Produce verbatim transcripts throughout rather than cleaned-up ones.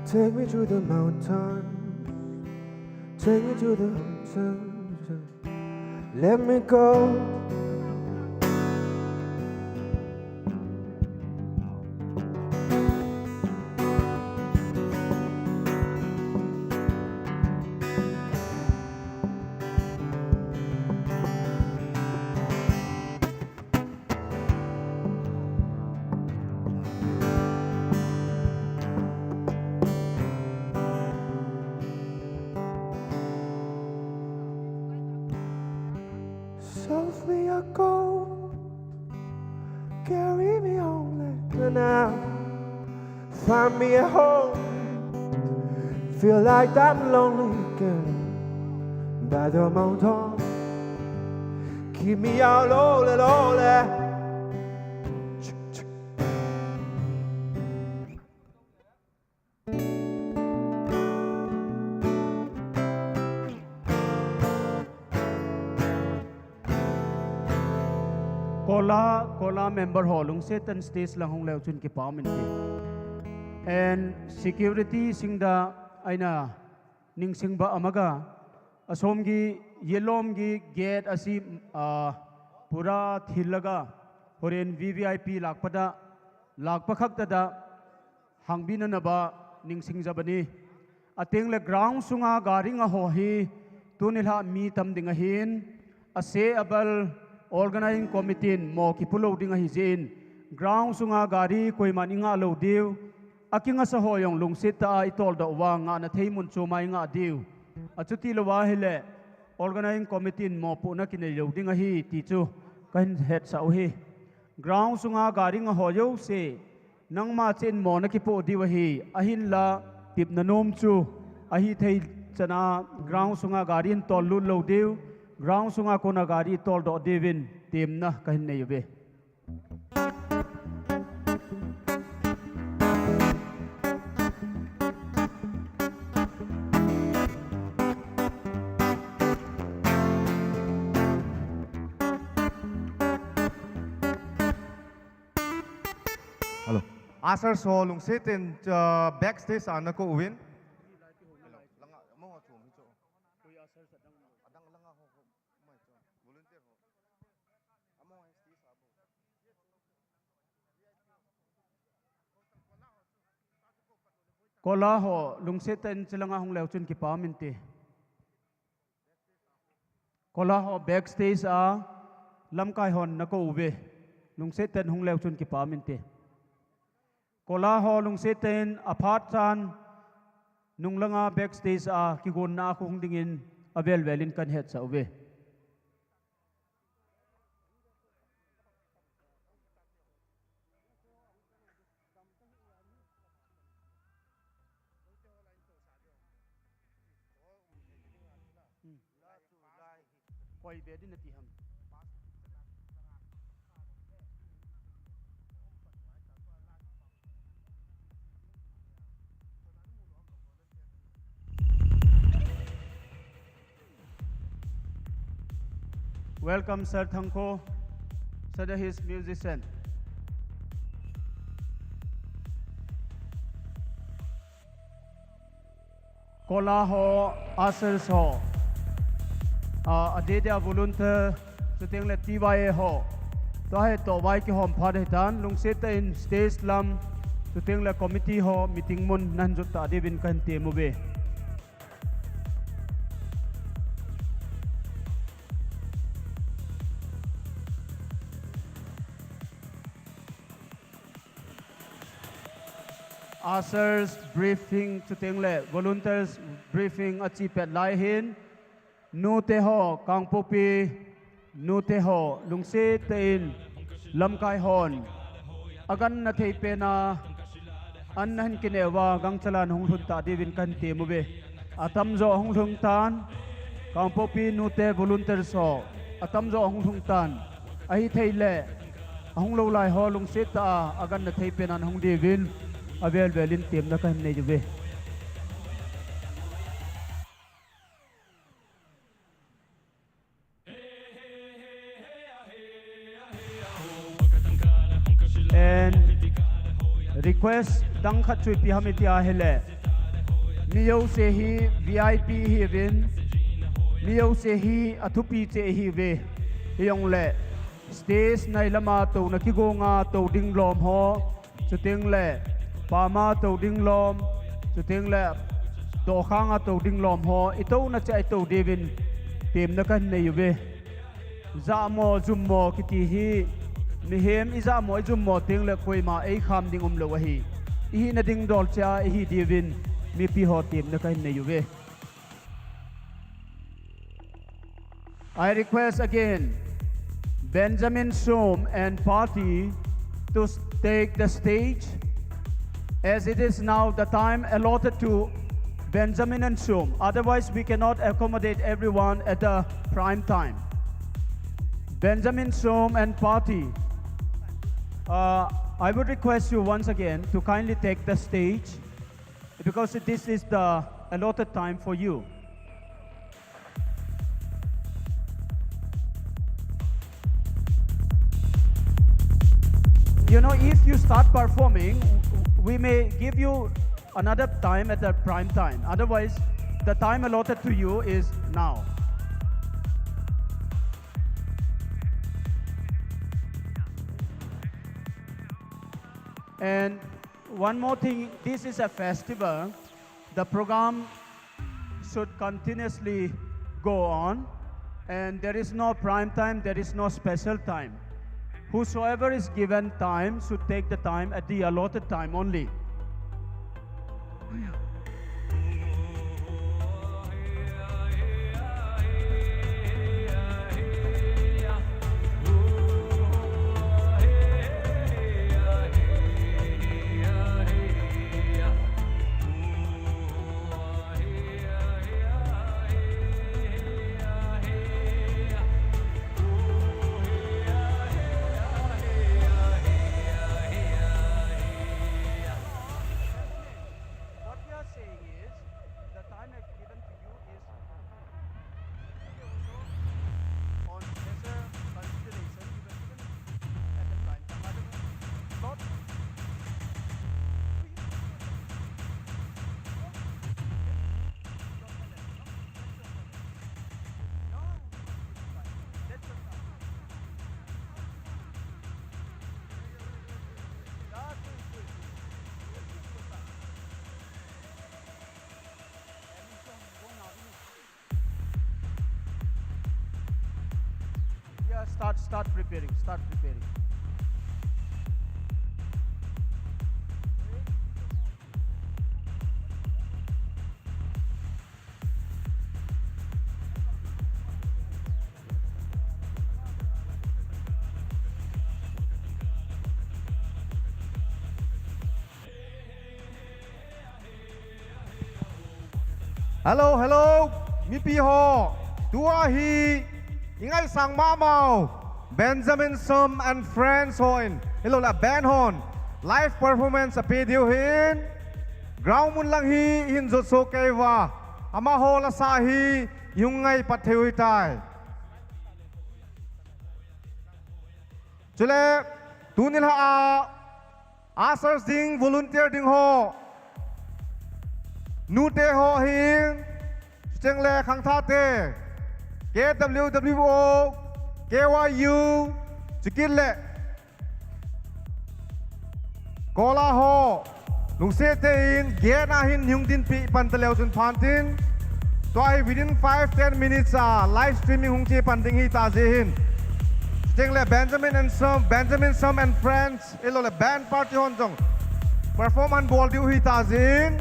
Take me to the mountain. Take me to the mountain. Let me go. Softly I go, carry me home, let me now. Find me a home. Feel like that lonely girl by the mountain. Keep me out lonely, lonely. Kola, Kola member ho lungset tan stage lang hung leu chun kipah min ti. And security singda ꯑꯩꯅ ꯅꯤꯡꯁꯤꯡꯕ ꯑꯃꯒ, ꯑꯁꯣꯝꯒꯤ ꯌꯦꯠꯂꯣꯝꯒꯤ gate ꯑꯁꯤ, ꯑ, ꯄꯨꯔꯥ ꯊꯤꯜꯂꯒ ꯍꯣꯔꯦꯟ V V I P ꯂꯥꯛꯄꯗ, ꯂꯥꯛꯄ ꯈꯛꯇꯗ ꯍꯥꯡꯕꯤꯅꯅꯕ ꯅꯤꯡꯁꯤꯡꯖꯕꯅꯤ꯫ ꯑꯇꯦꯡꯂ ground ꯁꯨꯡꯉꯥ ꯒꯥꯔꯤ ꯉꯥꯍꯣ ꯍꯤ ꯇꯨꯅꯤꯂꯥ ꯃꯤ ꯇꯝꯗꯤꯡ ꯑꯍꯤꯟ, ꯑꯁꯦ ꯑꯕꯜ organizing committee ꯃꯣ ꯀꯤꯄꯨ ꯂꯧꯗꯤꯡ ꯑꯍꯤꯖꯤꯟ, ground ꯁꯨꯡꯉꯥ ꯒꯥꯔꯤ ꯀꯣꯏꯃꯥꯟ ꯏꯉꯥ ꯂꯧꯗꯤꯎ, ꯑꯀꯤꯡ ꯑꯁ ꯍꯣꯌꯣꯡ ꯂꯨꯡꯁꯤꯠꯇ ꯏꯇꯣꯜꯗ ꯋꯥ ꯉꯥꯅ ꯊꯩ ꯃꯨꯟꯆꯨ ꯃꯥꯏ ꯉꯥꯗꯤꯎ꯫ ꯑꯆꯨꯇꯤ ꯂꯋꯥ ꯍꯤꯂꯦ organizing committee ꯃꯣ ꯄꯨꯅ ꯀꯤꯅꯩ ꯂꯧꯗꯤꯡ ꯑꯍꯤ ꯇꯤꯆꯨ ꯀꯍꯤꯟ ꯍꯦꯠ ꯁꯥꯎꯍꯤ꯫ Ground ꯁꯨꯡꯉꯥ ꯒꯥꯔꯤ ꯉꯥꯍꯣ ꯌꯧꯁꯦ, ꯅꯪ ꯃꯥ ꯆꯦꯟ ꯃꯣꯅ ꯀꯤꯄꯣꯛꯗꯤ ꯋꯥꯍꯤ, ꯑꯍꯤꯟꯂꯥ ꯇꯤꯞꯅ ꯅꯣꯝꯆꯨ, ꯑꯍꯤ ꯊꯩ ꯆꯅꯥ ground ꯁꯨꯡꯉꯥ ꯒꯥꯔꯤ ꯇꯣꯜ ꯂꯨꯠ ꯂꯧꯗꯤꯎ, ground ꯁꯨꯡꯉꯥ ꯀꯣꯅ ꯒꯥꯔꯤ toll ꯗꯣꯗꯤꯕꯤꯟ ꯇꯤꯝꯅ ꯀꯍꯤꯟ ꯅꯩꯌꯨꯕꯦ꯫ Hello. Ushers ho lungsetin, uh, backstage a nakou uvin. Kola ho lungsetin chelanga hung leu chun kipah inte. Kola ho backstage a lamkai hon nakou uve. Lungsetin hung leu chun kipah inte. Kola ho lungsetin aphat chan nunglanga backstage a kigonna a hung dingin avel velin kahin hetsah uve. Koi be din nati ham. Welcome, Sir Thangkho, Sir the His musician. Kola ho, ushers ho, a, adeh dia volunteer, chutengle T Y A ho. Tua hi toh vai kihom phat hitan, lungsetin stage lam, chutengle committee ho meeting mun nahin jot tah diuvin kahin tem uve. Ushers briefing chutengle volunteers briefing achi pet lai hin, nute ho, Kangpokpi nute ho, lungsetin lamkai hon aganna thei pena an nahin kineh uva gangchal a nahung lhun tah diuvin kahin tem uve. Atamjo ahung lhung tan, Kangpokpi nute volunteers ho, atamjo ahung lhung tan. Ahithei le, ahung lou lai ho lungset tah a aganna thei pena nahung diuvin avel velin temna kahin nei uve. And Request dang khat chu ipi ham iti ahile, mi jouse hi V I P ihiuvin, mi jouse hi athupi cheh ihiuve. Hijongle stage nai lama touna kigonga tou ding lom ho, chuteng le pama tou ding lom, chuteng le dokhanga tou ding lom ho, itouna cheh itou diuvin temna kahin nei uve. Jahmo jummo kiti hi, mihem ijahmo ijummo teng le koima eikham ding umlou ahi. Ihina ding dol cheh a ihi diuvin mipi ho temna kahin nei uve. I request again Benjamin Sum and party to s- take the stage, as it is now the time allotted to Benjamin and Sum. Otherwise, we cannot accommodate everyone at the prime time. Benjamin Sum and party, uh, I would request you once again to kindly take the stage, because this is the allotted time for you. You know, if you start performing, we may give you another time at the prime time. Otherwise, the time allotted to you is now. And one more thing, this is a festival. The program should continuously go on, and there is no prime time, there is no special time. Whosoever is given time should take the time at the allotted time only. What we are Start, start preparing, start preparing. Hello, hello, mipi ho. Tua hi, ingai sang mamau. Benjamin Sum and Friends hon. Hello la band hon. Live performance ape diu hin. Ground mun lang hi hin jot so keiva. Ama ho la sa hi, yung ngai pat theu tai. Chule, tunil ha a, asars ding, volunteer ding ho. Nute ho hin, cheng le khang tha te. K W W O, K Y U, chikit le. Kola ho, lungse te in, gen a hin yung din pi pan te leo chun phan tin. Tua hi within five ten minutes a live streaming hung chi pan ding hi ta je hin. Cheng le Benjamin and Sum, Benjamin Sum and Friends, ilo le band party hon jong. Perform an bol diu hi ta je hin.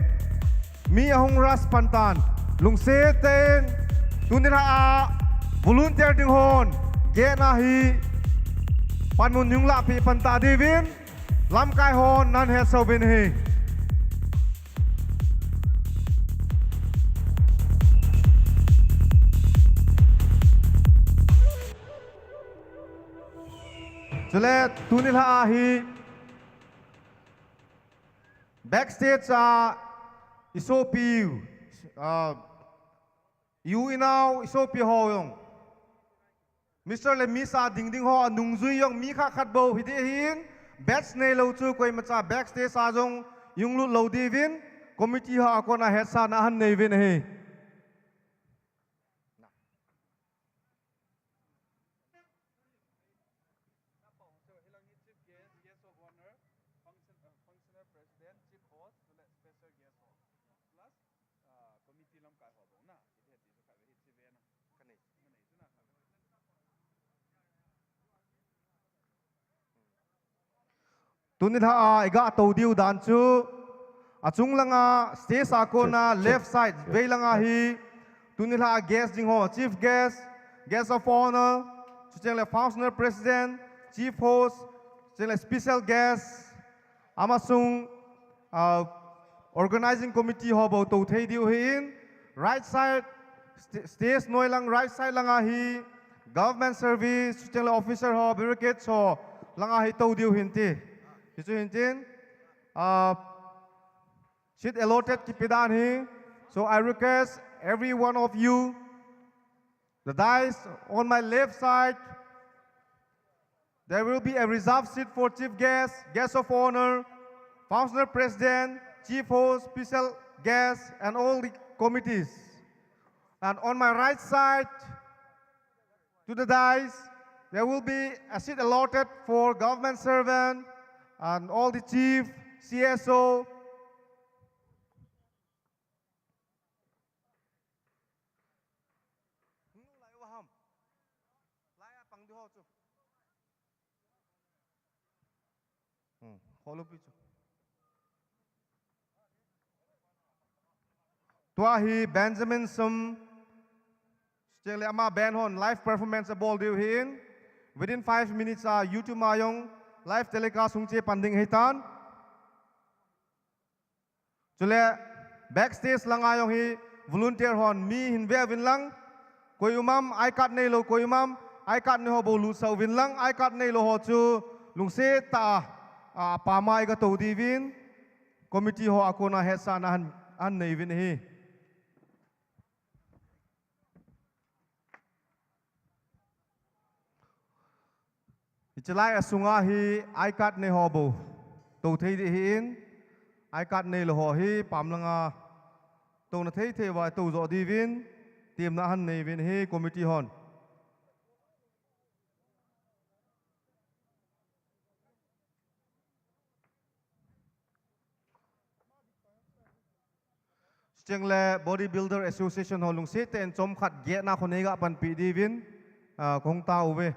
Mi ahung ras pantan. Lungse ten. Tunil ha a. Volunteer ding hon. Gen a hi. Pan mun yung la pi pan ta divin. Lamkai hon nan he so bin hi. Chule tunil ha a hi. Backstage a isopi, uh, you inau isopi ho yung. Mister le Miss a ding ding ho anung jui yung mi kha khat bo hi de hin. Batch nei lo chu koi macha backstage a jong yung lut lo divin. Committee ho a kona het sa na han nei vin hi. Tuni lha a iga tou diu dan chu, achung langa stage a kona left side vei langa hi, tuni lha a guest jing ho, chief guest, guest of honor, chucheng le functional president, chief host, chucheng le special guest, amasung, ah, organizing committee ho bou tou thei diu hin, right side, st-, stage noi lang right side langa hi, government service, chucheng le officer ho, bureaucrats ho, langa hi tou diu hin ti. Hichu hin tin, ah, seat allotted kipe dan hi. So I request every one of you, the dais on my left side, there will be a reserved seat for chief guest, guest of honor, functional president, chief host, special guest, and all the committees. And on my right side, to the dais, there will be a seat allotted for government servant and all the chief, C S O. Hmm, kholo pi chu. Tua hi Benjamin Sum, chucheng le ama band hon live performance abol diu hin. Within five minutes a YouTube a jong live telecast hung che pan ding ahi tan. Chule backstage langa jong hi volunteer hon mi hin ve uvin lang. Koi um am, I card neilou koi um am, I card nei ho bou lutsah uvin lang, I card neilou ho chu lungset tah a, a, apam a iga tou diuvin, committee ho a kona hetsahna ahin, ahin nei uvin ahi. Hichelai a sunga hi I card nei ho bou tou thei ding ahin, I card neilou ho hi pam langa touna thei thei uva tou jo diuvin, temna ahin nei uvin ahi committee hon. Chucheng le Body Builder Association ho lungset tah in chomkhat gate na khonei ga panpi diuvin, ah, kong tao uve.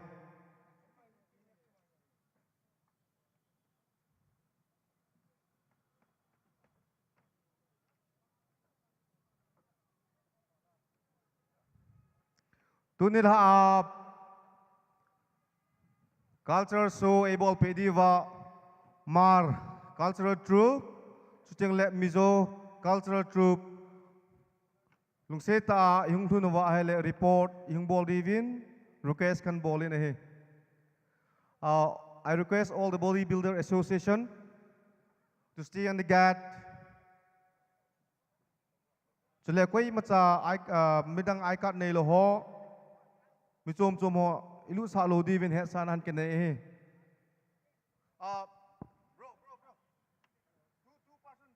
Tuni laha culture show eibol peh diuva Hmar Cultural Troupe, chutengle Mizo Cultural Troupe, lungset tah a ihung lhun uva ahile report ihung bol diuvin request kahin bol in ahi. Uh, I request all the Bodybuilder Association to stay on the guard. Chule koimacha I, uh, midang I card neilou ho, mi chom chom ho ilut sah lou diuvin hetsahna kahin nei ahi. Uh, bro, bro, bro. Two, two person.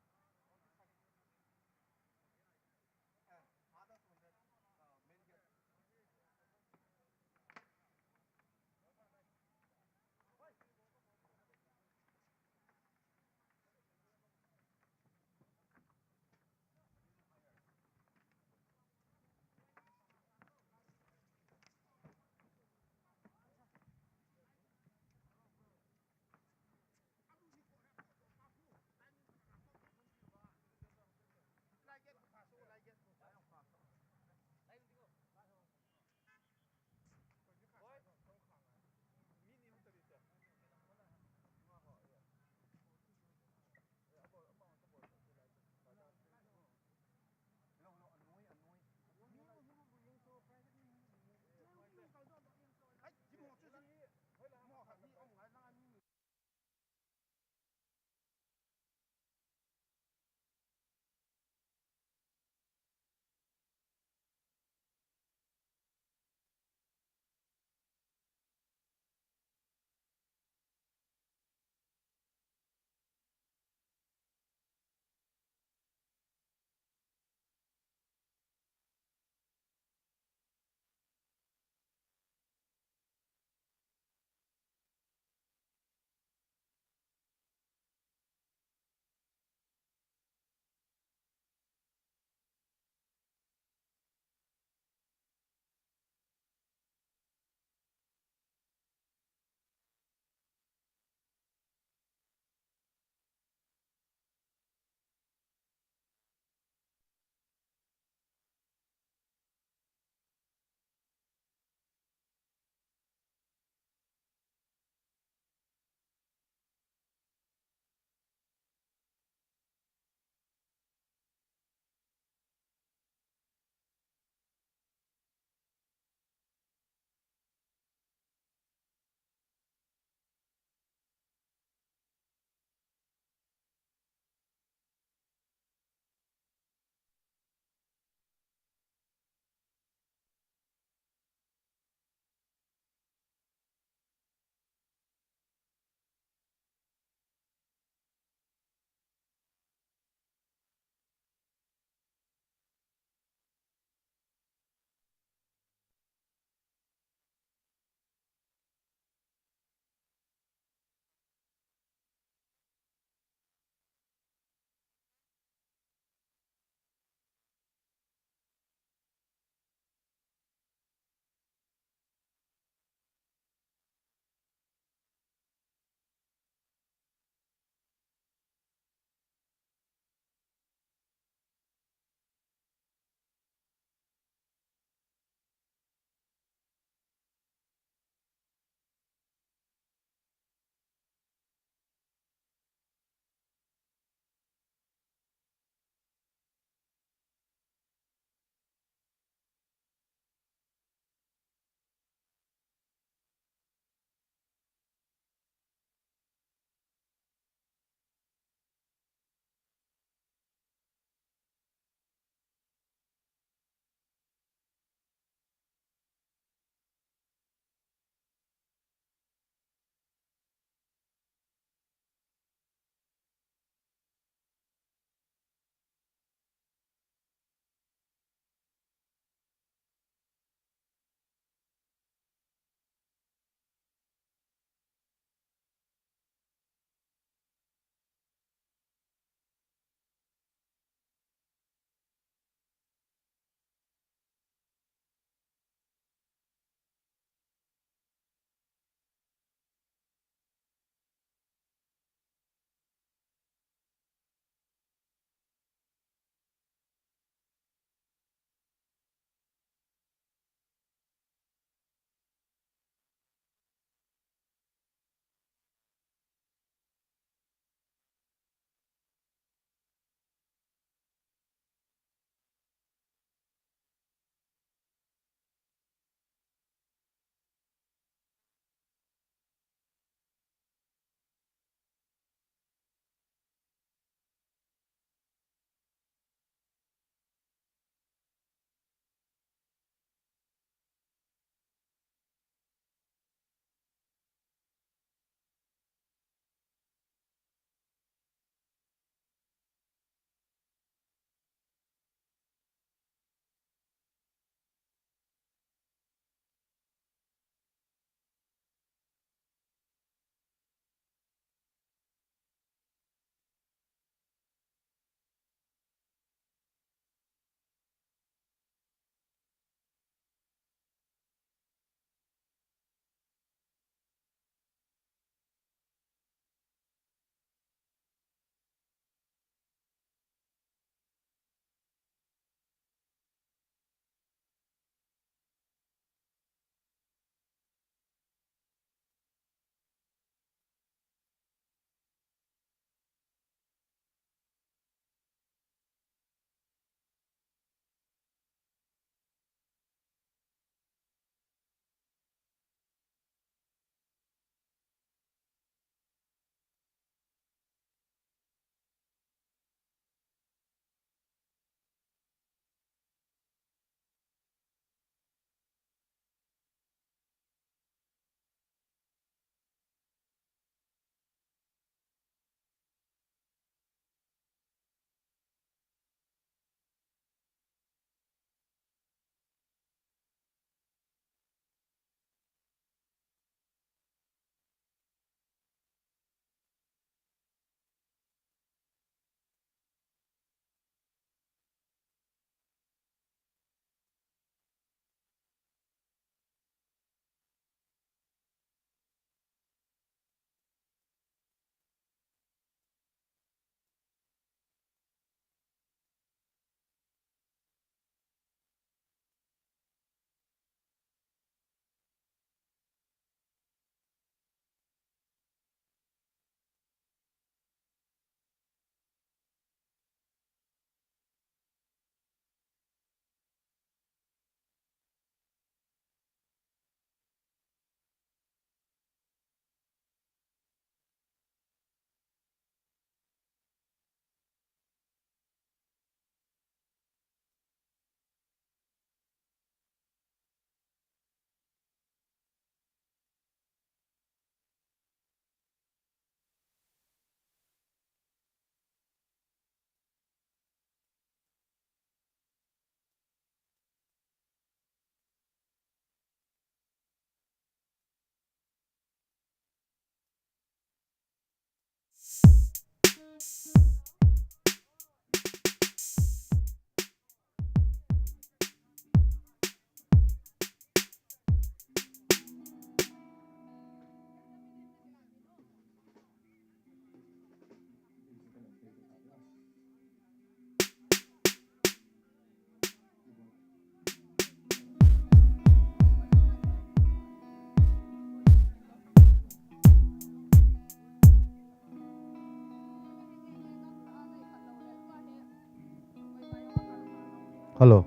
Hello.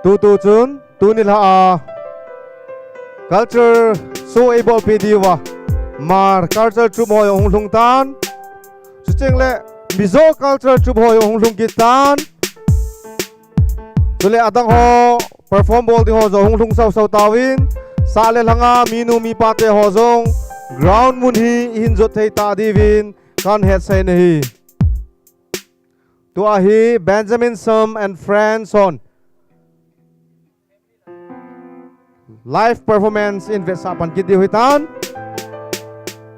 Tu tu chun, tuni la a culture show eibol pe diu va. Hmar culture troupe ho jong hung lhung tan. Chucheng le Mizo culture troupe ho jong hung lhung kit tan. Chule adang ho perform bol ding ho jong hung lhung sau sau tauvin. Sa le lhanga minu mipa te ho jong ground mun hi ihin jot thei ta diuvin kahin hetsah in ahi. Tua hi Benjamin Sam and Friends hon live performance in vetsah pan kit diu hitan.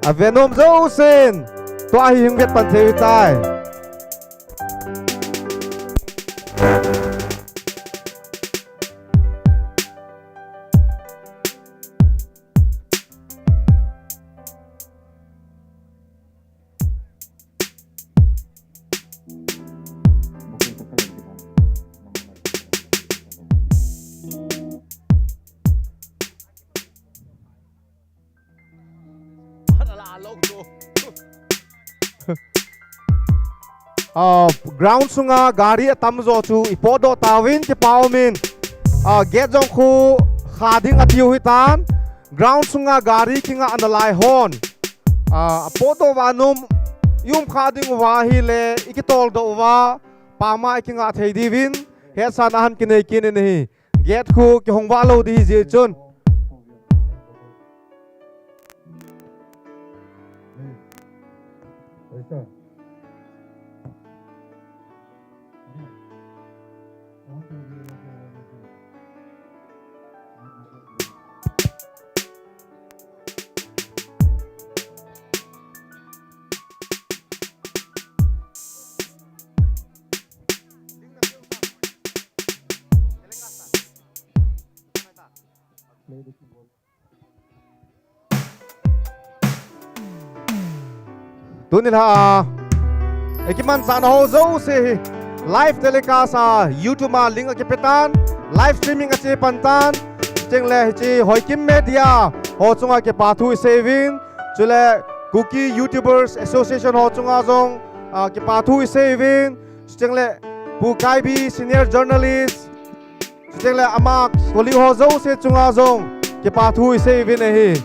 Avet nom jousen tua hi hung vet pan thei u hitai. Ah, ground sunga gari atam jo chu ipotdoh tauvin kipa umin. Ah, gate jong khu kha ding atiu hitan. Ground sunga gari kinga nalai hon. Ah, apotdoh uva nom, i um kha ding uva ahile, ikitoldoh uva, pama ikinga thei diuvin, hetsahna ahin kinei kit in ahi. Gate khu kihong va lou ding ahi jeh chun. Tuni la a, ikimanchahna ho jouse hi live telecast a YouTube a link akipe tan, live streaming ache pan tan, chule hiche Hoikim Media ho chunga kipa thu isei uvin, chule Kuki YouTubers Association ho chunga jong, ah, kipa thu isei uvin, chule Pu Kaibi, senior journalist, chuteng le ama colleague ho jouse chunga jong kipathu isei uvin ahi.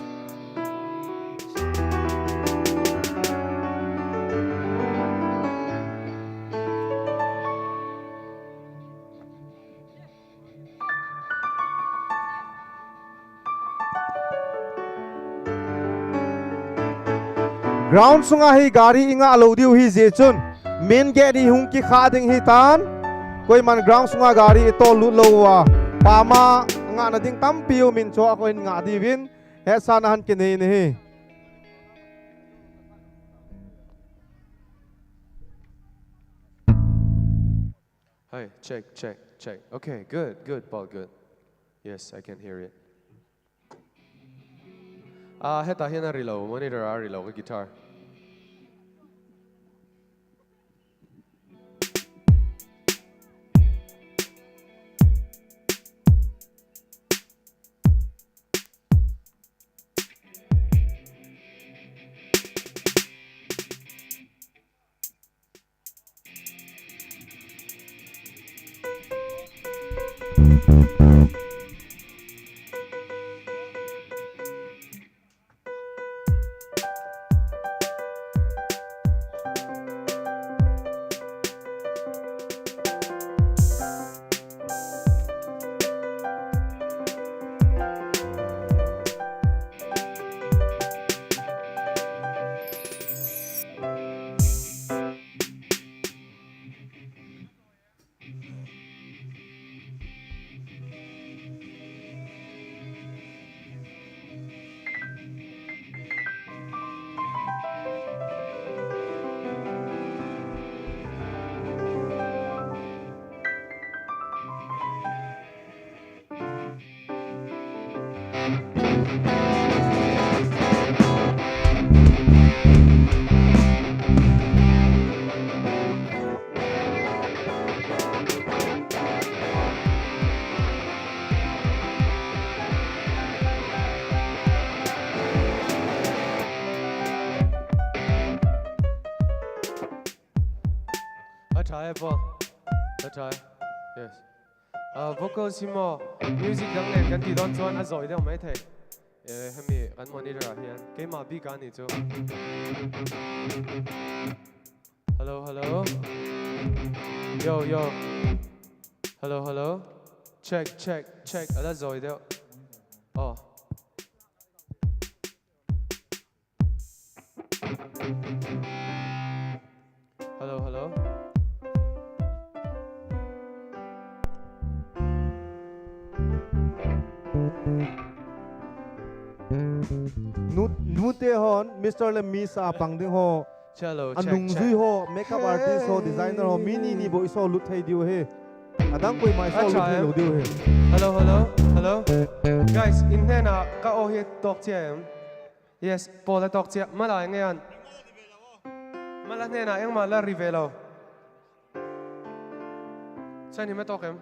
Ground sunga hi gari inga lou diu hijeh chun main gate hi hung kikha ding ahitan. Koiman ground sunga gari itol lut lou uva, pama ngahna ding tampi umin, chua koiman ngah diuvin hetsahna ahin kinei in ahi. Hi, check, check, check. Okay, good, good, Paul, good. Yes, I can hear it. Ah, heta hi ana rilou, monitor a rilou, ka guitar. Athai pa. Try. Yes. Uh, vocal simo music dang len kan ti don chuan a zawi deuh mai thei. Eh, hemi kan monitor ah hian keimah bik a ni chu. Hello, hello. Yo, yo. Hello, hello. Check, check, check. A la zawi deuh. Oh. Hello, hello. Nu, nute hon, Mister le Miss a pang ding ho. Chalo, a check, nung check. Zui ho, makeup artist ho, designer ho, mi ni ni bo iso lut thei diu he. Adang koi mai so lut thei lo diu he. Hello, hello, hello. Guys, in hena ka o hi tok che em. Yes, Paula tawk chiah. Mala eng nge an? Mala hnenah engmah la ri ve lo. Chani ma tawk em?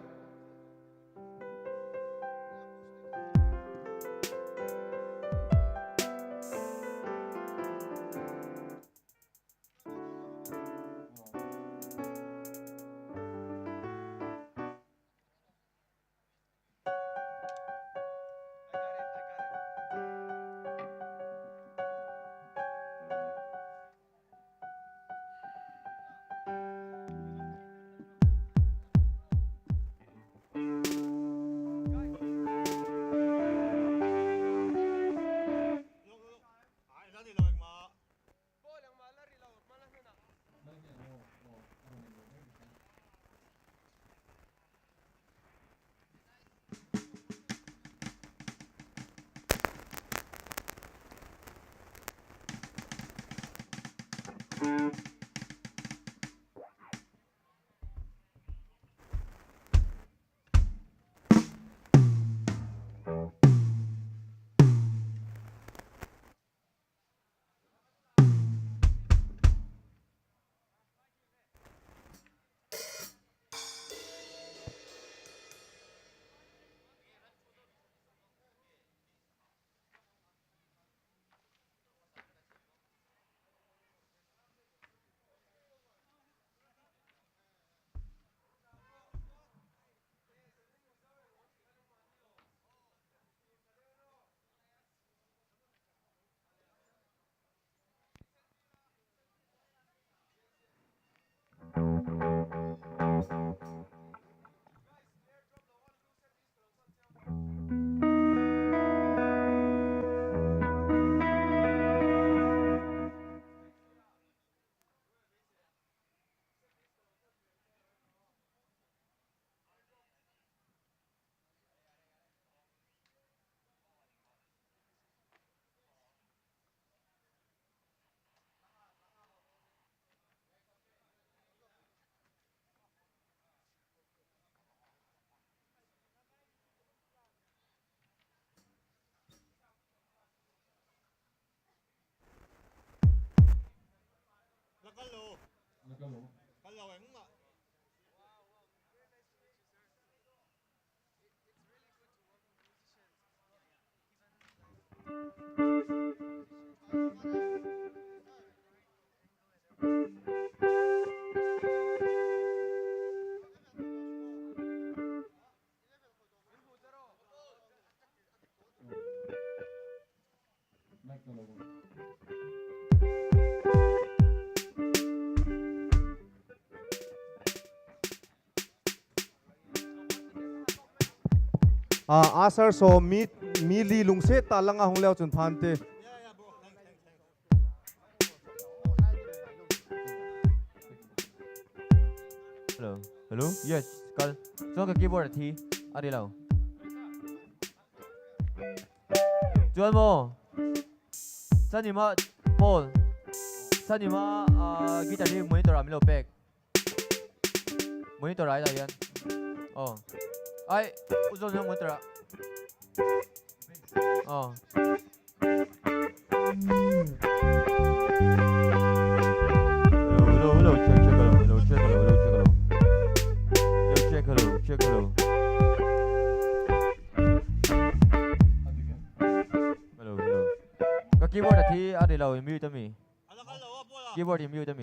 Ah, ah, sir, so mi, mi li lungset ta langa hung leo chun phante. Hello. Hello? Yes, kal. Chuan ka keyboard a thi. A ri lo. Chuan maw? Sanima, Paul. Sanima, ah, guitar hi monitor ah min lo pek. Monitor ah, ai ta hian. Oh. Ai, u John hian monitor ah. Oh. Hello, hello, hello, check, check, hello, hello, check, hello, hello, check, hello. Hello, check, hello, check, hello. Hello, hello. Ka keyboard a thi a ri lo, in mute a mi. Keyboard in mute a mi.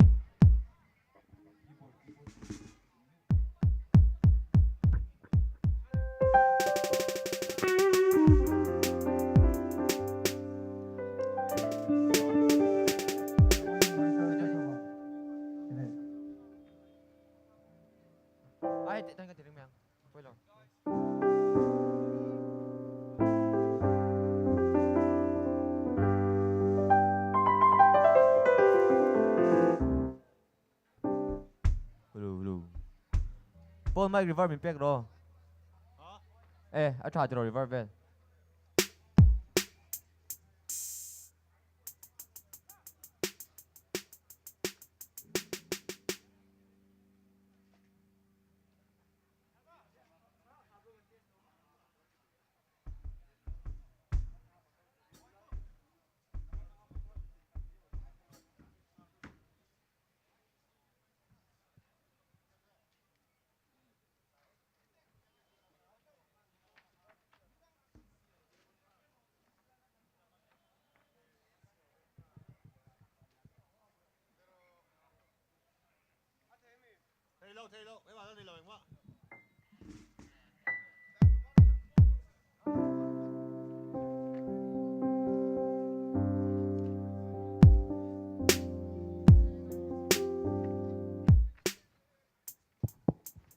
Ai, te, tang ka ti ring meng. Poi lo. Hello, hello. Paul, mic reverb min pek ro. Eh, a ṭha ti ro reverb vel.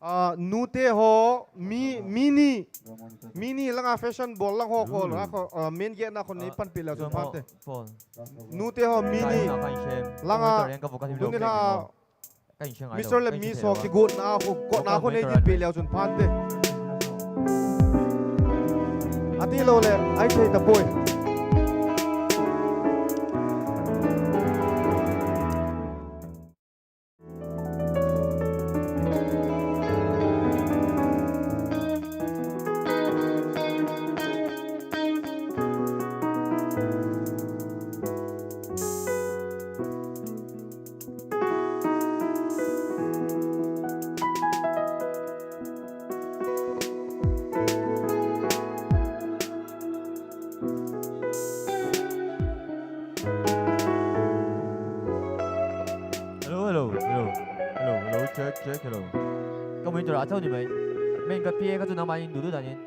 Ah, nute ho mi, mini, mini langa fashion bol lang ho ko la ko, ah, main gate na ko ni pan pila sun phate. Nute ho mini langa, buni la Mister le Miss ho kigot na ko, ko na ko ni din pila sun phate. Ati lo le, ai thei ta poi. Hello, hello, hello. Hello, hello, check, check, hello. Ka monitor a chau ni mai. Main ka P A ka chu na mai in du du dan in.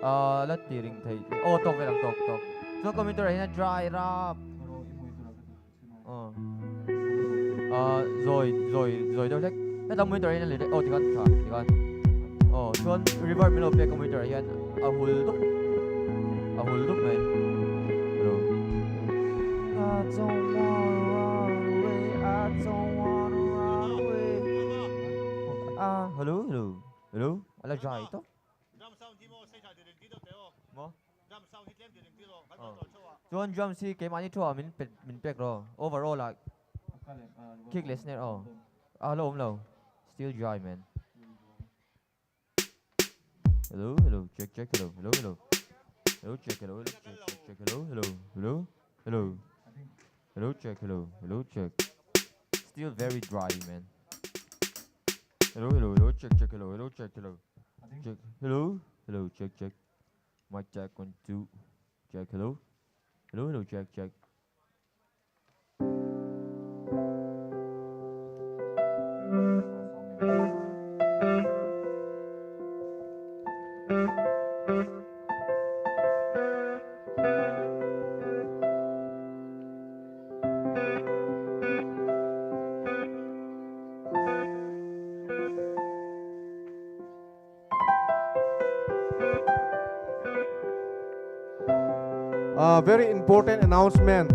Ah, la ti ring thei. Oh, tok ve lang, tok, tok. So ka monitor a hin a dry rap. Oh. Ah, zoi, zoi, zoi deuh hlek. Heta monitor a hin a le, oh, tikhan, tikhan. Oh, chuan reverb min lo pek ka monitor a hian a hul dup. A hul dup mai. Hello. I don't wanna run away, I don't wanna run away. Ah, hello, hello. Hello? A la dry tawh. Drum sound hi maw, stage ah ti reng ti deuh teh aw. Maw? Drum sound hi tlem ti reng ti rawh, kan monitor chauh ah. Chuan drums hi keimahni thu ah min pe, min pek rawh. Overall ah kick leh snare aw. A lo awm lo. Still dry, man. Hello, hello, check, check, hello, hello, hello. Hello, check, hello, hello, check, check, check, hello, hello, hello, hello. Hello, check, hello, hello, check. Still very dry, man. Hello, hello, hello, check, check, hello, hello, check, hello. Check, hello, hello, check, check. Mic check, one, two. Check, hello. Hello, hello, check, check. Uh, very important announcement.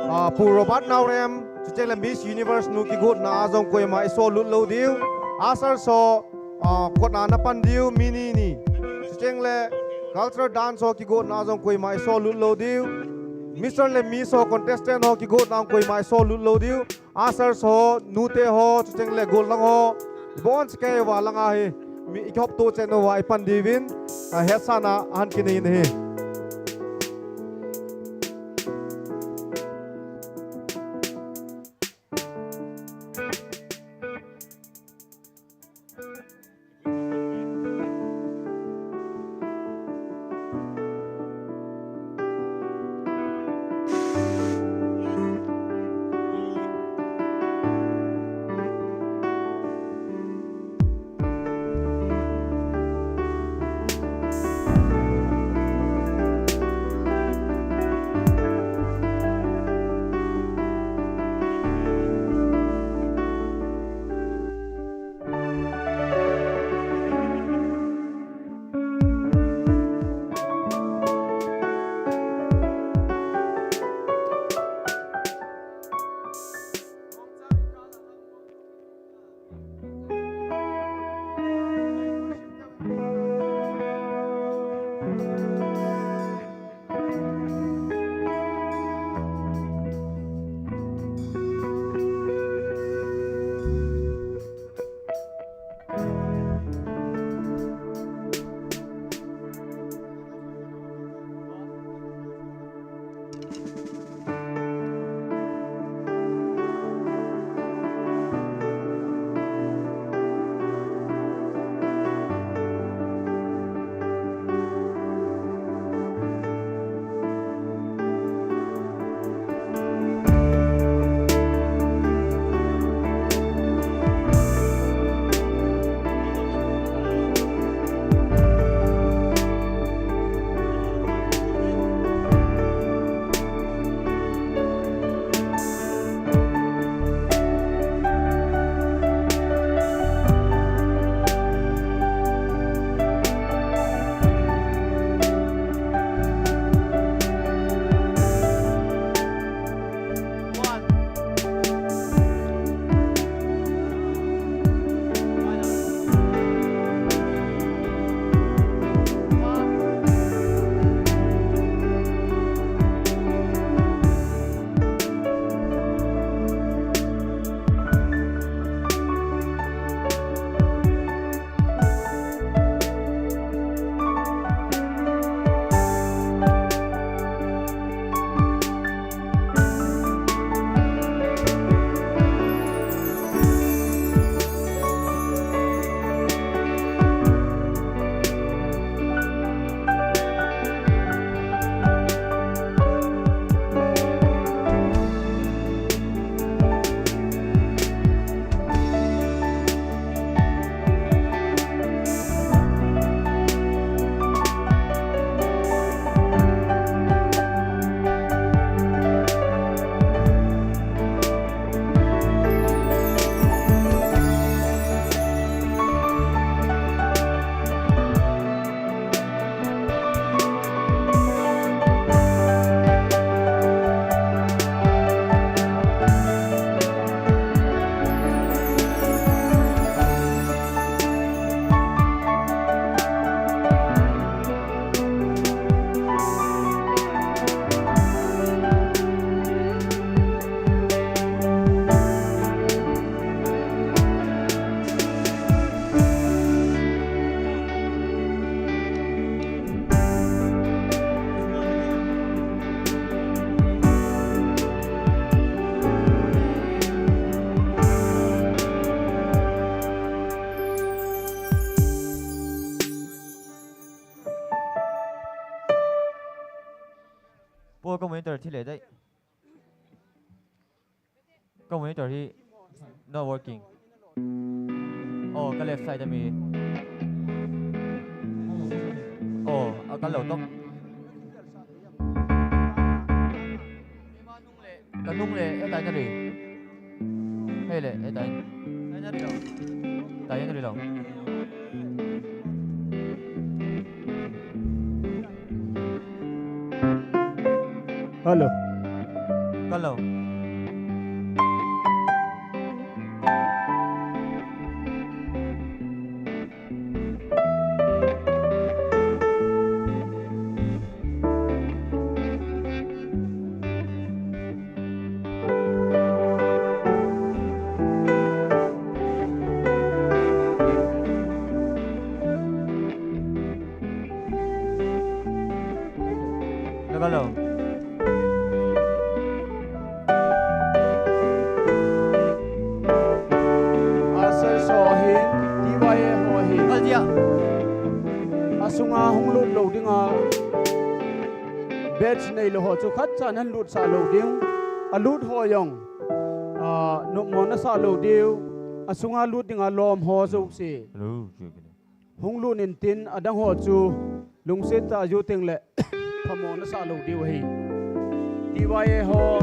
Uh, Pu Robert Naorem, chuchengle Miss Universe nu kigot na jong koima iso lut lou diu. Usher ho, uh, kotna na pan diu, mi ni ni. Chuchengle cultural dance ho kigot na jong koima iso lut lou diu. Mister le Miss ho contestant ho kigot na koima iso lut lou diu. Usher ho, nute ho, chuchengle gollhang ho, ibon chikei uva langa hi mi ikhop to chen uva ipan diuvin, a, hetsahna ahin kinei in ahi. Monitor thi le dai. Ka monitor hi not working. Oh, ka left side a mi. Oh, a ka lo tok. Ka nung le, e tai na ri. Hei le, e tai. Tai na ri lo. Tai na ri lo. Hello. Hello. Hello. Asai so hin, T Y A ho hin. Kal dia. Asunga hung lut lo dinga. Badge nei lo ho chu khat chan han lut sa lo ding. A lut ho yong. A, nop mo na sa lo diu. Asunga lut dinga lom ho zo si. Hello, Jubilee. Hung lut in tin, a dang ho chu lungset ta ju teng le phamo na sa lo diu hi. T Y A ho,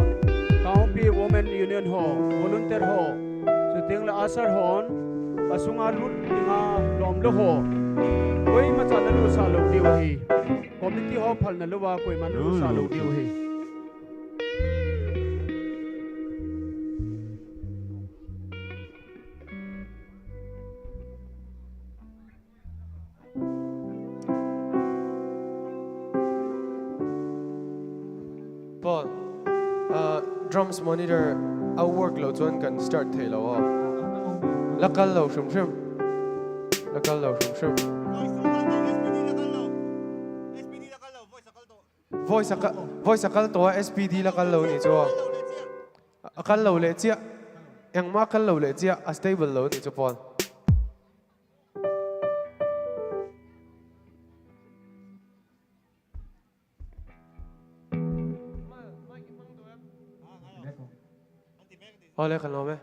Kangpokpi Women Union ho, volunteer ho, chu teng le usher hon, a sunga lut dinga lom lo ho. Koima cha na lut sa lo diu hi. Committee ho phal na lo wa koima na lut sa lo diu hi. Paul, uh, drums monitor a work lo chuan kan start thei lo aw. La kal lo hrim hrim. La kal lo hrim hrim. Voice a ka-, voice a kal tawh a, S P D la kal lo ni chu aw. A kal lo leh chiah. Engmah kal lo leh chiah, a stable lo ni chu Paul. Ole, kan lo me.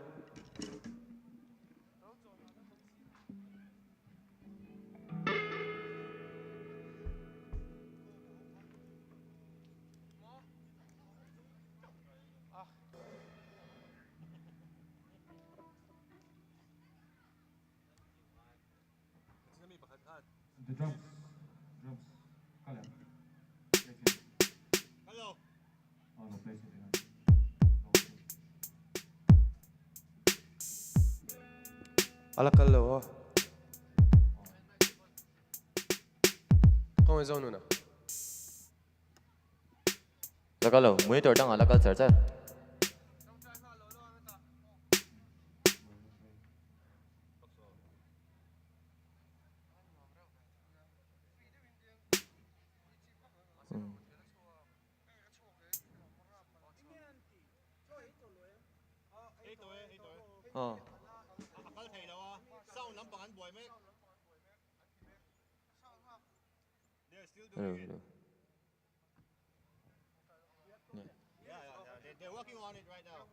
The drums. Drums. Kala. Hello. Alak kalo. Kong e zone na. Alak kalo. Monitor tang alak kal sar sar. Hmm. Oh. Hello, hello. Yeah. Yeah, yeah, yeah. They, they're working on it right now.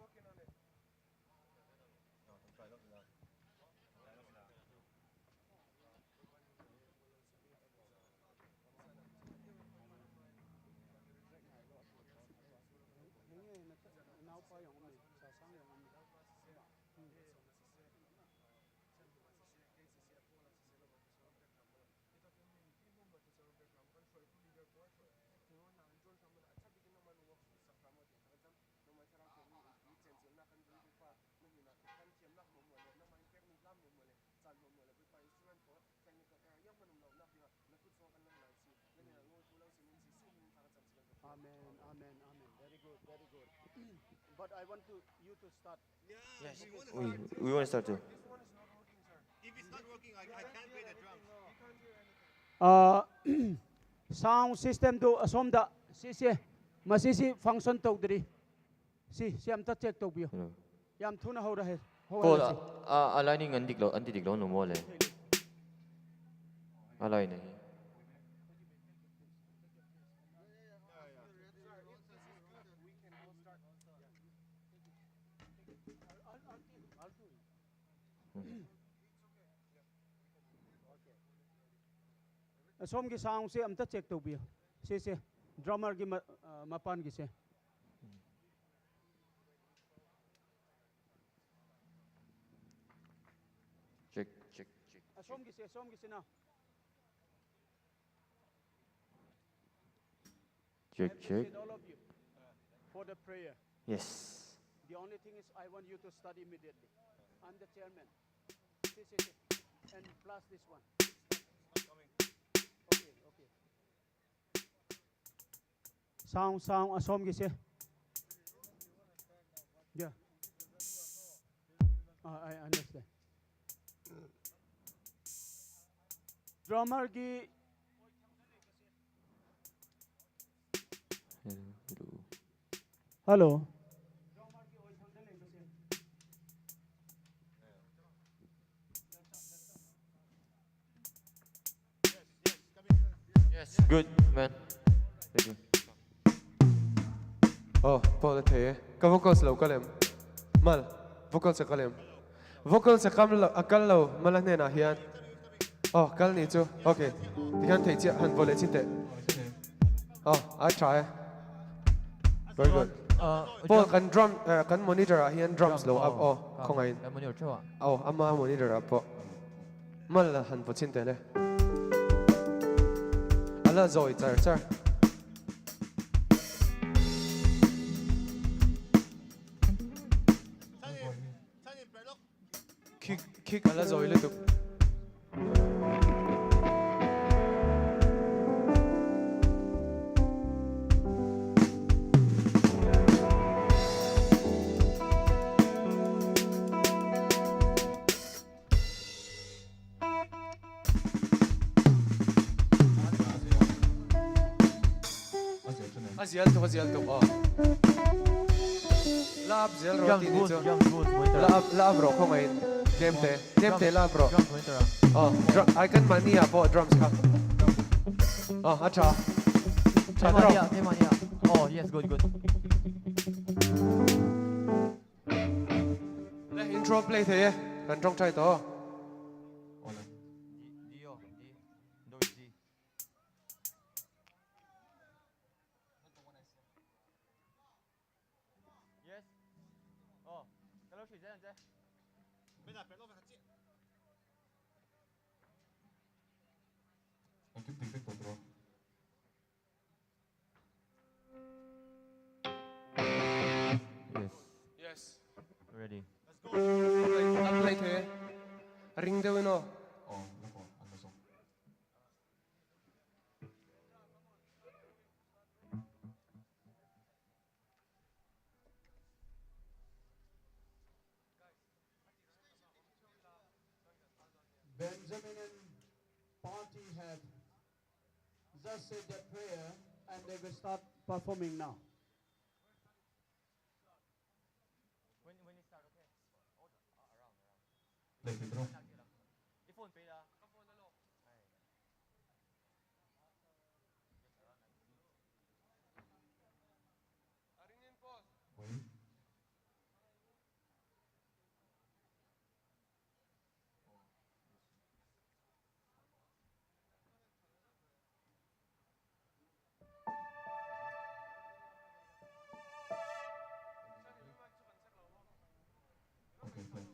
Amen, amen, amen. Very good, very good. But I want to, you to start. Yes. We, we want to start too. If it's not working, I, I can't play the drums. Uh, sound system ꯗꯨ ꯑꯁꯣꯝꯗ ꯁꯤꯁꯦ, ꯃꯁꯤꯁꯤ function ꯇꯧꯗ꯭ꯔꯤ꯫ ꯁꯤ, ꯁꯤ ꯑꯝꯇ check ꯇꯧꯕꯤꯌꯨ꯫ Hello. ꯌꯥꯝ ꯊꯨꯅ ꯍꯧꯔ-, ꯍꯦ-, ꯀꯣꯜ, ꯍꯧꯍꯜꯂꯁꯤ꯫ ꯑ, ꯑ, aligning ꯑꯟꯗꯤꯛ ꯂꯧ, ꯑꯟꯗꯤꯗꯤꯛ ꯂꯧꯅꯨ ꯃꯣꯂꯦ꯫ Align ꯅꯦ꯫ ꯑꯁꯣꯝꯒꯤ soundꯁꯦ ꯑꯝꯇ check ꯇꯧꯕꯤꯌꯨ꯫ ꯁꯤꯁꯦ drummerꯒꯤ ꯃ-, ꯑ, ꯃꯄꯥꯟꯒꯤꯁꯦ꯫ Check, check, check. ꯑꯁꯣꯝꯒꯤꯁꯦ, ꯑꯁꯣꯝꯒꯤꯁꯤꯅ꯫ Check, check. All of you for the prayer. Yes. The only thing is I want you to start immediately. I'm the chairman. See, see, see. And plus this one. Okay, okay. Sound, sound, ꯑꯁꯣꯝꯒꯤꯁꯦ. Yeah. Uh, I understand. Drummerꯒꯤ Hello. Yes, good, man. Thank you. Oh, Paul, thei. Ka vocals lo ka lem. Mal, vocals ka lem. Vocals a kam lo, a kal lo, mal a hnenah hian. Oh, kal ni chu. Okay. Tikhan thei chiah han vawleh chhin teh. Oh, a ṭha e. Very good. Uh, Paul, kan drum, eh, kan monitor ah hian drums lo up. Oh, khawngaih in. Kan monitor theuh ah. Oh, ama monitor ah pawh. Mal la han vaw chhin teh le. A la zawi char char. Kick, kick a la zawi lutuk. A zial tuk, a zial tuk, aw. La up zel rawh tih ni chu. La up, la up rawh khawngaihin. Tlem te, tlem te la up rawh. Aw, drum, ai kan mahni ah pawh drums kha. Aw, a ṭha. Ṭha tawh. Oh, yes, good, good. Le intro play thei e. Kan ṭawngṭai tawh. D, D, oh, D. Do D. Active detect ꯇꯧꯗ꯭ꯔꯣ? Yes. Yes. Ready. Upgrade ꯊꯣꯛꯑꯦ꯫ Ring ꯗ ꯑꯣꯏꯅ꯫ ꯑꯣ, ꯉꯥꯏꯈꯣ, ꯍꯜꯂꯁꯤ꯫ Benjamin and party have just said their prayer and they will start performing now. When, when it start, okay? Hold, uh, around, around. Play, play, bro. Lagi lang. I-phone pay na. Ay. Wait. Okay, play.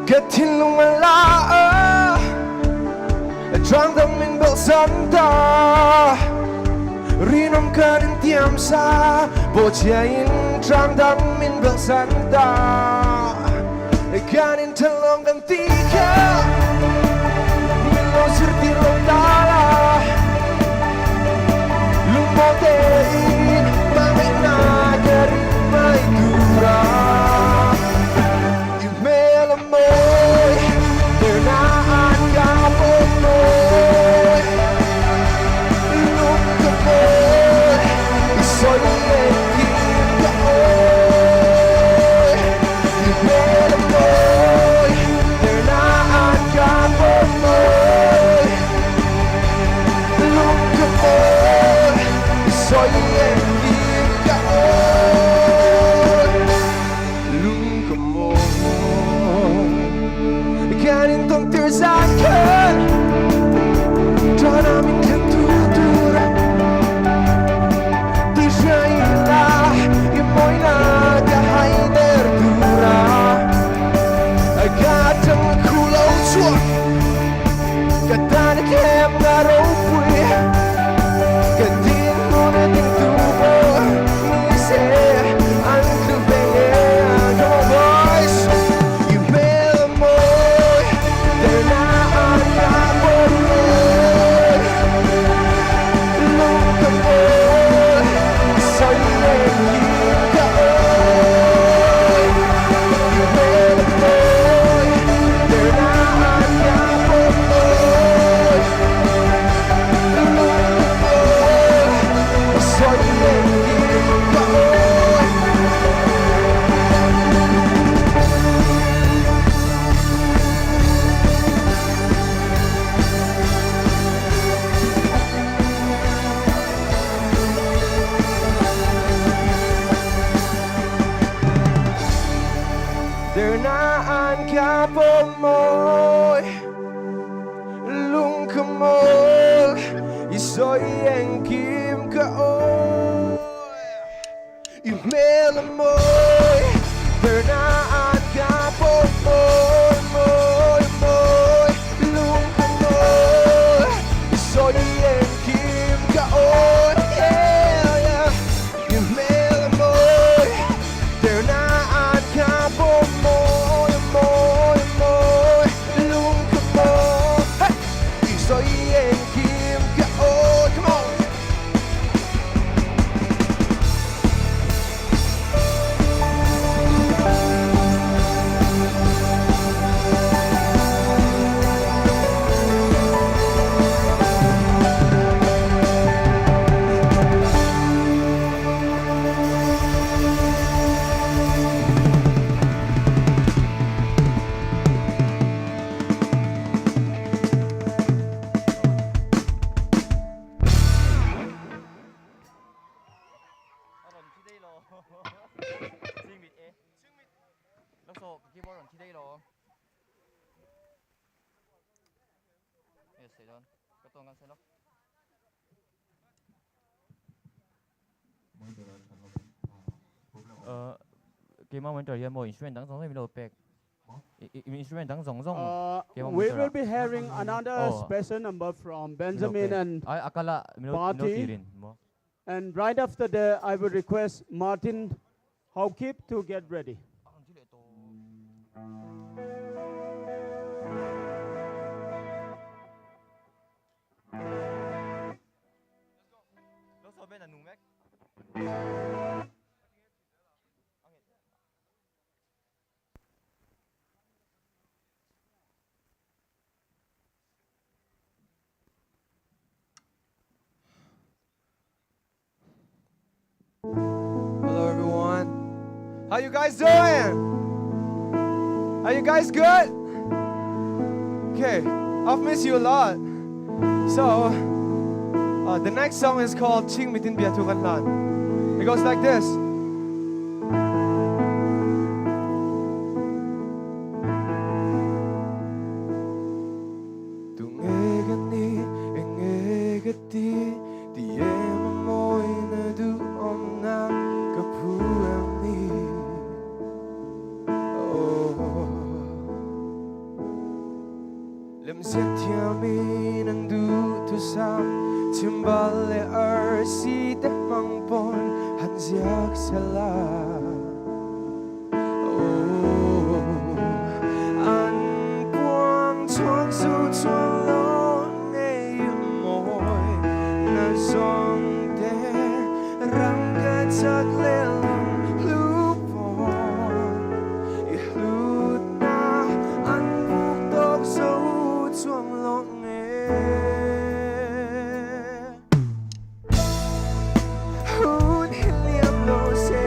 Ka thinlung a la a, trang dang min bel san ta. Rin om kan in tiam sa, bo chia in trang dang min bel san ta. Kan in thalong kan ti kha, min lo sir ti lo ta la. Lungmong te in, mangina ka ri mai tu ra. I hmel a mawi, derna an ka pawt mawi. Lung ka mawi, i sawi leh kim ka awi. I hmel a mawi, derna an ka pawt mawi. Lung ka mawi, i sawi leh kim ka awi. Lung ka mawi. Kan in tawngtir zan khan, tana min thlen tu tura. Ti hria ila, i mawina ka haider tura. Ka tang khu lo chuak. Ka tan kem na ropui. Ka din mun a ding tu bo. Ni se an tu ve nge. Come on, boys. I hmel a mawi. Derna an ka pawt mawi. Lung ka mawi. Sawi leh kim ka awi. Derna an ka pawt mawi. Lung ka mawi. I sawi leh kim ka awi. I hmel a mawi. Derna an ka pawt mawi. Lo so, keyboard on thi dei lo. Yes, I don't. Ka tong kan se lo. Uh, keima monitor hian maw instrument dang zawng zawng i lo pek. I, i, instrument dang zawng zawng. Uh, keima we monitor will ah. Be hearing another oh. Special number from Benjamin and ai, a kala, mi lo, mi lo Marty. Tirin maw. And right after that, I will request Martin Haokip to get ready. Hello, everyone. How you guys doing? Are you guys good? Okay, I've missed you a lot. So, uh, the next song is called Ching Mitin Bia Thu Kan Hlan. It goes like this. Tunge kan ni, enge ka ti, ti em a mawi na duh awm na ka phu em ni? Oh. Lemziak thiam in ang duh thusam, chimbal leh arsi te hmang pawn han ziak sela. Oh, an puang chhuak zo chuang lo ngei mawi na zawngte, rangkachak leh lunglu pawn i hlutna an buk tawk zo chuang lo nge. Hun hi liam lo se,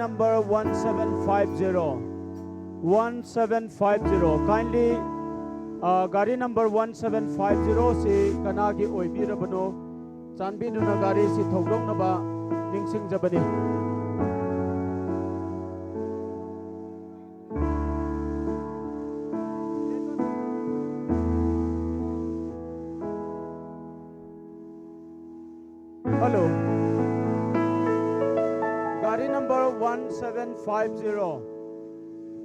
Number one seven five zero. One seven five zero. Kindly, uh, ꯒꯥꯔꯤ number one seven five zero ꯁꯤ ꯀꯅꯥꯒꯤ ꯑꯣꯏꯕꯤꯔꯕꯅꯣ? ꯆꯥꯟꯕꯤꯗꯨꯅ ꯒꯥꯔꯤꯁꯤ ꯊꯧꯗꯣꯛꯅꯕ ꯅꯤꯡꯁꯤꯡꯖꯕꯅꯤ꯫ Hello. ꯒꯥꯔꯤ number one seven five zero꯫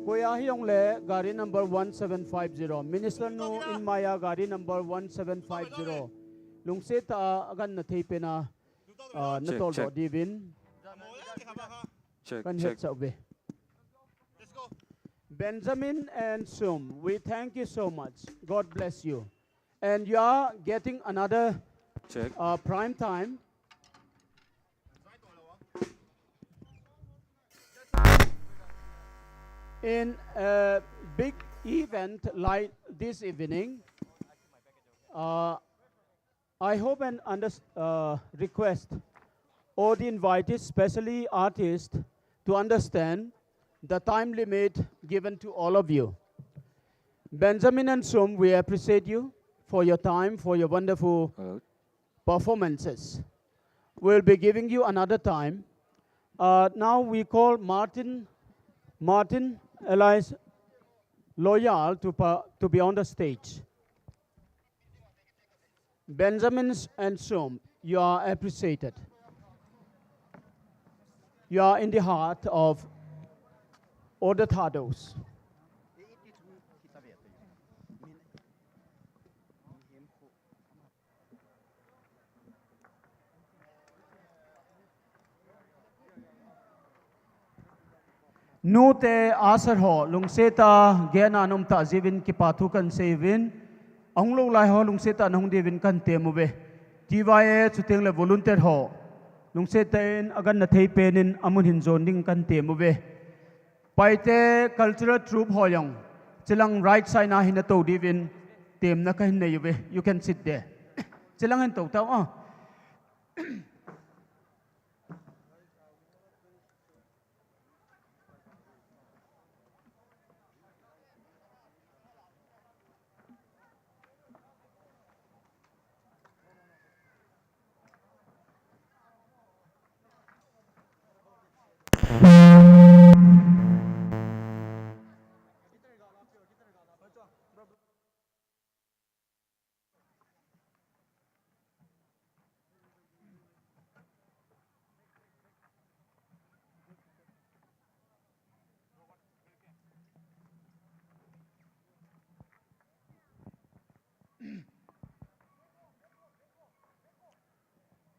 ꯀꯣꯌꯥ ꯍꯤꯌꯣꯡꯂꯦ, ꯒꯥꯔꯤ number one seven five zero꯫ Minister ꯅꯨ ꯏꯟꯃꯥꯌꯥ, ꯒꯥꯔꯤ number one seven five zero꯫ ꯂꯨꯡꯁꯦ ꯇ ꯑꯒꯟ ꯅꯊꯩ ꯄꯦꯅꯥ, ꯑ, ꯅꯇꯣꯜ ꯗꯣ ꯗꯤꯕꯤꯟ꯫ Check, check. ꯀꯟ ꯍꯦꯠ ꯆꯧꯕꯦ꯫ Benjamin and Sum, we thank you so much. God bless you. And you are getting another, check, uh, prime time. In a big event like this evening, uh, I hope and under-, uh, request all the invitees, especially artists, to understand the time limit given to all of you. Benjamin and Sum, we appreciate you for your time, for your wonderful, hello, performances. We'll be giving you another time. Uh, now we call Martin, Martin Elias Loyal to pa-, to be on the stage. Benjamin and Sum, you are appreciated. You are in the heart of all the Thados. Nute asar ho, lungse ta gena num ta jivin kipathu kan sevin, ahung lo lai ho lungse ta nahung devin kan temuve. T Y A chuteng le volunteer ho, lungse ta in agan na thei penin amun hin jon ding kan temuve. Paite cultural troupe ho yong, chilang right side na hin na to divin, tem na ka hin na yuve. You can sit there. Chilang hin to tao, ah.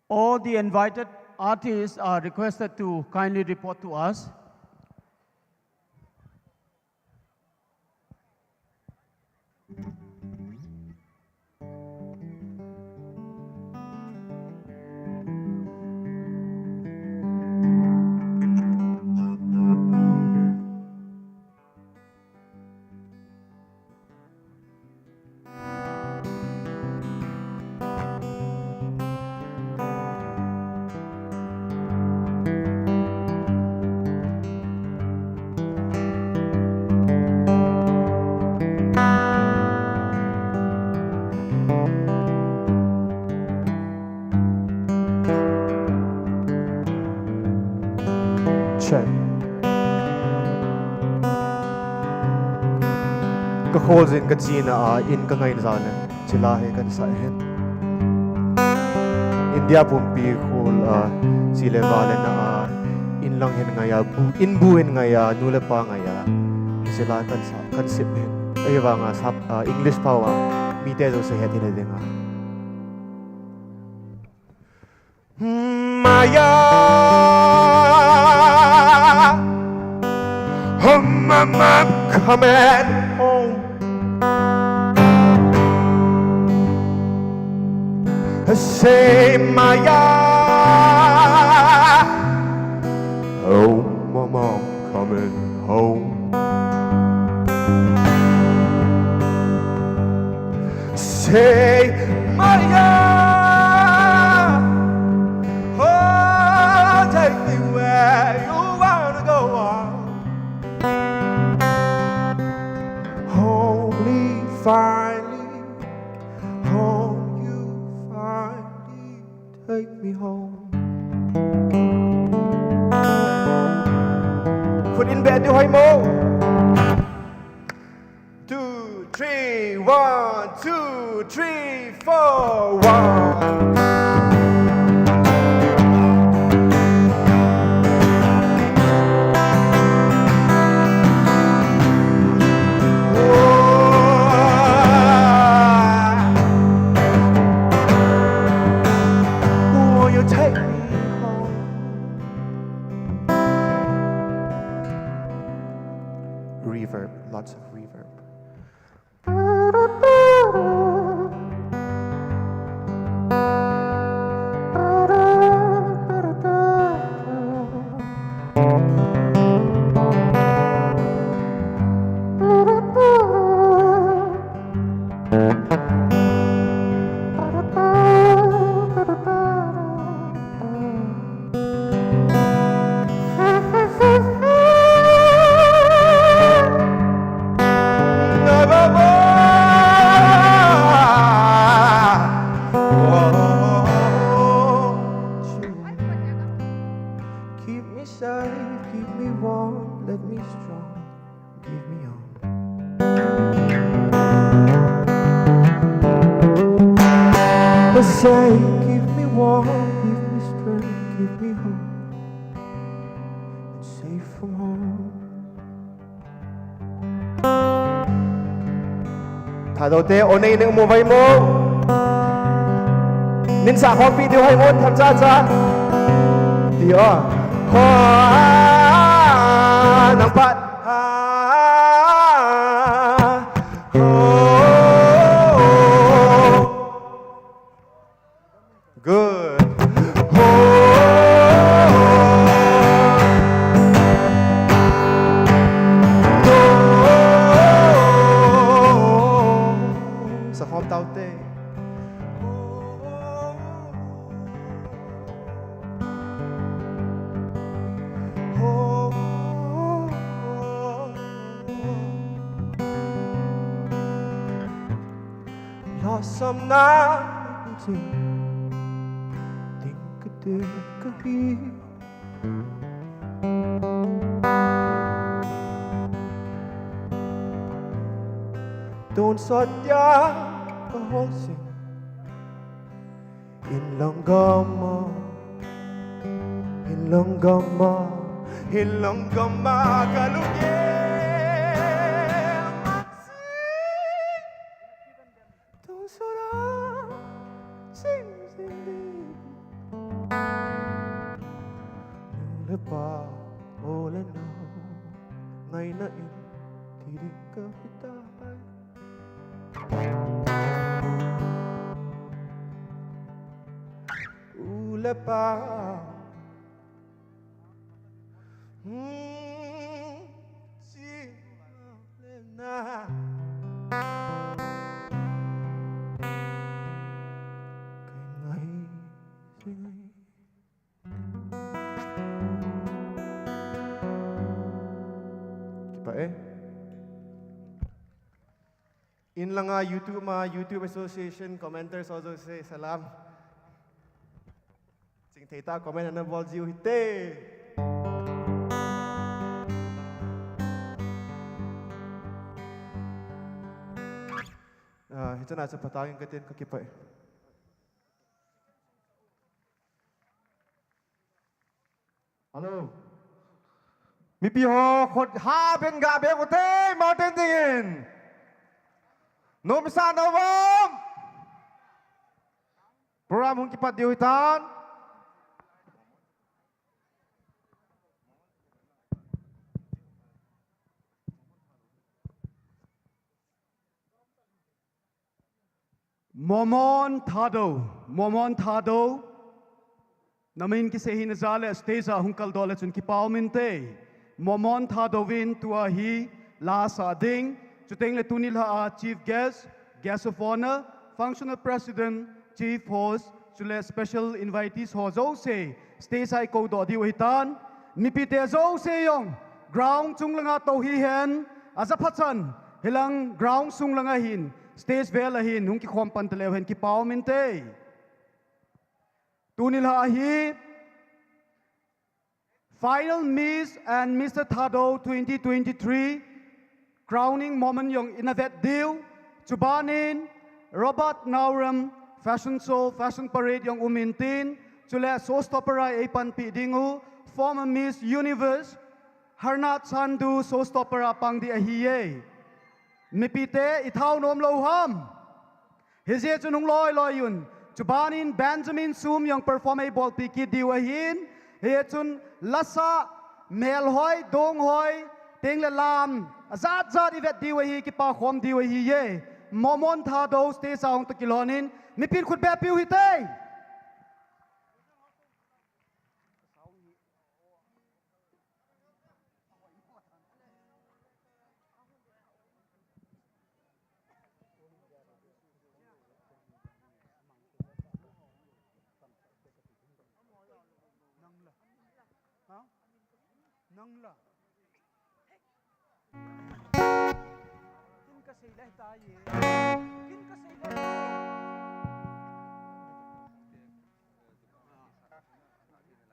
All the invited artists are requested to kindly report to us. Check. Ka khawl zin ka china a, in ka ngaina zalen, chila he kan sa hen. India pumpi khawl a, chile valen a, in lang hen ngaya, bu, in bu hen ngaya, nu le pa ngaya, chila kan sa, kan sip hen. Ei vanga sap, a, English pau a, mi te zo se het hin a dinga. Maya, oh, mama, I'm coming home. Say, Maya, oh, mama, I'm coming home. Say, Maya, oh, take me where you wanna go. Only finally, home you finally take me home. Khut in beh ti hoi mo. Two, three, one, two, three, four, one. Keep me safe, keep me warm, let me strong, give me on. Let's say, give me warm, give me strength, give me hope, and safe from home. Thado te, onei neng mo vai mo. Nin sa khom pi diu hai mo, tham cha cha. Ti o. Ho, a, nang pat. A, ho. Good. Ho. Sa khom tau te. Lawsam na ting ting ka ting ka hi. Tonsot ya ka hosing in long gama, in long gama, in long gama ka luge. Tonsot a sing sing ding. Nung le pa o le no ngai na in ti ding ka hi tai. U le pa. Hmm, si le na. Inlanga YouTube ma, YouTube Association commenters ho jouse salam. Chingthei tah comment ana boljiu hite. Ah, hichana chu phatah in katin, kakipah e. Hello. Mipi ho khut ha ben ga be ute, Martin dingin. Nom sa nom. Program hung kipat diu hitan. Momon Thadou, Momon Thadou. Namin kisei hina jal le stage a hung kaldoh le chun kipa um inte. Momon Thadou vin tua hi la sa ding. Chuteng le tuni la a chief guest, guest of honor, functional president, chief host, chule special invitees ho jouse stage a i koudoh diu hitan. Mipite jouse jong ground chung langa tou hihen, aja phat chan hilang ground sung langa hin, stage vel a hin hung kikhom pan taleu hen kipa um inte. Tuni la hi Final Miss and Mister Thadou twenty twenty-three crowning moment jong ina vet diu. Chubanin Robert Naoram fashion show, fashion parade jong um intin, chule showstopper a ei panpi ding u former Miss Universe Harnath Sandhu showstopper a pang ding ahiye. Mipite, i thao nom lou ham? Hijeh chun hung loi loi un. Chubanin Benjamin Sum jong perform ei bolpi kit diu ahin. Hijeh chun lasa, melhoi, donghoi, teng le lam, ajat jat i vet diu ahi, kipa khom diu ahiye. Momon Thadou stage a hung toh kilhon in, mipin khut beh piu hite. Nangla. Ha? Nangla. Kin ka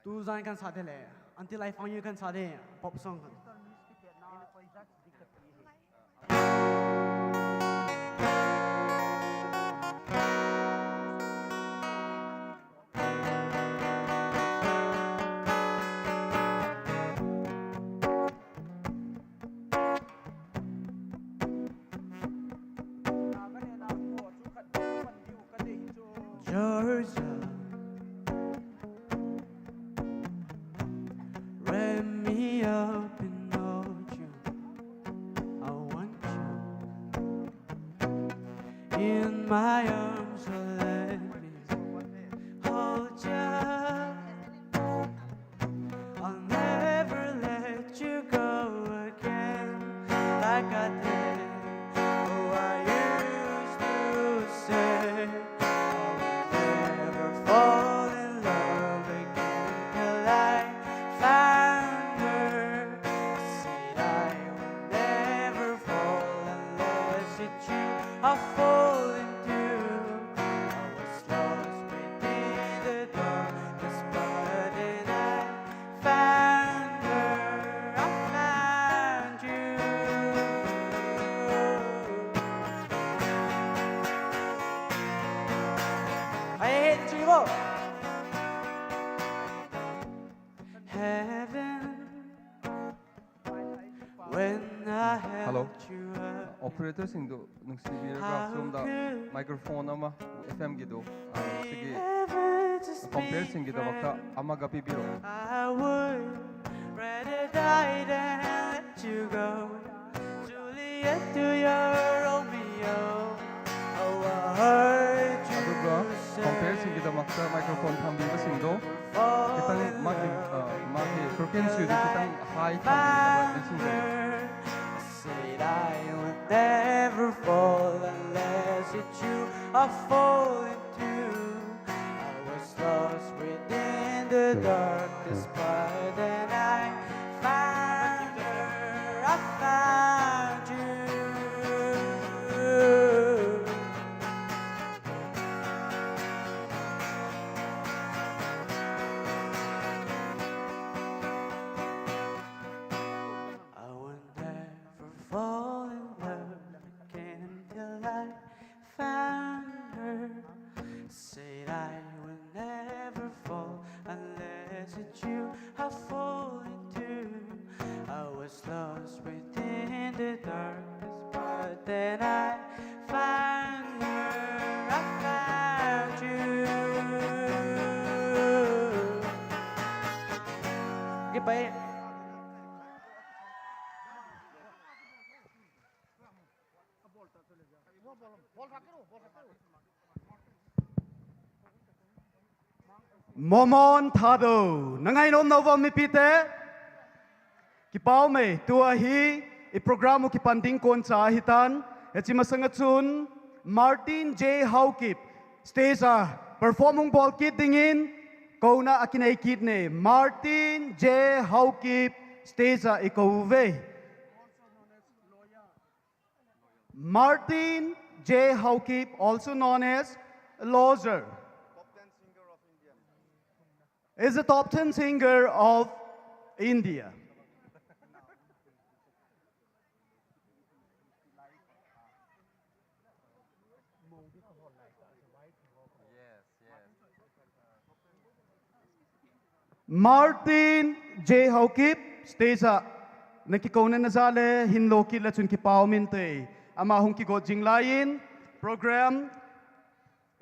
Tu zan kan sa de le. Until I found you kan sa de. Pop song kan. Georgia, wrap me up in ocean. I want you in my arms, so let me hold you. I'll never let you go again, like I did. Oh, I used to say I would never fall in love again till I found her. I said I would never fall unless it's you I fall into. I was lost within the darkness, but then I found her, I found you. Hey, hey, let's go. Heaven, when I held Hello. You up. Operator ꯁꯤꯡꯗꯨ ꯅꯨꯡꯁꯤꯕꯤꯔꯒ ꯁꯣꯝꯗ microphone ꯑꯃ, F M ꯒꯤꯗꯣ, ꯑ, ꯁꯤꯒꯤ compare ꯁꯤꯡꯒꯤꯗꯃꯛꯇ ꯑꯃꯒ ꯄꯤꯕꯤꯔꯛꯑꯣ꯫ I would rather die than let you go. Juliet to your Romeo. How I heard you ꯑꯗꯨꯒ say compare ꯁꯤꯡꯒꯤꯗꯃꯛꯇ microphone ꯊꯝꯕꯤꯕꯁꯤꯡꯗꯣ ꯈꯤꯇꯪ ꯃꯥꯒꯤ, ꯑ, ꯃꯥꯒꯤ frequency ꯗꯨ ꯈꯤꯇꯪ high ꯊꯝꯕꯤꯅꯕ ꯅꯤꯡꯁꯤꯡꯖꯔꯤ꯫ Said I would never fall unless it's you I fall into. I was lost within the darkness, but then I found her, I found you. Momon Thado, nangai nom novom mipite. Kipau mei, tua hi, i program u kipanding kon cha hitan, e chi masanga chun, Martin J Haokip, stage a, perform ung bol kit dingin, kona akinei kit ne, Martin J Haokip, stage a i kou ve. Martin J Haokip, also known as Lozer, is a top ten singer of India. Martin J Haokip, stage a, na kikouna na zale, hin lo kit le chun kipau min te. Ama hung kigot jing lai in, program,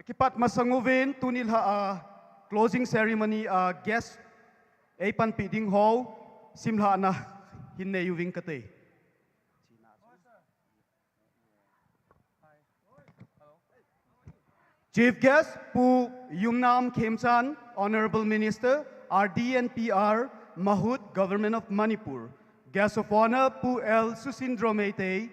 kipat masang uvin, tuni la a, closing ceremony a, guest, ei panpi ding ho, sim la na, hin nei uving kate. Chief Guest, Pu Yumnam Khemchand, Honorable Minister, R D and P R, Mahut, Government of Manipur. Guest of Honor, Pu L Susindro Meitei,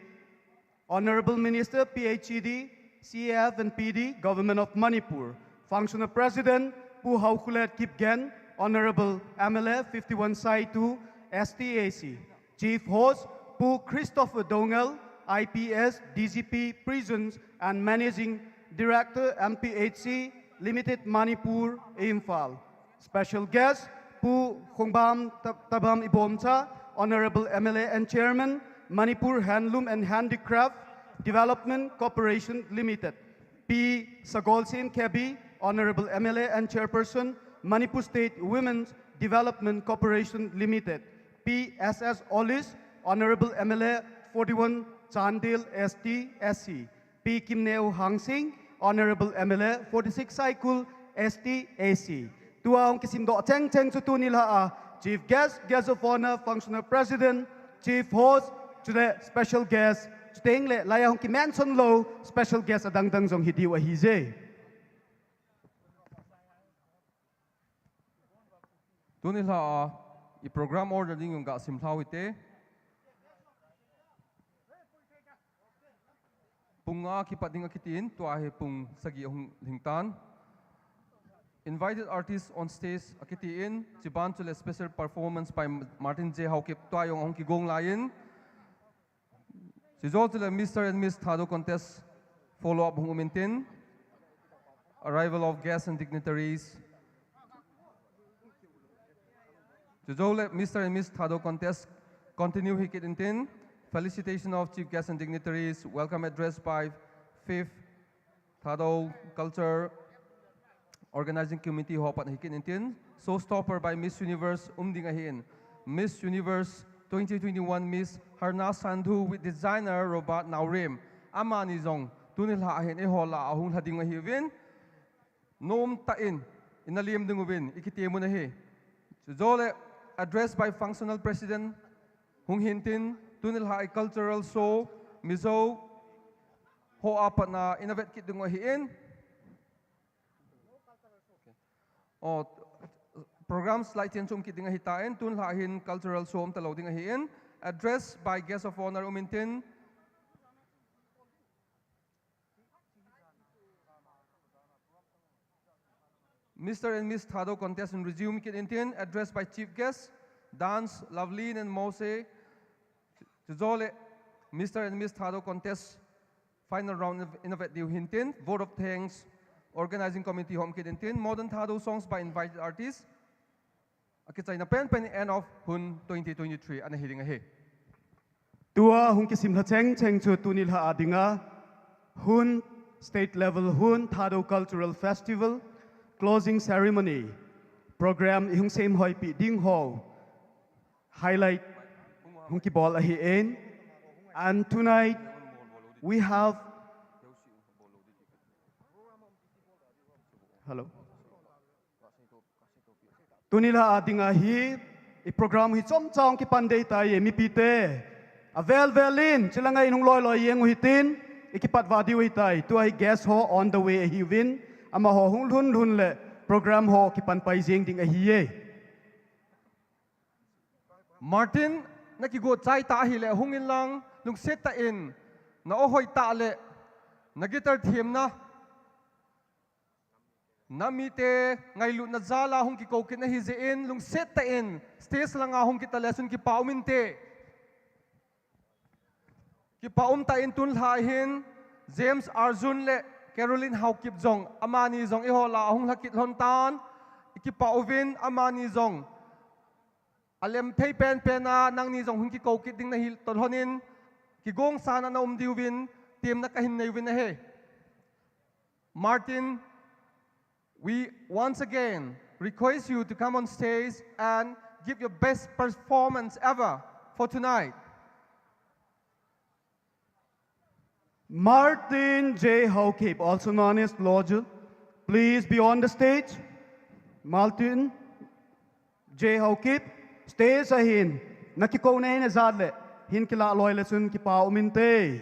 Honorable Minister, P H E D, C A F and P D, Government of Manipur. Functional President, Pu Haokhulet Kipgen, Honorable M L A, fifty-one Saitu, S T A C. Chief Host, Pu Christopher Dongel, I P S, D G P, Prisons, and Managing Director, M P H C Limited, Manipur, Imphal. Special guest, Pu Khongbam Tab-, Tabam Ibomcha, Honorable M L A and Chairman, Manipur Handloom and Handicraft Development Corporation Limited. Pi Sagolsen Kebi, Honorable M L A and Chairperson, Manipur State Women's Development Corporation Limited. Pi S S Olis, Honorable M L A, forty-one Chandel S T S C. Pi Kimneo Hangsing, Honorable M L A, forty-six Saikul S T A C. Tua hong kisim do cheng cheng chu tuni la a, Chief guest, guest of honor, functional president, chief host, chule special guest, chuteng le laya hung ki mention lo special guest adang dang jong hi diu ahi je. Tuni lha a i program order ding jong ga sim lhau hite. Pung nga kipat ding akitin, tua hi pung sagi ahung lhing tan. Invited artists on stage akitin, chiban chule special performance by Martin J Haokip tua jong ahung kigong laiyin. Chujou chule Mister and Miss Thadou contest follow up hung um intin. Arrival of guests and dignitaries. Chujou le Mister and Miss Thadou contest continue hi kit intin. Felicitation of chief guests and dignitaries. Welcome address by fifth Thadou Culture Organizing Committee ho pat hi kit intin. Showstopper by Miss Universe um ding ahin. Miss Universe twenty twenty-one Miss Harna Sandhu with designer Robert Naorem. Amani jong tuni lha ahin eiho lah a hung lha ding ahiuvin. Nom tah in, ina lem ding uvin, i kitem u ahi. Chujou le, address by functional president, hung hintin, tuni lha a i cultural show, Mizo, ho a pat na, ina vet kit ding u ahin. O, programs lai chen chom kit ding ahitan, tuni lha a hin cultural show um talou ding ahin. Address by guest of honor um intin. Mister and Miss Thadou contest in resume kit intin, address by chief guest, dance, Lovelyn and Mose. Chujou le, Mister and Miss Thadou contest final round in, ina vet diu hintin, vote of thanks, organizing committee ho um kit intin, modern Thadou songs by invited artists. Akichaina penpen end of Hun twenty twenty-three ana hi ding ahi. Tua hung kisim lha cheng cheng chu tuni lha a dinga Hun state level Hun Thadou Cultural Festival closing ceremony program i hung semhoipi ding ho highlight hung kibol ahin. And tonight we have, hello. Tuni lha a dinga hi I program hi chomcha hung kipan dei tai e, mipite. Avel vel in, chilang a in hung loi loi jeng u hitin, i kipat vah diu ahitai. Tua hi guest ho on the way ahiuvin, amaho hung lhun lhun le program ho kipan pai jeng ding ahi e. Martin, na kigot chai ta ahile hung in lang, lungset tah in, na aw hoi tah le, na guitar themna, na mite ngailutna jal a hung kikou kit na ahi jeh in, lungset tah in, stage lang a hung kit ta le chun kipa um inte. Kipa um tah in tun lha hin, James Arjun le Caroline Haokip jong, amani jong eiho lah a hung lha kit lhon tan, i kipa uvin, amani jong, a lem thei pen pen a, nangni jong hung kikou kit ding na hi toh lhon in, kigong san a na um diuvin, temna kahin nei uvin ahi. Martin, we once again request you to come on stage and give your best performance ever for tonight. Martin J Haokip, also known as Loju, please be on the stage. Martin J Haokip, stage a hin, na kikouna hi na jat le, hin kilah loi le chun kipa um inte.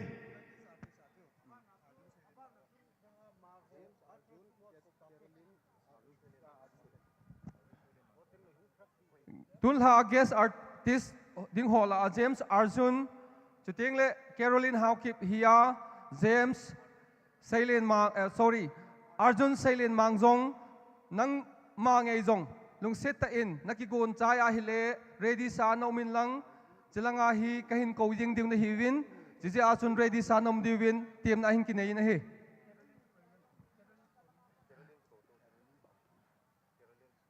Tun lha a guest artist ding ho lah a James Arjun, chuteng le Caroline Haokip hi a, James Seilen Mang, eh, sorry, Arjun Seilen Mang jong, nangma ngei jong, lungset tah in, na kigon chai ahile, ready sa na um in lang, chilang a hi kahin kou jing diu na hiuvin, chijeh a chun ready sa na um diuvin, temna hin kinei in ahi.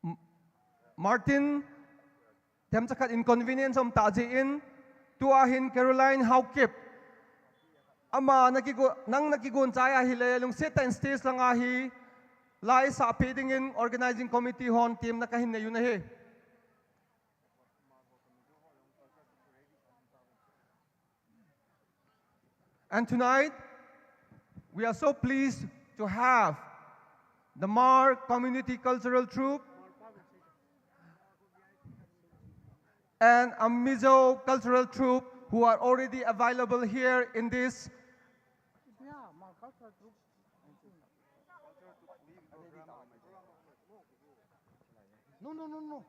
M-, Martin, themcha khat inconvenience um tah jeh in, tua hin Caroline Haokip, ama na kigo-, nang na kigon chai ahile, lungset tah in stage lang a hi, la isah peh ding in organizing committee hon temna kahin nei un ahi. And tonight, we are so pleased to have the Hmar Community Cultural Troupe, and a Mizo cultural troupe who are already available here in this. No, no, no, no.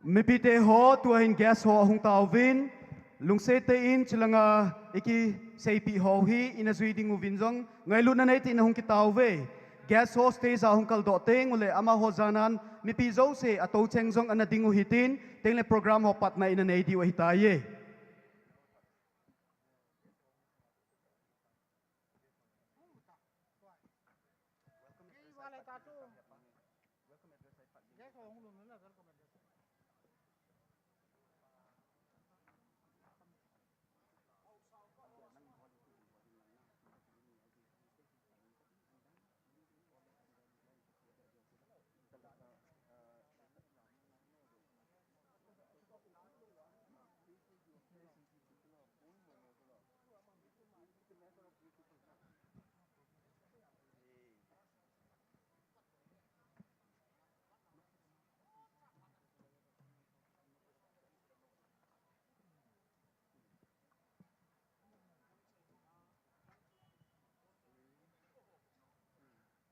Mipite ho, tua hin guest ho ahung tauvin, lungset tah in chulanga iki seipi ho hi ina jui ding uvin jong ngailutna neitah in ahung kitauve. Guest ho stage a hung kaldoh teng uleh amaho janan mipi jouse ato cheng jong ana ding u hitin, tengle program ho patna ina nei diu ahitai.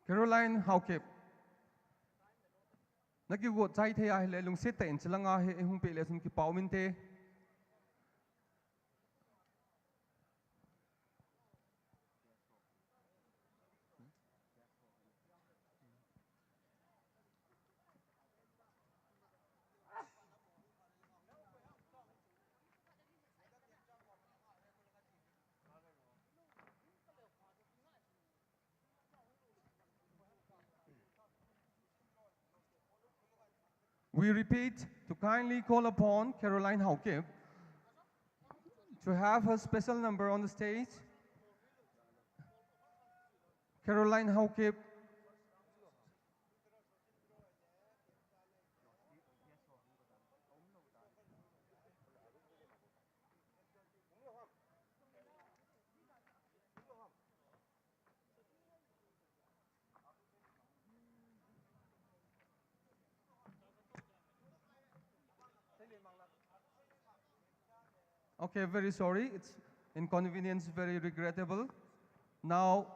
Caroline Haokip. Na kigot chai thei ahile lungset tah in chulanga hi hung peh le chun kipah um inte. We repeat to kindly call upon Caroline Haokip to have her special number on the stage. Caroline Haokip. Okay, very sorry. It's inconvenience, very regrettable. Now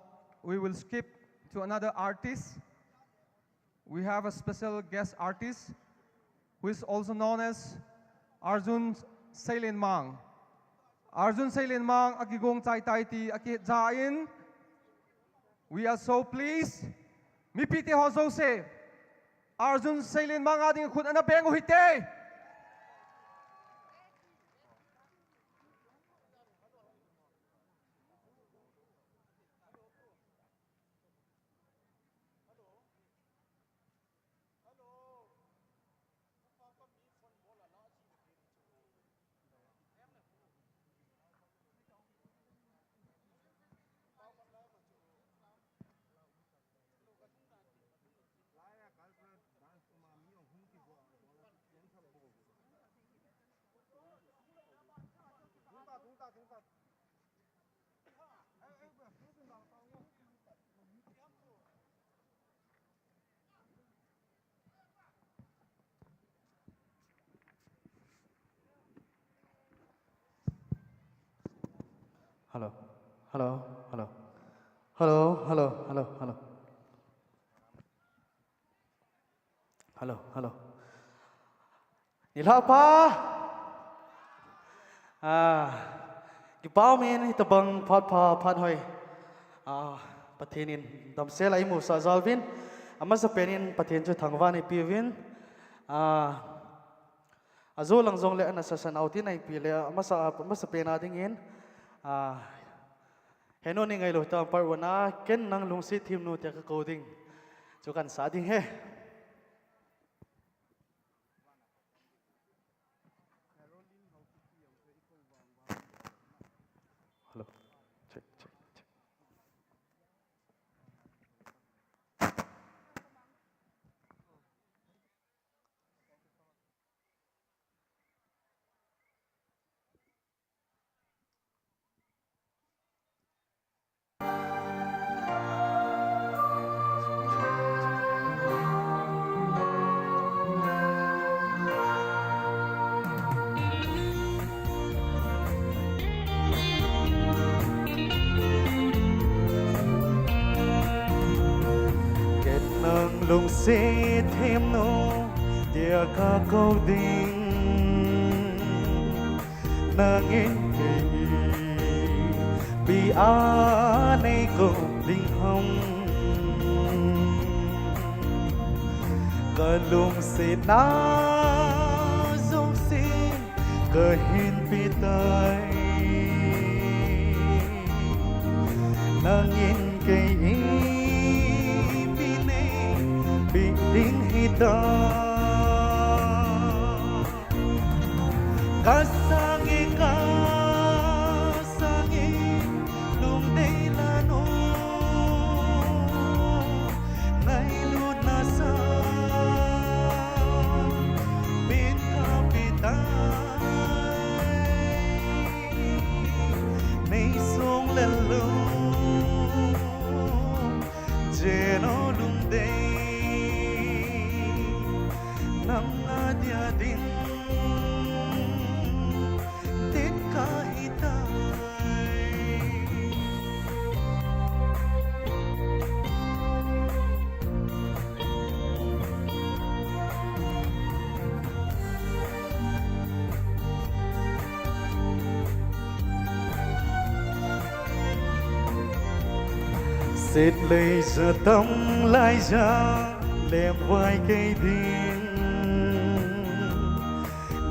we will skip to another artist. We have a special guest artist who is also known as Arjun Seilenmang. Arjun Seilenmang, akigong tai tai ti, akit jain. We are so pleased. Mipi te ho jouse. Arjun Seilenmang a ding khut ana beng u hite. Hello. Hello. Hello. Hello. Hello. Hello. Hello. Hello. Hello. Nilhah pha. Ah, kipa um in, hitobang phat pha, phat hoi. Ah, Pathen in damsel a eimusah jal uvin. Amasa pen in Pathen chu thangvah in eipeuvin. Ah, ajo lang jongle ana sasa nau tin eipe le, amasa, amasa pen a ding in, ah, henu ni ngailou ta par wana, ken nang lungset thim nu tia kakou ding. Chu kahin sa ding ahi. Hello. Check, check, check. Sethemno tia ka ko ding, nangin kei i pi a nei ko ding ham. Ka lungsetna zong si ka hin pi tai. Nangin kei i pi nei pi ding hi ta. Ka sang e, ka sang e, lungdei la no. Ngailutna sang min ka pi tai. Nei sung le lo, jeno lungdei, nang a dia ding, tit ka hi tai. Sit lei za tam lai za lem vai kei ding.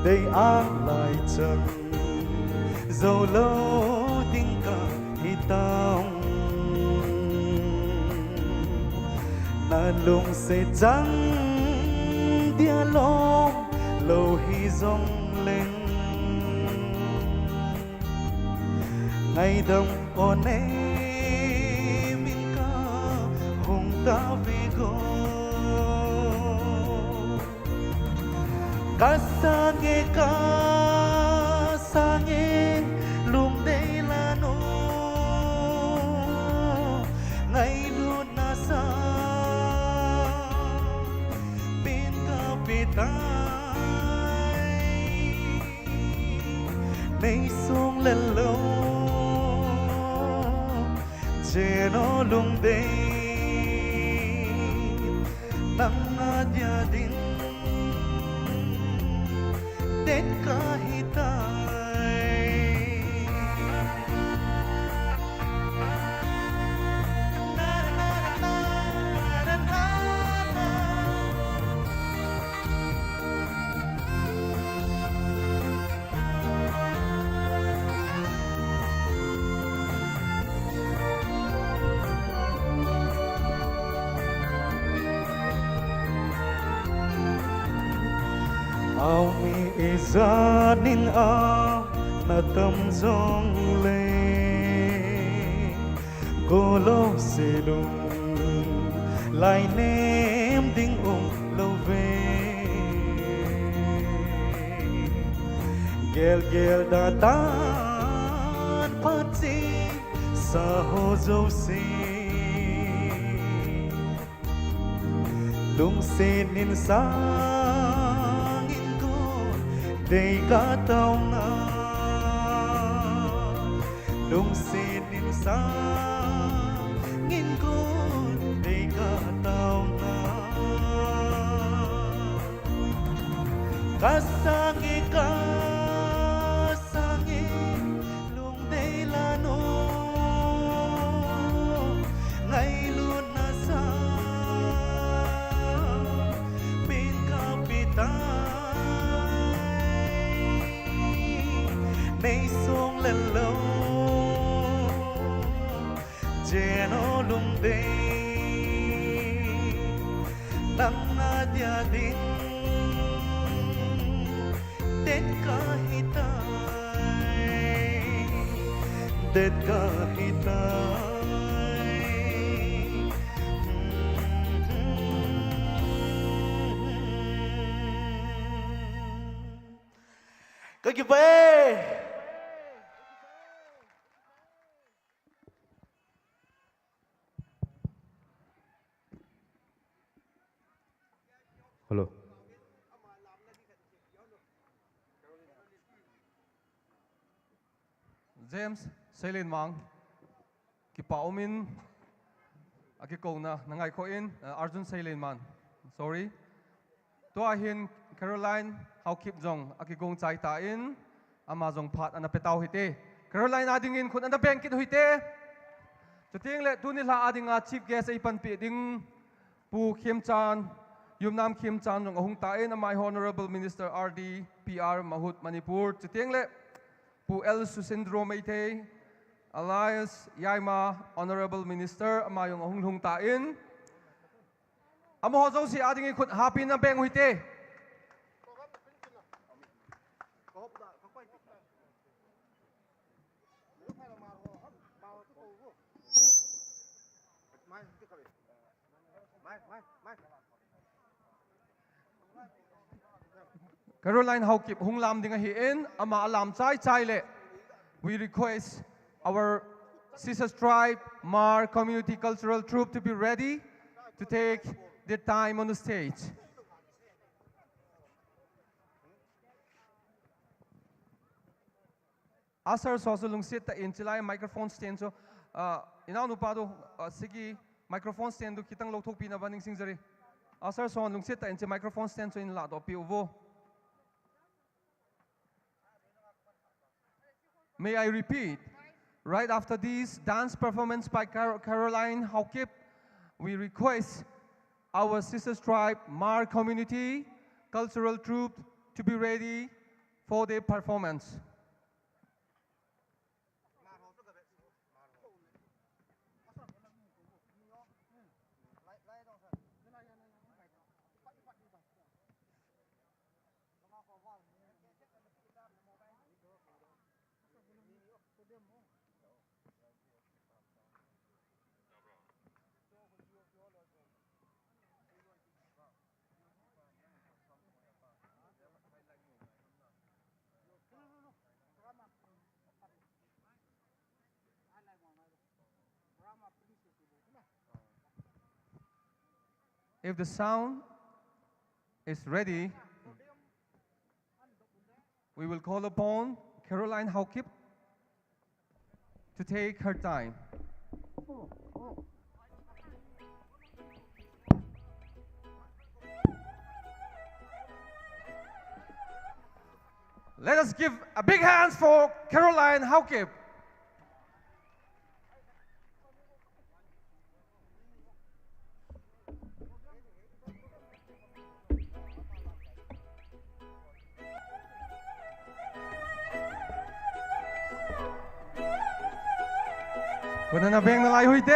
Dei ang lai chang zo lo ding ka hi tam. Na lungset chang dia lom lo hi zong leng. Ngaidam o ne min ka hong ta ve go. Ka sang e, ka sang e, lungdei la no. Ngailutna sang min ka pi tai. Nei sung le lo, jeno lungdei, na Aw mi izat nin aw na tam zong lei, golo se lung lai nem ding um lo ve. Gel gel da tan phat ci sa ho zo se. Lungsiat nin sang in kun dei ka tau na. Lungsiat nin sang in kun dei ka tau na. Ka sang e, ka sang e, lungdei la no. Ngailutna sang min ka pi tai. Nei song le lo. Jeno lungdei nang a dia ding det ka hi tai, det ka hi tai. Ka kipah e. Hello. James Seilenmang, kipa umin, a kikona na ngaikhoh in, uh, Arjun Seilenman, sorry. Tua hin Caroline Haokip zong a kigong chai ta in, ama zong phat ana pe tau hite. Caroline adingin khut ana beng kit uhite. Chuteng le tuni la adinga chief guest ei panpih ding Pu Khemchand, Yumnam Khemchand zong ahung ta in, ama hi Honorable Minister R D P R Mahut Manipur. Chuteng le Pu L Susindro Meitei, alias Yaima, Honorable Minister, ama zong ahung lhung ta in. Amaho zosia dingin khut hapin a beng uhite. Caroline Haokip hung lam ding ahi in, ama a lam chai chai le. We request our Sister Tribe Hmar Community Cultural Troupe to be ready to take their time on the stage. Usher ꯁꯣꯁꯨ ꯂꯨꯡꯁꯤꯠꯇ in ꯆꯤꯂꯥꯏ microphone stand ꯁꯨ, ꯑ, ꯏꯅꯥꯎꯅꯨꯄꯥꯗꯣ, ꯑ, ꯁꯤꯒꯤ microphone stand ꯗꯨ ꯈꯤꯇꯪ ꯂꯧꯊꯣꯛꯄꯤꯅꯕ ꯅꯤꯡꯁꯤꯡꯖꯔꯤ꯫ Usher ꯁꯣꯟ ꯂꯨꯡꯁꯤꯠꯇ ꯏꯟ ꯆꯤ microphone stand ꯁꯨ ꯏꯟ ꯂꯥꯛꯗꯣꯛꯄꯤꯎꯕꯣ꯫ May I repeat? Right after this dance performance by Car-, Caroline Haokip, we request our Sister Tribe Hmar Community Cultural Troupe to be ready for their performance. If the sound is ready, we will call upon Caroline Haokip to take her time. Let us give a big hand for Caroline Haokip. Kuna na beng na lai hui te.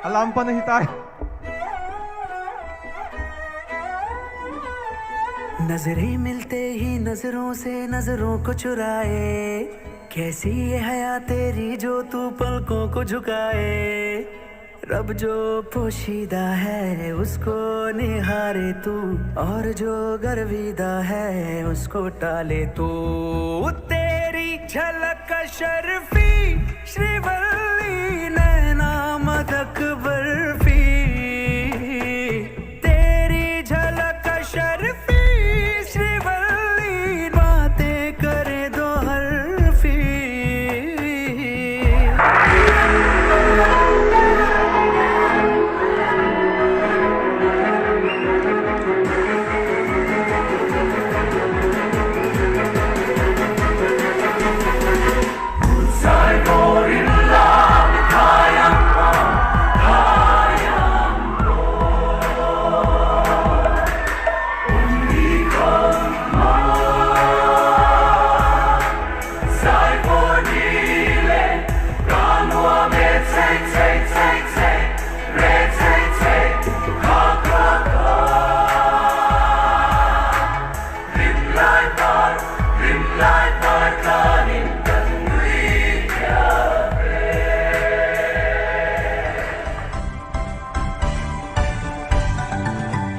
Alam pa na hitai. नजरें मिलते ही नजरों से नजरों को चुराए, कैसी ये हया तेरी जो तू पलकों को झुकाए। रब जो पोशीदा है उसको निहारे तू, और जो गर्विदा है उसको टाले तू। तेरी झलक अशरफी श्रीवल्ली नैना मदक बर्फी। तेरी झलक अशरफी श्रीवल्ली बातें करे दो हरफी।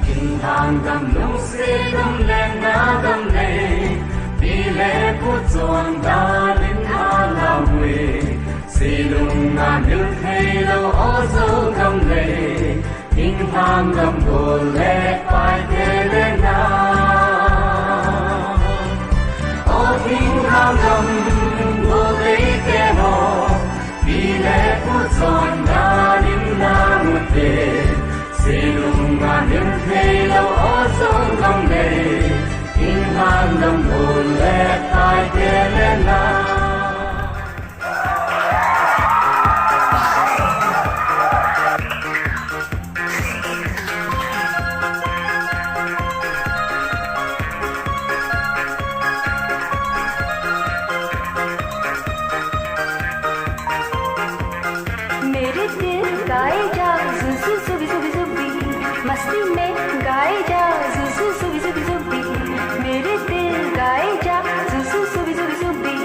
King hang gam lung se gam le na gam le, pi le pu chuan dalin a la mui. Si lung a nil thei lo aw zo gam le, king hang gam bul le pai te le na. Aw king hang gam bul le te ho, pi le pu chuan dalin la mu te. Si lung a nil thei lo aw zo gam le, king hang gam bul le pai te le na. मेरे दिल गाए जा जुजु जुबी जुबी जुबी, मस्ती में गाए जा जुजु जुबी जुबी जुबी। मेरे दिल गाए जा जुजु जुबी जुबी जुबी,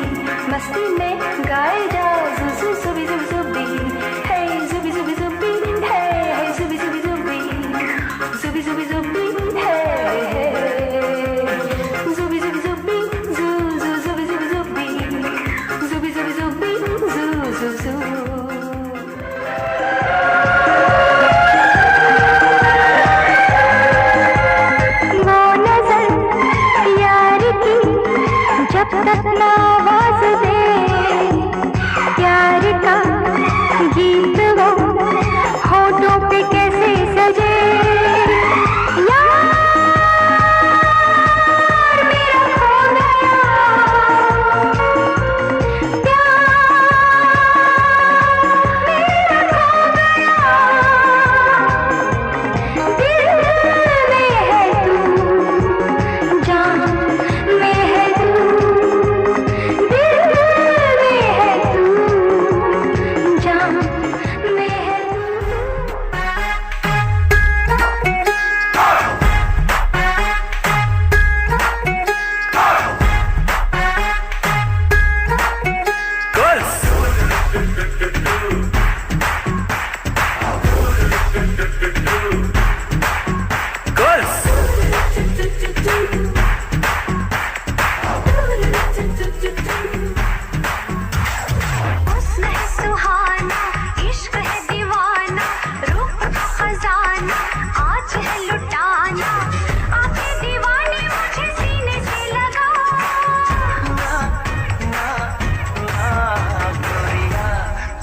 अपना आवाज दे, प्यार का गीत वो होठों पे कैसे सजे। यार मेरा खो गया, प्यार मेरा खो गया। दिल में है तू, जान में है तू, दिल में है तू, जान में है तू। Girls! Girls! हुस्न है सुहाना, इश्क है दीवाना, रूप का खजाना आज है लुटाना। आंखें दीवानी मुझे सीने से लगा।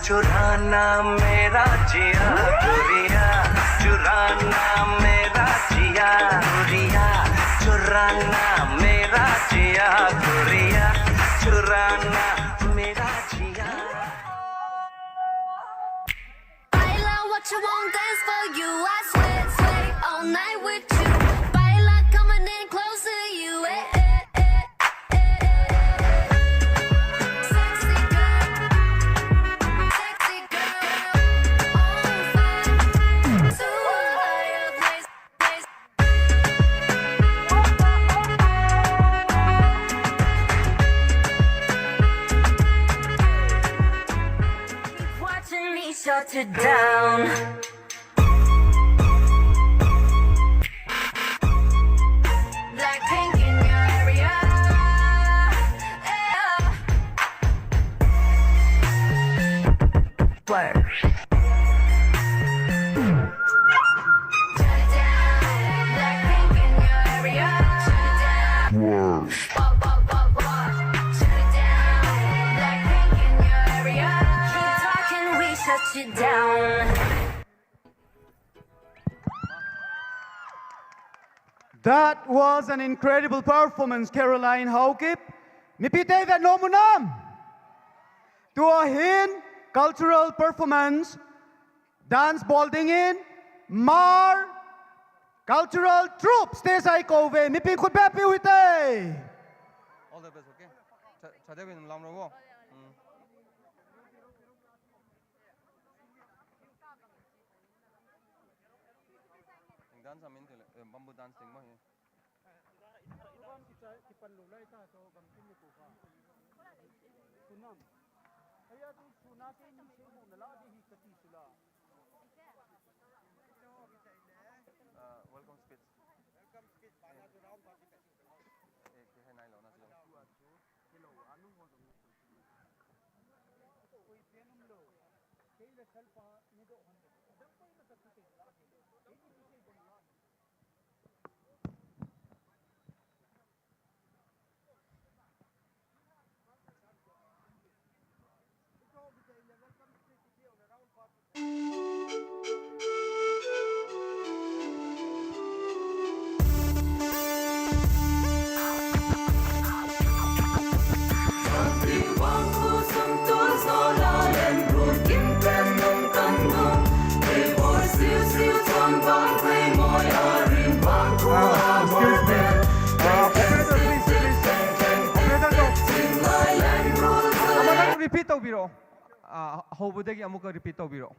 चुराना मेरा जिया गोरिया, चुराना मेरा जिया गोरिया, चुराना मेरा जिया गोरिया, चुराना मेरा जिया। Baila, what you want, dance for you. I swear, swear, all night with you. Baila, coming in close to you. Eh, eh, eh, eh, eh, eh. Sexy girl, sexy girl, on fire. So high, place, place. Keep watching me shut it down. Blackpink in your area. Yeah. Blackpink in your area. Pop, pop, pop, pop. That was an incredible performance, Caroline Haokip. Mipi tei ve no munam. Tua hin cultural performance, dance ball dingin, Hmar Cultural Troupe stage ai kou ve, mipi khut be piu hite. All the best, okay? Chade win lam ro. Dance amin tele, eh, bamboo dance ding mo hi. Program kicha-, kipan lo lai ta to gamtin ni ko ka. Sunam. Aya tu suna ke ni se mo na la di hi kati sula. Uh, welcome speech. Welcome speech. Bana tu round party ka. Eh, ke hai nai lo na sila. Koi penum lo. Kei la salpa ni do hon. Dang koi na ka tu te la ke. Kei ni tu se bon la. Repeat ꯇꯧꯕꯤꯔꯛꯑꯣ꯫ ꯑꯥ, ꯍꯧꯕꯗꯒꯤ ꯑꯃꯨꯛꯀ repeat ꯇꯧꯕꯤꯔꯛꯑꯣ꯫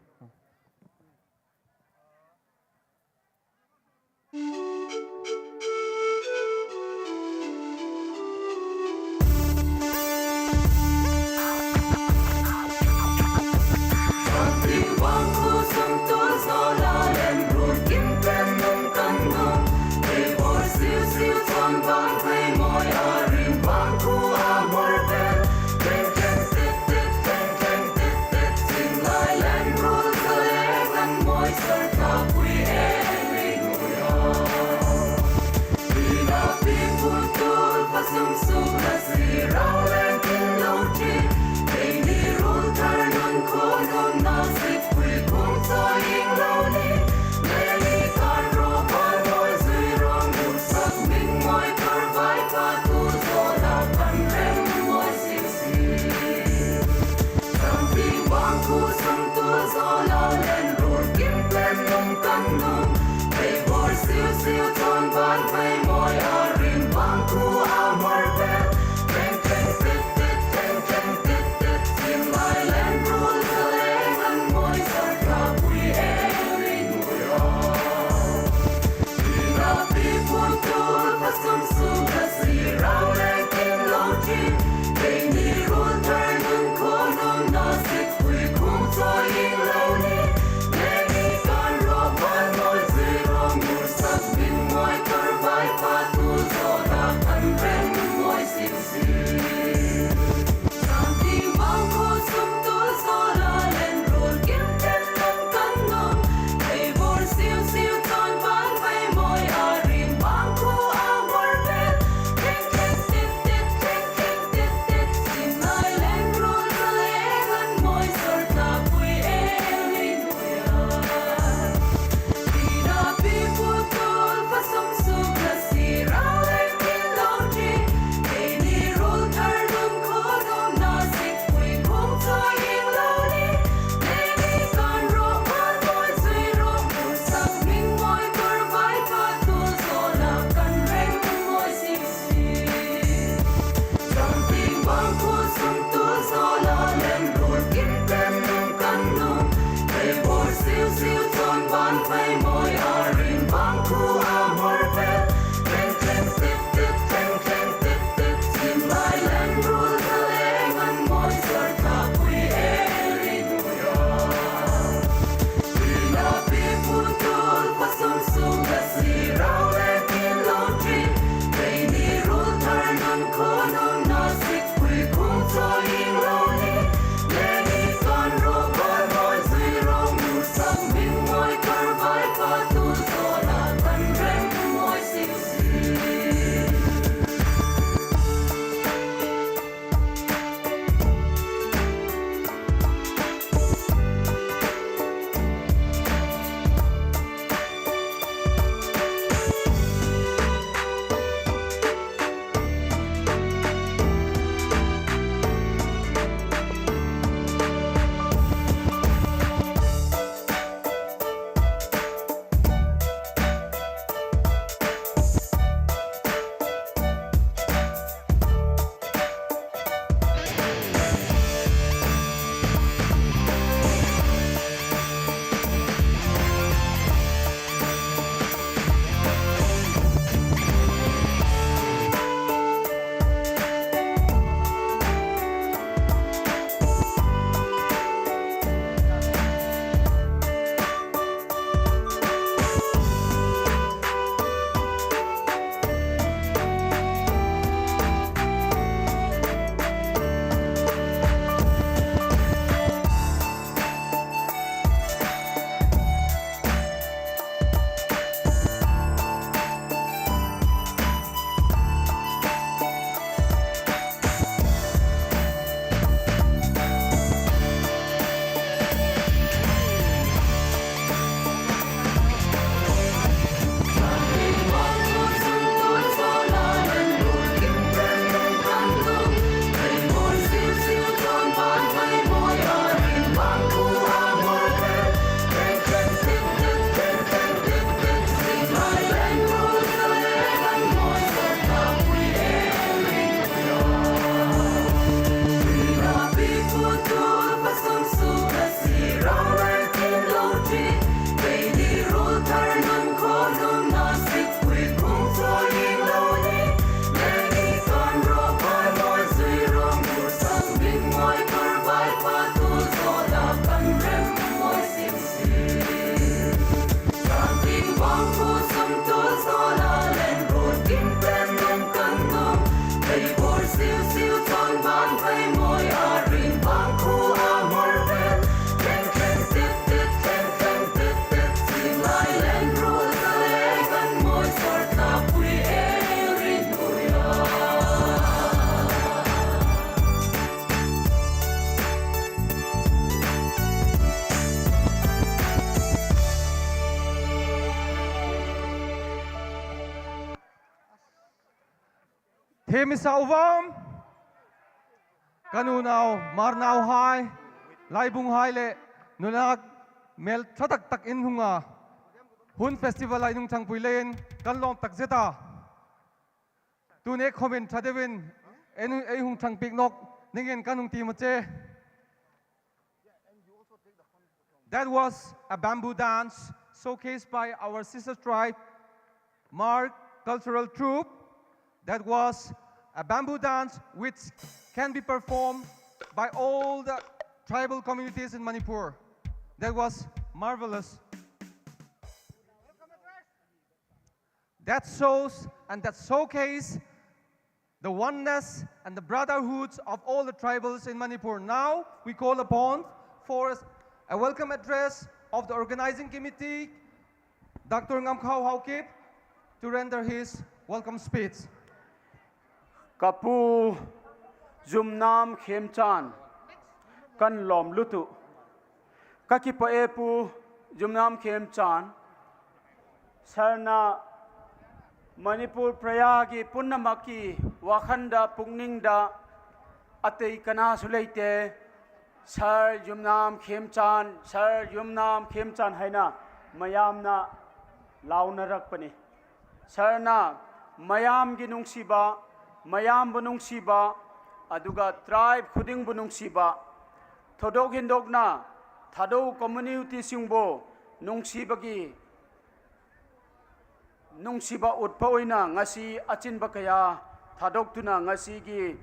Themisa uvam, kanunau, marnau hai, laibung hai le, nulak mel thatak tak in hunga, hun festival ai nung thangpui lein, kan lom tak zeta. Tune khomin thadevin, ei hung thangpik nok, ningin kan hung ti mache. That was a bamboo dance showcased by our sister tribe, Hmar Cultural Troupe. That was a bamboo dance which can be performed by all the tribal communities in Manipur. That was marvelous. That shows and that showcase the oneness and the brotherhoods of all the tribals in Manipur. Now we call upon for a welcome address of the organizing committee, Doctor Ngamkhao Haokip, to render his welcome speech. Kapu Jumnam Khemchand, kan lom lutu. Kakipa epu Jumnam Khemchand, Sarna Manipur Prayagi Punnamaki Wakhanda Pukningda Atei Kana Suleite, Sar Jumnam Khemchand, Sar Jumnam Khemchand Haina, Mayamna Launa Rakpani. Sarna mayamgi nungsiba, mayambu nungsiba, aduga tribe khudingbu nungsiba, thodok hindokna, thadou community singbu nungsibagi, nungsiba utpa oina ngasi achinba kaya thadoktuna ngasigi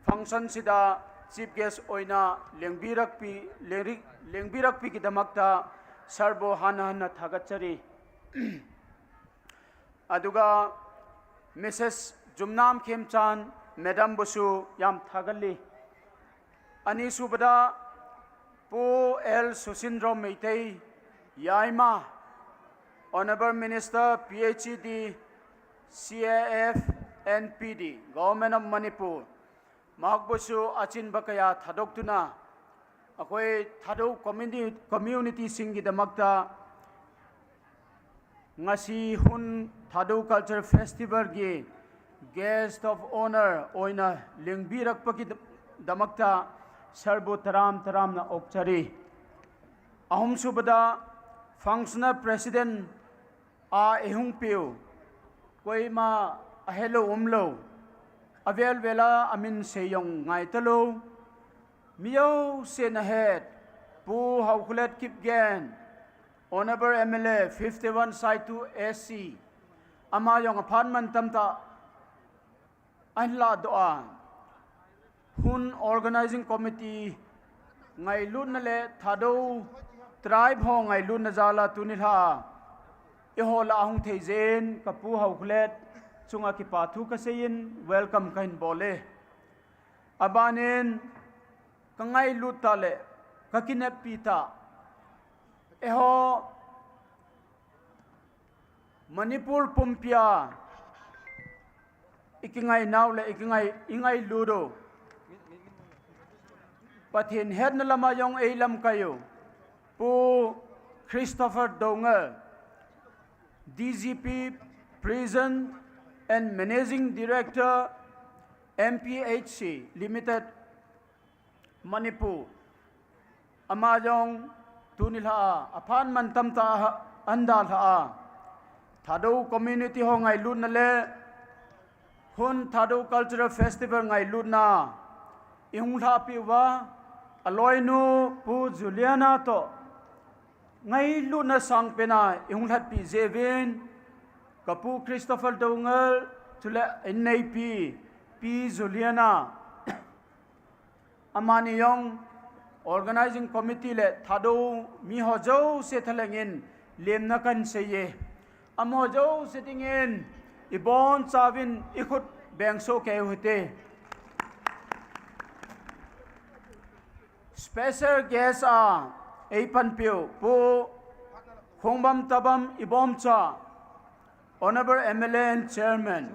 function sida chief guest oina lengbirakpi, lengri-, lengbirakpigidamakta sarbu hana hana thagatchari. Aduga Missus Jumnam Khemchand madam busu yam thagali. Anisubada Pu L Susindro Meitei, Yaima, Honorable Minister, P H E D, C A F, N P D, Government of Manipur, ꯃꯍꯥꯛꯄꯨꯁꯨ ꯑꯆꯤꯟꯕ ꯀꯌꯥ ꯊꯥꯗꯣꯛꯇꯨꯅ ꯑꯩꯈꯣꯏ ꯊꯥꯗꯧ community, communityꯁꯤꯡꯒꯤꯗꯃꯛꯇ ꯉꯁꯤ ꯍꯨꯟ ꯊꯥꯗꯧ Culture Festivalꯒꯤ Guest of Honour ꯑꯣꯏꯅ ꯂꯦꯡꯕꯤꯔꯛꯄꯒꯤꯗꯃꯛꯇ ꯁꯥꯔꯕꯨ ꯇꯔꯥꯝ ꯇꯔꯥꯝꯅ ꯑꯣꯛꯆꯔꯤ꯫ ꯑꯍꯨꯝꯁꯨꯕꯗ Functional President ꯑꯥ ꯑꯦꯍꯨꯡ ꯄꯤꯌꯨ, ꯀꯣꯏꯃꯥ ꯑꯍꯦꯂꯣ ꯎꯝꯂꯣ, ꯑꯕꯦꯜ ꯕꯦꯂꯥ ꯑꯃꯤꯟ ꯁꯦꯌꯣꯡ ꯉꯥꯏꯇꯂꯣ, ꯃꯤꯌꯧ ꯁꯦꯅ ꯍꯦꯠ, ꯄꯨ ꯍꯧꯈꯨꯂꯦꯠ Kipgen, Honourable M L A fifty one Saitu S C, ꯑꯃꯥ ꯌꯣꯡ ꯑꯐꯥꯟ ꯃꯟꯇꯝꯇ ꯑꯍꯟ ꯂꯥꯗꯣꯛꯑ, ꯍꯨꯟ Organising Committee ꯉꯥꯏꯂꯨꯠꯅ ꯂꯦ ꯊꯥꯗꯧ tribe ꯍꯣ ꯉꯥꯏꯂꯨꯠꯅ ꯖꯥꯂ ꯇꯨꯅꯤꯂꯥ ꯏꯍꯣꯂ ꯑꯍꯨꯡ ꯊꯩꯖꯦꯟ ꯀꯄꯨ ꯍꯧꯈꯨꯂꯦꯠ ꯆꯨꯡꯉ ꯀꯤꯄꯥ ꯊꯨ ꯀꯁꯦꯌꯤꯟ welcome ꯀꯍꯤꯟ ꯕꯣꯂꯦ꯫ ꯑꯕꯥꯅꯦꯟ ꯀꯉꯥꯏ ꯂꯨꯠꯇꯥꯂꯦ ꯀꯀꯤꯅꯦꯞꯄꯤꯇꯥ ꯑꯦꯍꯣ ꯃꯅꯤꯄꯨꯔ ꯄꯨꯝꯄꯤꯌꯥ ꯏꯀꯤꯉꯥꯏ ꯅꯥꯎꯂꯦ ꯏꯀꯤꯉꯥꯏ ꯏꯉꯥꯏ ꯂꯨꯔꯣ꯫ ꯄꯊꯦꯟ ꯍꯦꯠꯅ ꯂꯃꯥꯌꯣꯡ ꯑꯩ ꯂꯝ ꯀꯥꯌꯨ ꯄꯨ Christopher ꯗꯧꯉ, D G P Prison and Managing Director M P H C Limited Manipur, ꯑꯃꯥꯖꯣꯡ ꯇꯨꯅꯤꯂꯥ ꯑꯐꯥꯟ ꯃꯟꯇꯝꯇ ꯑꯟꯗꯥꯂꯥ Thadou community ꯍꯣ ꯉꯥꯏꯂꯨꯠꯅ ꯂꯦ ꯍꯨꯟ ꯊꯥꯗꯧ Cultural Festival ꯉꯥꯏꯂꯨꯠꯅ ꯏꯍꯨꯡ ꯂꯥꯄꯤꯕ ꯑꯂꯣꯏꯅꯨ ꯄꯨ ꯖꯨꯂꯤꯌꯥꯅꯥ ꯇꯣ ꯉꯥꯏꯂꯨꯠꯅ ꯁꯥꯡꯄꯦꯅ ꯏꯍꯨꯡ ꯂꯥꯠꯄꯤ ꯖꯦꯕꯤꯟ ꯀꯄꯨ ꯈ꯭ꯔꯤꯁꯇꯣꯐꯔ ꯗꯧꯉꯜ ꯆꯨꯂꯦ ꯏꯟꯅꯩꯄꯤ ꯄꯤ ꯖꯨꯂꯤꯌꯥꯅꯥ ꯑꯃꯥꯅꯤꯌꯣꯡ Organising Committee ꯂꯦ ꯊꯥꯗꯧ ꯃꯤ ꯍꯣꯖꯧ ꯁꯦ ꯊꯂꯦꯡꯏꯟ ꯂꯦꯝꯅ ꯀꯟꯁꯦꯌꯦ꯫ ꯑꯃ ꯍꯣꯖꯧ ꯁꯦ ꯇꯤꯡꯏꯟ ꯏꯕꯣꯟ ꯆꯥꯕꯤꯟ ꯏꯈꯨꯠ ꯕꯦꯡꯁꯣ ꯀꯦ ꯍꯨꯇꯦ꯫ Special guest ꯑꯥ ꯑꯩ ꯄꯟꯄꯤꯌꯨ ꯄꯨ ꯈꯣꯡꯕꯝ ꯇꯕꯝ Ibomcha, Honourable M L A and Chairman,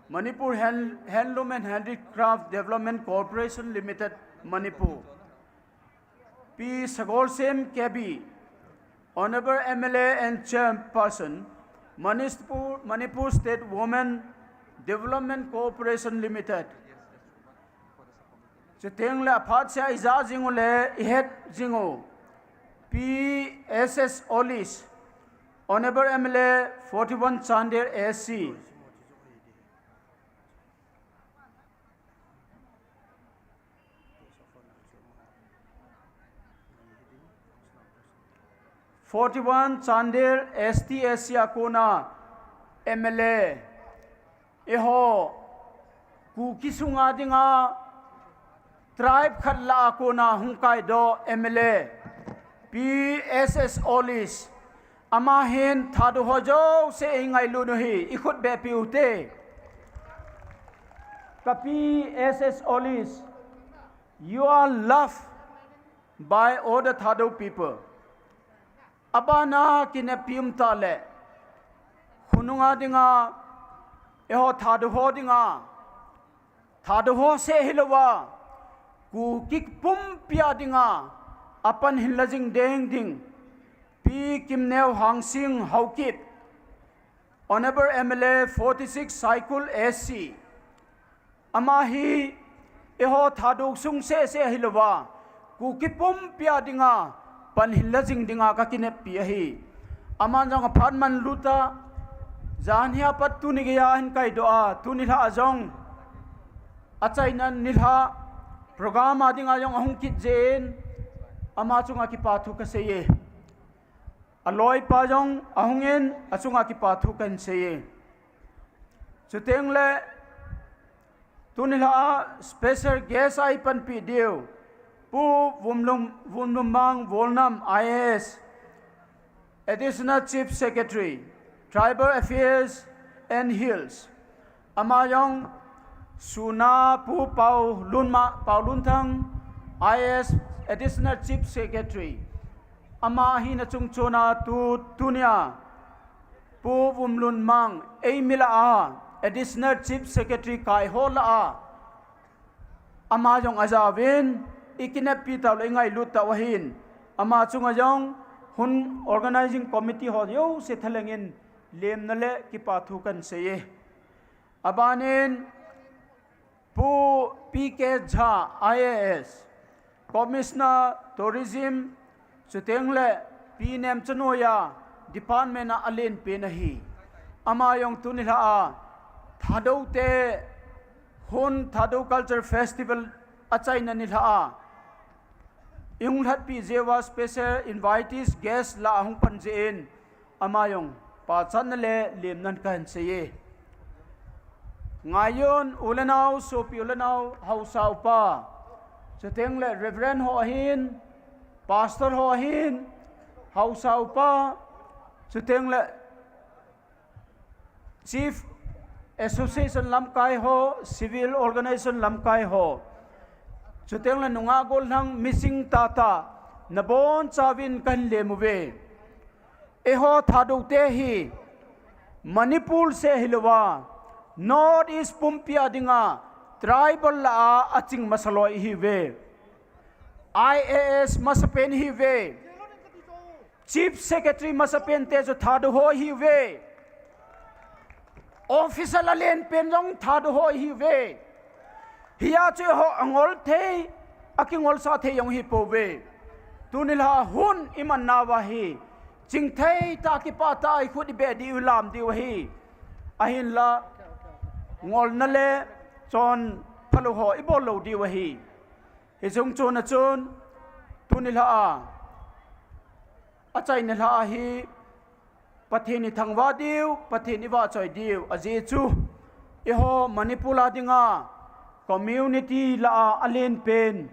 Manipur Hand, Handloom and Handicraft Development Corporation Limited, Manipur. P Sagolsem Kebi, Honorable M L A and Chairperson, Manipur, Manipur State Women Development Corporation Limited. Chuteng le aphat se ija jing u le ihet jing u. P S S Olis, Honorable M L A forty-one Chandel A C. Forty-one Chandel S T S C a kona M L A. Eiho Kuki sunga dinga tribe khat la a kona hung kaidoh M L A P S S Olis. Ama hin Thadou ho jouse ei ngailut u hi, i khut behpeh u te. Ka P S S Olis, you are loved by all the Thadou people. Abana kineppi um ta le, khonunga dinga, eiho Thadou ho dinga, Thadou ho se hilouva, Kuki pumpi a dinga, apan hinla jing ding ding, Pi Kimneo Hangsing Haokip, Honorable M L A forty-six Saikul A C. Ama hi eiho Thadou sung sese hilouva, Kuki pumpi a dinga, pan hinla jing dinga ka kineppi ahi. Aman jong aphat man lut a, jan hi apat tuni geiya hin kaidoh a, tuni lha a jong, achaina nilhah program a dinga jong ahung kit jeh in, ama chunga kipa thu kasei e. Aloipa jong ahung in, achunga kipa thu kahin sei e. Chuteng le, tuni lha a special guest a i panpi diu, Pu Vumlum, Vumlummang Volnam I A S, Additional Chief Secretary, Tribal Affairs and Hills. Ama jong suna Pu Pau Lunma, Pau Lunthang, I A S Additional Chief Secretary. Ama hina chungchon a tu, tunia Pu Vumlunmang, ei mi lah a Additional Chief Secretary kaiho lah a, ama jong ajaovin, i kineppi tau le i ngailut tau ahin. Ama chunga jong Hun organizing committee ho jouse thalengin lemna le kipathu kahin seiye. Abanin Pu P K Jha, I A S, Commissioner Tourism, chuteng le Pi Nemchanoia department a alen pen ahi. Ama jong tuni lha a Thadou te Hun Thadou Culture Festival achaina ni lha a ihung lhatpi jeh uva special invitees guest la ahung pan jeh in ama jong pachatna le lemna kahin seiye. Ngaiun u le nao, sopi u le nao, haosa upa, chuteng le Reverend ho ahin, Pastor ho ahin, haosa upa, chuteng le Chief Association lamkai ho, Civil Organization lamkai ho, chuteng le nungah gollhang missing tata, nabonchauvin kahin lem uve. Eiho Thadou te hi Manipur seh hilouva, North East pumpi a dinga tribal la a aching masa loi ihiuve. I A S masapen ihiuve. Chief Secretary masapen te chu Thadou ho ihiuve. Official alen pen jong Thadou ho ihiuve. Hia chu eiho angol thei, akingolsah thei jong hipouve. Tuni lha Hun iman nauva hi chingthei tah a kipah tah a ikhut ibeh diu, ilam diu ahi. Ahinla ngolna le chonphalou ho ibol lou diu ahi. Hiche chungchon a chun tuni lha a, achaina lha a hi Pathen ithangvah diu, Pathen ivahchoi diu, ajeh chu eiho Manipur a dinga community la a alen pen,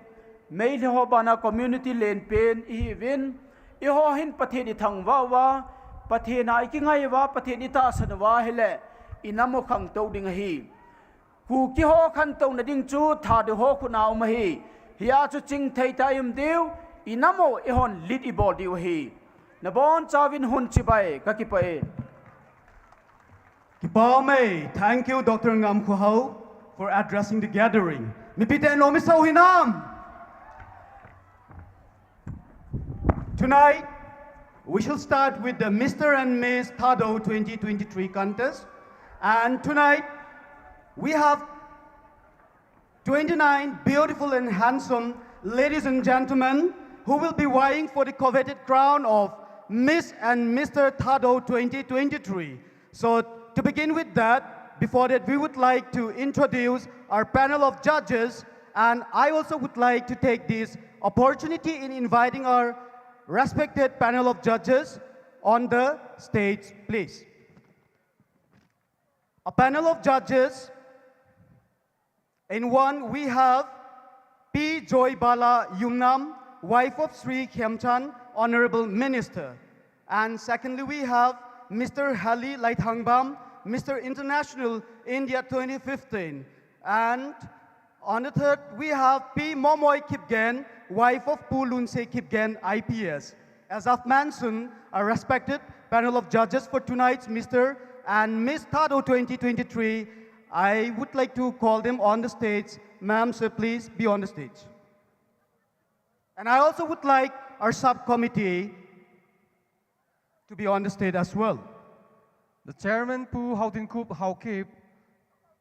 Meitei ho bana community len pen ihiuvin, eiho hin Pathen ithangvah uva, Pathen a ikingai uva, Pathen itahsan uva ahile, inam u khangtou ding ahi. Kuki ho khantouna ding chu Thadou ho khut a um ahi. Hia chu chingthei tah a i um diu, inam u eihon lead ibol diu ahi. Nabonchauvin Hun chibai, kakipah e. Kipa um e, thank you, Doctor Ngamkhohao, for addressing the gathering. Mipi ten lom isah u hinam? Tonight, We shall start with the Mister and Miss Thadou twenty twenty-three contest. And tonight, we have twenty-nine beautiful and handsome ladies and gentlemen who will be vying for the coveted crown of Miss and Mister Thadou twenty twenty-three. So, to begin with that, before that, we would like to introduce our panel of judges, and I also would like to take this opportunity in inviting our respected panel of judges on the stage, please. A panel of judges. In one, we have Pi Joybala Yumnam, wife of Sri Khemchand, Honorable Minister. And secondly, we have Mister Hali Laithangbam, Mister International India twenty fifteen. And on the third, we have Pi Momoi Kipgen, wife of Pu Lunse Kipgen, I P S. As I've mentioned, our respected panel of judges for tonight's Mister and Miss Thadou twenty twenty-three, I would like to call them on the stage. Ma'am, sir, please be on the stage. And I also would like our subcommittee to be on the stage as well. The chairman, Pu Haotinkup Haokip,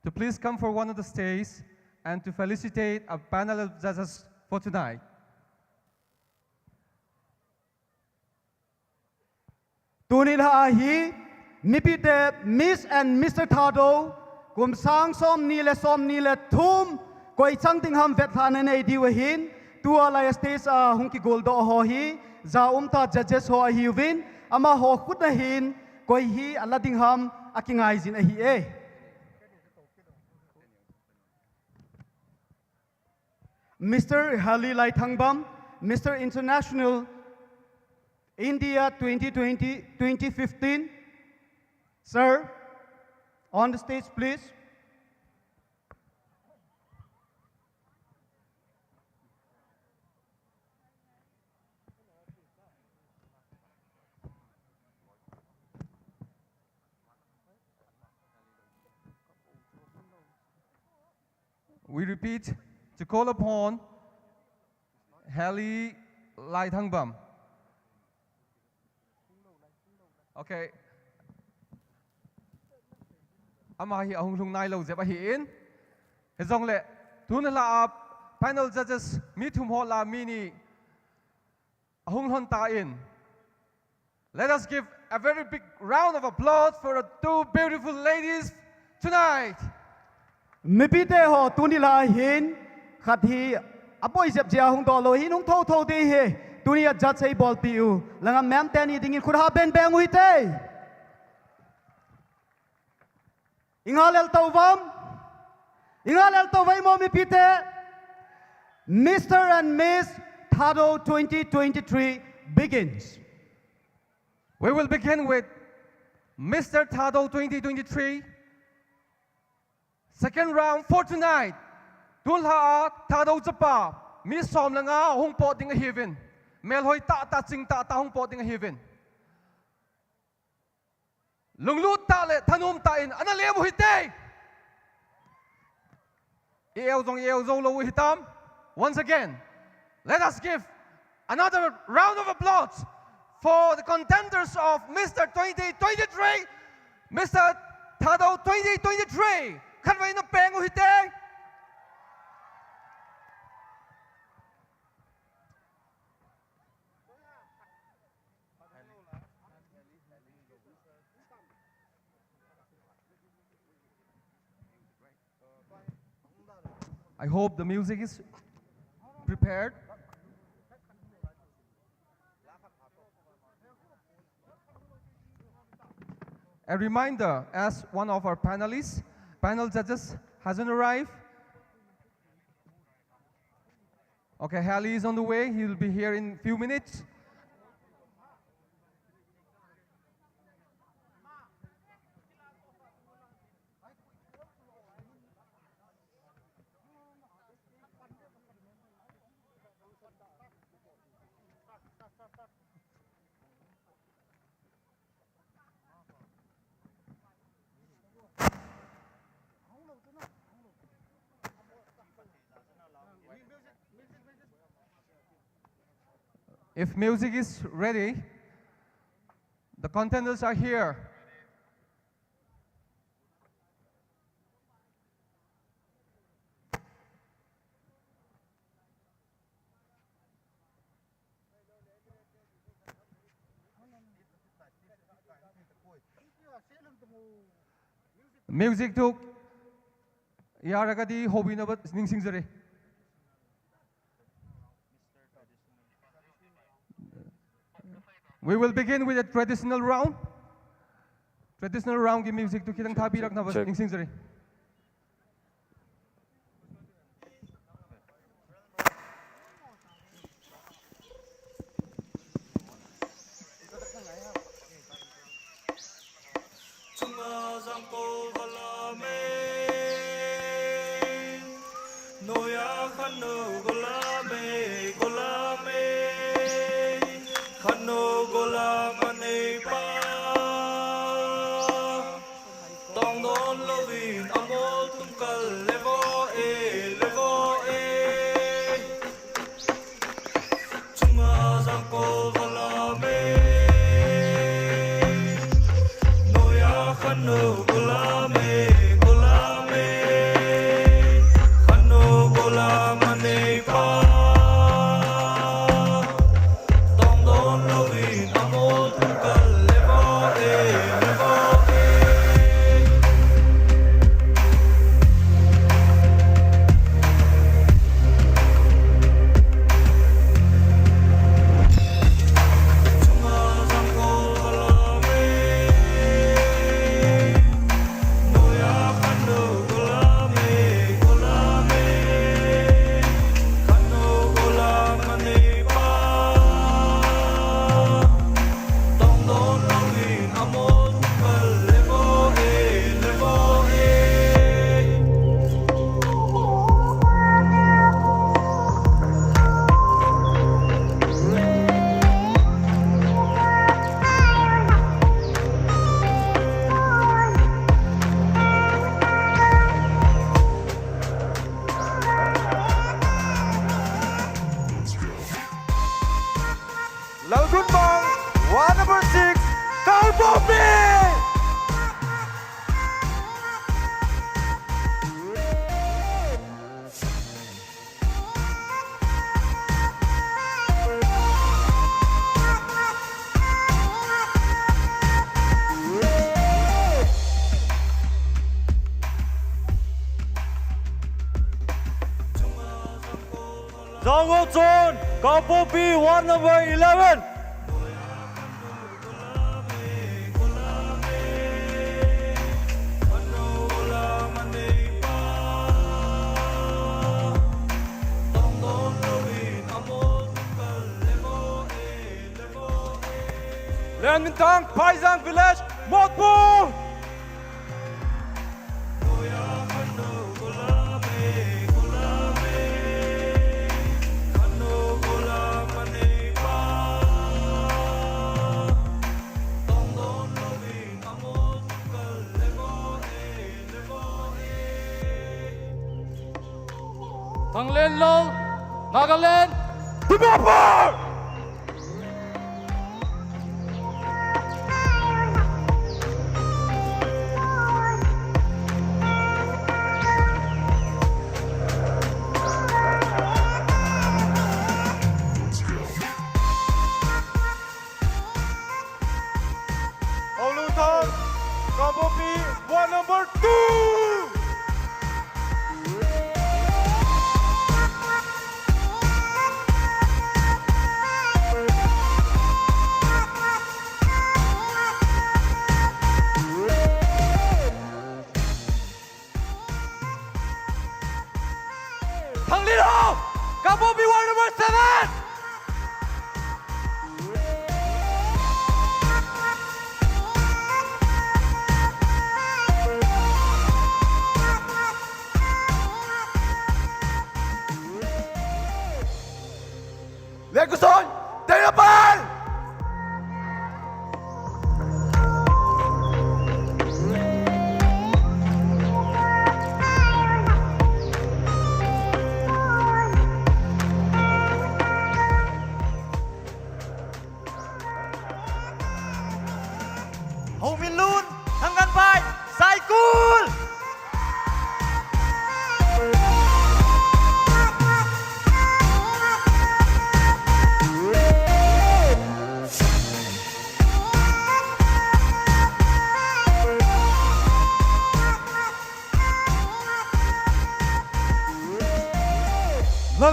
to please come for one of the stage and to felicitate a panel of judges for tonight. Tuni la hi, mipite Miss and Mister Thadou, kum sang som ni le som ni le thum, koi chang ting ham vet thana nei di wahin, tua lai stage a hung ki gol do ho hi, za um ta judges ho ahi uvin, ama ho khut na hin, koi hi ala ding ham a ki ngai zin ahi e. Mister Hali Laithangbam, Mister International India twenty twenty, twenty fifteen. Sir, on the stage, please. We repeat to call upon Heli Laithangbam. Okay. Ama hi ahung lhung nai lo jep ahi in. Hijong le, tun la a panel judges mi thum ho la mi ni ahung lhon ta in. Let us give a very big round of applause for the two beautiful ladies tonight. Mipi te ho tuni la hin khat hi apoi jep jia hung do lo hin hung tho tho de he. Tuni a judge ei bol pi u. Langa mem te ni ding in khut ha beng beng u hi te. Inga lel to vam. Inga lel to vai mo mipi te. Mister and Miss Thadou twenty twenty-three begins. We will begin with Mister Thadou twenty twenty-three. Second round for tonight. Tun la a Thadou chapa mi som le nga hung pot ding ahi vin. Melhoi ta ta ching ta ta hung pot ding ahi vin. Lunglut ta le thanom ta in ana lem u hi te. I eu jong i eu jo lo u hi tam. Once again, let us give another round of applause for the contenders of Mister twenty twenty-three, Mister Thadou twenty twenty-three. Khatvei na peng u hi te. I hope the music is prepared. A reminder, as one of our panelists, panel judges hasn't arrived. Okay, Halley is on the way. He'll be here in few minutes. If music is ready, The contenders are here. Music two ꯌꯥꯔꯒꯗꯤ ꯍꯧꯕꯤꯅꯕ ꯅꯤꯡꯁꯤꯡꯖꯔꯤ꯫ We will begin with a traditional round. Traditional round ꯒꯤ music two ꯈꯤꯇꯪ ꯊꯥꯕꯤꯔꯛꯅꯕ ꯅꯤꯡꯁꯤꯡꯖꯔꯤ꯫ Tangol Chon, Kangpokpi, ward number eleven. Lengmintang, Phaijang Village, Motbung. Thanglenlal, Nagaland. Dimapur! Aulungthang, Kangpokpi, ward number two. Thanglinho, Kangpokpi, ward number seven. Lengkuson, Tengnoupal.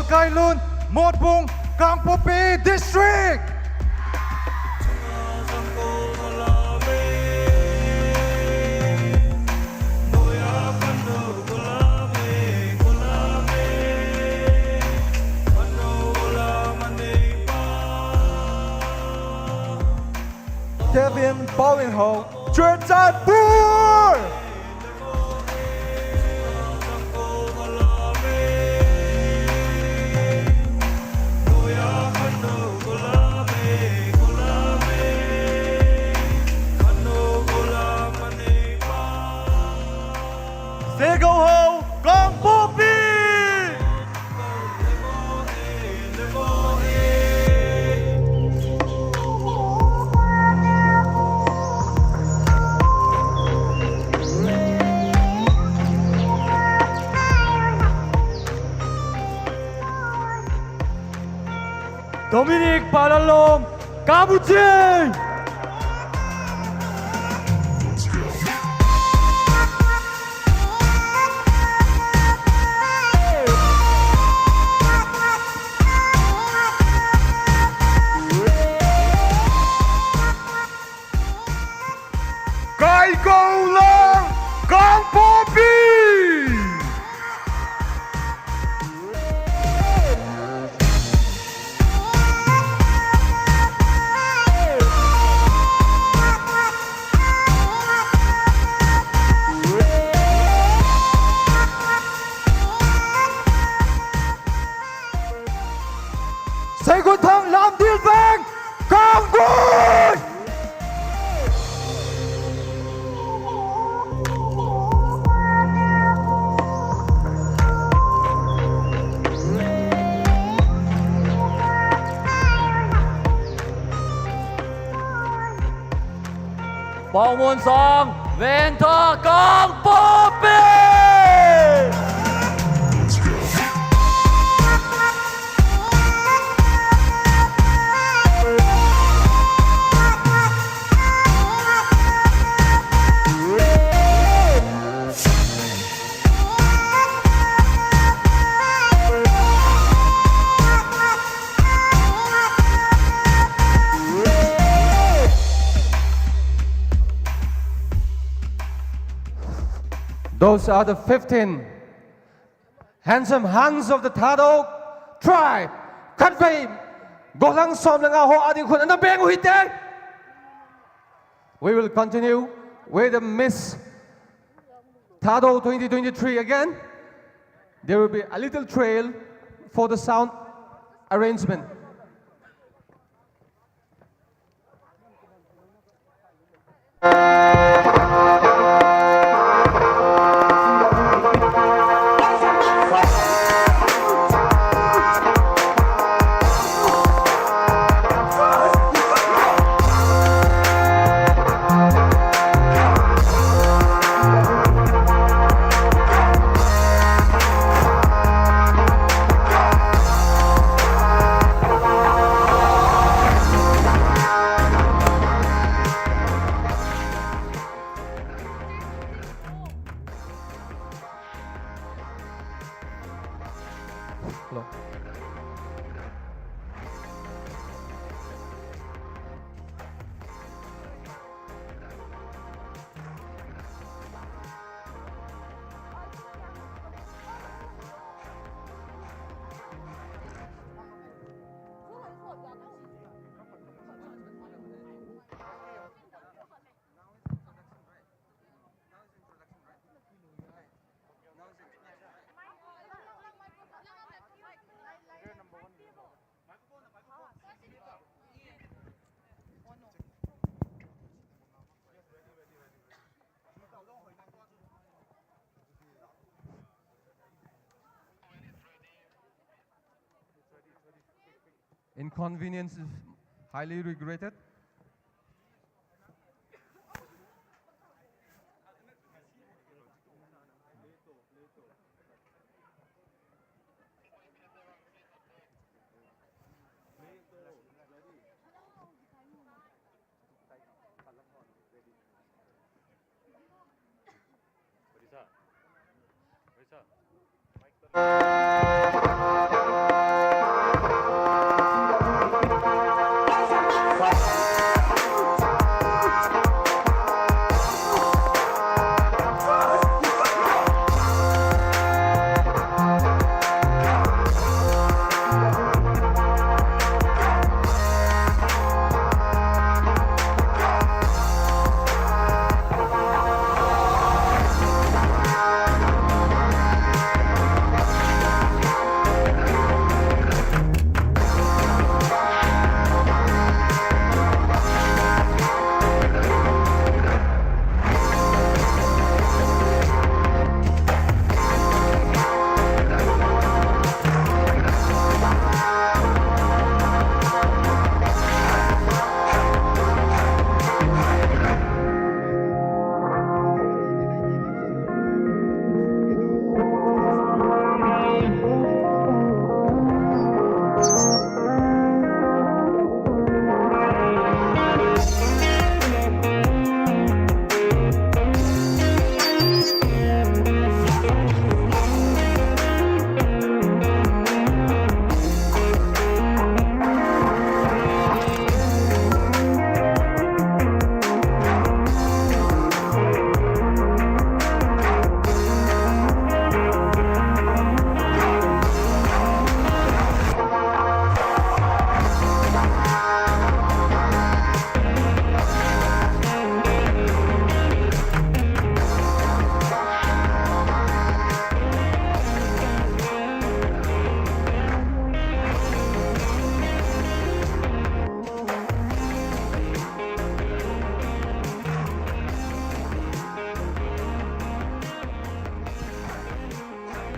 Kailun, Motbung, Kangpokpi District. Kevin Paulinho, Churachandpur. Segohou, Kangpokpi. Dominic Palalom, Kabuching. Kaikoulang, Kangpokpi. Seigunthang Lamdilveng, Kanggui. Paungmonsang, Vengtha, Kangpokpi. Those are the fifteen handsome Hans of the Thadou tribe. Khatvei golang som langa ho adi khun ana beng hui te. We will continue with the Miss Thadou twenty twenty-three again. There will be a little trail for the sound arrangement. Hello. Inconvenience is highly regretted.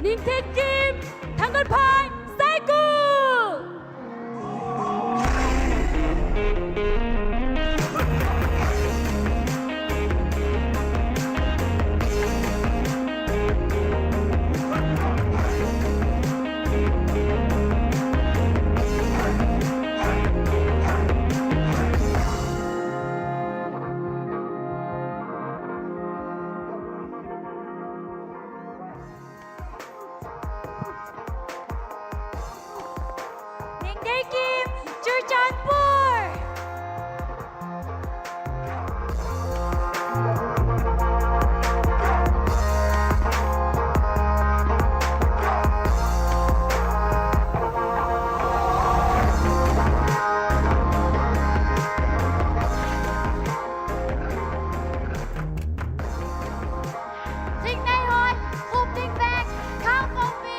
ꯅꯤꯡꯊꯦꯝꯀꯤꯝ ꯊꯥꯡꯒꯠꯐꯥꯏ ꯁꯥꯏꯀꯨ꯫ ꯅꯤꯡꯊꯦꯝꯀꯤꯝ Churachandpur. ꯆꯤꯡꯅꯩꯍꯣꯏ ꯈꯨꯝꯅꯤꯡꯕꯦꯛ ꯀꯥꯡꯄꯣꯛꯄꯤ꯫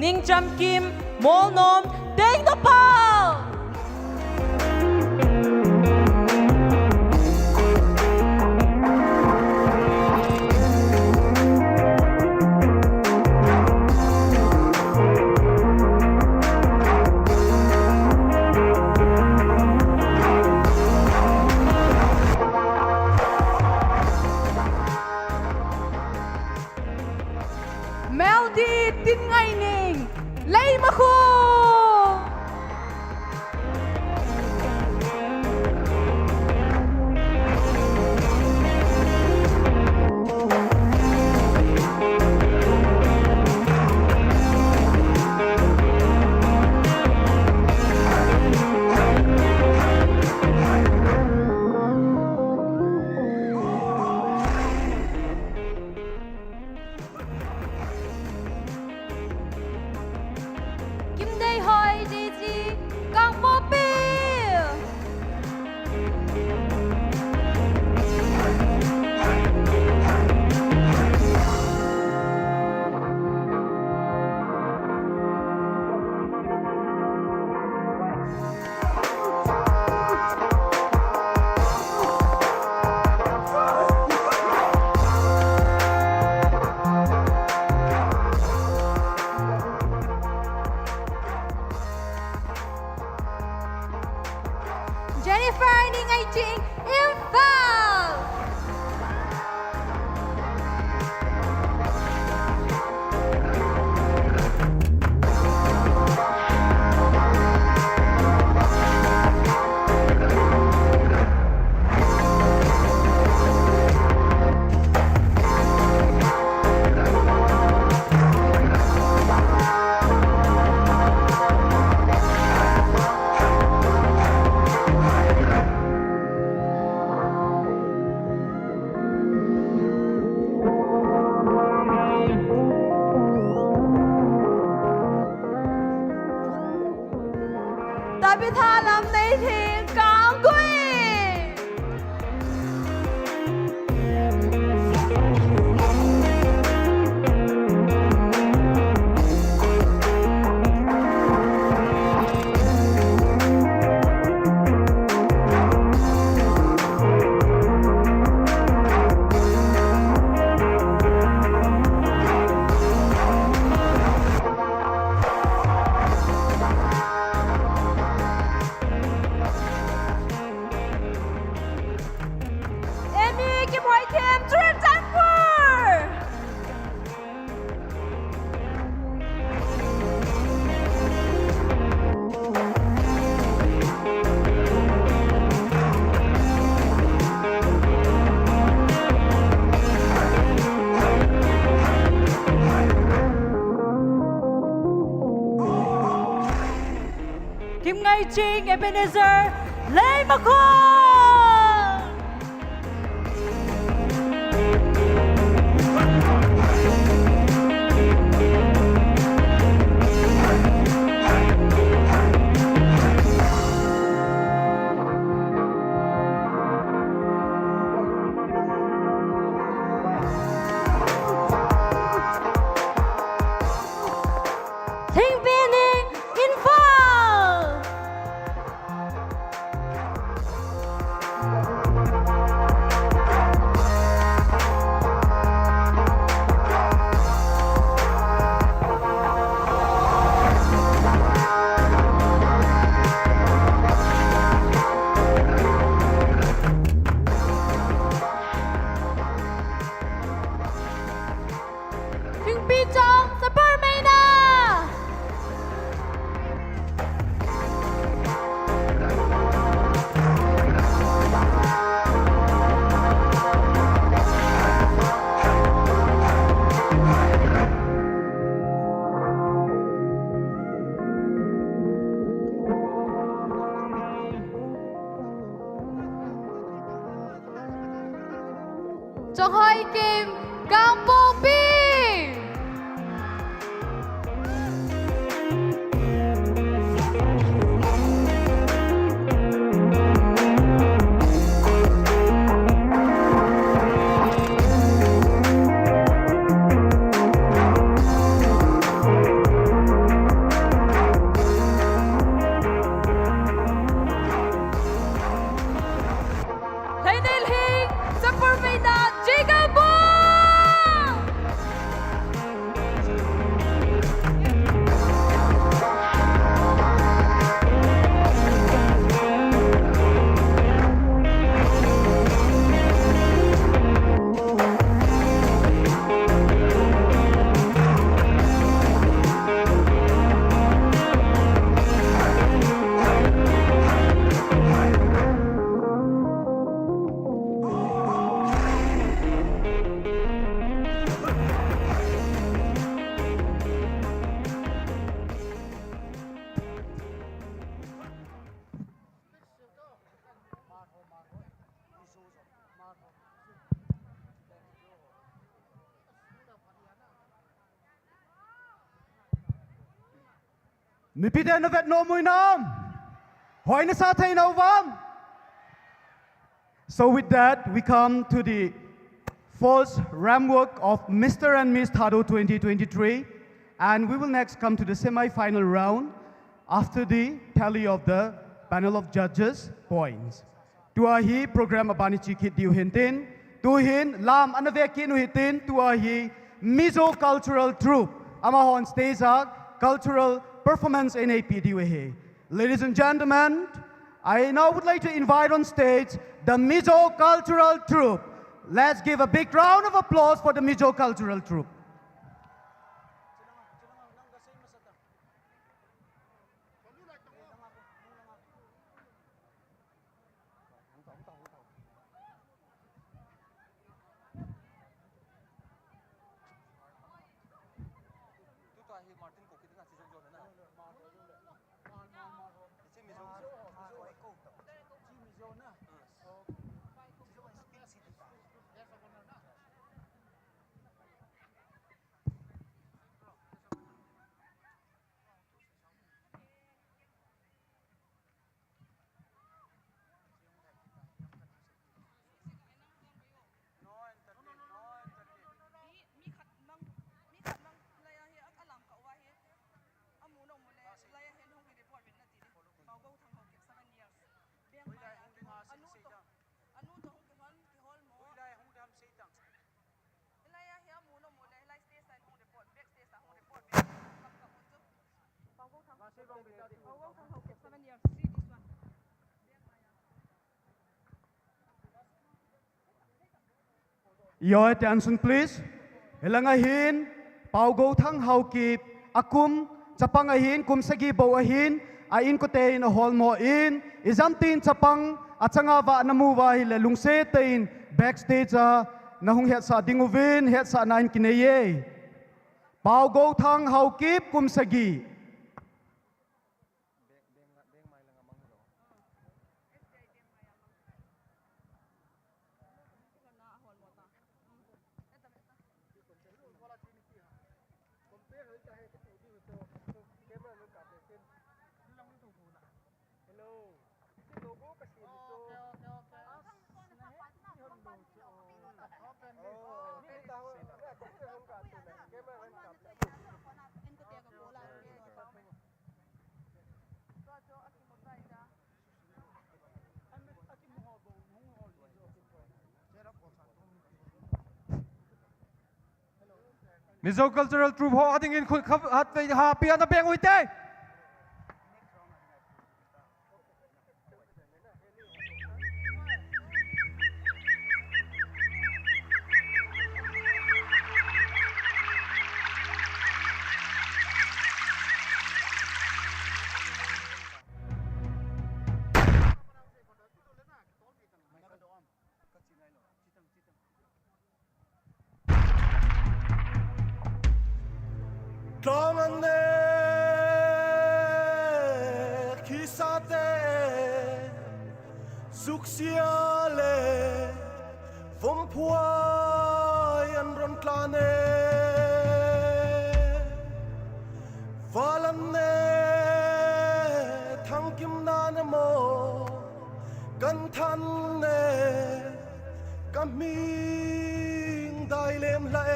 ꯅꯤꯡꯆꯝꯀꯤꯝ ꯃꯣꯜꯅꯣꯝ ꯇꯦꯡꯅꯧꯄꯥꯜ꯫ ꯃꯦꯜꯗꯤ ꯇꯤꯟꯉꯩꯅꯤꯡ ꯂꯩꯃꯈꯣꯡ꯫ ꯊꯥ ꯂꯝ ꯂꯩꯊꯦꯡ ꯀꯥꯡꯒꯨꯏ꯫ Amy ꯀꯤꯃꯣꯏꯊꯦꯝ, Churachandpur. ꯀꯤꯝꯉꯩꯆꯤꯡ ꯑꯦꯕꯦꯅꯦꯖꯔ ꯂꯩꯃꯈꯣꯡ꯫ ꯊꯤꯡꯕꯤꯅꯤꯡ Imphal. ꯊꯤꯡꯕꯤꯆꯣꯡ ꯁꯄꯔꯃꯩꯅ꯫ ꯆꯣꯡꯍꯣꯏ ꯀꯤꯝ, ꯀꯥꯡꯄꯣꯛꯄꯤ꯫ Purmeida Jigabong! Nipite navet no muinam. Hoina sa thei no vam. So with that, we come to the false ramwork of Mister and Miss Thadou twenty twenty-three, and we will next come to the semi-final round after the tally of the panel of judges points. Tua hi program abani chi khit diu hintin, tu hin lam anave kinu hitin, tua hi Mizo Cultural Troupe, amahon stage a cultural performance in A P diu hi. Ladies and gentlemen, I now would like to invite on stage the Mizo Cultural Troupe. Let's give a big round of applause for the Mizo Cultural Troupe. Your attention, please. Hilang ahin, Pau Go Thang Haokip, akum, chapang ahin, kum sagi bo ahin, a in kote in a hol mo in, ijam tin chapang, achanga va namu va hile lungse te in, backstage a, nahung hetsa ding uvin, hetsa na in kineye. Pau Go Thang Haokip, kum sagi. Mizo Cultural Troupe ho ading in khut khap hat pe ha pi ana beng uite. Tlong an ne khisate, suksia le vomphua an ron tla ne. Val an ne thangkim na ne mo, kan than ne, ka hming dai lem la e.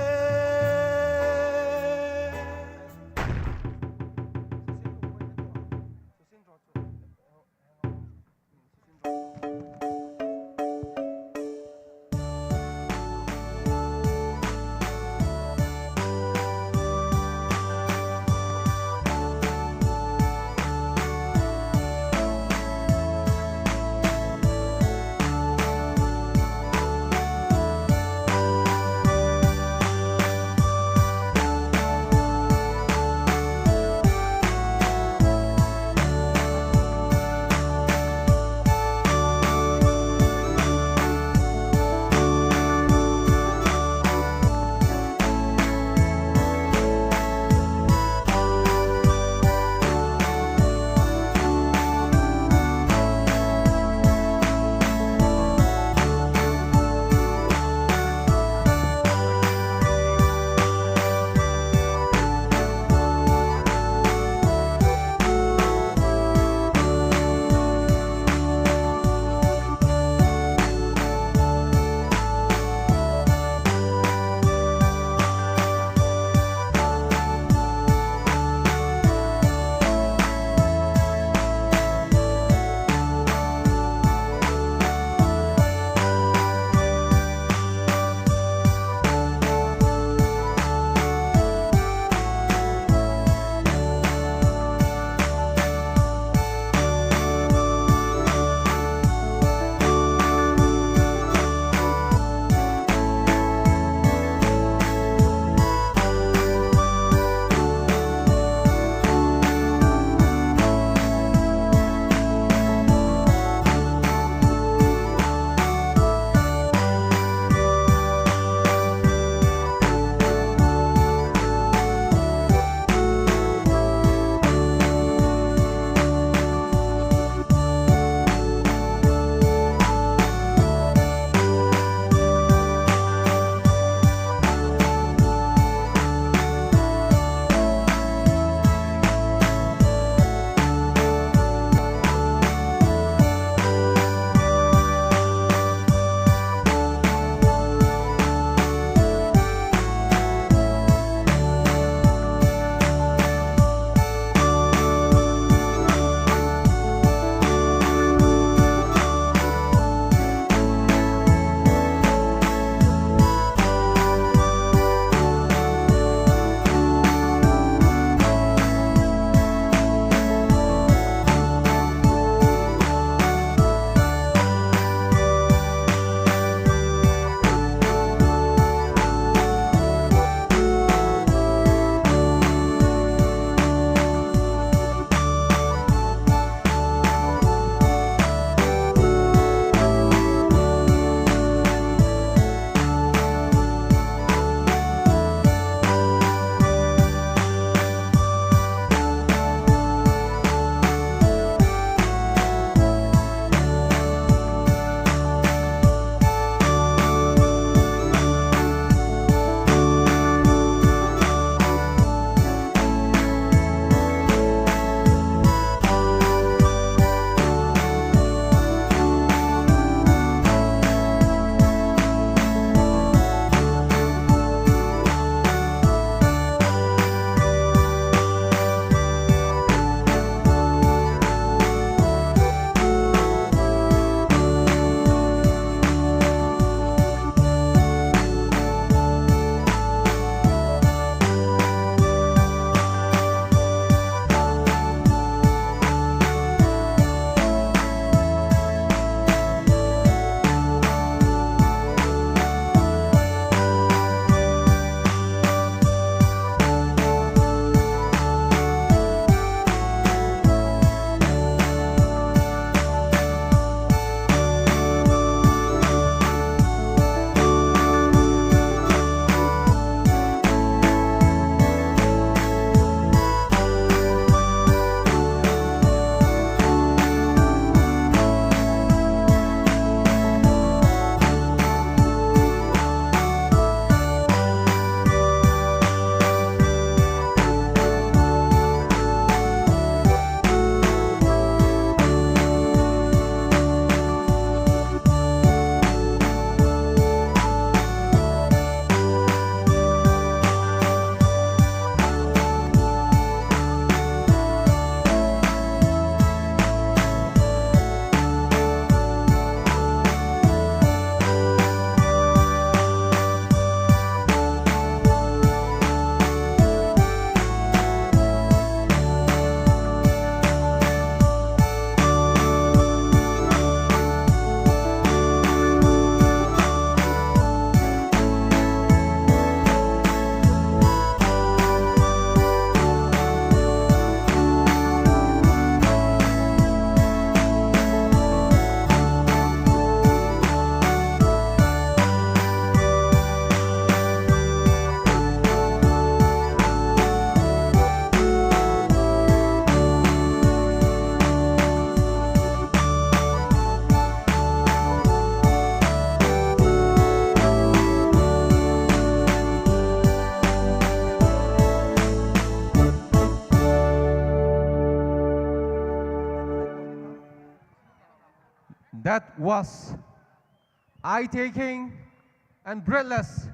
That was eye-taking and breathless.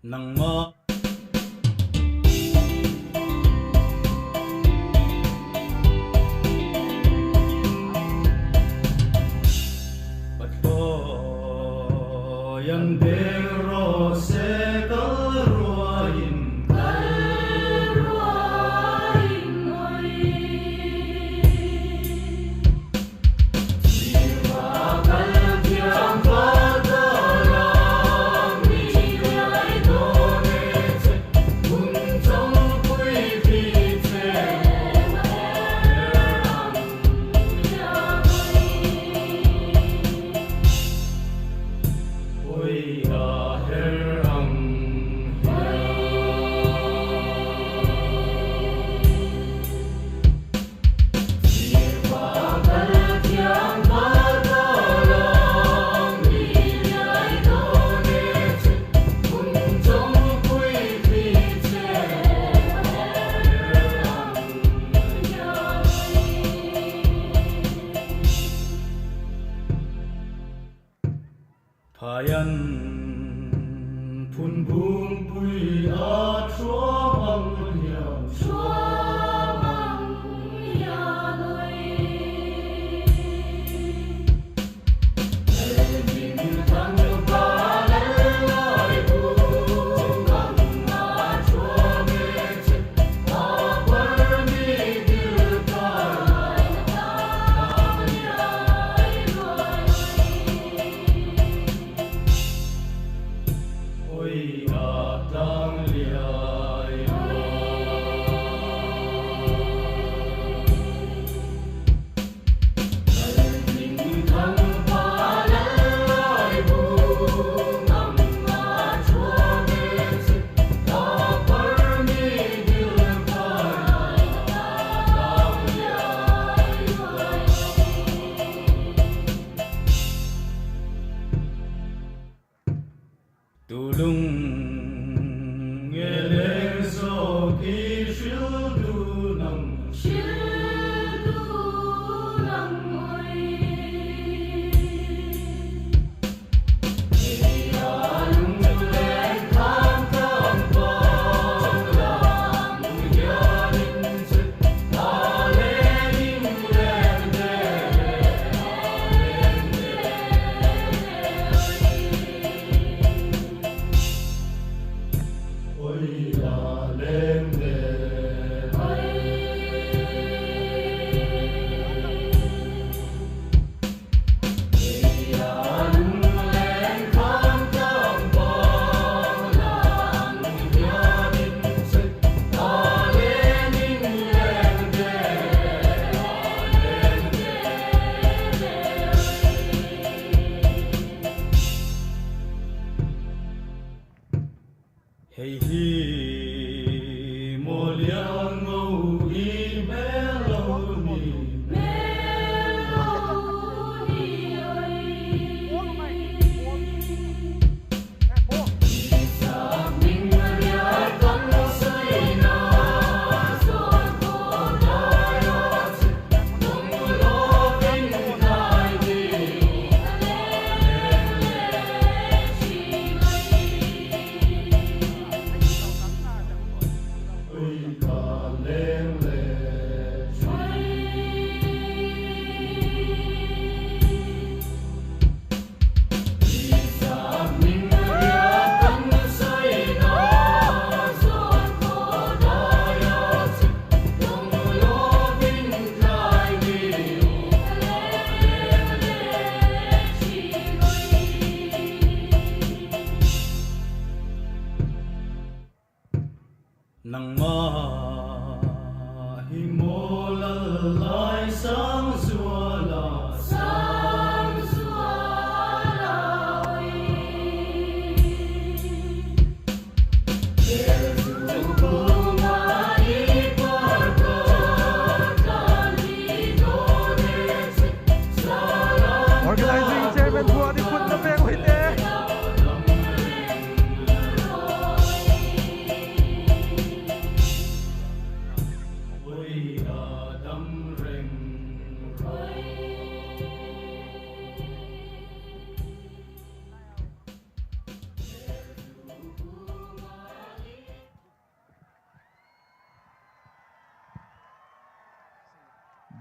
Nangma. Patlo yang bero se kalruain. Phayan phun bung pui a chua mang lian, chua mang lian oi.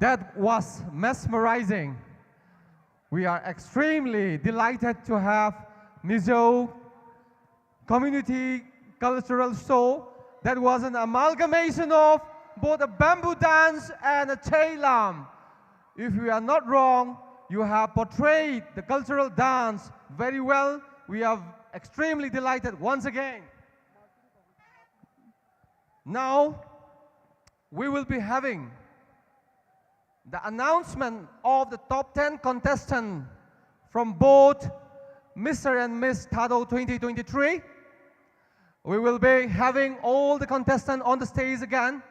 That was mesmerizing. We are extremely delighted to have Mizo Community Cultural Show. That was an amalgamation of both a bamboo dance and a cheilam. If we are not wrong, you have portrayed the cultural dance very well. We are extremely delighted once again. Now, we will be having the announcement of the top ten contestant from both Mister and Miss Thadou twenty twenty-three. We will be having all the contestants on the stage again,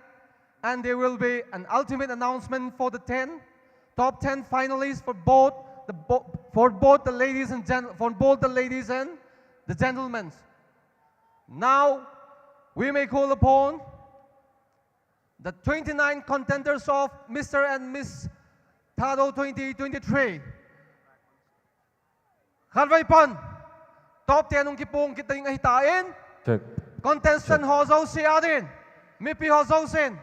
and there will be an ultimate announcement for the ten, top ten finalists for both the bo-, for both the ladies and gen-, for both the ladies and the gentlemen. Now, we may call upon the twenty-nine contenders of Mister and Miss Thadou twenty twenty-three. Khatvei pan, top ten ung kipung kit ding ahi ta in. Check. Contestant ho jouse a din, mipi ho jousen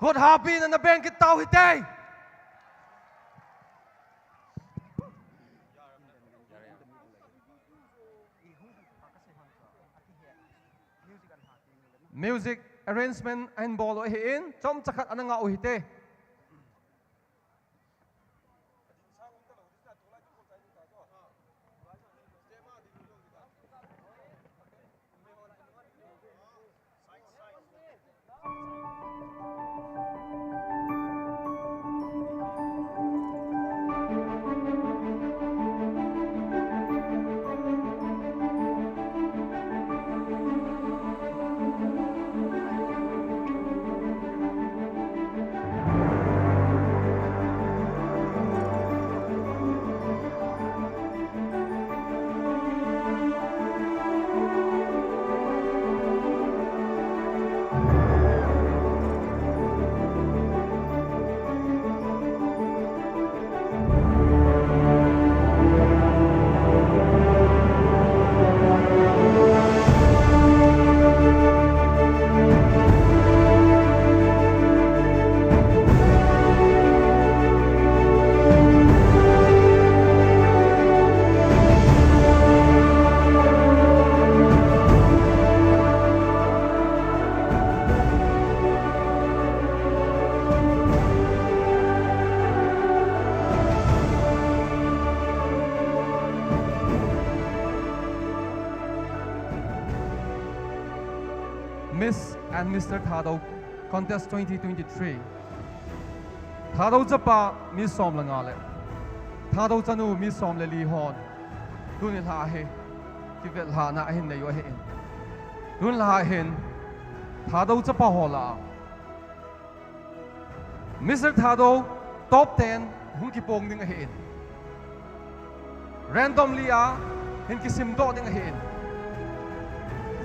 khut hapin ana beng kit tau hite. Music arrangement ahin bol u ahin, chomcha khat ana ngah u hite. and Mister Thadou, contest twenty twenty-three. Thadou chapa mi sawm le nga le Thadou chanu mi sawm le li hon tuni hla hi kivet hla na hin nei u ahi in. Tun hla hin Thadou chapa ho la Mister Thadou top ten hung kipong ding ahi in. Randomly a hin kisim doh ding ahi in.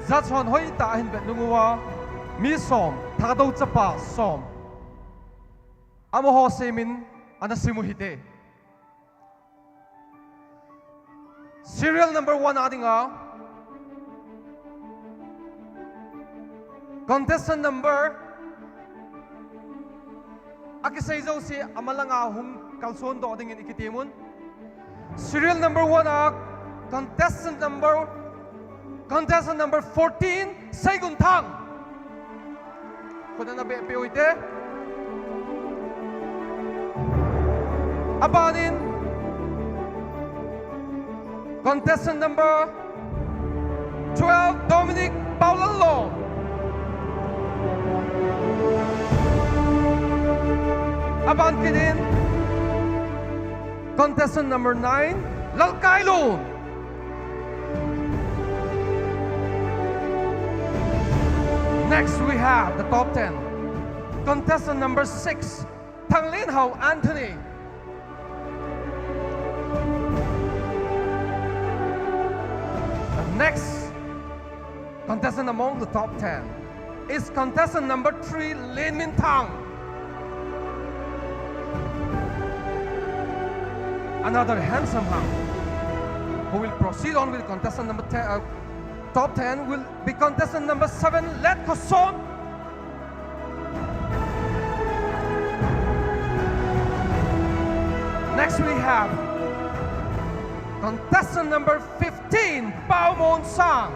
Judge hon hoi ta hin bet nung uva mi sawm, Thadou chapa sawm, amaho semin ana sim u hite. Serial number one a dinga contestant number, a kisei jouse amalanga hung kalson doh dingin i kitem un. Serial number one a contestant number, contestant number fourteen, Seigunthang. Khut ana beh peh u hite. Aban in contestant number twelve, Dominic Paulallong. Aban kit in contestant number nine, Lalkailun. Next, we have the top ten. Contestant number six, Thanglinhau Anthony. The next contestant among the top ten is contestant number three, Lin Min Thang. Another handsome hang who will proceed on with contestant number ten, uh, top ten will be contestant number seven, Let Koson. Next we have contestant number fifteen, Pau Mon Sang.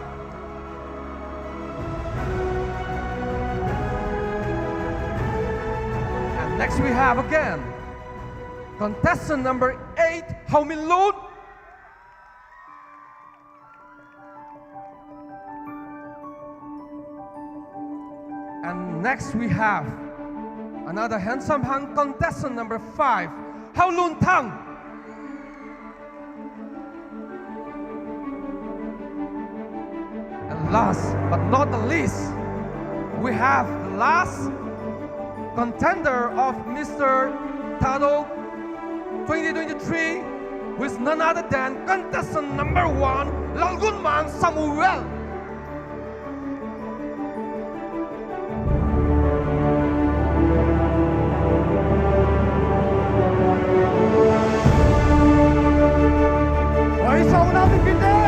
And next we have again contestant number eight, Hau Min Lun. Next, we have another handsome hunk contestant number five, Hau Lun Thang. And last but not the least, we have the last contender of Mister Thadou twenty twenty-three, who is none other than contestant number one, Lalgunmang Samuel. Oi, sauna bipite.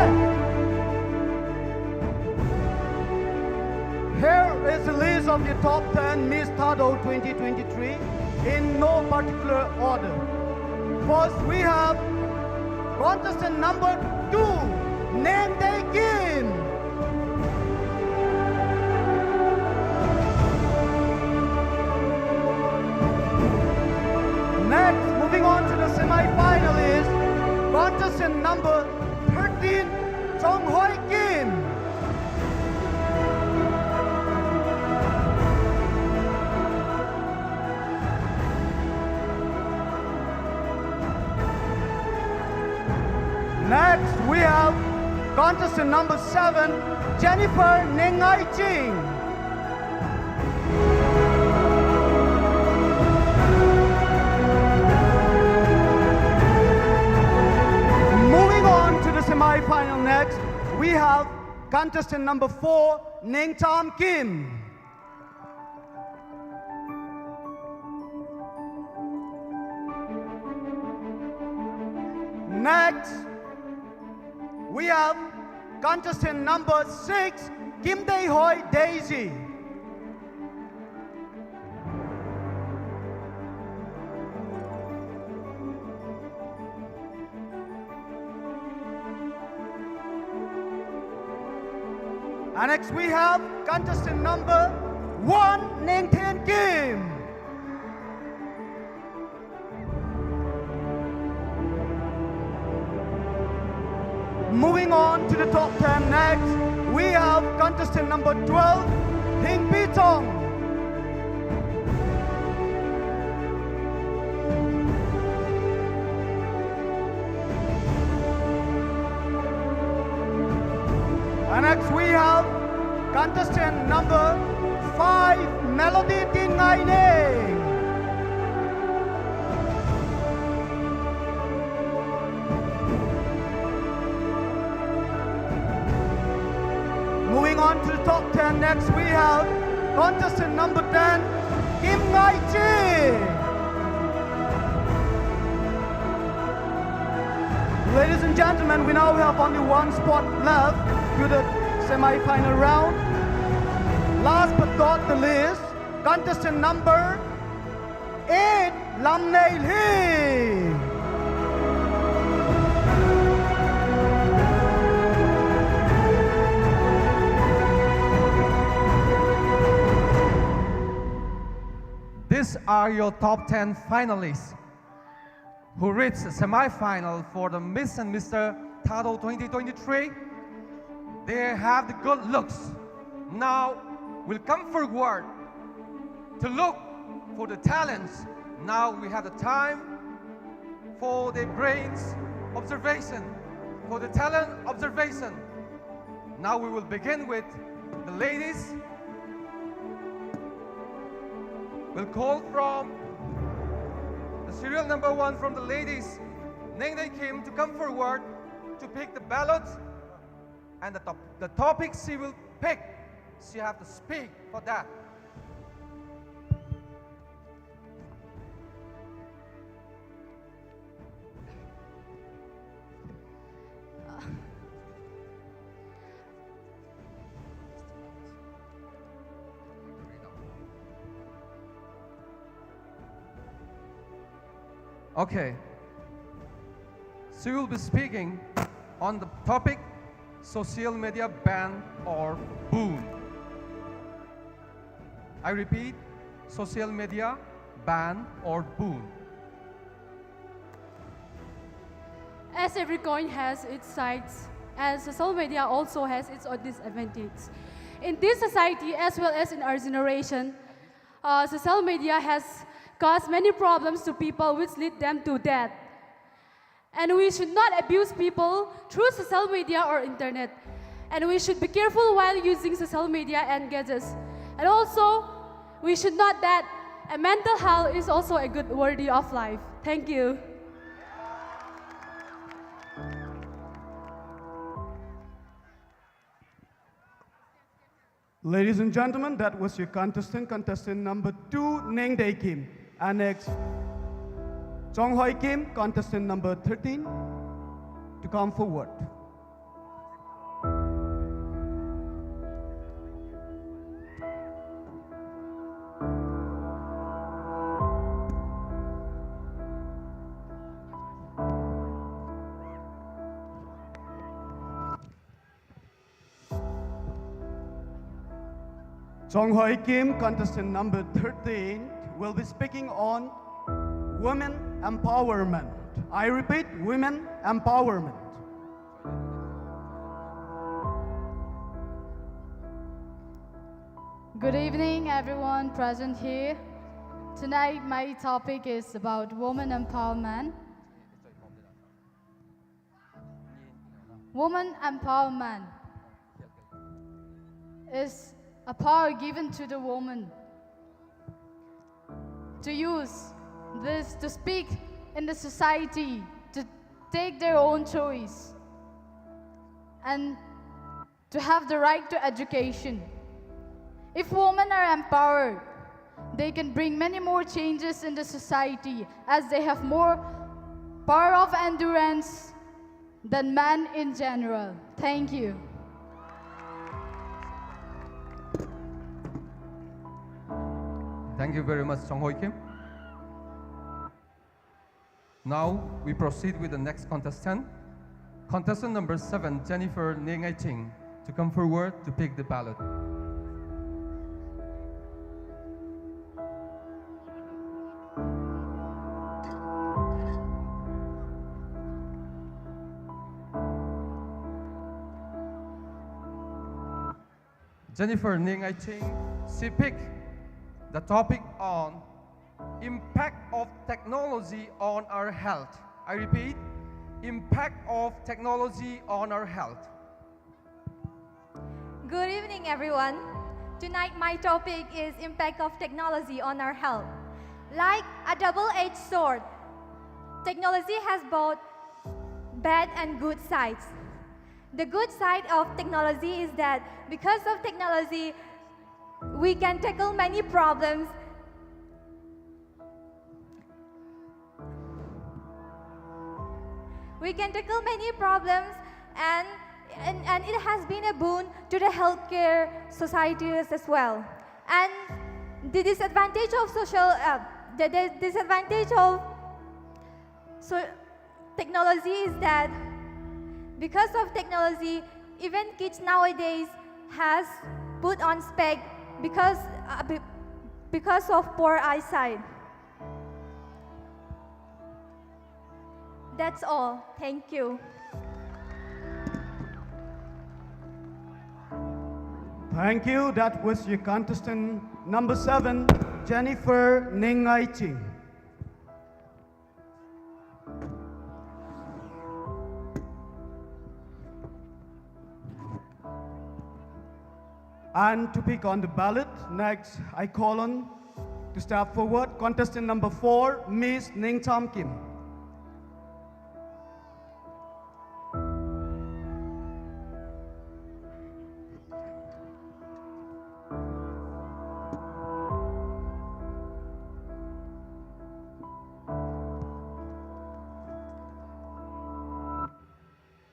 Here is the list of the top ten Miss Thadou twenty twenty-three in no particular order. First, we have contestant number two, Neng Day Kim. Next, moving on to the semi-final is contestant number thirteen, Chong Hoi Kim. Next, we have contestant number seven, Jennifer Nengai Ching. Moving on to the semi-final next, we have contestant number four, Neng Cham Kim. Next, we have contestant number six, Kim Dei Hoi Daisy. And next we have contestant number one, Neng Tien Kim. Moving on to the top ten next, we have contestant number twelve, Hing Pi Chong. Next we have contestant number five, Melody Tingaine. Moving on to the top ten, next we have contestant number ten, Kim Ngai Chi. Ladies and gentlemen, we now have only one spot left to the semi-final round. Last but not the least, contestant number eight, Lamnei Lee. These are your top ten finalists who reached the semi-final for the Miss and Mister Thadou twenty twenty-three. They have the good looks. Now will come forward to look for the talents. Now we have the time for the brains observation, for the talent observation. Now we will begin with the ladies. We'll call from the serial number one from the ladies, Nengdei Kim, to come forward to pick the ballot. And the, top, the topic she will pick, she have to speak for that. Okay. She will be speaking on the topic social media ban or boon. I repeat, social media ban or boon. As every coin has its sides, and social media also has its own disadvantage. In this society, as well as in our generation, uh, social media has caused many problems to people which lead them to death. And we should not abuse people through social media or internet. And we should be careful while using social media and gadgets. And also, we should note that a mental health is also a good worthy of life. Thank you. Ladies and gentlemen, that was your contestant, contestant number two, Nengde Kim. And next, Chonghoi Kim, contestant number thirteen, to come forward. Chonghoi Kim, contestant number thirteen, will be speaking on women empowerment. I repeat, women empowerment. Good evening, everyone present here. Tonight, my topic is about woman empowerment. Woman empowerment is a power given to the woman to use this to speak in the society, to take their own choice, and to have the right to education. If women are empowered, they can bring many more changes in the society as they have more power of endurance than men in general. Thank you. Thank you very much, Chonghoi Kim. Now we proceed with the next contestant. Contestant number seven, Jennifer Nengaiching, to come forward to pick the ballot. Jennifer Nengaiching, she picked the topic on impact of technology on our health. I repeat, impact of technology on our health. Good evening, everyone. Tonight, my topic is impact of technology on our health. Like a double-edged sword, technology has both bad and good sides. The good side of technology is that because of technology, we can tackle many problems. We can tackle many problems, and, and, and it has been a boon to the healthcare societies as well. And the disadvantage of social, uh, the, the disadvantage of so technology is that because of technology, even kids nowadays has put on spec because, uh, be- because of poor eyesight. That's all. Thank you. Thank you. That was your contestant number seven, Jennifer Ningaichi. And to pick on the ballot, next I call on to step forward contestant number four, Miss Ning Tam Kim.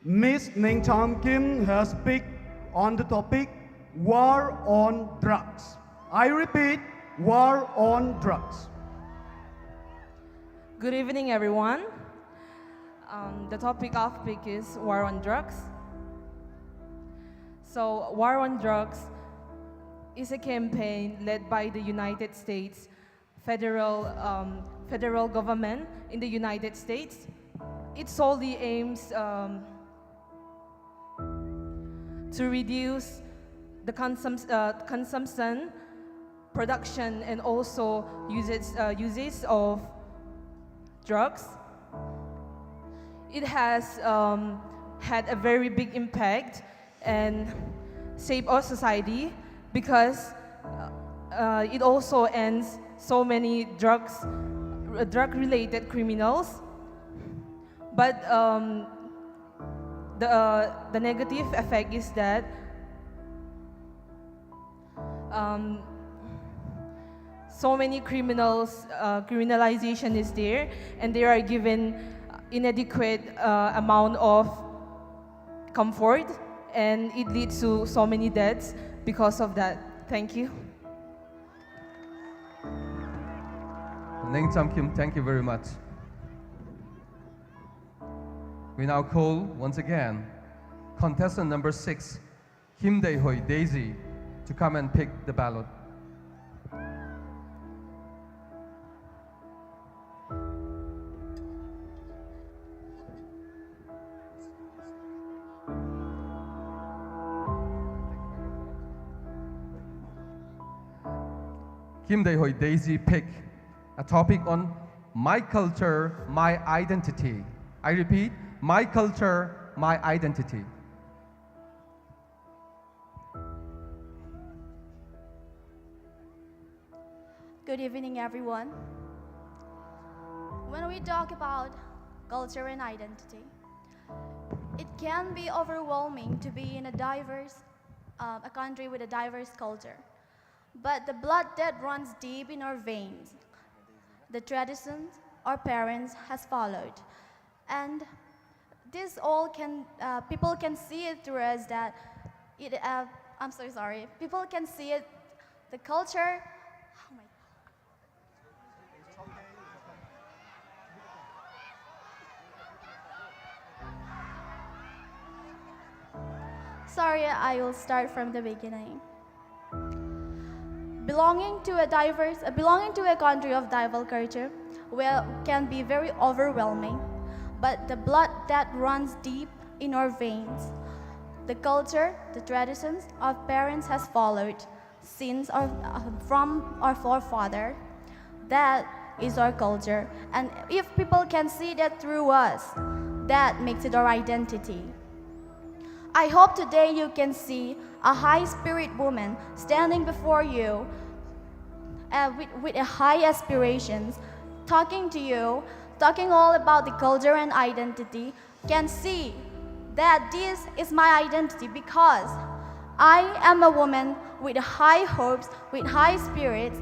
Miss Ning Tam Kim has picked on the topic war on drugs. I repeat, war on drugs. Good evening, everyone. Um, the topic of pick is war on drugs. So, war on drugs is a campaign led by the United States federal um, federal government in the United States. It solely aims um, to reduce the consum- uh, consumption, production, and also uses, uh, uses of drugs. It has um, had a very big impact, and save our society because uh, it also ends so many drugs, drug-related criminals. But um, the uh, the negative effect is that um, so many criminals, uh, criminalization is there, and they are given inadequate uh, amount of comfort, and it leads to so many deaths because of that. Thank you. Neng Cham Kim, thank you very much. We now call once again contestant number six, Kim Dei Hoi Daisy, to come and pick the ballot. Kim Dei Hoi Daisy pick a topic on my culture, my identity. I repeat, my culture, my identity. Good evening, everyone. When we talk about culture and identity, it can be overwhelming to be in a diverse, um, a country with a diverse culture. But the blood that runs deep in our veins, the traditions our parents has followed, and this all can uh, people can see it through us that it. Uh, I'm so sorry. People can see it, the culture. Oh my. Sorry, I will start from the beginning. Belonging to a diverse, uh, belonging to a country of diverse culture, well, can be very overwhelming. But the blood that runs deep in our veins, the culture, the traditions our parents has followed since our, uh, from our forefather, that is our culture. And if people can see that through us, that makes it our identity. I hope today you can see a high spirit woman standing before you uh, with, with a high aspirations, talking to you, talking all about the culture and identity, can see that this is my identity because I am a woman with high hopes, with high spirits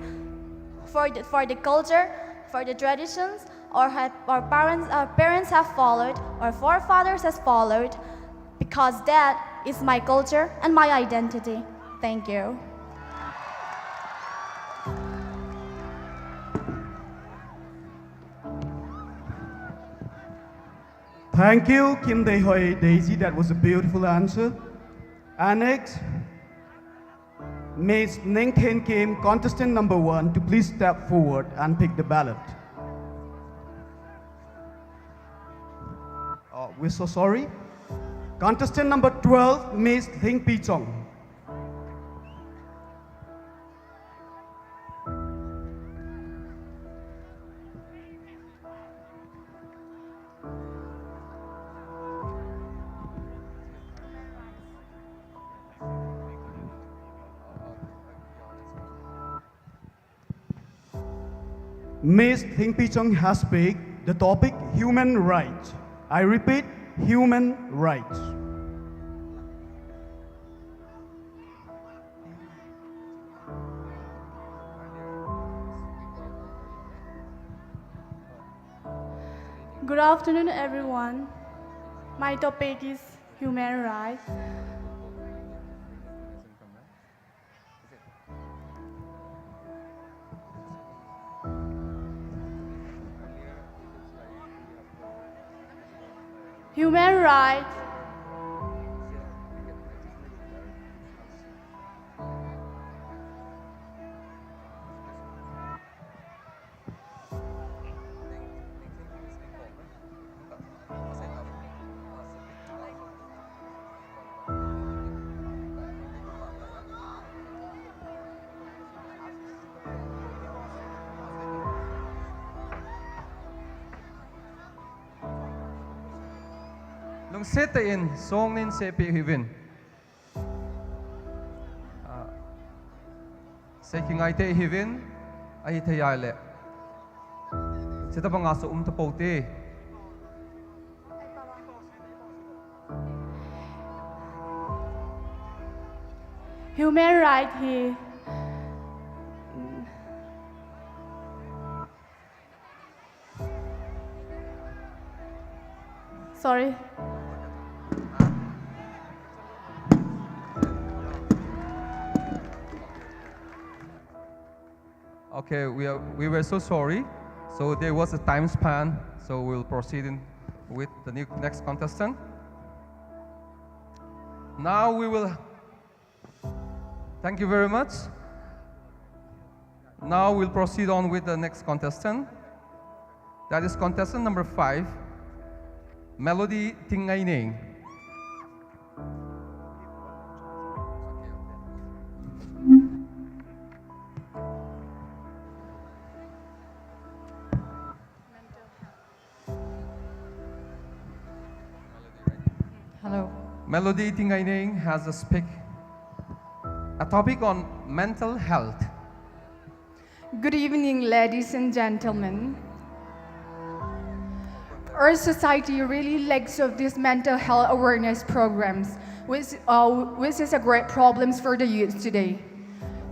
for the, for the culture, for the traditions our, our parents, our parents have followed, our forefathers has followed, because that is my culture and my identity. Thank you. Thank you, Kim Dei Hoi Daisy. That was a beautiful answer. And next, Miss Ning Thin Kim, contestant number one, to please step forward and pick the ballot. Oh, we're so sorry. Contestant number twelve, Miss Thing Pi Chong. Miss Thing Pi Chong has picked the topic human rights. I repeat, human rights. Good afternoon, everyone. My topic is human rights. Human rights. Sete in song nin sepi hivin. Ah, seki ngaite hivin, ahi thayale. Seta banga so um tapote. Human right hi. Sorry. Okay, we, are, we were so sorry. So there was a time span. So we'll proceed in with the new, next contestant. Now we will. Thank you very much. Now we'll proceed on with the next contestant. That is contestant number five, Melody Tingaineng. Hello. Melody Tingaineng has a speak, a topic on mental health. Good evening, ladies and gentlemen. Our society really lacks of these mental health awareness programs, which, uh, which is a great problem for the youth today.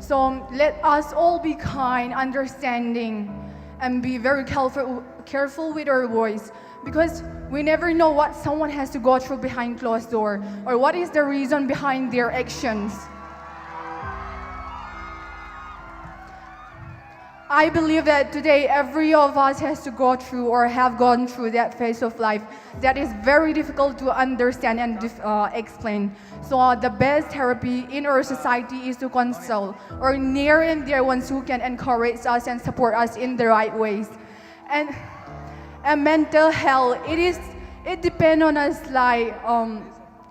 So let us all be kind, understanding, and be very careful, careful with our voice, because we never know what someone has to go through behind closed door, or what is the reason behind their actions. I believe that today every of us has to go through or have gone through that phase of life that is very difficult to understand and dif- uh, explain. So uh, the best therapy in our society is to consult our near and dear ones who can encourage us and support us in the right ways. And and mental health, it is, it depends on us, like, um,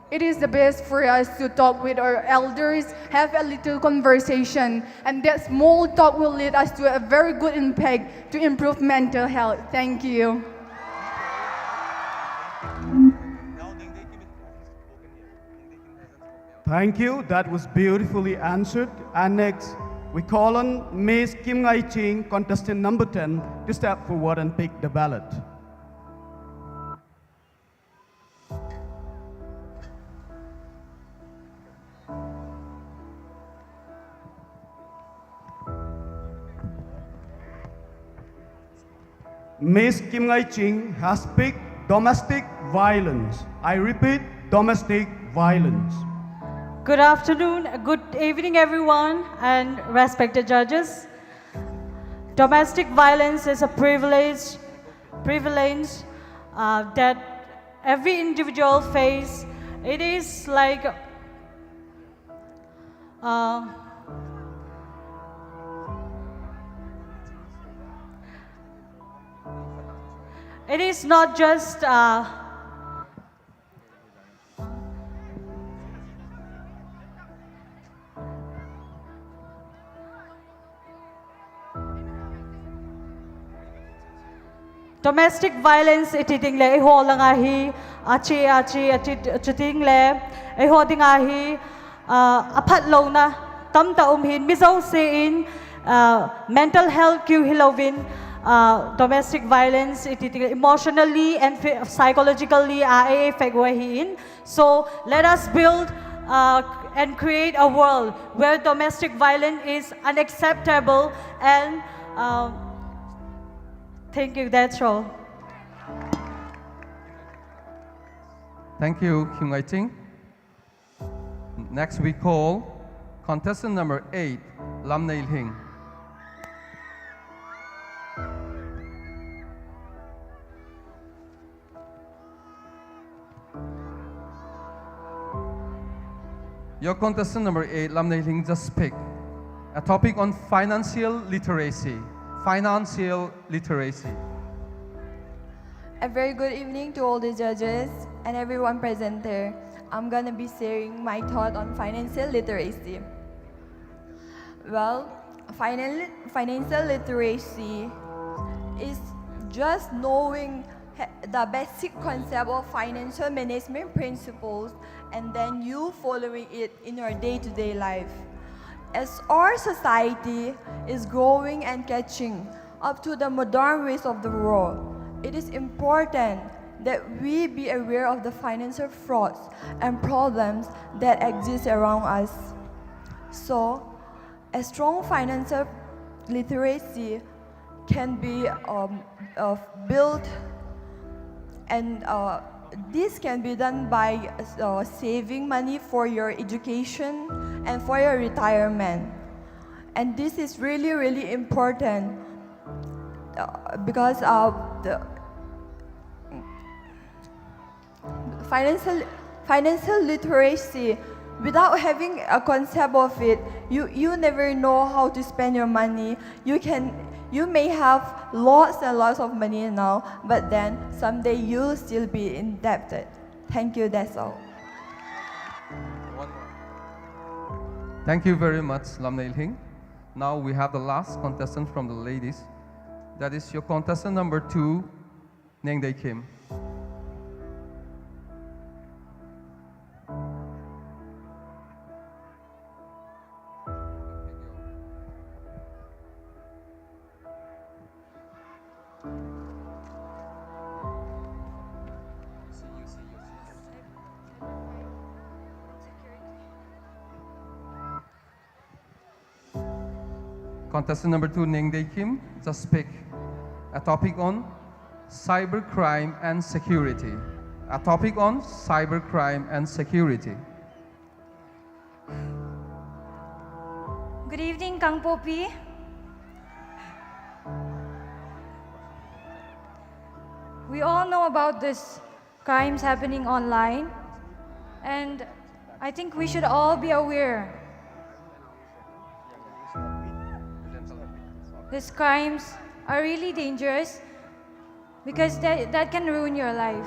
it is the best for us to talk with our elders, have a little conversation, and that small talk will lead us to a very good impact to improve mental health. Thank you. Thank you. That was beautifully answered. And next, we call on Miss Kim Ngai Ching, contestant number ten, to step forward and pick the ballot. Miss Kim Ngai Ching has picked domestic violence. I repeat, domestic violence. Good afternoon, good evening, everyone, and respected judges. Domestic violence is a privilege, privilege uh, that every individual face. It is like uh, it is not just uh, domestic violence iti ding le eiho langa hi achi achi achi achi ding le eiho dinga hi uh, aphat lona tamta um hin mizo se in uh, mental health kiu hilovin uh, domestic violence iti ding le emotionally and phy- psychologically a affect wa hi in. So let us build uh, and create a world where domestic violence is unacceptable and uh, thank you, that's all. Thank you, Kim Ngai Ching. Next, we call contestant number eight, Lamnei Lhing. Your contestant number eight, Lamnei Lhing, just pick a topic on financial literacy. Financial literacy. A very good evening to all the judges and everyone present here. I'm gonna be sharing my thought on financial literacy. Well, finan- financial literacy is just knowing the basic concept of financial management principles, and then you following it in your day-to-day life. As our society is growing and catching up to the modern ways of the world, it is important that we be aware of the financial frauds and problems that exist around us. So, a strong financial literacy can be um, uh, built, and uh, this can be done by uh, saving money for your education and for your retirement. And this is really, really important uh, because uh, the financial financial literacy, without having a concept of it, you you never know how to spend your money. You can you may have lots and lots of money now, but then someday you'll still be indebted. Thank you. That's all. Thank you very much, Lamneilhing. Now we have the last contestant from the ladies. That is your contestant number two, Nengdei Kim. Contestant number two, Nengdei Kim, just pick a topic on cybercrime and security. A topic on cybercrime and security. Good evening, Kangpokpi. We all know about this crimes happening online, and I think we should all be aware. These crimes are really dangerous because that, that can ruin your life.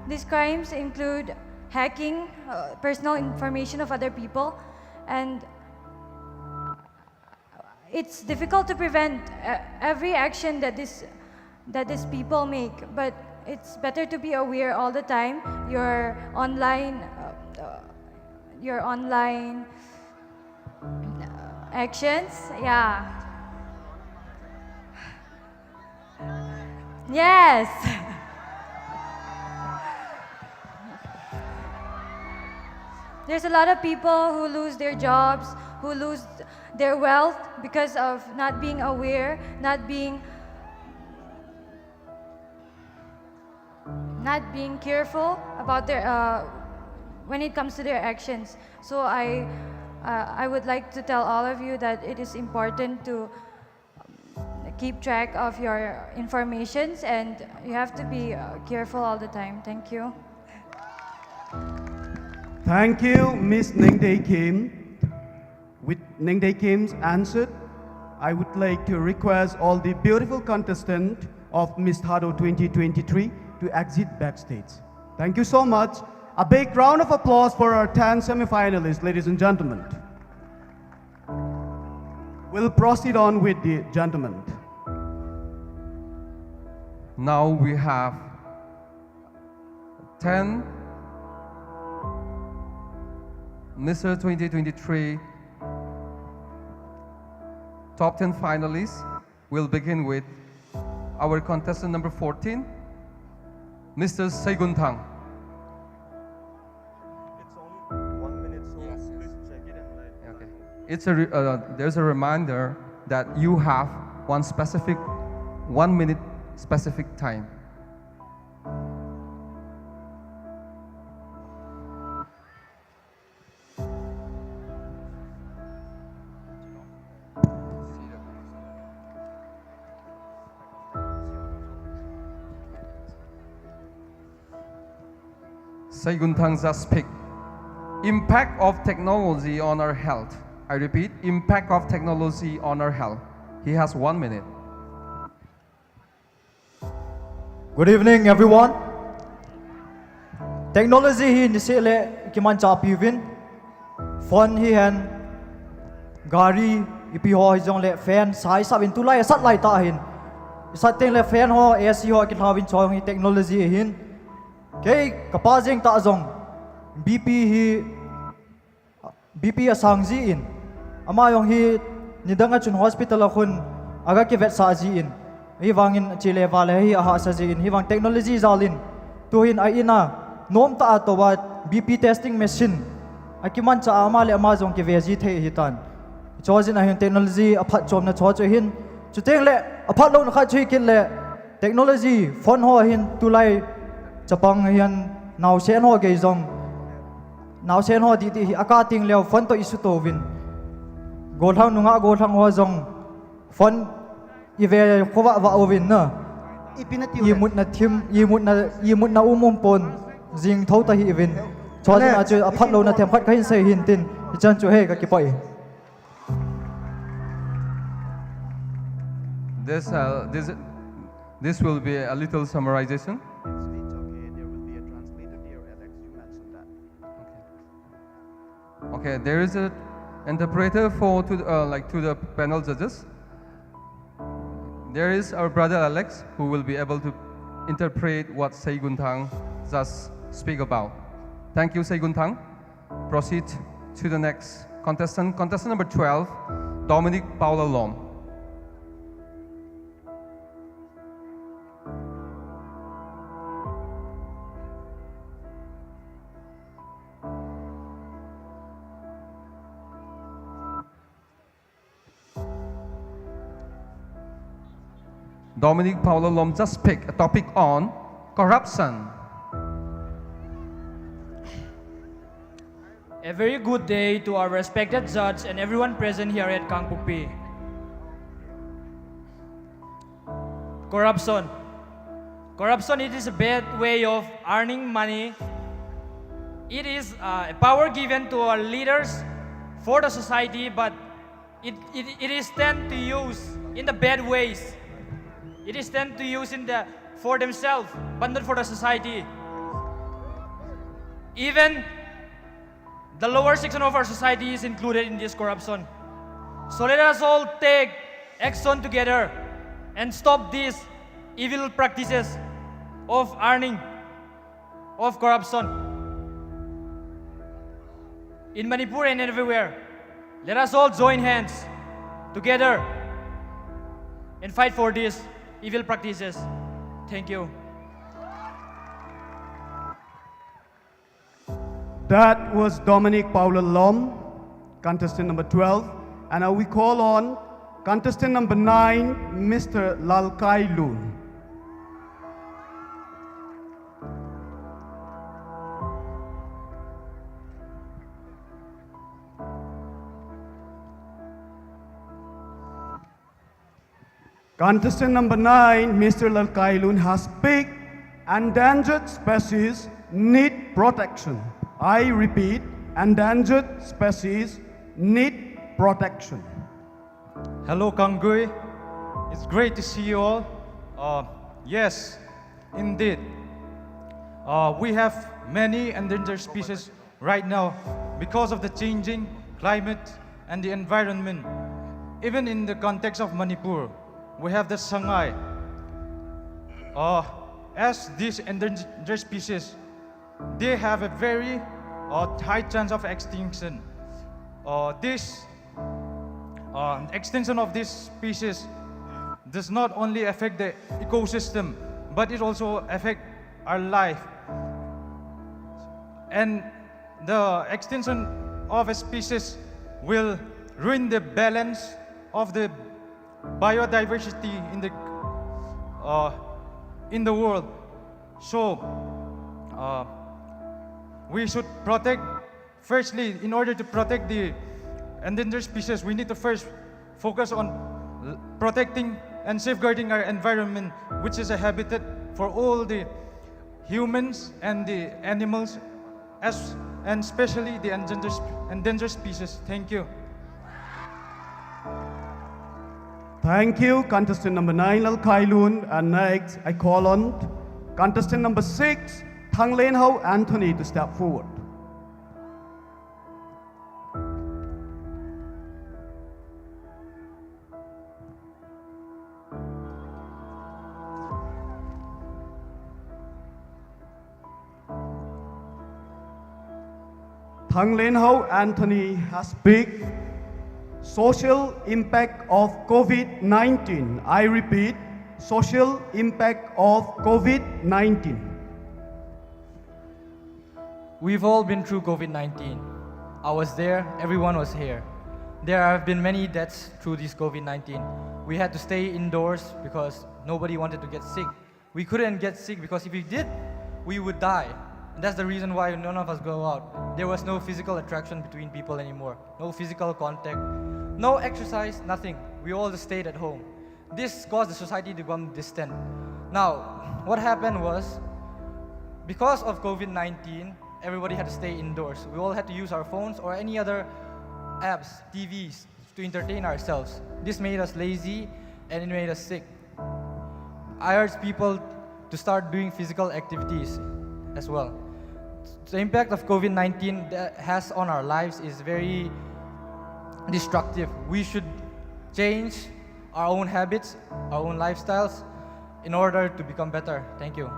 These crimes include hacking uh, personal information of other people, and it's difficult to prevent uh, every action that this that these people make. But It's better to be aware all the time. Your online, uh, uh, your online uh, actions, yeah. Yes. There's a lot of people who lose their jobs, who lose their wealth because of not being aware, not being not being careful about their uh, when it comes to their actions. So I uh, I would like to tell all of you that it is important to keep track of your informations, and you have to be uh, careful all the time. Thank you. Thank you, Miss Nengde Kim. With Nengde Kim's answer, I would like to request all the beautiful contestants of Miss Thado twenty twenty-three to exit backstage. Thank you so much. A big round of applause for our ten semifinalists, ladies and gentlemen. We'll proceed on with the gentlemen. Now we have ten Mister twenty twenty-three top ten finalists. We'll begin with our contestant number fourteen, Mister Seigunthang. It's only one minute, so please check it and like. Okay. It's a re- uh, there's a reminder that you have one specific, one minute specific time. Seigunthang Zaspik. Impact of technology on our health. I repeat, impact of technology on our health. He has one minute. Good evening, everyone. Technology hi niseh le kiman cha piuvin. Phone hi hen, gari ipi ho hi jong le fan sai sap in tulai sat lai ta hin. Isat teng le fan ho, A C ho akilhauvin chong hi technology ahin. Kei kapa jeng ta jong B P hi, B P asang jin. Ama jong hi nidang a chun hospital a khun aga kivetsah jin. Hivangin chele vale hi ahahsa jin. Hivang technology jalin. Tuhin a in a nomtah a toh a B P testing machine akimanchah a ama le ama jong kive ji thei ahitan. Chojin ahin technology aphatchomna cho chu hin. Chuteng le aphatlouna khat chu hi kit le technology phone ho hin tulai chapang hin naosen ho gei jong. Naosen ho didi hi aka ting leo phone toh isuto uvin. Gollhang nungah gollhang ho jong phone ive khovah vah uvin na. Ipi na tiu le. Imutna thim, imutna, imutna um um pon. Jing tho ta hih uvin. Chojin a chu aphatlouna themkhat kahin sei hin tin. Hichan chu he kakipah e. This, uh, this, this will be a little summarization. Next week, okay, there will be a translator, dear Alex. You mentioned that. Okay, there is an interpreter for to the, uh, like to the panel judges. There is our brother Alex who will be able to interpret what Seigunthang just speak about. Thank you, Seigunthang. Proceed to the next contestant. Contestant number twelve, Dominic Paula Lom. Dominic Paula Lom just pick a topic on corruption. A very good day to our respected judge and everyone present here at Kangpokpi. Corruption. Corruption, it is a bad way of earning money. It is uh, a power given to our leaders for the society, but it, it, it is tend to use in the bad ways. It is tend to use in the for themselves, but not for the society. Even the lower section of our society is included in this corruption. So let us all take action together and stop these evil practices of earning, of corruption in Manipur and everywhere. Let us all join hands together and fight for these evil practices. Thank you. That was Dominic Paula Lom, contestant number twelve. And now we call on contestant number nine, Mister Lalkailun. Contestant number nine, Mister Lalkailun, has picked endangered species need protection. I repeat, endangered species need protection. Hello, Kangui. It's great to see you all. Uh, yes, indeed. Uh, we have many endangered species right now because of the changing climate and the environment. Even in the context of Manipur, we have the Sangai. Uh, as these endangered species, they have a very uh, high chance of extinction. Uh, this uh, extinction of this species does not only affect the ecosystem, but it also affect our life. And the extinction of a species will ruin the balance of the biodiversity in the uh, in the world. So uh, we should protect. Firstly, in order to protect the endangered species, we need to first focus on l- protecting and safeguarding our environment, which is a habitat for all the humans and the animals, as and especially the endangered, sp- endangered species. Thank you. Thank you, contestant number nine, Lalkailun. And next, I call on contestant number six, Thanglenhao Anthony, to step forward. Thanglenhao Anthony has picked social impact of COVID nineteen. I repeat, social impact of COVID nineteen. We've all been through COVID nineteen. I was there, everyone was here. There have been many deaths through this COVID nineteen. We had to stay indoors because nobody wanted to get sick. We couldn't get sick because if we did, we would die. And that's the reason why none of us go out. There was no physical attraction between people anymore, no physical contact, no exercise, nothing. We all just stayed at home. This caused the society to become distant. Now, what happened was, because of COVID nineteen, everybody had to stay indoors. We all had to use our phones or any other apps, T Vs, to entertain ourselves. This made us lazy and it made us sick. I urge people to start doing physical activities as well. The impact of COVID nineteen that has on our lives is very destructive. We should change our own habits, our own lifestyles in order to become better. Thank you.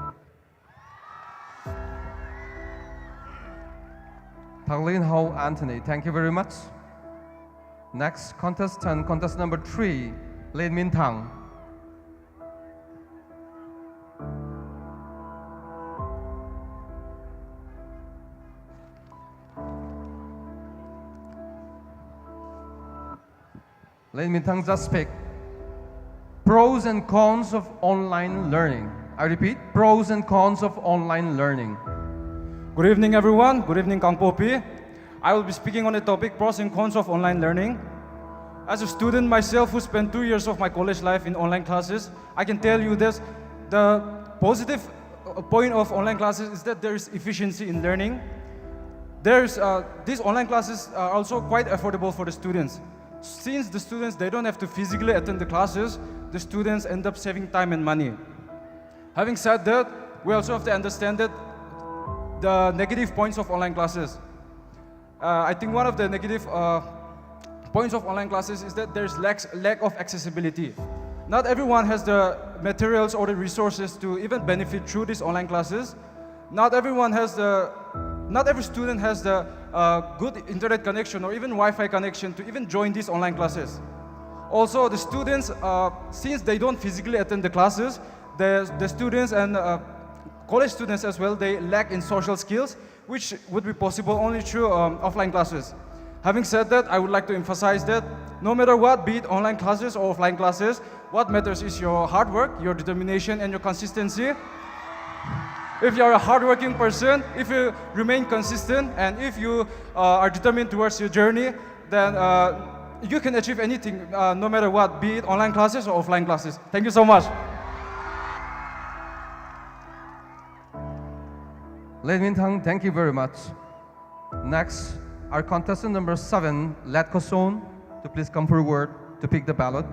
Thanglenhao Anthony, thank you very much. Next contestant, contestant number three, Lin Min Thang. Lin Min Thang, just speak. Pros and cons of online learning. I repeat, pros and cons of online learning. Good evening, everyone. Good evening, Kangpokpi. I will be speaking on the topic pros and cons of online learning. As a student myself who spent two years of my college life in online classes, I can tell you this, the positive uh, point of online classes is that there is efficiency in learning. There's, uh, these online classes are also quite affordable for the students. Since the students, they don't have to physically attend the classes, the students end up saving time and money. Having said that, we also have to understand that the negative points of online classes. Uh, I think one of the negative uh, points of online classes is that there's lack, lack of accessibility. Not everyone has the materials or the resources to even benefit through these online classes. Not everyone has the, not every student has the uh, good internet connection or even Wi-Fi connection to even join these online classes. Also, the students, uh, since they don't physically attend the classes, the, the students and uh, college students as well, they lack in social skills, which would be possible only through um, offline classes. Having said that, I would like to emphasize that no matter what, be it online classes or offline classes, what matters is your hard work, your determination, and your consistency. If you are a hardworking person, if you remain consistent, and if you uh, are determined towards your journey, then uh, you can achieve anything, uh, no matter what, be it online classes or offline classes. Thank you so much. Late Minthang, thank you very much. Next, our contestant number seven, Let Koson, to please come forward to pick the ballot.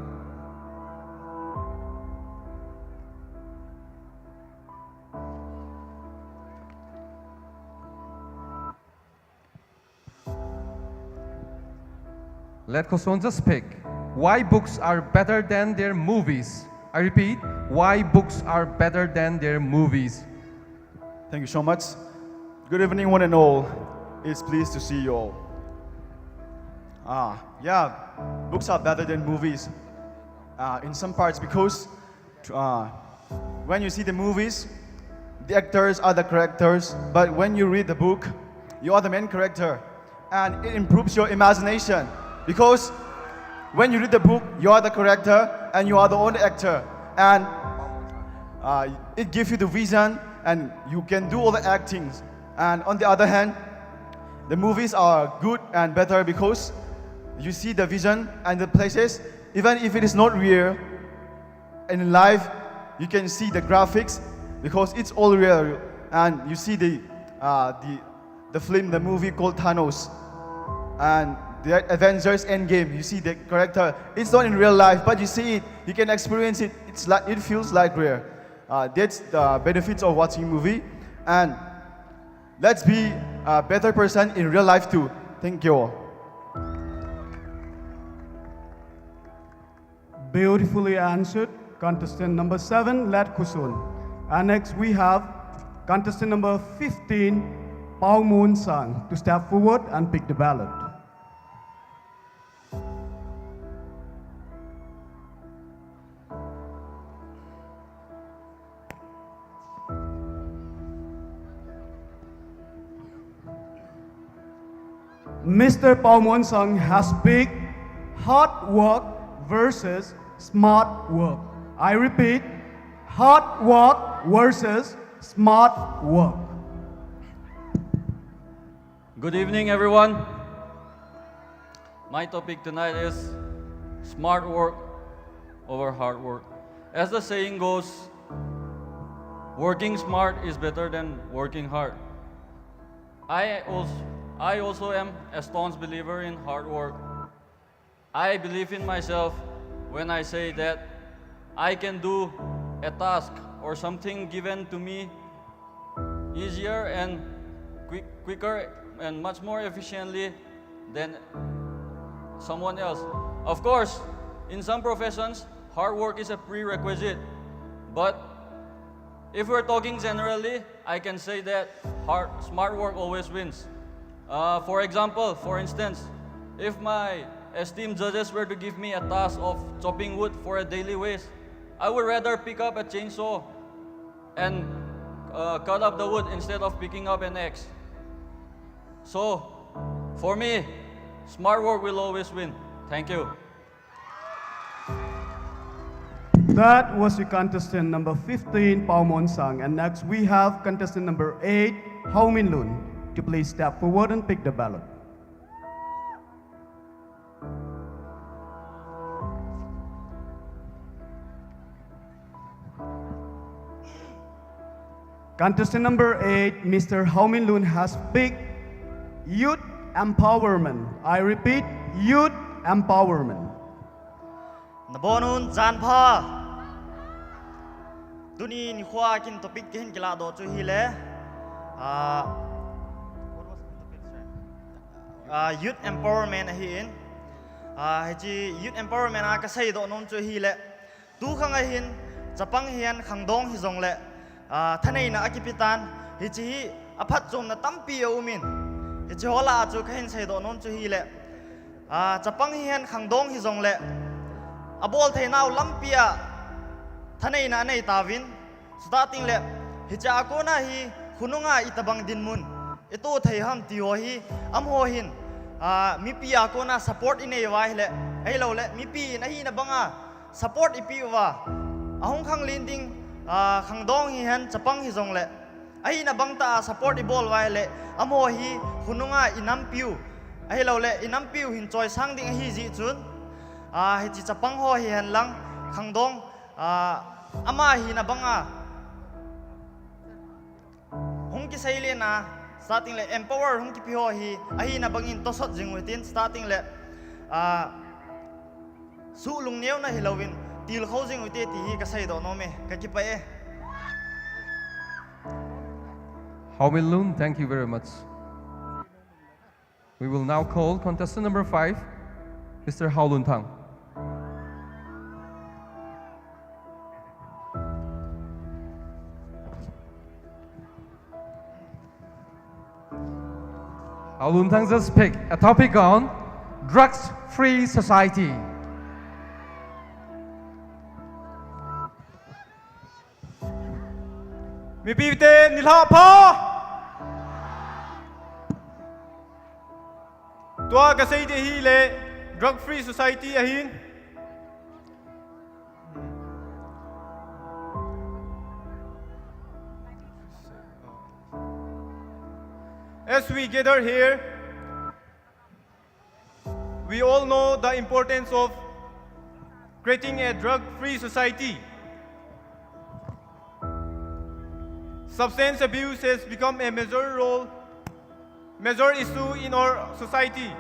Let Koson just pick. Why books are better than their movies? I repeat, why books are better than their movies? Thank you so much. Good evening, one and all. It's pleased to see you all. Ah, yeah, books are better than movies uh, in some parts because uh, when you see the movies, the actors are the characters, but when you read the book, you are the main character, and it improves your imagination because when you read the book, you are the character and you are the only actor, and uh, it gives you the vision and you can do all the actings. And on the other hand, the movies are good and better because you see the vision and the places, even if it is not real. In life, you can see the graphics because it's all real, and you see the uh, the the film, the movie called Thanos, and the Avengers Endgame. You see the character. It's not in real life, but you see it. You can experience it. It's like it feels like real. Uh, that's the benefits of watching movie, and let's be a better person in real life too. Thank you all. Beautifully answered, contestant number seven, Let Kusun. And next we have contestant number fifteen, Paomon Sang to step forward and pick the ballot. Mister Paomon Sang has picked hard work versus smart work. I repeat, hard work versus smart work. Good evening, everyone. My topic tonight is smart work over hard work. As the saying goes, working smart is better than working hard. I also, I also am a staunch believer in hard work. I believe in myself when I say that I can do a task or something given to me easier and quick, quicker and much more efficiently than someone else. Of course, in some professions, hard work is a prerequisite. But if we're talking generally, I can say that hard, smart work always wins. Uh, for example, for instance, if my esteemed judges were to give me a task of chopping wood for a daily wage, I would rather pick up a chainsaw and uh, cut up the wood instead of picking up an axe. So, for me, smart work will always win. Thank you. That was your contestant number fifteen, Paomon Sang. And next we have contestant number eight, Hao Min Lun, to please step forward and pick the ballot. Contestant number eight, Mister Hao Min Lun has picked youth empowerment. I repeat, youth empowerment. Nabonun zanpha. Tuni nikhua kin topic kin kila do chu hi le. Ah, ah, youth empowerment ahi in. Ah, hichi youth empowerment a kasei do nun chu hi le. Tu khang ahin chapang hian khangdong hi zong le. Ah, thaneina akipitan hichi hi ꯑꯐꯠ ꯆꯨꯝꯅ ꯇꯝꯄꯤ ꯑꯎꯃꯤꯟ꯫ ꯏꯆꯦ ꯍꯣꯂꯥ ꯑꯆꯨ ꯈꯩꯟ ꯁꯩꯗꯣ ꯅꯣꯟ ꯆꯨ ꯍꯤ ꯂꯦ꯫ ꯑꯥ, ꯆꯄꯪ ꯍꯤ hand ꯈꯪꯗꯣꯡ ꯍꯤ ꯖꯣꯡ ꯂꯦ꯫ ꯑꯕꯣꯜ ꯊꯩꯅꯥꯎ ꯂꯝꯄꯤꯌꯥ ꯊꯅꯩꯅ ꯑꯅꯩ ꯇꯥꯕꯤꯟ꯫ ꯁꯨꯇꯥ ꯇꯤꯡ ꯂꯦ꯫ ꯍꯤꯆꯥ ꯑꯀꯣꯅ ꯍꯤ ꯈꯨꯅꯨꯡꯉꯥ ꯏꯇꯕꯪ ꯗꯤꯟ moon. ꯏꯇꯣ ꯊꯩ ꯍꯝ ꯇꯤꯌꯣ ꯍꯤ ꯑꯝ ꯍꯣ ꯍꯤꯟ꯫ ꯑꯥ, ꯃꯤꯄꯤ ꯑꯀꯣꯅ support ꯏꯅꯩ ꯋꯥ ꯍꯤ ꯂꯦ꯫ ꯑꯩ ꯂꯧ ꯂꯦ꯫ ꯃꯤꯄꯤ ꯏꯅ ꯍꯤꯅ ꯕꯉꯥ support ꯏꯄꯤ ꯎꯕ꯫ ꯑꯍꯨꯝ ꯈꯪ ꯂꯤꯟꯗꯤꯡ, ꯑꯥ, ꯈꯪꯗꯣꯡ ꯍꯤ ꯍꯦꯟ ꯆꯄꯪ ꯍꯤ ꯖꯣꯡ ꯂꯦ꯫ ꯑꯍꯤꯅ ꯕꯪ ꯇ support ꯏꯕꯣꯜ ꯋꯥꯏ ꯂꯦ꯫ ꯑꯃꯣ ꯍꯤ ꯍꯨꯅꯨꯡꯉꯥ ꯏꯅꯝ ꯄꯤꯌꯨ꯫ ꯑꯍꯤ ꯂꯧ ꯂꯦ ꯏꯅꯝ ꯄꯤꯌꯨ ꯍꯤꯟ ꯆꯣꯏ ꯁꯥꯡꯗꯤꯡ ꯑꯍꯤ ꯖꯤ ꯆꯨꯟ꯫ ꯑꯥ, ꯍꯤꯆꯤ ꯆꯄꯪ ꯍꯣ ꯍꯤ ꯍꯦꯟ ꯂꯪ ꯈꯪꯗꯣꯡ, ꯑꯥ, ꯑꯃ ꯍꯤꯅ ꯕꯪ ꯑꯥ꯫ ꯍꯨꯝ ꯀꯤ ꯁꯩ ꯂꯦ ꯅ, starting ꯂꯦ empower ꯍꯨꯝ ꯀꯤ ꯄꯤ ꯍꯣ ꯍꯤ, ꯑꯍꯤꯅ ꯕꯪ ꯏꯟ ꯇꯣꯁꯠ ꯖꯤꯡ ꯋꯤꯇꯤꯟ starting ꯂꯦ꯫ ꯑꯥ, ꯁꯨ ꯂꯨꯡꯅꯦꯎꯅ ꯍꯤꯂꯧꯋꯤꯟ, ꯇꯤꯜ ꯈꯧꯖꯤꯡ ꯎꯏꯇꯦ ꯇꯤ ꯍꯤ ꯀꯁꯩꯗꯣ ꯅꯣꯃꯦ, ꯀꯀꯤꯄꯛꯑꯦ꯫ Haominlun, thank you very much. We will now call contestant number five, Mister Haolunthang. Haolunthang just pick a topic on drugs-free society. ꯃꯤꯄꯤꯕꯤꯇꯦ ꯅꯤꯜꯍꯥ ꯐꯥ꯫ ꯇ꯭ꯋꯥ ꯀꯁꯩꯗꯦ ꯍꯤ ꯂꯦ drug free society ꯑꯍꯤꯟ꯫ As we gather here, we all know the importance of creating a drug-free society. Substance abuse has become a major role, major issue in our society,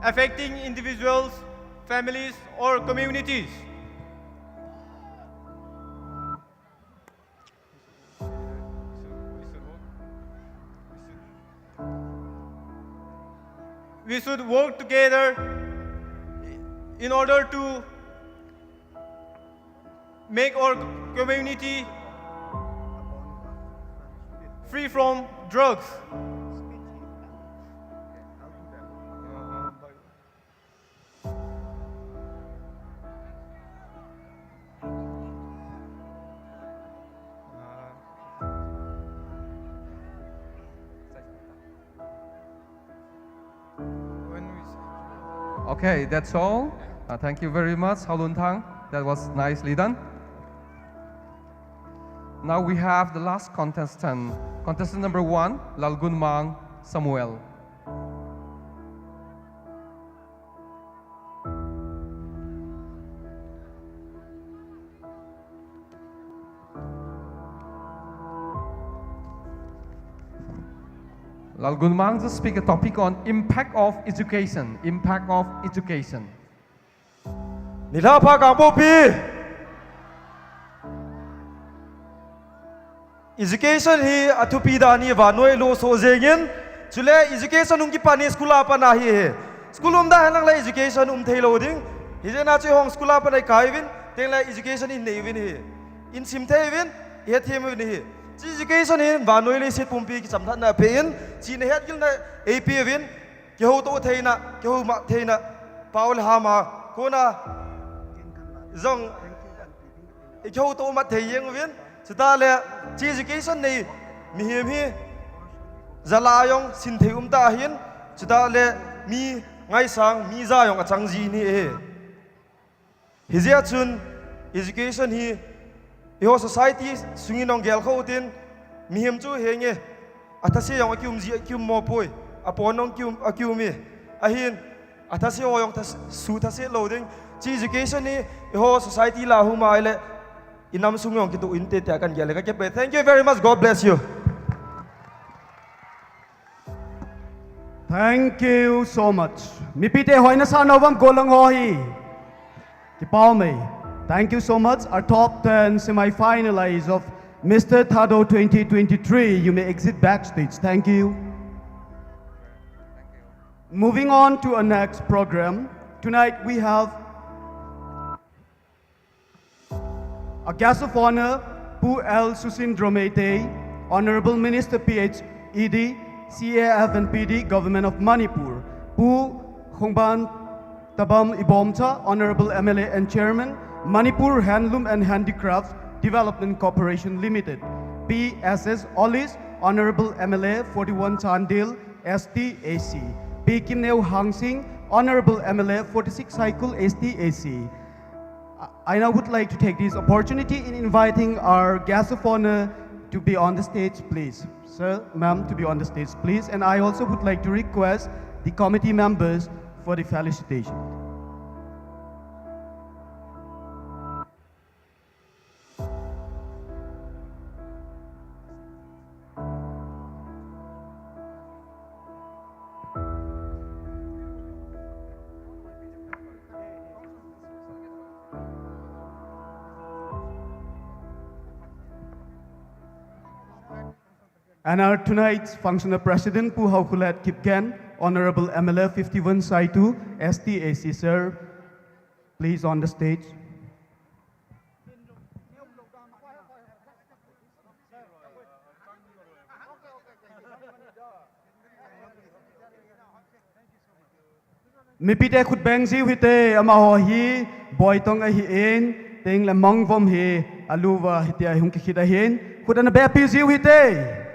affecting individuals, families, or communities. We should work together in order to make our community Free from drugs. Okay, that's all. Uh, thank you very much, Halun Thang. That was nicely done. Now we have the last contestant, contestant number one, Lalgunmang Samuel. Lalgunmang just speak a topic on impact of education, impact of education. Nilhapha Kangpokpi. Education hi athupi dan hi vannoi lo so jengin. Chule education hung kipan hi school a pat ahi hi. School umda henlang le education um thei lo ding. Hijeh a chu hung school a pat a kai uvin. Tengle education in nei uvin hi. In sim thei uvin. Ihet them uvin hi. Chi education hi vannoi leiset pumpi kichamthatna phe in. Chi nahet gilna eipe uvin. Kihouto theina, kihoumat theina, pau le ham a kona jong ikihouto mat thei jeng uvin. Chuteng le chi education nei mihem hi jala jong sin thei um ta hin. Chuteng le mi ngaisang, mi ja jong achang ji ahi. Hijeh chun education hi eiho society sungin jong gel kha utin, mihem chu henge, athase jong akium ji, akium mo poi, apon jong kium, akium e. Ahin, athase ho jong thas-, suthase lo ding. Chi education hi eiho society la hum a ahile inam sung jong kituh inte tia kagel e, kakipah e. Thank you very much. God bless you. Thank you so much. Mipite hoina sa novam golang ho hi. Kipau mai. Thank you so much. Our top ten semi-finalists of Mister Thadou twenty twenty-three. You may exit backstage. Thank you. Moving on to our next program. Tonight we have a guest of honor, Pu L Susindro Meitei, Honorable Minister P H E D, C A F and P D, Government of Manipur, Pu Khongban Tabam Ibomcha, Honorable M L A and Chairman, Manipur Handloom and Handicrafts Development Corporation Limited, P S S Olis, Honorable M L A forty-one Chandel, S T A C, P Kimneu Hangsing, Honorable M L A forty-six Saikul, S T A C. I now would like to take this opportunity in inviting our guest of honor to be on the stage, please. Sir, ma'am, to be on the stage, please. And I also would like to request the committee members for the felicitation. And our tonight's functional president, Pu Haukulat Kipgen, Honorable M L A fifty-one Saitu, S T A C, sir, please on the stage. Mipite khut beng jiu hite, amaho hi boitong ahin, ting le mongvom hi aluva hite, ahung kikhit ahin, khut ana bengpi jiu hite.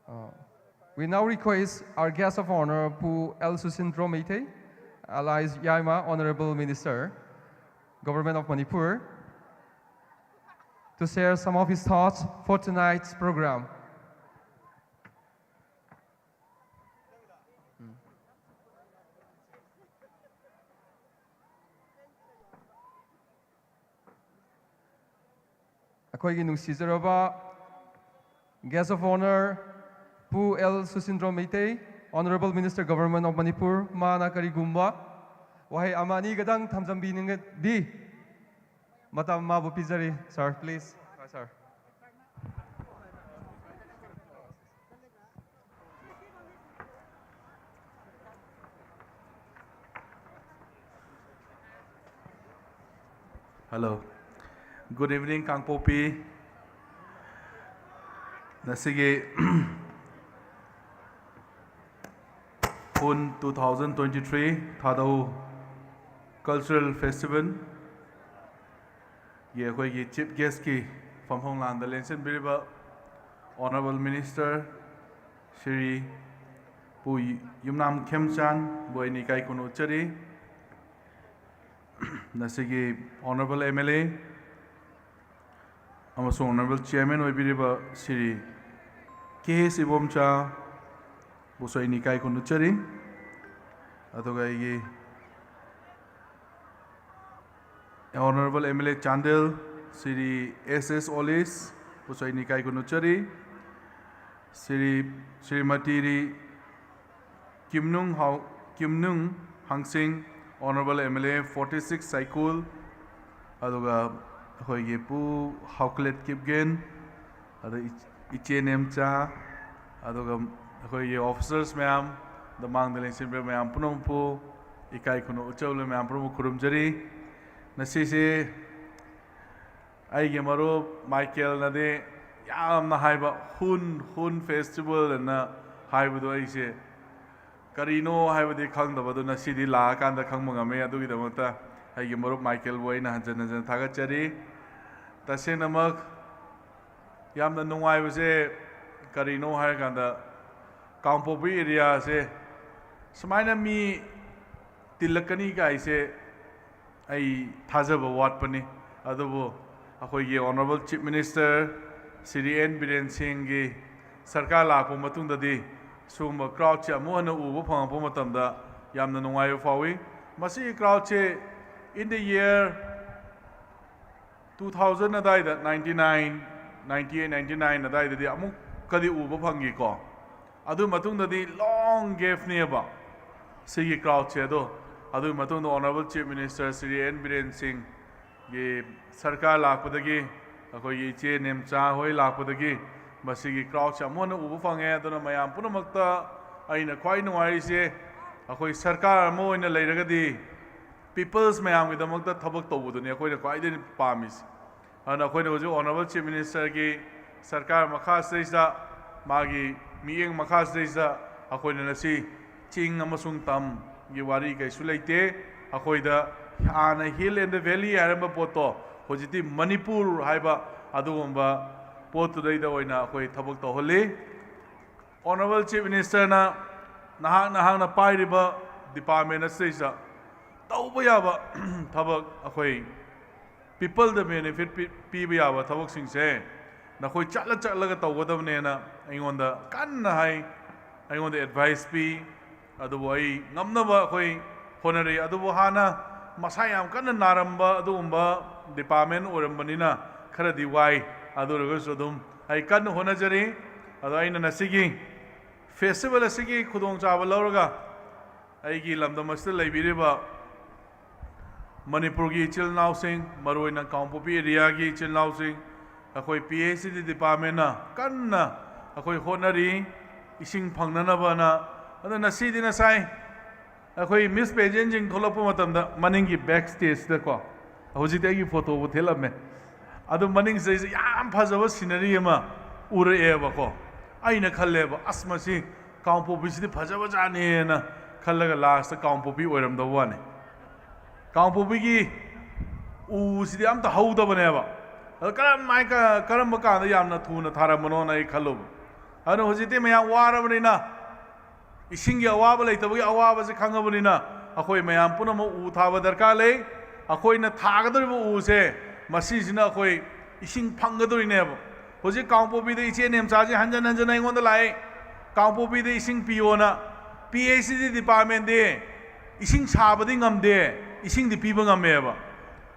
Uh, we now request our guest of honor, Pu L Susindro Meitei, alias Yaima, Honorable Minister, Government of Manipur, to share some of his thoughts for tonight's program. ꯎꯝ꯫ ꯑꯩꯈꯣꯏꯒꯤ ꯅꯨꯡꯁꯤꯖꯔꯕ Guest of Honour, ꯄꯨ L Susindro Meitei, Honourable Minister Government of Manipur, ꯃꯥꯅ ꯀꯔꯤꯒꯨꯝꯕ ꯋꯥꯍꯩ ꯑꯃ ꯑꯅꯤꯒꯗꯪ ꯊꯝꯖꯟꯕꯤꯅꯤꯡꯉꯗꯤ ꯃꯇꯝ ꯃꯥꯕꯨ ꯄꯤꯖꯔꯤ꯫ Sir, please. Sir. Hello. Good evening, ꯀꯥꯡꯄꯣꯛꯄꯤ꯫ ꯉꯁꯤꯒꯤ ꯍꯨꯟ two thousand twenty-three ꯊꯥꯗꯧ Cultural Festival ꯒꯤ ꯑꯩꯈꯣꯏꯒꯤ Chief Guest ꯀꯤ ꯐꯝꯐꯝ ꯂꯥꯡꯗ ꯂꯦꯡꯁꯤꯟꯕꯤꯔꯤꯕ Honourable Minister ꯁ꯭ꯔꯤ ꯄꯨ ꯌꯨꯝꯅꯥꯝ ꯈꯦꯝꯆꯥꯟꯕꯨ ꯑꯩꯅ ꯏꯀꯥꯏ ꯈꯨꯝꯅꯧꯖꯔꯤ꯫ ꯉꯁꯤꯒꯤ Honourable M L A ꯑꯃꯁꯨꯡ Honourable Chairman ꯑꯣꯏꯕꯤꯔꯤꯕ ꯁ꯭ꯔꯤ ꯀꯦ ꯑꯦꯁ ꯏꯕꯣꯝꯆꯥꯕꯨꯁꯨ ꯑꯩꯅ ꯏꯀꯥꯏ ꯈꯨꯝꯅꯖꯔꯤ꯫ ꯑꯗꯨꯒ ꯑꯩꯒꯤ Honourable M L A Chandel Shri ꯑꯦꯁ ꯑꯦꯁ ꯑꯣꯂꯤꯁꯕꯨꯁꯨ ꯑꯩꯅ ꯏꯀꯥꯏ ꯈꯨꯝꯅꯖꯔꯤ꯫ ꯁ꯭ꯔꯤ, ꯁ꯭ꯔꯤꯃꯇꯤ ꯔꯤ ꯀꯤꯝꯅꯨꯡ ꯍꯥꯎ-, ꯀꯤꯝꯅꯨꯡ ꯍꯥꯡꯁꯤꯡ, Honourable M L A forty six ꯁꯥꯏꯀꯨꯜ, ꯑꯗꯨꯒ ꯑꯩꯈꯣꯏꯒꯤ ꯄꯨ ꯍꯥꯎꯀꯂꯦꯠ ꯀꯤꯞꯒꯦꯟ, ꯑꯗ ꯏꯆ-, ꯏꯆꯦ ꯅꯦꯝꯆꯥ, ꯑꯗꯨꯒ ꯑꯩꯈꯣꯏꯒꯤ officers ꯃꯌꯥꯝ, ꯑꯗ ꯃꯥꯡꯗ ꯂꯦꯡꯁꯤꯟꯕ ꯃꯌꯥꯝ ꯄꯨꯝꯅꯃꯛꯄꯨ ꯏꯀꯥꯏ ꯈꯨꯝꯅꯧ ꯎꯠꯆꯕ ꯃꯌꯥꯝ ꯄꯨꯝꯅꯃꯛ ꯈꯨꯔꯨꯝꯖꯔꯤ꯫ ꯉꯁꯤꯁꯦ ꯑꯩꯒꯤ ꯃꯔꯨꯞ ꯃꯥꯏꯀꯦꯜꯅꯗꯤ ꯌꯥꯝꯅ ꯍꯥꯏꯕ, ꯍꯨꯟ, ꯍꯨꯟ festival ꯑꯅ ꯍꯥꯏꯕꯗꯣ ꯑꯩꯁꯦ ꯀꯔꯤꯅꯣ ꯍꯥꯏꯕꯗꯤ ꯈꯪꯗꯕ, ꯑꯗꯨ ꯉꯁꯤꯗꯤ ꯂꯥꯛꯑꯀꯥꯟꯗ ꯈꯪꯕ ꯉꯝꯃꯦ꯫ ꯑꯗꯨꯒꯤꯗꯃꯛꯇ ꯑꯩꯒꯤ ꯃꯔꯨꯞ ꯃꯥꯏꯀꯦꯜꯕꯨ ꯑꯩꯅ ꯍꯟꯖꯟ ꯍꯟꯖꯟ ꯊꯥꯒꯠꯆꯔꯤ꯫ ꯇꯁꯦꯡꯅꯃꯛ ꯌꯥꯝꯅ ꯅꯨꯡꯉꯥꯏꯕꯁꯦ ꯀꯔꯤꯅꯣ ꯍꯥꯏꯔꯀꯥꯟꯗ, ꯀꯥꯡꯄꯣꯛꯄꯤ area ꯁꯦ ꯁꯨꯃꯥꯏꯅ ꯃꯤ ꯇꯤꯜꯂꯛꯀꯅꯤ ꯀꯥꯏꯁꯦ ꯑꯩ ꯊꯥꯖꯕ ꯋꯥꯠꯄꯅꯤ꯫ ꯑꯗꯨꯕꯨ ꯑꯩꯈꯣꯏꯒꯤ Honourable Chief Minister Shri N Biren ꯁꯤꯡꯒꯤ ꯁꯔꯀꯥꯔ ꯂꯥꯛꯄ ꯃꯇꯨꯡꯗꯗꯤ ꯁꯤꯒꯨꯝꯕ crowdꯁꯦ ꯑꯃꯨꯛ ꯍꯟꯅ ꯎꯕ ꯐꯪꯉꯛꯄ ꯃꯇꯝꯗ ꯌꯥꯝꯅ ꯅꯨꯡꯉꯥꯏꯕ ꯐꯥꯎꯏ꯫ ꯃꯁꯤꯒꯤ crowdꯁꯦ in the year two thousand ꯑꯗꯥꯏꯗ, ninety nine, ninety eight, ninety nine ꯑꯗꯥꯏꯗꯗꯤ ꯑꯃꯨꯛꯀꯗꯤ ꯎꯕ ꯐꯪꯈꯤꯀꯣ꯫ ꯑꯗꯨ ꯃꯇꯨꯡꯗꯗꯤ long gapꯅꯦꯕ ꯁꯤꯒꯤ crowdꯁꯦ꯫ ꯑꯗꯣ ꯑꯗꯨꯒꯤ ꯃꯇꯨꯡꯗ Honourable Chief Minister Shri N Biren ꯁꯤꯡꯒꯤ ꯁꯔꯀꯥꯔ ꯂꯥꯛꯄꯗꯒꯤ, ꯑꯩꯈꯣꯏꯒꯤ ꯏꯆꯦ ꯅꯦꯝꯆꯥ ꯍꯣꯏ ꯂꯥꯛꯄꯗꯒꯤ ꯃꯁꯤꯒꯤ crowdꯁꯦ ꯑꯃꯨꯛ ꯍꯟꯅ ꯎꯕ ꯐꯪꯉꯦ꯫ ꯑꯗꯨꯅ ꯃꯌꯥꯝ ꯄꯨꯝꯅꯃꯛꯇ ꯑꯩꯅ ꯈ꯭ꯋꯥꯏ ꯅꯨꯡꯉꯥꯏꯔꯤꯁꯦ, ꯑꯩꯈꯣꯏ ꯁꯔꯀꯥꯔ ꯑꯃ ꯑꯣꯏꯅ ꯂꯩꯔꯒꯗꯤ people's ꯃꯌꯥꯝꯒꯤꯗꯃꯛꯇ ꯊꯕꯛ ꯇꯧꯕꯗꯨꯅꯤ ꯑꯩꯈꯣꯏꯅ ꯈ꯭ꯋꯥꯏꯗꯒꯤ ꯄꯥꯝꯃꯤꯁꯦ꯫ ꯑꯗꯨꯅ ꯑꯩꯈꯣꯏꯅ ꯍꯧꯖꯤꯛ Honourable Chief Ministerꯒꯤ ꯁꯔꯀꯥꯔ ꯃꯈꯥꯁꯤꯗꯩꯁꯤꯗ, ꯃꯥꯒꯤ ꯃꯤꯠꯌꯦꯡ ꯃꯈꯥꯁꯤꯗꯩꯁꯤꯗ ꯑꯩꯈꯣꯏꯅ ꯉꯁꯤ ꯆꯤꯡ ꯑꯃꯁꯨꯡ ꯇꯝꯒꯤ ꯋꯥꯔꯤ ꯀꯩꯁꯨ ꯂꯩꯇꯦ꯫ ꯑꯩꯈꯣꯏꯗ ꯍꯥꯟꯅ Hill and the Valley ꯍꯥꯏꯔꯝꯕ ꯄꯣꯠꯇꯣ ꯍꯧꯖꯤꯛꯇꯤ ꯃꯅꯤꯄꯨꯔ ꯍꯥꯏꯕ ꯑꯗꯨꯒꯨꯝꯕ ꯄꯣꯠꯇꯨꯗꯩꯗ ꯑꯣꯏꯅ ꯑꯩꯈꯣꯏ ꯊꯕꯛ ꯇꯧꯍꯜꯂꯤ꯫ Honourable Chief Ministerꯅ ꯅꯍꯥꯛ ꯅꯍꯥꯛꯅ ꯄꯥꯏꯔꯤꯕ department ꯑꯁꯤꯗꯩꯁꯤꯗ ꯇꯧꯕ ꯌꯥꯕ ꯊꯕꯛ, ꯑꯩꯈꯣꯏ peopleꯗ benefit ꯄꯤ-, ꯄꯤꯕ ꯌꯥꯕ ꯊꯕꯛꯁꯤꯡꯁꯦ ꯅꯈꯣꯏ ꯆꯠꯂ ꯆꯠꯂꯒ ꯇꯧꯒꯗꯕꯅꯦꯅ ꯑꯩꯉꯣꯟꯗ ꯀꯟꯅ ꯍꯥꯏ, ꯑꯩꯉꯣꯟꯗ advice ꯄꯤ꯫ ꯑꯗꯨꯕꯨ ꯑꯩ ꯉꯝꯅꯕ ꯑꯩꯈꯣꯏ ꯍꯣꯠꯅꯔꯤ꯫ ꯑꯗꯨꯕꯨ ꯍꯥꯟꯅ ꯃꯁꯥ ꯌꯥꯝ ꯀꯟꯅ ꯅꯥꯔꯝꯕ ꯑꯗꯨꯒꯨꯝꯕ department ꯑꯣꯏꯔꯝꯕꯅꯤꯅ ꯈꯔꯗꯤ ꯋꯥꯏ꯫ ꯑꯗꯨ ꯑꯣꯏꯔꯒꯁꯨ ꯑꯗꯨꯝ ꯑꯩ ꯀꯟꯅ ꯍꯣꯠꯅꯖꯔꯤ꯫ ꯑꯗꯣ ꯑꯩꯅ ꯉꯁꯤꯒꯤ festival ꯑꯁꯤꯒꯤ ꯈꯨꯗꯣꯡꯆꯥꯕ ꯂꯧꯔꯒ ꯑꯩꯒꯤ ꯂꯝꯗꯝ ꯑꯁꯤꯗ ꯂꯩꯕꯤꯔꯤꯕ ꯃꯅꯤꯄꯨꯔꯒꯤ ꯏꯆꯤꯜ ꯏꯅꯥꯎꯁꯤꯡ, ꯃꯔꯨꯑꯣꯏꯅ ꯀꯥꯡꯄꯣꯛꯄꯤ areaꯒꯤ ꯏꯆꯤꯜ ꯏꯅꯥꯎꯁꯤꯡ, ꯑꯩꯈꯣꯏ P H E departmentꯅ ꯀꯟꯅ ꯑꯩꯈꯣꯏ ꯍꯣꯠꯅꯔꯤ ꯏꯁꯤꯡ ꯐꯪꯅꯅꯕꯅ꯫ ꯑꯗꯣ ꯉꯁꯤꯗꯤ ꯉꯁꯥꯏ ꯑꯩꯈꯣꯏ Miss Pageantꯁꯤꯡ ꯊꯣꯛꯂꯛꯄ ꯃꯇꯝꯗ ꯃꯅꯤꯡꯒꯤ back stageꯇꯀꯣ, ꯍꯧꯖꯤꯛꯇꯤ ꯑꯩꯒꯤ photoꯕꯨ ꯊꯦꯠꯂꯝꯃꯦ꯫ ꯑꯗꯨ ꯃꯅꯤꯡꯁꯤꯗꯩꯁꯤꯗ ꯌꯥꯝ ꯐꯖꯕ scenery ꯑꯃ ꯎꯔꯛꯑꯦꯕꯀꯣ꯫ ꯑꯩꯅ ꯈꯜꯂꯦꯕ, "ꯑꯁ, ꯃꯁꯤ ꯀꯥꯡꯄꯣꯛꯄꯤꯁꯤꯗꯤ ꯐꯖꯕꯖꯥꯠꯅꯦꯅ" ꯈꯜꯂꯒ lastꯇ ꯀꯥꯡꯄꯣꯛꯄꯤ ꯑꯣꯏꯔꯝꯗꯕ ꯋꯥꯅꯤ꯫ ꯀꯥꯡꯄꯣꯛꯄꯤꯒꯤ ꯎꯁꯤꯗꯤ ꯑꯝꯇ ꯍꯧꯗꯕꯅꯦꯕ꯫ ꯑꯗꯣ ꯀꯔꯝꯍꯥꯏ-, ꯀ-, ꯀꯔꯝꯕ ꯀꯥꯟꯗ ꯌꯥꯝꯅ ꯊꯨꯅ ꯊꯥꯔꯝꯕꯅꯣꯅ ꯑꯩ ꯈꯜꯂꯨꯕ꯫ ꯑꯗꯨꯅ ꯍꯧꯖꯤꯛꯇꯤ ꯃꯌꯥꯝ ꯋꯥꯔꯕꯅꯤꯅ, ꯏꯁꯤꯡꯒꯤ ꯑꯋꯥꯕ ꯂꯩꯇꯕꯒꯤ ꯑꯋꯥꯕꯁꯤ ꯈꯪꯉꯕꯅꯤꯅ, ꯑꯩꯈꯣꯏ ꯃꯌꯥꯝ ꯄꯨꯝꯅꯃꯛ ꯎ ꯊꯥꯕ ꯗꯔꯀꯥꯔ ꯂꯩ꯫ ꯑꯩꯈꯣꯏꯅ ꯊꯥꯒꯗꯧꯔꯤꯕ ꯎꯁꯦ, ꯃꯁꯤꯁꯤꯅ ꯑꯩꯈꯣꯏ ꯏꯁꯤꯡ ꯐꯪꯒꯗꯧꯔꯤꯅꯦꯕ꯫ ꯍꯧꯖꯤꯛ ꯀꯥꯡꯄꯣꯛꯄꯤꯗ ꯏꯆꯦ ꯅꯦꯝꯆꯥꯁꯤ ꯍꯟꯖꯟ ꯍꯟꯖꯟ ꯑꯩꯉꯣꯟꯗ ꯂꯥꯛꯑꯦ꯫ ꯀꯥꯡꯄꯣꯛꯄꯤꯗ ꯏꯁꯤꯡ ꯄꯤꯌꯣꯅ꯫ ꯄꯤ ꯑꯩꯆ ꯏ ꯗꯤꯄꯥꯔꯠꯃꯦꯟꯗꯤ ꯏꯁꯤꯡ ꯁꯥꯕꯗꯤ ꯉꯝꯗꯦ, ꯏꯁꯤꯡꯗꯤ ꯄꯤꯕ ꯉꯝꯃꯦꯕ꯫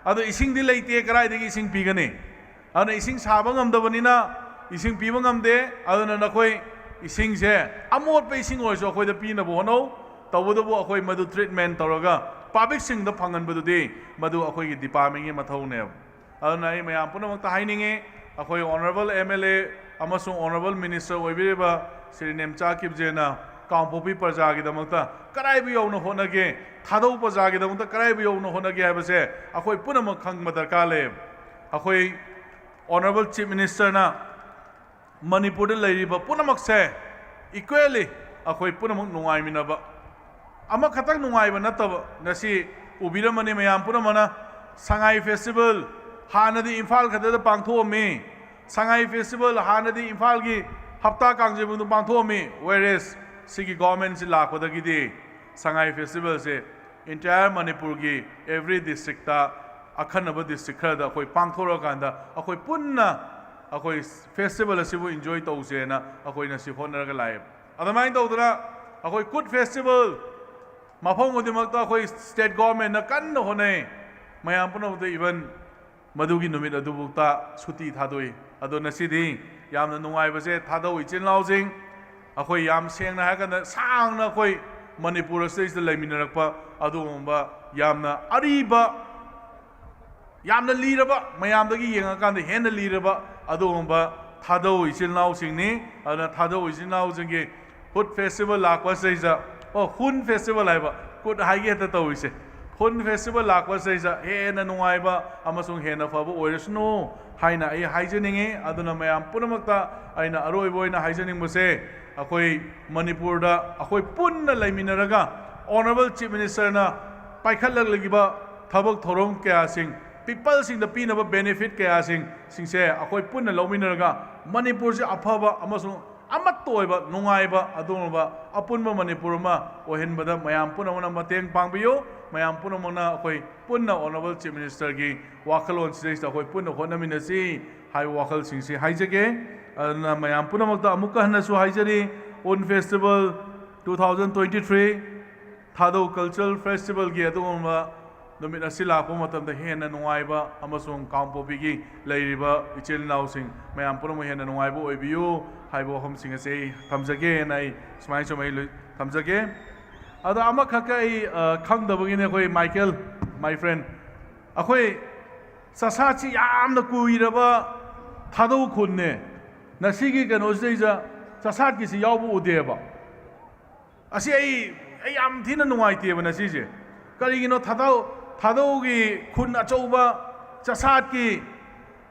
ꯑꯗꯣ ꯏꯁꯤꯡꯗꯤ ꯂꯩꯇꯦ, ꯀꯗꯥꯏꯗꯒꯤ ꯏꯁꯤꯡ ꯄꯤꯒꯅꯤ? ꯑꯗꯨꯅ ꯏꯁꯤꯡ ꯁꯥꯕ ꯉꯝꯗꯕꯅꯤꯅ ꯏꯁꯤꯡ ꯄꯤꯕ ꯉꯝꯗꯦ꯫ ꯑꯗꯨꯅ ꯅꯈꯣꯏ ꯏꯁꯤꯡꯁꯦ, ꯑꯃꯣꯠꯄ ꯏꯁꯤꯡ ꯑꯣꯏꯔꯁꯨ ꯑꯩꯈꯣꯏꯗ ꯄꯤꯅꯕ ꯍꯣꯠꯅꯧ꯫ ꯇꯧꯕꯇꯕꯨ ꯑꯩꯈꯣꯏ ꯃꯗꯨ ꯇ꯭ꯔꯤꯠꯃꯦꯟ ꯇꯧꯔꯒ ꯄꯥꯕ꯭ꯂꯤꯛꯁꯤꯡꯗ ꯐꯪꯍꯟꯕꯗꯨꯗꯤ ꯃꯗꯨ ꯑꯩꯈꯣꯏꯒꯤ ꯗꯤꯄꯥꯔꯠꯃꯦꯟꯒꯤ ꯃꯊꯧꯅꯦꯕ꯫ ꯑꯗꯨꯅ ꯑꯩ ꯃꯌꯥꯝ ꯄꯨꯝꯅꯃꯛꯇ ꯍꯥꯏꯅꯤꯡꯉꯤ, ꯑꯩꯈꯣꯏ ꯑꯣꯅꯔꯦꯕꯜ ꯑꯦꯝ ꯑꯦꯜ ꯑꯦ ꯑꯃꯁꯨꯡ ꯑꯣꯅꯔꯦꯕꯜ ꯃꯤꯅꯤꯁꯇꯔ ꯑꯣꯏꯕꯤꯔꯤꯕ ꯁ꯭ꯔꯤ ꯅꯦꯝꯆꯥ ꯀꯤꯞꯖꯦꯅ ꯀꯥꯡꯄꯣꯛꯄꯤ ꯄ꯭ꯔꯖꯥꯒꯤꯗꯃꯛꯇ ꯀꯗꯥꯏꯕꯨ ꯌꯧꯅ ꯍꯣꯠꯅꯒꯦ, ꯊꯥꯗꯧ ꯄ꯭ꯔꯖꯥꯒꯤꯗꯃꯛꯇ ꯀꯗꯥꯏꯕꯨ ꯌꯧꯅ ꯍꯣꯠꯅꯒꯦ ꯍꯥꯏꯕꯁꯦ ꯑꯩꯈꯣꯏ ꯄꯨꯝꯅꯃꯛ ꯈꯪꯕ ꯗꯔꯀꯥꯔ ꯂꯩ꯫ ꯑꯩꯈꯣꯏ ꯑꯣꯅꯔꯦꯕꯜ ꯆꯤꯐ ꯃꯤꯅꯤꯁꯇꯔꯅ ꯃꯅꯤꯄꯨꯔꯗ ꯂꯩꯔꯤꯕ ꯄꯨꯝꯅꯃꯛꯁꯦ ꯏꯀ꯭ꯋꯦꯂꯤ ꯑꯩꯈꯣꯏ ꯄꯨꯝꯅꯃꯛ ꯅꯨꯡꯉꯥꯏꯃꯤꯟꯅꯕ, ꯑꯃꯈꯛꯇꯪ ꯅꯨꯡꯉꯥꯏꯕ ꯅꯠꯇꯕ, ꯉꯁꯤ ꯎꯕꯤꯔꯝꯃꯅꯤ ꯃꯌꯥꯝ ꯄꯨꯝꯅꯃꯛꯅ, ꯁꯉꯥꯏ ꯐꯦꯁꯇꯤꯚꯦꯜ ꯍꯥꯟꯅꯗꯤ ꯏꯝꯐꯥꯜ ꯈꯛꯇꯗ ꯄꯥꯡꯊꯣꯛꯑꯝꯃꯤ꯫ ꯁꯉꯥꯏ ꯐꯦꯁꯇꯤꯚꯦꯜ ꯍꯥꯟꯅꯗꯤ ꯏꯝꯐꯥꯜꯒꯤ ꯍꯞꯇꯥ ꯀꯥꯡꯖꯩꯕꯨꯡꯗ ꯄꯥꯡꯊꯣꯛꯑꯝꯃꯤ꯫ Whereas ꯁꯤꯒꯤ ꯒꯣꯚꯔꯟꯃꯦꯟꯠꯁꯤ ꯂꯥꯛꯄꯗꯒꯤꯗꯤ ꯁꯉꯥꯏ ꯐꯦꯁꯇꯤꯚꯦꯜꯁꯦ entire ꯃꯅꯤꯄꯨꯔꯒꯤ every districtꯇ, ꯑꯈꯟꯅꯕ ꯗꯤꯁꯇ꯭ꯔꯤꯛ ꯈꯔꯗ ꯑꯩꯈꯣꯏ ꯄꯥꯡꯊꯣꯔꯛꯑꯀꯥꯟꯗ ꯑꯩꯈꯣꯏ ꯄꯨꯟꯅ ꯑꯩꯈꯣꯏ ꯐꯦꯁꯇꯤꯚꯦꯜ ꯑꯁꯤꯕꯨ ꯏꯟꯖꯣꯏ ꯇꯧꯁꯦꯅ ꯑꯩꯈꯣꯏ ꯉꯁꯤ ꯍꯣꯠꯅꯔꯒ ꯂꯥꯛꯑꯦ꯫ ꯑꯗꯨꯃꯥꯏꯅ ꯇꯧꯗꯅ ꯑꯩꯈꯣꯏ ꯀꯨꯠ ꯐꯦꯁꯇꯤꯚꯦꯜ ꯃꯐꯝ ꯈꯨꯗꯤꯡꯃꯛꯇ ꯑꯩꯈꯣꯏ ꯁ꯭ꯇꯦꯠ ꯒꯣꯚꯔꯟꯃꯦꯟꯠꯅ ꯀꯟꯅ ꯍꯣꯠꯅꯩ꯫ ꯃꯌꯥꯝ ꯄꯨꯝꯅꯃꯛꯇ even ꯃꯗꯨꯒꯤ ꯅꯨꯃꯤꯠ ꯑꯗꯨꯐꯥꯎꯗ ꯁꯨꯇꯤ ꯊꯥꯗꯣꯛꯏ꯫ ꯑꯗꯣ ꯉꯁꯤꯗꯤ ꯌꯥꯝꯅ ꯅꯨꯡꯉꯥꯏꯕꯁꯦ, ꯊꯥꯗꯧ ꯏꯆꯤꯜ ꯏꯅꯥꯎꯁꯤꯡ, ꯑꯩꯈꯣꯏ ꯌꯥꯝ ꯁꯦꯡꯅ ꯍꯥꯏꯔꯀꯥꯟꯗ ꯁꯥꯡꯅ ꯑꯩꯈꯣꯏ ꯃꯅꯤꯄꯨꯔ ꯑꯁꯤꯗꯩꯁꯤꯗ ꯂꯩꯃꯤꯟꯅꯔꯛꯄ ꯑꯗꯨꯒꯨꯝꯕ ꯌꯥꯝꯅ ꯑꯔꯤꯕ, ꯌꯥꯝꯅ ꯂꯤꯔꯕ, ꯃꯌꯥꯝꯗꯒꯤ ꯌꯦꯡꯉꯀꯥꯟꯗ ꯍꯦꯟꯅ ꯂꯤꯔꯕ ꯑꯗꯨꯒꯨꯝꯕ ꯊꯥꯗꯧ ꯏꯆꯤꯜ ꯏꯅꯥꯎꯁꯤꯡꯅꯤ꯫ ꯑꯗꯨꯅ ꯊꯥꯗꯧ ꯏꯆꯤꯜ ꯏꯅꯥꯎꯁꯤꯡꯒꯤ ꯍꯨꯠ ꯐꯦꯁꯇꯤꯚꯦꯜ ꯂꯥꯛꯄꯁꯤꯗꯩꯁꯤꯗ, ꯑꯣ, ꯍꯨꯟ ꯐꯦꯁꯇꯤꯚꯦꯜ ꯍꯥꯏꯕ, ꯀꯨꯠ ꯍꯥꯏꯒꯦ ꯍꯦꯛꯇ ꯇꯧꯔꯤꯁꯦ꯫ ꯍꯨꯟ ꯐꯦꯁꯇꯤꯚꯦꯜ ꯂꯥꯛꯄꯁꯤꯗꯩꯁꯤꯗ ꯍꯦꯟꯅ ꯅꯨꯡꯉꯥꯏꯕ ꯑꯃꯁꯨꯡ ꯍꯦꯟꯅ ꯐꯕ ꯑꯣꯏꯔꯁꯅꯨ ꯍꯥꯏꯅ ꯑꯩ ꯍꯥꯏꯖꯅꯤꯡꯉꯤ꯫ ꯑꯗꯨꯅ ꯃꯌꯥꯝ ꯄꯨꯝꯅꯃꯛꯇ ꯑꯩꯅ ꯑꯔꯣꯏꯕ ꯑꯣꯏꯅ ꯍꯥꯏꯖꯅꯤꯡꯕꯁꯦ, ꯑꯩꯈꯣꯏ ꯃꯅꯤꯄꯨꯔꯗ ꯑꯩꯈꯣꯏ ꯄꯨꯟꯅ ꯂꯩꯃꯤꯟꯅꯔꯒ ꯑꯣꯅꯔꯦꯕꯜ ꯆꯤꯐ ꯃꯤꯅꯤꯁꯇꯔꯅ ꯄꯥꯏꯈꯠꯂꯛꯂꯤꯕ ꯊꯕꯛ ꯊꯧꯔꯝ ꯀꯌꯥꯁꯤꯡ, ꯄꯤꯄꯜꯁꯤꯡꯗ ꯄꯤꯅꯕ ꯕꯦꯅꯤꯐꯤꯠ ꯀꯌꯥꯁꯤꯡ, ꯁꯤꯡꯁꯦ ꯑꯩꯈꯣꯏ ꯄꯨꯟꯅ ꯂꯧꯃꯤꯟꯅꯔꯒ ꯃꯅꯤꯄꯨꯔꯁꯤ ꯑꯐꯕ ꯑꯃꯁꯨꯡ ꯑꯃꯠꯇ ꯑꯣꯏꯕ, ꯅꯨꯡꯉꯥꯏꯕ, ꯑꯗꯨꯒꯨꯝꯂꯕ ꯑꯄꯨꯟꯕ ꯃꯅꯤꯄꯨꯔ ꯑꯃ ꯑꯣꯏꯍꯟꯕꯗ ꯃꯌꯥꯝ ꯄꯨꯝꯅꯃꯛꯅ ꯃꯇꯦꯡ ꯄꯥꯡꯕꯤꯌꯨ꯫ ꯃꯌꯥꯝ ꯄꯨꯝꯅꯃꯛꯅ ꯑꯩꯈꯣꯏ ꯄꯨꯟꯅ ꯑꯣꯅꯔꯦꯕꯜ ꯆꯤꯐ ꯃꯤꯅꯤꯁꯇꯔꯒꯤ ꯋꯥꯈꯜꯂꯣꯟ ꯁꯤꯗꯩꯁꯤꯗ ꯑꯩꯈꯣꯏ ꯄꯨꯟꯅ ꯍꯣꯠꯅꯃꯤꯟꯅꯁꯤ ꯍꯥꯏꯕ ꯋꯥꯈꯜꯁꯤꯡꯁꯤ ꯍꯥꯏꯖꯒꯦ꯫ ꯑꯗꯨꯅ ꯃꯌꯥꯝ ꯄꯨꯝꯅꯃꯛꯇ ꯑꯃꯨꯛꯀ ꯍꯟꯅꯁꯨ ꯍꯥꯏꯖꯔꯤ, Pun Festival two thousand twenty-three, ꯊꯥꯗꯧ Cultural Festivalꯒꯤ ꯑꯗꯨꯒꯨꯝꯕ ꯅꯨꯃꯤꯠ ꯑꯁꯤ ꯂꯥꯛꯄ ꯃꯇꯝꯗ ꯍꯦꯟꯅ ꯅꯨꯡꯉꯥꯏꯕ ꯑꯃꯁꯨꯡ ꯀꯥꯡꯄꯣꯛꯄꯤꯒꯤ ꯂꯩꯔꯤꯕ ꯏꯆꯤꯜ ꯏꯅꯥꯎꯁꯤꯡ ꯃꯌꯥꯝ ꯄꯨꯝꯅꯃꯛ ꯍꯦꯟꯅ ꯅꯨꯡꯉꯥꯏꯕ ꯑꯣꯏꯕꯤꯌꯨ ꯍꯥꯏꯕ ꯋꯥꯐꯝꯁꯤꯡ ꯑꯁꯤ ꯑꯩ ꯊꯝꯖꯒꯦꯅ ꯑꯩ ꯁꯨꯃꯥꯏꯅ ꯁꯨꯝ ꯑꯩ ꯂꯣꯏ-, ꯊꯝꯖꯒꯦ꯫ ꯑꯗꯣ ꯑꯃꯈꯛꯀ ꯑꯩ, ꯑ, ꯈꯪꯗꯕꯒꯤꯅꯦ, ꯑꯩꯈꯣꯏ ꯃꯥꯏꯀꯦꯜ, my friend, ꯑꯩꯈꯣꯏ ꯆꯥꯁꯥꯠꯁꯤ ꯌꯥꯝꯅ ꯀꯨꯏꯔꯕ ꯊꯥꯗꯧ ꯈꯨꯟꯅꯦ꯫ ꯉꯁꯤꯒꯤ ꯀꯩꯅꯣꯁꯤꯗꯩꯁꯤꯗ ꯆꯥꯁꯥꯠꯀꯤꯁꯤ ꯌꯥꯎꯕ ꯎꯗꯦꯕ꯫ ꯑꯁꯤ ꯑꯩ, ꯑꯩ ꯌꯥꯝ ꯊꯤꯅ ꯅꯨꯡꯉꯥꯏꯇꯦꯕ ꯉꯁꯤꯁꯦ꯫ ꯀꯔꯤꯒꯤꯅꯣ? ꯊꯥꯗꯧ, ꯊꯥꯗꯧꯒꯤ ꯈꯨꯟ ꯑꯆꯧꯕ, ꯆꯥꯁꯥꯠꯀꯤ,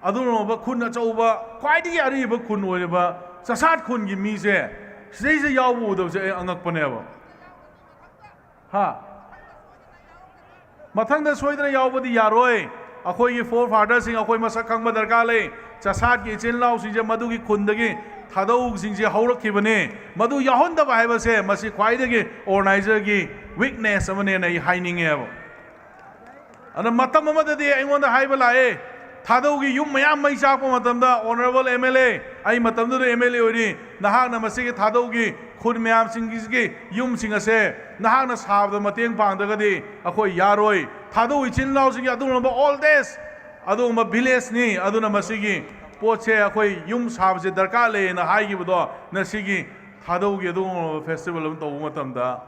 ꯑꯗꯨꯒꯨꯝꯂꯕ ꯈꯨꯟ ꯑꯆꯧꯕ, ꯈ꯭ꯋꯥꯏꯗꯒꯤ ꯑꯔꯤꯕ ꯈꯨꯟ ꯑꯣꯏꯔꯤꯕ ꯆꯥꯁꯥꯠ ꯈꯨꯟꯒꯤ ꯃꯤꯁꯦ ꯁꯤꯗꯩꯁꯤꯗ ꯌꯥꯎꯕ ꯎꯗꯕꯁꯦ ꯑꯩ ꯑꯉꯛꯄꯅꯦꯕ꯫ ꯍꯥ? ꯃꯊꯪꯗ ꯁꯣꯏꯗꯅ ꯌꯥꯎꯕꯗꯤ ꯌꯥꯔꯣꯏ꯫ ꯑꯩꯈꯣꯏꯒꯤ forefatherꯁꯤꯡ ꯑꯩꯈꯣꯏ ꯃꯁꯛ ꯈꯪꯕ ꯗꯔꯀꯥꯔ ꯂꯩ꯫ ꯆꯥꯁꯥꯠꯀꯤ ꯏꯆꯤꯜ ꯏꯅꯥꯎꯁꯤꯡꯁꯦ ꯃꯗꯨꯒꯤ ꯈꯨꯟꯗꯒꯤ ꯊꯥꯗꯧꯁꯤꯡꯁꯦ ꯍꯧꯔꯛꯈꯤꯕꯅꯤ꯫ ꯃꯗꯨ ꯌꯥꯎꯍꯟꯗꯕ ꯍꯥꯏꯕꯁꯦ ꯃꯁꯤ ꯈ꯭ꯋꯥꯏꯗꯒꯤ organizerꯒꯤ weakness ꯑꯃꯅꯦꯅ ꯑꯩ ꯍꯥꯏꯅꯤꯡꯉꯦꯕ꯫ ꯑꯗ ꯃꯇꯝ ꯑꯃꯗꯗꯤ ꯑꯩꯉꯣꯟꯗ ꯍꯥꯏꯕ ꯂꯥꯛꯑꯦ, ꯊꯥꯗꯧꯒꯤ ꯌꯨꯝ ꯃꯌꯥꯝ ꯃꯩ ꯆꯥꯛꯄ ꯃꯇꯝꯗ, Honourable MLA, ꯑꯩ ꯃꯇꯝꯗꯨꯗ MLA ꯑꯣꯏꯔꯤ, ꯅꯍꯥꯛꯅ ꯃꯁꯤꯒꯤ ꯊꯥꯗꯧꯒꯤ ꯈꯨꯟ ꯃꯌꯥꯝꯁꯤꯡꯒꯤ ꯌꯨꯝꯁꯤꯡ ꯑꯁꯦ ꯅꯍꯥꯛꯅ ꯁꯥꯕꯗ ꯃꯇꯦꯡ ꯄꯥꯡꯗ꯭ꯔꯒꯗꯤ ꯑꯩꯈꯣꯏ ꯌꯥꯔꯣꯏ꯫ ꯊꯥꯗꯧ ꯏꯆꯤꯜ ꯏꯅꯥꯎꯁꯤꯡꯒꯤ ꯑꯗꯨꯒꯨꯝꯂꯕ oldest ꯑꯗꯨꯒꯨꯝꯕ villageꯅꯤ, ꯑꯗꯨꯅ ꯃꯁꯤꯒꯤ ꯄꯣꯠꯁꯦ ꯑꯩꯈꯣꯏ ꯌꯨꯝ ꯁꯥꯕꯁꯦ ꯗꯔꯀꯥꯔ ꯂꯩꯌꯦꯅ ꯍꯥꯏꯈꯤꯕꯗꯣ ꯉꯁꯤꯒꯤ ꯊꯥꯗꯧꯒꯤ ꯑꯗꯨꯒꯨꯝꯂꯕ festival ꯑꯃ ꯇꯧꯕ ꯃꯇꯝꯗ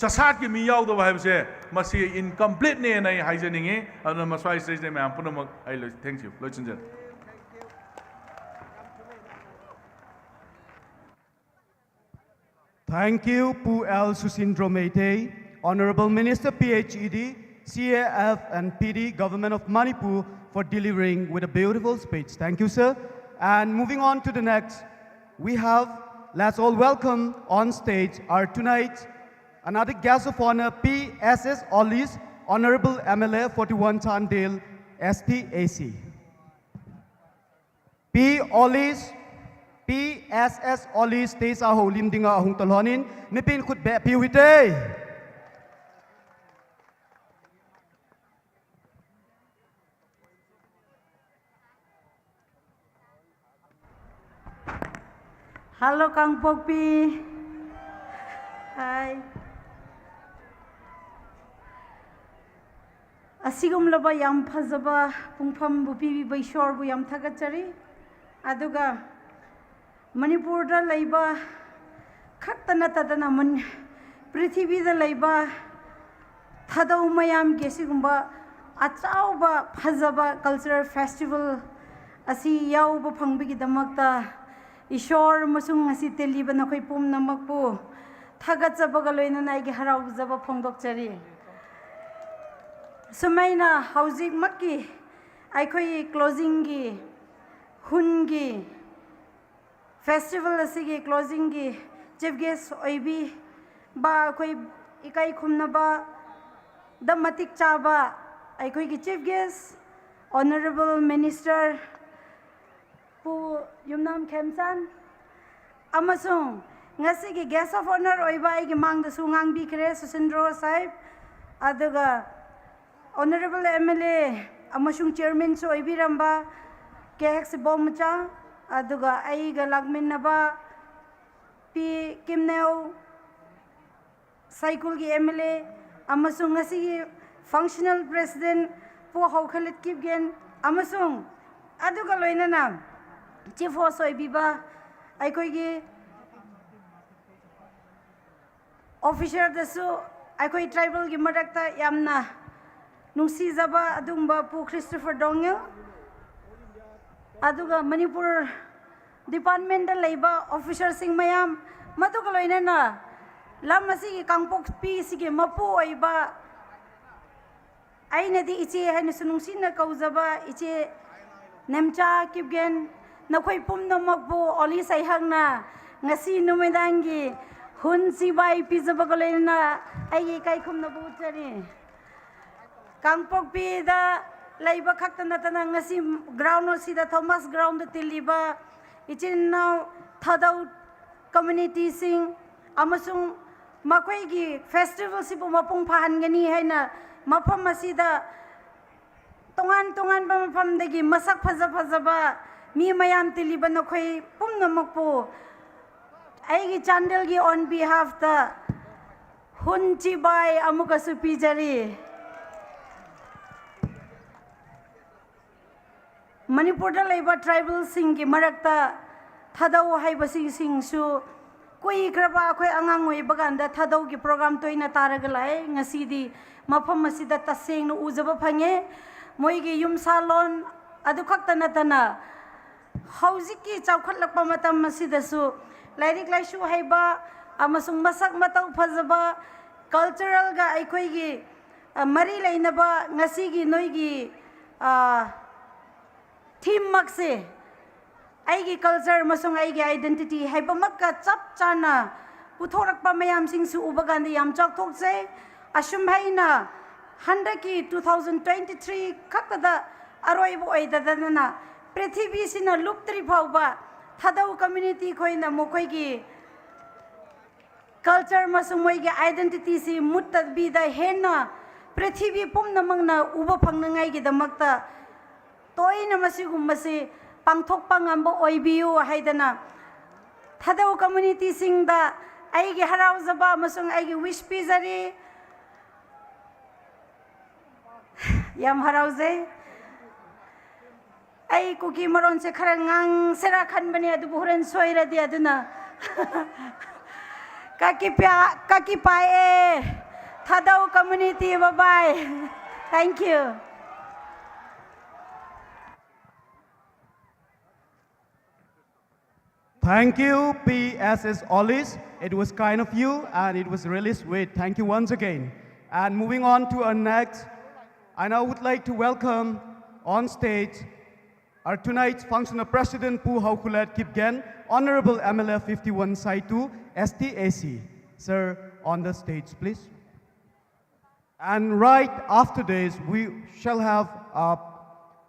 ꯆꯥꯁꯥꯠꯀꯤ ꯃꯤ ꯌꯥꯎꯗꯕ ꯍꯥꯏꯕꯁꯦ ꯃꯁꯤ incompleteꯅꯦꯅ ꯑꯩ ꯍꯥꯏꯖꯅꯤꯡꯉꯤ꯫ ꯑꯗꯨꯅ ꯃꯁ꯭ꯋꯥꯏꯁꯤꯗꯩꯁꯤꯗ ꯃꯌꯥꯝ ꯄꯨꯝꯅꯃꯛ ꯑꯩ ꯂꯣꯏ-, thank you, ꯂꯣꯏꯁꯤꯟꯖꯔꯦ꯫ Thank you, Pu L Susindro Meitei. Honorable Minister, PHED, CAF and PD, Government of Manipur, for delivering with a beautiful speech. Thank you, sir. And moving on to the next, we have, let's all welcome on stage our tonight another guest of honor, P S S Ollies, Honorable MLA, forty-one Chandel, ST AC. P Ollies, P S S Ollies, stage a ho lim dinga ahung tolhonin, mipin khut be piu hite. Hello, Kangpokpi. Hi. ꯑꯁꯤꯒꯨꯝꯂꯕ ꯌꯥꯝ ꯐꯖꯕ ꯄꯨꯡꯐꯝꯕꯨ ꯄꯤꯕꯤꯕ ꯏꯁꯣꯔꯕꯨ ꯌꯥꯝ ꯊꯥꯒꯠꯆꯔꯤ꯫ ꯑꯗꯨꯒ ꯃꯅꯤꯄꯨꯔꯗ ꯂꯩꯕ ꯈꯛꯇ ꯅꯠꯇꯗꯅ ꯃꯟ-, ꯄ꯭ꯔꯤꯊꯤꯕꯤꯗ ꯂꯩꯕ ꯊꯥꯗꯧ ꯃꯌꯥꯝꯒꯤ ꯑꯁꯤꯒꯨꯝꯕ ꯑꯆꯧꯕ ꯐꯖꯕ cultural festival ꯑꯁꯤ ꯌꯥꯎꯕ ꯐꯪꯕꯒꯤꯗꯃꯛꯇ ꯏꯁꯣꯔ ꯑꯃꯁꯨꯡ ꯉꯁꯤ ꯇꯤꯜꯂꯤꯕ ꯅꯈꯣꯏ ꯄꯨꯝꯅꯃꯛꯄꯨ ꯊꯥꯒꯠꯆꯕꯒ ꯂꯣꯏꯅꯅ ꯑꯩꯒꯤ ꯍꯔꯥꯎꯖꯕ ꯐꯣꯡꯗꯣꯛꯆꯔꯤ꯫ ꯁꯨꯃꯥꯏꯅ ꯍꯧꯖꯤꯛꯃꯛꯀꯤ ꯑꯩꯈꯣꯏꯒꯤ closingꯒꯤ ꯍꯨꯟꯒꯤ festival ꯑꯁꯤꯒꯤ closingꯒꯤ chief guest ꯑꯣꯏꯕꯤꯕ ꯑꯩꯈꯣꯏ ꯏꯀꯥꯏ ꯈꯨꯝꯅꯕꯗ ꯃꯇꯤꯛ ꯆꯥꯕ ꯑꯩꯈꯣꯏꯒꯤ chief guest, Honourable Minister ꯄꯨ ꯌꯨꯝꯅꯥꯝ ꯈꯦꯝꯆꯥꯟ, ꯑꯃꯁꯨꯡ ꯉꯁꯤꯒꯤ guest of honour ꯑꯣꯏꯕ ꯑꯩꯒꯤ ꯃꯥꯡꯗꯁꯨ ꯉꯥꯡꯕꯤꯈ꯭ꯔꯦ ꯁꯨꯁꯤꯟꯗ꯭ꯔꯣ ꯁꯥꯍꯦꯕ, ꯑꯗꯨꯒ Honourable MLA ꯑꯃꯁꯨꯡ chairmanꯁꯨ ꯑꯣꯏꯕꯤꯔꯝꯕ ꯀꯦ ꯑꯦꯛꯁ ꯏꯕꯣꯝꯆꯥ, ꯑꯗꯨꯒ ꯑꯩꯒ ꯂꯥꯛꯃꯤꯟꯅꯕ ꯄꯤ ꯀꯤꯝꯅꯦꯎ, ꯁꯥꯏꯀꯨꯜꯒꯤ MLA, ꯑꯃꯁꯨꯡ ꯉꯁꯤꯒꯤ functional president ꯄꯨ ꯍꯧꯈꯂꯠ ꯀꯤꯞꯒꯦꯟ, ꯑꯃꯁꯨꯡ ꯑꯗꯨꯒ ꯂꯣꯏꯅꯅ chief host ꯑꯣꯏꯕꯤꯕ ꯑꯩꯈꯣꯏꯒꯤ officerꯗꯁꯨ, ꯑꯩꯈꯣꯏ tribalꯒꯤ ꯃꯔꯛꯇ ꯌꯥꯝꯅ ꯅꯨꯡꯁꯤꯖꯕ ꯑꯗꯨꯒꯨꯝꯕ ꯄꯨ ꯈ꯭ꯔꯤꯁꯇꯣꯐꯔ ꯗꯣꯡꯉꯦꯜ, ꯑꯗꯨꯒ ꯃꯅꯤꯄꯨꯔ departmentꯇ ꯂꯩꯕ officerꯁꯤꯡ ꯃꯌꯥꯝ, ꯃꯗꯨꯒ ꯂꯣꯏꯅꯅ ꯂꯝ ꯑꯁꯤꯒꯤ ꯀꯥꯡꯄꯣꯛꯄꯤꯁꯤꯒꯤ ꯃꯄꯨ ꯑꯣꯏꯕ, ꯑꯩꯅꯗꯤ ꯏꯆꯦ ꯍꯥꯏꯅꯁꯨ ꯅꯨꯡꯁꯤꯅ ꯀꯧꯖꯕ ꯏꯆꯦ ꯅꯦꯝꯆꯥ ꯀꯤꯞꯒꯦꯟ, ꯅꯈꯣꯏ ꯄꯨꯝꯅꯃꯛꯄꯨ ꯑꯣꯂꯤꯁ ꯑꯩꯍꯥꯛꯅ ꯉꯁꯤ ꯅꯨꯃꯤꯗꯥꯡꯒꯤ ꯍꯨꯟ ꯆꯤꯕꯥꯏ ꯄꯤꯖꯕꯒ ꯂꯣꯏꯅꯅ ꯑꯩꯒꯤ ꯏꯀꯥꯏ ꯈꯨꯝꯅꯕ ꯎꯠꯆꯔꯤ꯫ ꯀꯥꯡꯄꯣꯛꯄꯤꯗ ꯂꯩꯕ ꯈꯛꯇ ꯅꯠꯇꯅ ꯉꯁꯤ ground ꯑꯁꯤꯗ, ꯊꯣꯃꯥꯁ groundꯗ ꯇꯤꯜꯂꯤꯕ ꯏꯆꯤꯟ ꯏꯅꯥꯎ ꯊꯥꯗꯧ communityꯁꯤꯡ ꯑꯃꯁꯨꯡ ꯃꯈꯣꯏꯒꯤ festivalꯁꯤꯕꯨ ꯃꯄꯨꯡ ꯐꯥꯍꯟꯒꯅꯤ ꯍꯥꯏꯅ ꯃꯐꯝ ꯑꯁꯤꯗ ꯇꯣꯉꯥꯟ ꯇꯣꯉꯥꯟꯕ ꯃꯐꯝꯗꯒꯤ ꯃꯁꯛ ꯐꯖ ꯐꯖꯕ ꯃꯤ ꯃꯌꯥꯝ ꯇꯤꯜꯂꯤꯕ ꯅꯈꯣꯏ ꯄꯨꯝꯅꯃꯛꯄꯨ ꯑꯩꯒꯤ ꯆꯥꯟꯗꯦꯜꯒꯤ on behalf ꯇ ꯍꯨꯟ ꯆꯤꯕꯥꯏ ꯑꯃꯨꯛꯀꯁꯨ ꯄꯤꯖꯔꯤ꯫ ꯃꯅꯤꯄꯨꯔꯗ ꯂꯩꯕ tribal ꯁꯤꯡꯒꯤ ꯃꯔꯛꯇ ꯊꯥꯗꯧ ꯍꯥꯏꯕꯁꯤꯡꯁꯨ ꯀꯨꯏꯈ꯭ꯔꯕ, ꯑꯩꯈꯣꯏ ꯑꯉꯥꯡ ꯑꯣꯏꯕ ꯀꯥꯟꯗ ꯊꯥꯗꯧꯒꯤ program ꯇꯣꯏꯅ ꯇꯥꯔꯒ ꯂꯥꯛꯑꯦ꯫ ꯉꯁꯤꯗꯤ ꯃꯐꯝ ꯑꯁꯤꯗ ꯇꯁꯦꯡꯅ ꯎꯖꯕ ꯐꯪꯉꯦ꯫ ꯃꯣꯏꯒꯤ ꯌꯨꯝꯁꯥꯂꯣꯟ ꯑꯗꯨ ꯈꯛꯇ ꯅꯠꯇꯅ ꯍꯧꯖꯤꯛꯀꯤ ꯆꯥꯎꯈꯠꯂꯛꯄ ꯃꯇꯝ ꯑꯁꯤꯗꯁꯨ ꯂꯥꯏꯔꯤꯛ ꯂꯥꯏꯁꯨ ꯍꯩꯕ ꯑꯃꯁꯨꯡ ꯃꯁꯛ ꯃꯇꯧ ꯐꯖꯕ, cultural ꯒ ꯑꯩꯈꯣꯏꯒꯤ, ꯑ, ꯃꯔꯤ ꯂꯩꯅꯕ ꯉꯁꯤꯒꯤ ꯅꯣꯏꯒꯤ, ꯑ, theme ꯃꯛꯁꯦ ꯑꯩꯒꯤ culture ꯑꯃꯁꯨꯡ ꯑꯩꯒꯤ identity ꯍꯥꯏꯕꯃꯛꯀ ꯆꯞ ꯆꯥꯅ ꯄꯨꯊꯣꯔꯛꯄ ꯃꯌꯥꯝꯁꯤꯡꯁꯨ ꯎꯕ ꯀꯥꯟꯗ ꯌꯥꯝ ꯆꯥꯎꯊꯣꯛꯆꯩ꯫ ꯑꯁꯨꯝ ꯍꯥꯏꯅ ꯍꯟꯗꯛꯀꯤ two thousand twenty three ꯈꯛꯇꯗ ꯑꯔꯣꯏꯕ ꯑꯣꯏꯗꯗꯅ ꯄ꯭ꯔꯤꯊꯤꯕꯤꯁꯤꯅ ꯂꯨꯞꯇ꯭ꯔꯤ ꯐꯥꯎꯕ ꯊꯥꯗꯧ community ꯈꯣꯏꯅ ꯃꯈꯣꯏꯒꯤ culture ꯑꯃꯁꯨꯡ ꯃꯣꯏꯒꯤ identity ꯁꯤ ꯃꯨꯠꯇꯕꯤꯗ ꯍꯦꯟꯅ ꯄ꯭ꯔꯤꯊꯤꯕꯤ ꯄꯨꯝꯅꯃꯛꯅ ꯎꯕ ꯐꯪꯅꯉꯥꯏꯒꯤꯗꯃꯛꯇ ꯇꯣꯏꯅ ꯃꯁꯤꯒꯨꯝꯕꯁꯤ ꯄꯥꯡꯊꯣꯛꯄ ꯉꯝꯕ ꯑꯣꯏꯕꯤꯌꯨ ꯍꯥꯏꯗꯅ ꯊꯥꯗꯧ community ꯁꯤꯡꯗ ꯑꯩꯒꯤ ꯍꯔꯥꯎꯖꯕ ꯑꯃꯁꯨꯡ ꯑꯩꯒꯤ wish ꯄꯤꯖꯔꯤ꯫ ꯌꯥꯝ ꯍꯔꯥꯎꯖꯩ꯫ ꯑꯩ ꯀꯨꯀꯤ ꯃꯔꯣꯟꯁꯦ ꯈꯔ ꯉꯥꯡꯁꯤꯔꯥ ꯈꯟꯕꯅꯦ, ꯑꯗꯨꯕꯨ ꯍꯣꯔꯦꯟ ꯁꯣꯏꯔꯗꯤ, ꯑꯗꯨꯅ ꯀꯀꯤ ꯄꯥ-, ꯀꯀꯤ ꯄꯥꯏꯑꯦ, ꯊꯥꯗꯧ community, bye bye. Thank you. Thank you, P S S Ollis. It was kind of you, and it was really sweet. Thank you once again. And moving on to our next, I now would like to welcome on stage our tonight's functional president, Pu Haokholet Kipgen, Honorable M L A fifty-one Saitu, S T A C. Sir, on the stage, please. And right after this, we shall have a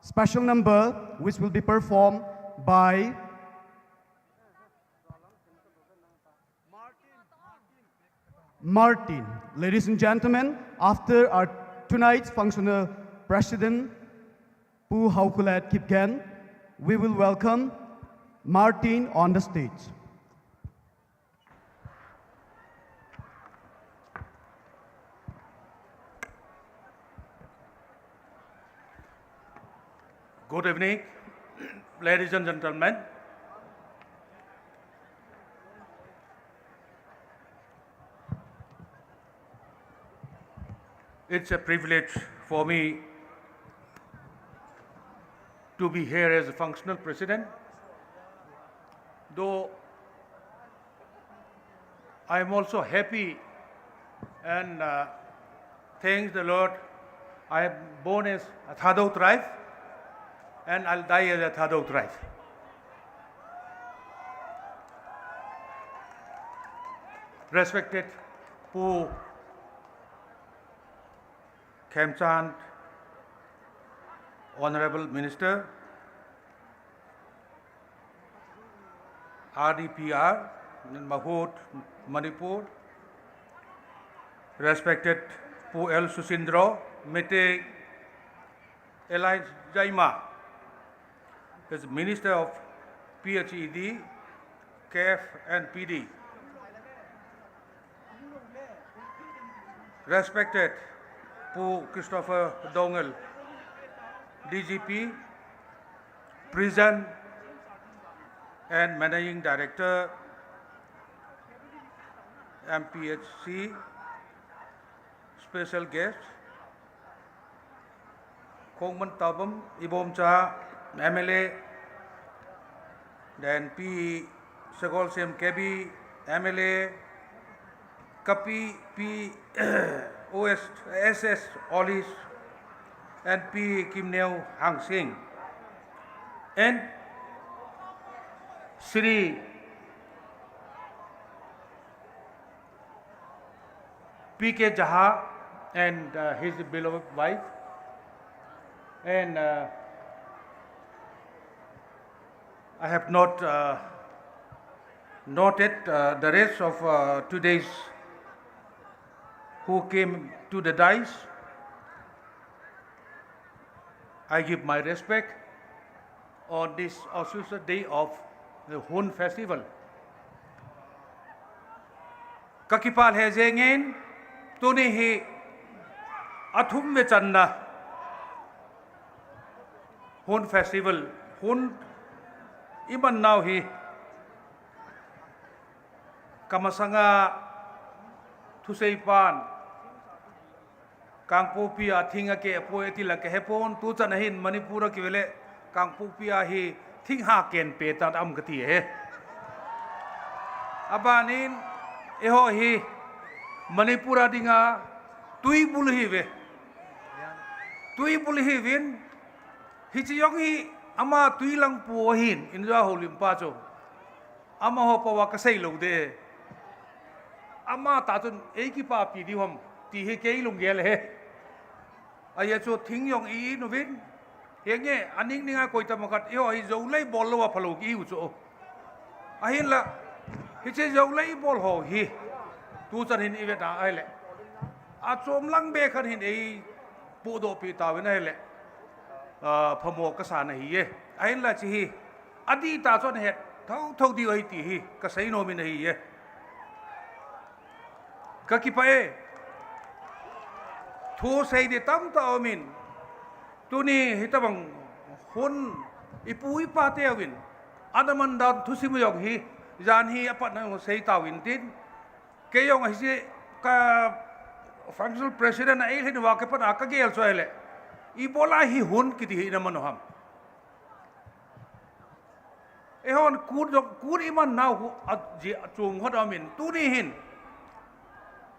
special number which will be performed by Martin. Ladies and gentlemen, after our tonight's functional president, Pu Haokholet Kipgen, we will welcome Martin on the stage. Good evening, ladies and gentlemen. It's a privilege for me to be here as a functional president, though I am also happy and, uh, thanks the Lord. I am born as a Thadou tribe, and I'll die as a Thadou tribe. Respected Pu Khemchand, Honorable Minister, R D P R, Mahut, Manipur, respected Pu L Susindro, Meitei Alliance Jaima, is Minister of P H E D, K F and P D. Respected Pu Christopher Doungel, D G P, Prison and Managing Director, M P H C, special guest, Khongman Tabam Ibomcha, M L A, then Pi Sagolsem Kebi, M L A, Kapi Pi O S, S S Olis, and Pi Kimneo Hangsing, and Shri P K Jha and, uh, his beloved wife. And, uh, I have not, uh, noted, uh, the rest of, uh, today's who came to the dais. I give my respect on this auspicious day of the Hun Festival. Kakipal he jengin, tuni hi athum me channa Hun festival, Hun iman nau hi kamasanga thuseipan Kangpokpi a thing a ke poi ati la ke hepon, tu chan ahin Manipur a kivele Kangpokpi a hi thing ha ken pe ta am kati he. Abanin eho hi Manipur a dinga tuibul hi ve. Tuibul hi vin, hichi yong hi ama tuilang pu ahin, inja ho limpa cho. Ama ho pawa kasei lo de. Ama ta chun ei kipapi di hom ti hi kei lunggel he. Aya chu thing yong i nu vin. Henge, aning ninga koi ta makat i ho hi zo lei bol lo wa phalo ki u chu. Ahin la, hichi zo lei bol ho hi. Tu chan hin i ve ta ai le. A chom lang be khan hin ei pu do pi ta vin ai le. A, phamo ka sa na hi ye. Ahin la chi hi. Adi ta chon het. Thau thau di ai ti hi. Kasei no min hi ye. Ka kipa e. Thu sei de tam ta omin. Tuni hi ta bang hun ipu ipa te awin. Adaman dan thu simu yong hi. Jan hi apat na yong sei ta win tin. Ke yong hi si ka functional president a ei hin wa ke pat a ka gel so hele. I bola hi hun kiti hi na mano ham. Ehon kur jok kur iman nau hu a ji a chung hot amin. Tuni hin.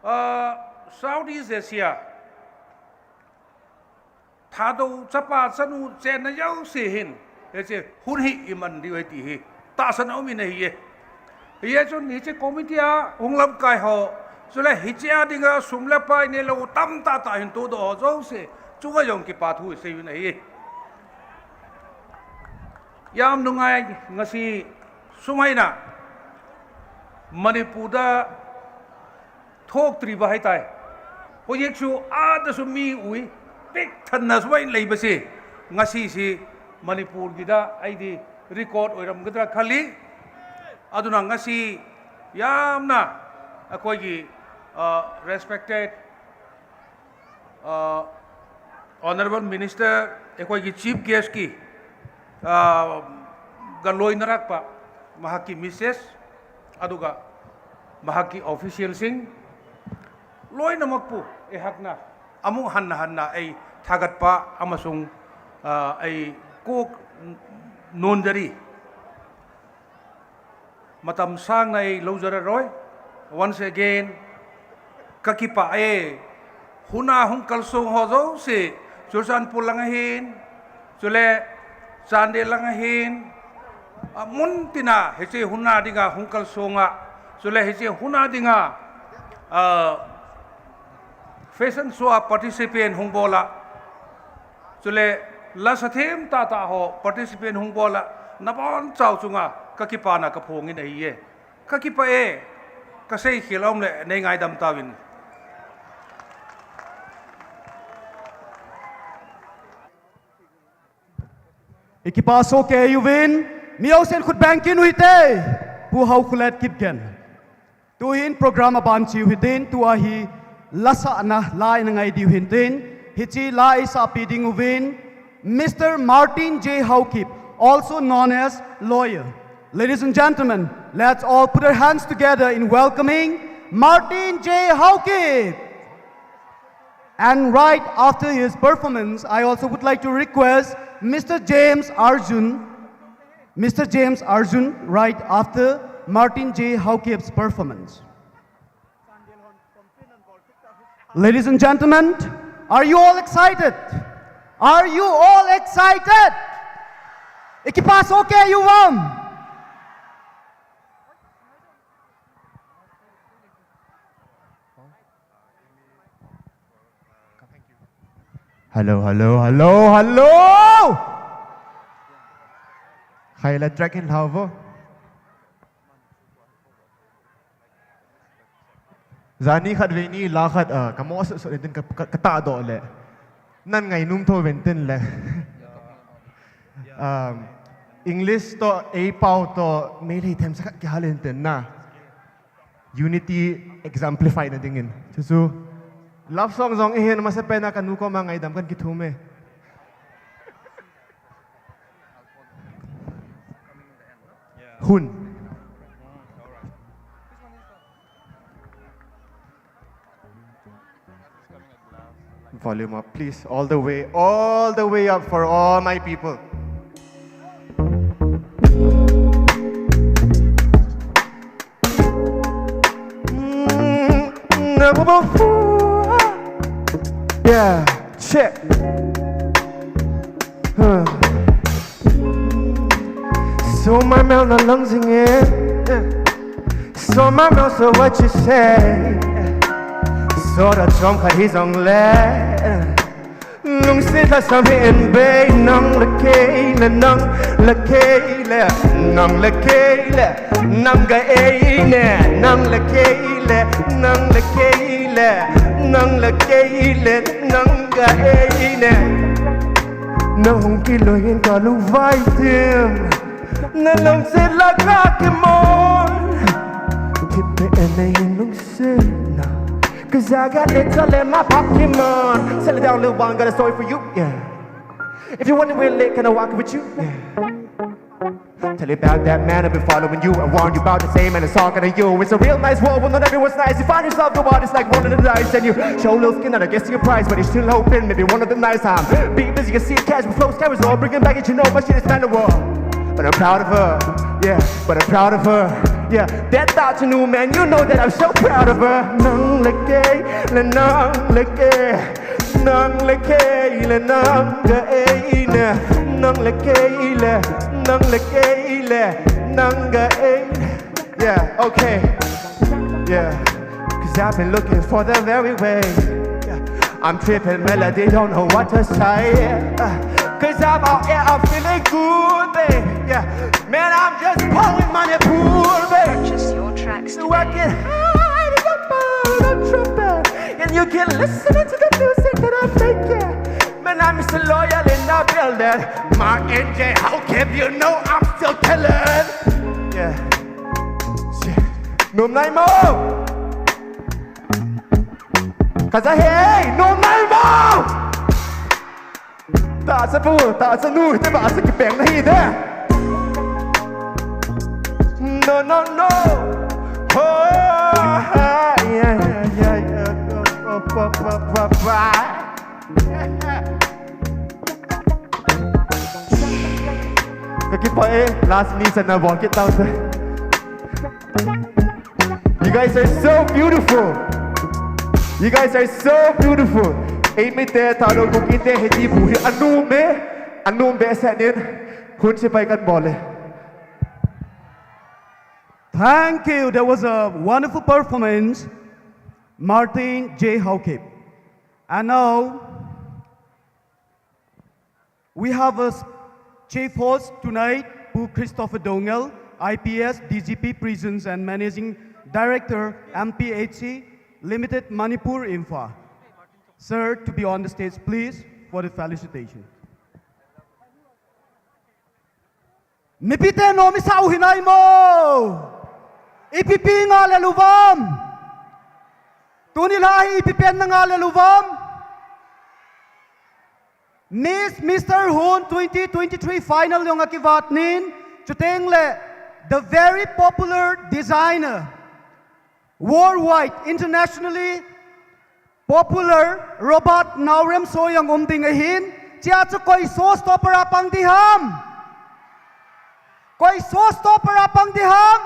A, Southeast Asia. Thado chapa chanu chen na yau se hin. Eche hun hi iman di wai ti hi. Ta san amin hi ye. Ye chun hiche committee a hung lam kai ho. Chule hiche a dinga sum le pai ne lo tam ta ta hin tu do ho jo se. Chu ga yong ki pa thu se yu na hi. ꯌꯥꯝ ꯅꯨꯡꯉꯥꯏ꯫ ꯉꯁꯤ ꯁꯨꯃꯥꯏꯅ ꯃꯅꯤꯄꯨꯔꯗ ꯊꯣꯛꯇ꯭ꯔꯤꯕ ꯍꯥꯏ ꯇꯥꯏ꯫ ꯍꯧꯖꯤꯛꯁꯨ ꯑꯥꯗꯁꯨ ꯃꯤ ꯎꯏ, ꯄꯤꯛ ꯊꯟꯅ ꯁꯨꯃꯥꯏꯅ ꯂꯩꯕꯁꯤ ꯉꯁꯤꯁꯤ ꯃꯅꯤꯄꯨꯔꯒꯤꯗ ꯑꯩꯗꯤ ꯔꯦꯀꯣꯔꯗ ꯑꯣꯏꯔꯝꯒꯗ꯭ꯔꯥ ꯈꯜꯂꯤ꯫ ꯑꯗꯨꯅ ꯉꯁꯤ ꯌꯥꯝꯅ ꯑꯩꯈꯣꯏꯒꯤ, ꯑ, ꯔꯦꯁꯄꯦꯛꯇꯦꯠ ꯑ, Honourable Minister, ꯑꯩꯈꯣꯏꯒꯤ Chief Guestꯀꯤ, ꯑ, ꯒ ꯂꯣꯏꯅꯔꯛꯄ ꯃꯍꯥꯛꯀꯤ Missus ꯑꯗꯨꯒ ꯃꯍꯥꯛꯀꯤ officialꯁꯤꯡ ꯂꯣꯏꯅꯃꯛꯄꯨ ꯑꯩꯍꯥꯛꯅ ꯑꯃꯨꯛ ꯍꯟꯅ ꯍꯟꯅ ꯑꯩ ꯊꯥꯒꯠꯄ ꯑꯃꯁꯨꯡ, ꯑ, ꯑꯩ ꯀꯣꯛ ꯅꯣꯟꯖꯔꯤ꯫ ꯃꯇꯝ ꯁꯥꯡꯅ ꯑꯩ ꯂꯧꯖꯔꯔꯣꯏ꯫ Once again, ꯀꯀꯤꯄꯥꯛꯑꯦ ꯍꯨꯅꯥ ꯍꯨꯡꯀꯜ ꯁꯣꯡ ꯍꯣꯖꯧꯁꯤ ꯆꯨꯔꯆꯥꯟꯄꯨꯔ ꯂꯪ ꯑꯍꯤꯟ, ꯆꯨꯂꯦ ꯆꯥꯟꯗꯦꯜ ꯂꯪ ꯑꯍꯤꯟ, ꯑ, ꯃꯨꯟ ꯇꯤꯅ ꯍꯤꯆꯦ ꯍꯨꯅꯥ ꯗꯤꯡꯒ ꯍꯨꯡꯀꯜ ꯁꯣꯡꯉ, ꯆꯨꯂꯦ ꯍꯤꯆꯦ ꯍꯨꯅꯥ ꯗꯤꯡꯒ, ꯑ, fashion show participant ꯍꯨꯡꯕꯣꯂ, ꯆꯨꯂꯦ ꯂꯁ ꯊꯦꯝ ꯇꯥ ꯇꯥ ꯍꯣ participant ꯍꯨꯡꯕꯣꯂ ꯅꯕꯥꯟ ꯆꯥꯎ ꯆꯨꯉꯥ ꯀꯀꯤꯄꯥꯅ ꯀꯐꯣꯡꯉꯤꯟ ꯑꯩꯌꯦ꯫ ꯀꯀꯤꯄꯥꯑꯦ ꯀꯁꯩ ꯈꯦꯜ ꯑꯃ ꯂꯩ ꯅꯩ ꯉꯥꯏꯗꯝ ꯇꯥꯕꯤꯟ꯫ Ikipa soke yuvin, miau sen khut bankin uite, pu hau khulet kipgen. Tuhin program aban chiu hitin, tu ahi lasa na lai na ngai diu hintin, hichi lai sa piding uvin, Mister Martin J Haokip, also known as Lawyer. Ladies and gentlemen, let's all put our hands together in welcoming Martin J Haokip. And right after his performance, I also would like to request Mister James Arjun, Mister James Arjun, right after Martin J Haokip's performance. Ladies and gentlemen, are you all excited? Are you all excited? Ikipa soke yuvam. Hello, hello, hello, hello! Khayla track in lhavo. Zani khat veni la khat, ah, kamo so so din ka, ka, kata do le. Nan ngai num tho ventin le. Um, English to ei pau to mei lei them sa khat ki halen tin na. Unity exemplify na dingin. Chuchu. Love song zong i hen masa pen a ka nu koma ngaidam kan kithum e. Hun. Volume up, please. All the way, all the way up for all my people. Yeah, check. Huh. So my mouth not lungs in it. So my mouth, so what you say? So the drum cut his own leg. Nung sit la sam hi en bei nang la kei le nang la kei le nang la kei le nang ga ei ne nang la kei le nang la kei le nang la kei le nang ga ei ne. Na hung ki lo yin ka lu vai tim. Na long se la ka ki mon. Tip pe en na yin lung se na. Cause I got little in my Pokemon. Settle down, little one, got a story for you, yeah. If you want to relate, can I walk with you? Yeah. Tell you about that man I've been following you. I warn you about the same and it's all gonna you. It's a real nice world, well, not everyone's nice. You find yourself the one, it's like rolling the dice. And you show little skin and I guess your price, but you're still hoping maybe one of the nights I'm be busy, you see cash with flows, cameras all bringing back it. You know my shit is man the world. But I'm proud of her, yeah, but I'm proud of her, yeah. That thought you knew, man, you know that I'm so proud of her. Nang leke, le nang leke. Nang leke, le nang ga ei ne. Nang leke, le, nang leke, le, nang ga ei ne. Yeah, okay. Yeah. Cause I've been looking for the very way. Yeah. I'm tripping melody, don't know what to say. Uh, Cause I'm out here, I'm feeling good, babe. Yeah. Man, I'm just pouring money pool, babe. Purchase your tracks So I today. can hide it up, I'm tripping. And you can listen to the music that I'm making. Man, I'm still loyal in the building. Mark and J, how can you know I'm still killing? Yeah. Shit. Num nai mo. Taza he, no nalmo. Taza bu, taza nu, te ba sa kipeng na hi de. No, no, no. Oh, yeah, yeah, yeah, yeah. Oh, oh, oh, oh, oh. Kaki pa eh, last ni sa na bokit tau sa. You guys are so beautiful. You guys are so beautiful. Ei mi te ta do ku ki te he di bu hi anu me, anu me sa nin hun si pai kan bole. Thank you. That was a wonderful performance, Martin J Haokip. And now, we have a s- chief host tonight, Pu Christopher Dongel, I P S, D G P Prisons and Managing Director, M P H C Limited, Manipur, Imphal. Sir, to be on the stage, please, for the felicitation. Mipi te no mi sau hinai mo. Ipi pi nga le luvam. Tuni lai ipi pen nga le luvam. Miss, Mister Hun twenty twenty-three final yong akivat nin, chuteng le the very popular designer, worldwide, internationally popular Robert Naorem Soyang um ding ahin, chia chu koi showstopper a pang di ham? Koi showstopper a pang di ham?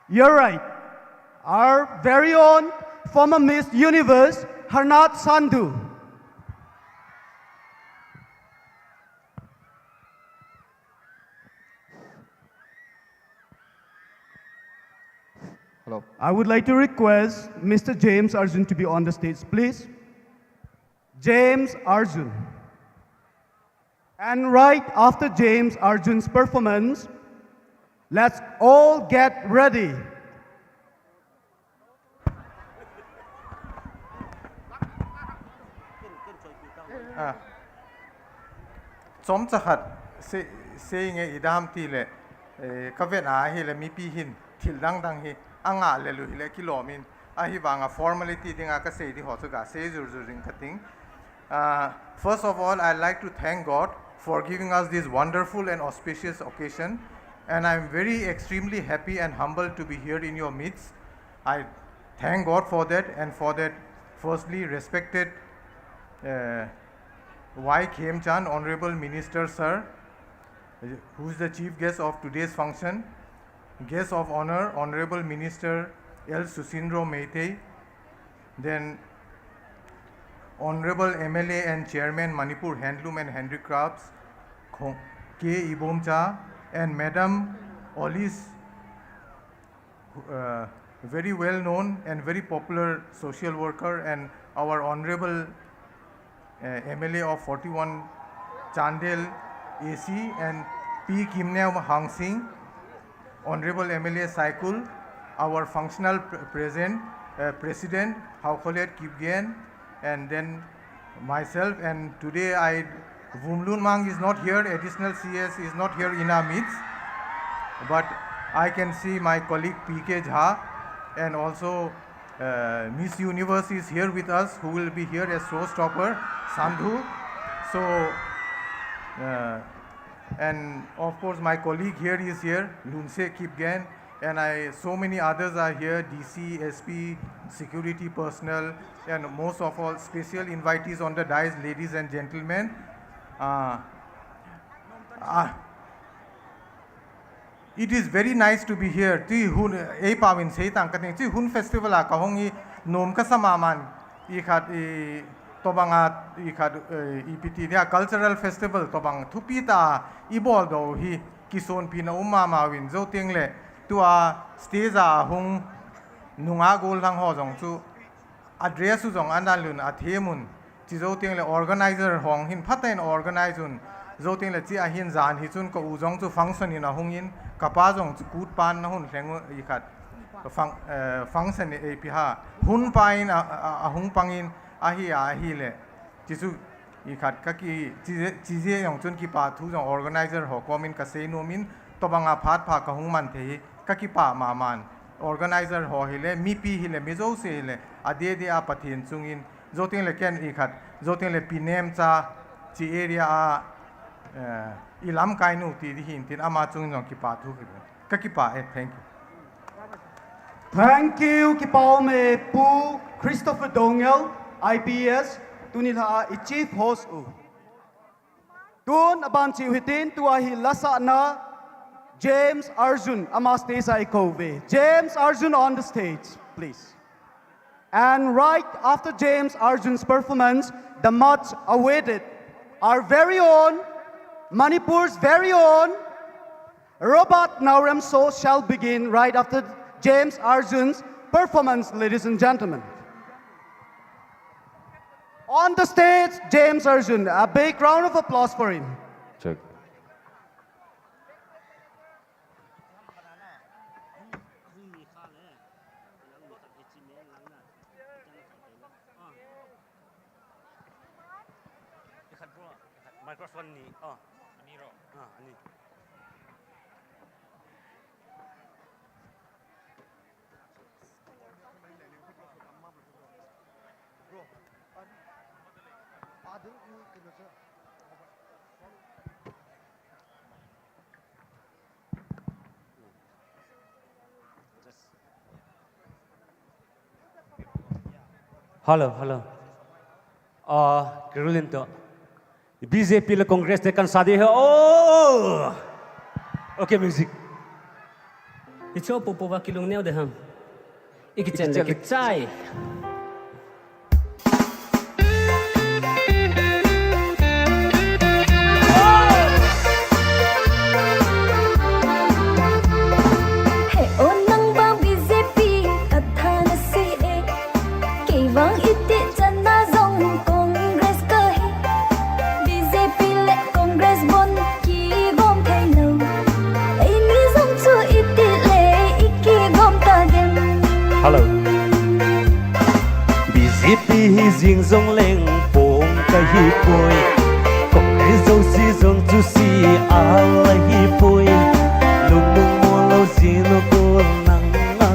You're right. Our very own former Miss Universe, Harnath Sandhu. Hello. I would like to request Mister James Arjun to be on the stage, please. James Arjun. And right after James Arjun's performance, let's all get ready. Ah. Chomcha khat se, se nge i dam ti le, eh, ka ven a hi le mipi hin thil dang dang hi a nga le lui le kilawm in, Ahi banga formality dinga ka sei di ho chu ga sei zur zur ring ka ting. Uh, first of all, I'd like to thank God for giving us this wonderful and auspicious occasion, and I'm very extremely happy and humbled to be here in your midst. I thank God for that, and for that, firstly, respected uh, Y Khemchand, Honorable Minister Sir, who is the chief guest of today's function, guest of honor, Honorable Minister L Susindro Meitei, then Honorable M L A and Chairman Manipur Handloom and Handicrafts, Kho- K Ibomcha, and Madam Olis, uh, very well known and very popular social worker, and our Honorable uh, M L A of forty-one Chandel A C, and P Kimneo Hangsing, Honorable M L A Saikul, our functional pr- present, uh, President Haokholet Kipgen, and then myself. And today I, Vumlunmang is not here, additional C S is not here in our midst, but I can see my colleague P K Jha, and also uh, Miss Universe is here with us, who will be here as showstopper, Sandhu. So, uh, and of course, my colleague here is here, Lunse Kipgen, and I, so many others are here, D C, S P, security personnel, and most of all, special invitees on the dais, ladies and gentlemen. Uh, uh, It is very nice to be here. Tui hun, ei pawin sei tang ka ting. Tui hun festival a ka hong i nom ka sa ma man. I khat i tobanga i khat, eh, ipi ti dia cultural festival tobang thupi ta i bol do hi kisonpina um ma ma win zo ting le. Tua stage a hung nunga gol lang ho zong chu address u zong ana lun a themun. Chi zo ting le organizer hong hin phatain organize un. Zo ting le chi a hin zan hi chun ka u zong chu function in a hung in, ka pa zong chu kut pan na hun hleng u i khat. Fang-, eh, function i A P ha. Hun pa in a, a, a hung pang in a hi a, a hi le. Chi chu i khat ka ki, chi ze, chi ze zong chun ki pa thu zong organizer ho komin ka sei nuam in, tobanga phat pha ka hung man thei hi ka ki pa ma man. organizer ho hile, mipi hile, mi jouse hile, adeh deh a Pathen chunga in, zotengle ken ikhat, zotengle Pi Nemcha, chi area a, eh, ilamkai nu ti ding ahin tin ama chunga in jong kipathu kit u. Kakipah e, thank you. Thank you, kipah ume Pu Christopher Doungel, I P S, tuni lha a i chief host u. Tun aban cheh u hitin, tua hi lasahna James Arjun, ama stage a i kou uve. James Arjun on the stage, please. And right after James Arjun's performance, the much awaited, our very own, Manipur's very own, Robert Naoremso shall begin right after James Arjun's performance, ladies and gentlemen. On the stage, James Arjun. A big round of applause for him. Check. Microphone ni. Oh. Ah, ani. Hello, hello. Ah, Carolyn to. B J P le Congress te kan sadi hai. Oh! Okay, music. Icho popo va kilung neo de ham. Ikichen le kichai. He o nang vang B J P ka thana si e. Kei vang iti chana jong Congress ka hi. B J P le Congress bon kigom thei lou. Eini jong chu iti le i kigom ta dem. Hello. B J P hi jing jong leng pong ka hi poi. Congress jouse jong chu si a la hi poi. Lungmong mo lou jing lou ko nang a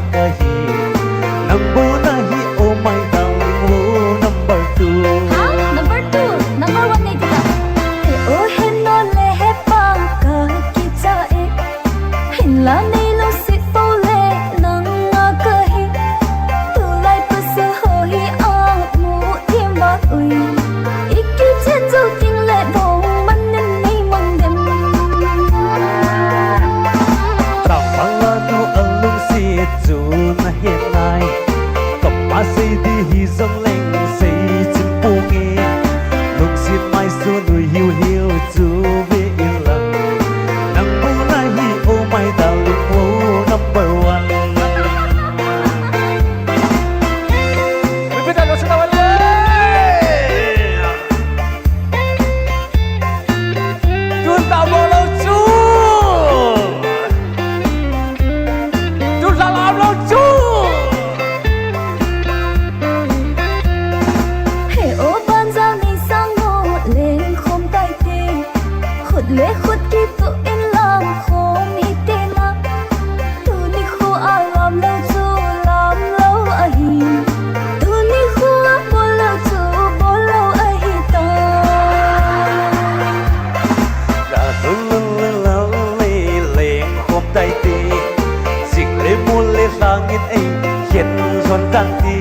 Kon tang ti,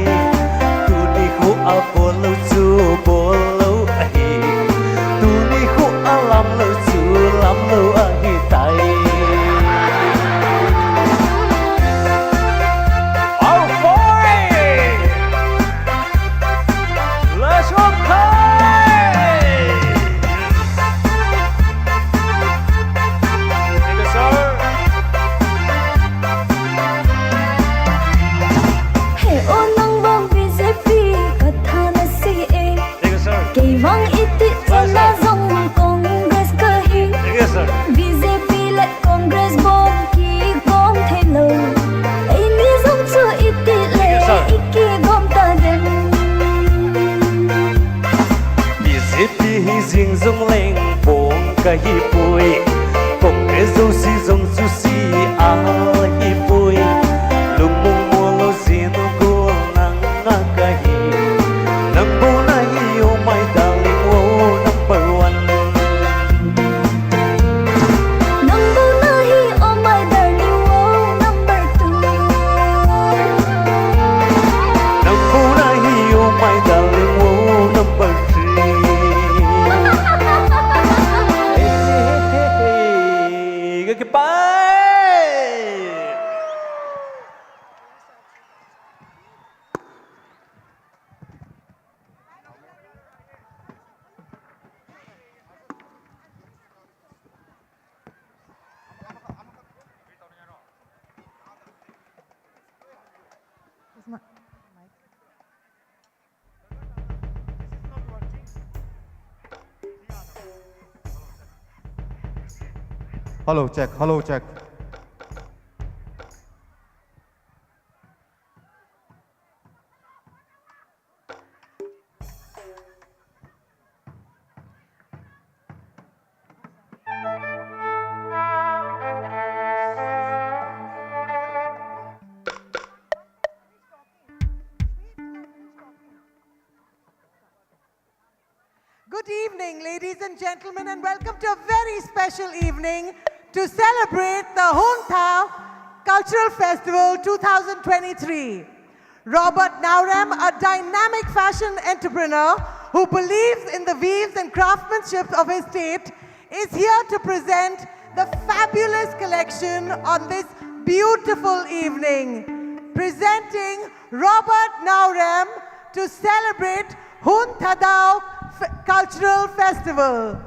tuni khu a bol lo chu bol lo ahi. Tuni khu a lam lo chu lam lo ahi tai. Our boy! Let's go, Kai! Thank you, sir. He o nang vang B J P ka tha na si e. Thank you, sir. Kei vang iti chana zong Congress ka hi. Thank you, sir. B J P le Congress bom ki gom thei lo. Ei ni zong chu iti le iki gom ta den. B J P hi zing zong leng pong ka hi pui. Congress zo si zong chu si a hi pui. Lungmong mo lo zin u gol nang a ka hi. Nang bo na hi, oh my darling, oh number one. Nang bo na hi, oh my darling, oh number two. Nang bo na hi, oh my darling, oh number three. Hey, hey, hey, hey, hey. Goodbye. Hello, check. Hello, check. Good evening, ladies and gentlemen, and welcome to a very special evening to celebrate the Hungtao Cultural Festival two thousand twenty-three. Robert Naorem, a dynamic fashion entrepreneur who believes in the weaves and craftsmanship of his state, is here to present the fabulous collection on this beautiful evening. Presenting Robert Naorem to celebrate Hun Thadou F- Cultural Festival.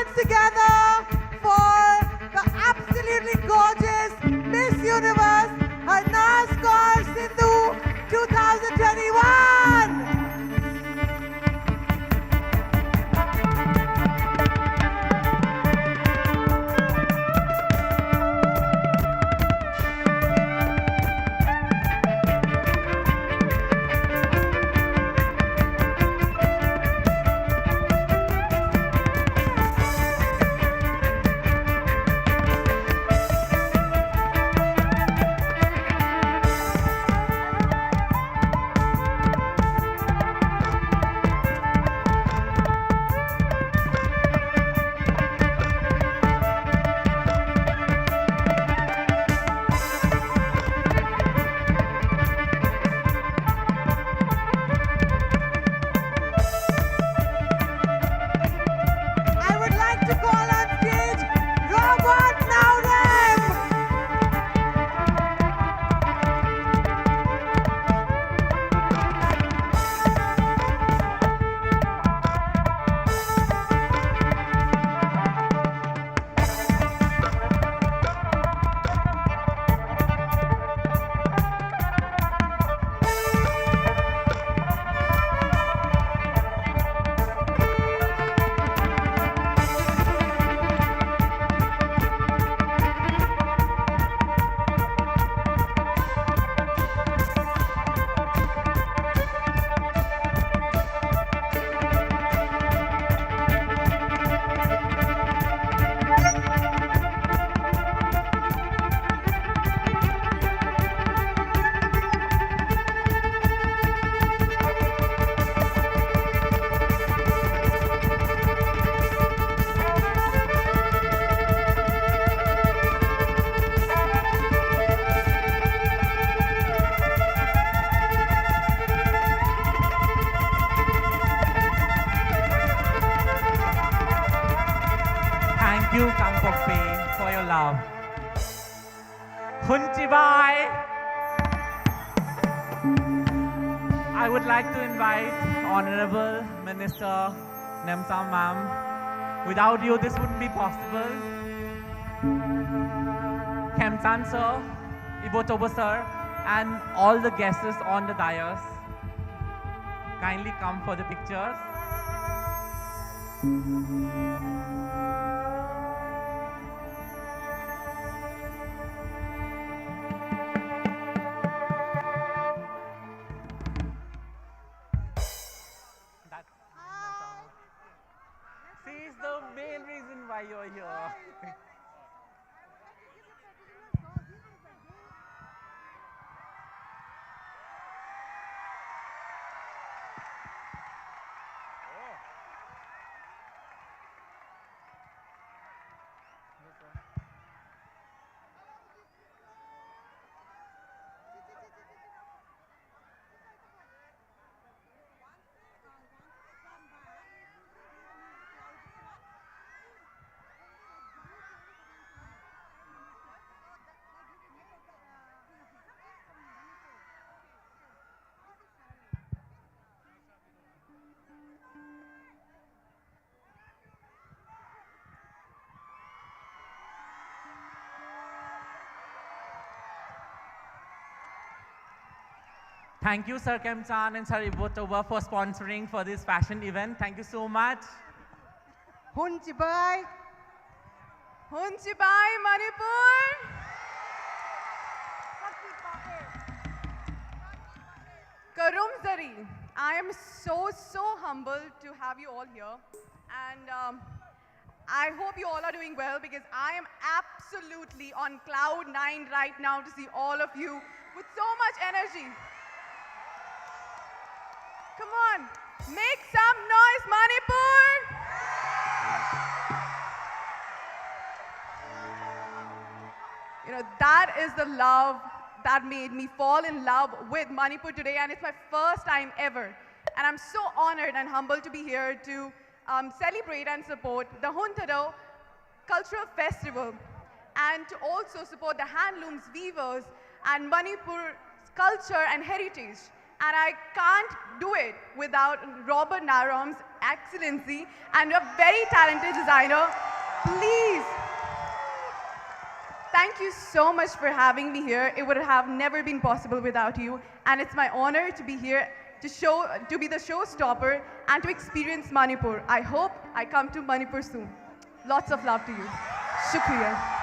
Together for the absolutely gorgeous Miss Universe, Harnaaz Kaur Sindhu twenty twenty-one. I would like to call on stage Robert Naorem. Thank you, Kangpokpi, for your love. Hunchibai. I would like to invite Honorable Minister Nemsao Ma'am Without you, this wouldn't be possible. Khemchan sir, Ibotobo sir, and all the guests on the dais, kindly come for the pictures. That's See, is the main reason why you're here. Thank you, Sir Khemchan and Sir Ibotoba, for sponsoring for this fashion event. Thank you so much. Hunchibai. Hunchibai, Manipur. Karumzari, I am so, so humbled to have you all here. And um, I hope you all are doing well because I am absolutely on cloud nine right now to see all of you with so much energy. Come on, make some noise, Manipur! You know, that is the love that made me fall in love with Manipur today, and it's my first time ever. And I'm so honored and humbled to be here to um, celebrate and support the Huntado Cultural Festival and to also support the handlooms, weavers, and Manipur's culture and heritage. And I can't do it without Robert Narom's excellency and a very talented designer. Please. Thank you so much for having me here. It would have never been possible without you. And it's my honor to be here to show to be the showstopper and to experience Manipur. I hope I come to Manipur soon. Lots of love to you. Shukriya.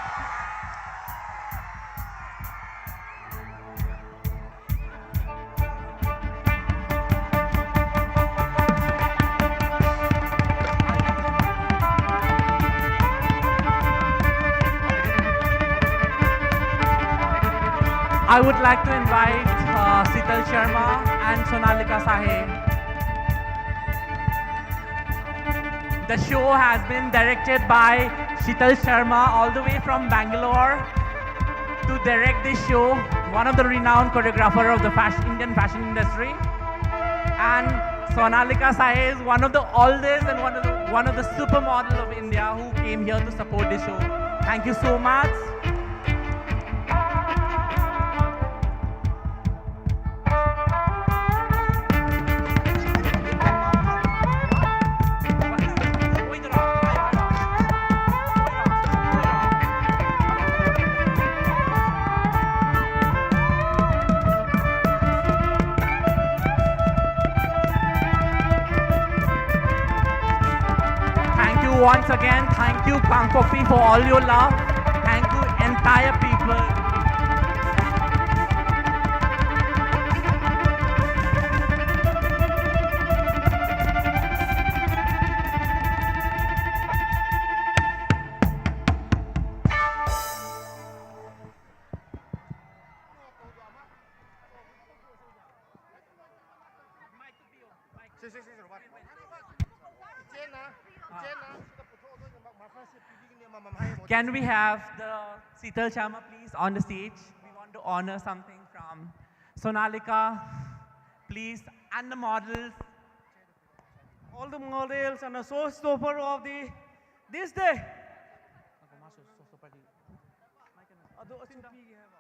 I would like to invite uh, Sital Sharma and Sonalika Sahe. The show has been directed by Shital Sharma, all the way from Bangalore, to direct this show. One of the renowned choreographer of the fashion, Indian fashion industry, and Sonalika Sahe is one of the oldest and one of the, one of the supermodel of India who came here to support this show. Thank you so much. Thank you once again. Thank you, Kangpokpi, for all your love. Thank you, entire people. Can we have the Sital Sharma, please, on the stage? We want to honor something from Sonalika, please, and the models. All the models and a showstopper of the this day. ꯑꯗꯣ ꯑꯆꯨꯞꯄꯤꯒꯦ ꯍꯥꯏꯕ꯫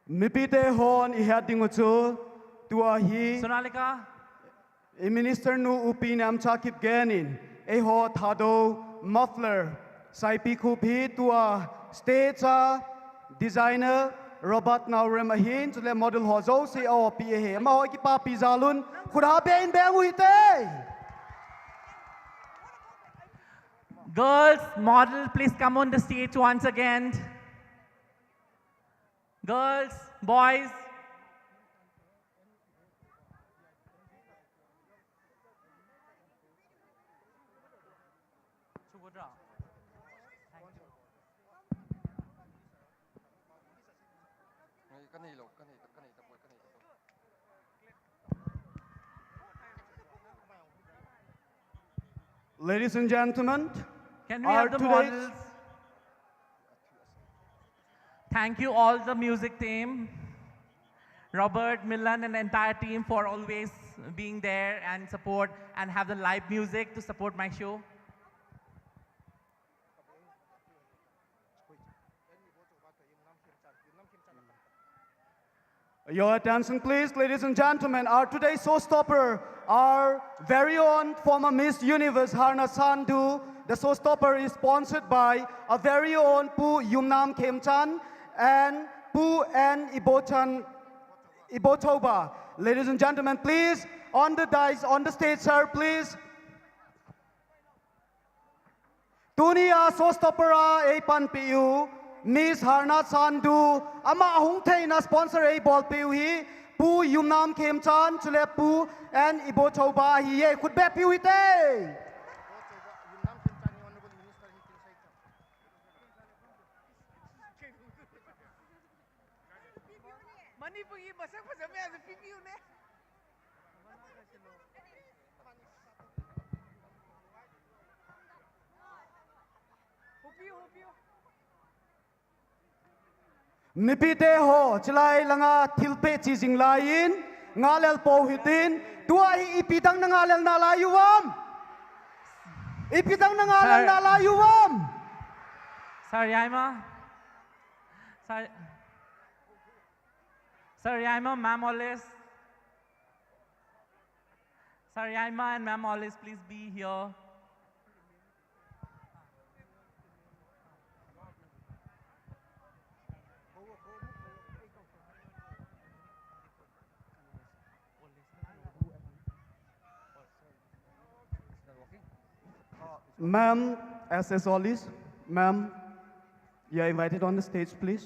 Mipite hon i het ding u chu tua hi Sonalika. I minister nu U Pi Nemcha Kipgen in eiho Thadou muffler saipi khup hi tua stage a designer Robert Naorem ahin, chule model ho jouse a opi ahi. Amaho kipapi jal un, khut ha be in beng u hite. Girls, model, please come on the stage once again. Girls, boys. Ladies and gentlemen, can we have the models? Thank you all the music team, Robert, Milan, and the entire team for always being there and support and have the live music to support my show. Your attention, please, ladies and gentlemen. Our today's showstopper, our very own former Miss Universe, Harna Sandhu. The showstopper is sponsored by our very own Pu Yumnam Khemchan and Pu N Ibochan, Ibochoba. Ladies and gentlemen, please, on the dais, on the stage, sir, please. Tuni a showstopper a ei panpi u, Miss Harna Sandhu, ama hung theina sponsor ei bolpi u hi, Pu Yumnam Khemchan, chule Pu N Ibochoba hi ye, khut be piu hite. ꯃꯅꯤꯄꯨꯔꯒꯤ ꯃꯁꯛ ꯐꯖꯕ ꯃꯌꯥꯝꯁꯦ ꯄꯤꯕꯤꯌꯨꯅꯦ꯫ ꯍꯨꯞꯄꯤꯌꯨ, ꯍꯨꯞꯄꯤꯌꯨ꯫ Mipite ho, chilai langa thilpe chi jing lai in, ngalel po hitin, tua hi ipi dang na ngalel na lai u am? Ipi dang na ngalel na lai u am? Sir Yaima, Sir, Sir Yaima, Ma'am Hollis. Sir Yaima and Ma'am Hollis, please be here. Ma'am, S S Hollis, ma'am, you are invited on the stage, please.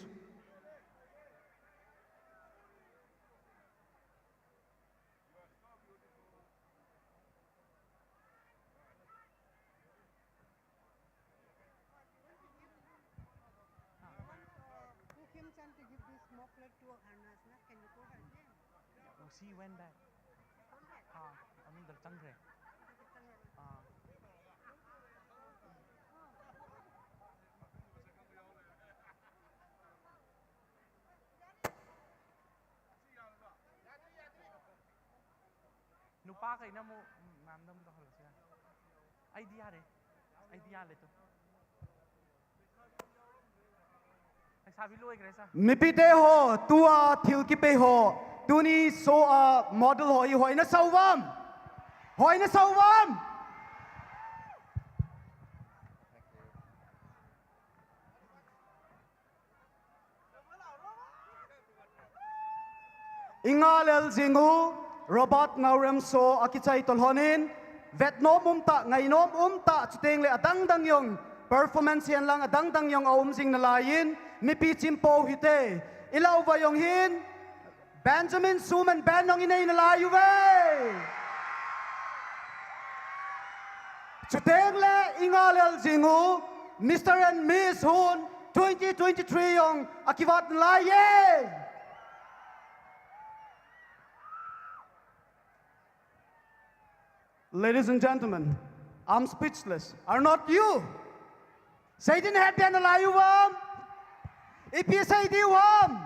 Who came to give this moplet to Harnas, na? Can you go her again? Oh, she went back. Come back. Ah, ꯃꯅꯨꯡꯗ ꯆꯪꯈ꯭ꯔꯦ. ꯆꯪꯈ꯭ꯔꯦ. ꯑꯥ. ꯅꯨꯄꯥꯈꯩꯅ ꯑꯃꯨꯛ, ꯎꯝ, ꯃꯌꯥꯝꯗ ꯑꯃꯨꯛ ꯇꯧꯍꯜꯂꯁꯨ ꯌꯥꯅꯤ꯫ ꯑꯩꯗꯤ ꯌꯥꯔꯦ꯫ ꯑꯩꯗꯤ ꯌꯥꯜꯂꯦ ꯇꯨ꯫ ꯂꯩꯁꯥꯕꯤ ꯂꯣꯏꯈ꯭ꯔꯦ, ꯁꯥꯔ꯫ ꯃꯤꯄꯤꯇꯦ ꯍꯣ, ꯇꯨ ꯑ ꯊꯤꯜ ꯀꯤꯄꯦ ꯍꯣ, ꯇꯨꯅꯤ ꯁꯣ ꯑ ꯃꯣꯗꯦꯜ ꯍꯣ, ꯏ ꯍꯣꯏꯅ ꯁꯧꯕꯝ, ꯍꯣꯏꯅ ꯁꯧꯕꯝ꯫ Inga lel zingu, Robert Naurem so akichai tolhonin, vetnom umta, ngainom umta, chuteng le adang dang yong, performance hian lang adang dang yong a um zing na laiin, mipi chimpo hite, ilau va yong hin, Benjamin Suman Ben nong inei na lai uve. Chuteng le inga lel zingu, Mister and Miss Hun twenty twenty-three yong akivat lai ye. Ladies and gentlemen, I'm speechless. Are not you? Seidin het den lai uvam. Ipi seidi uvam.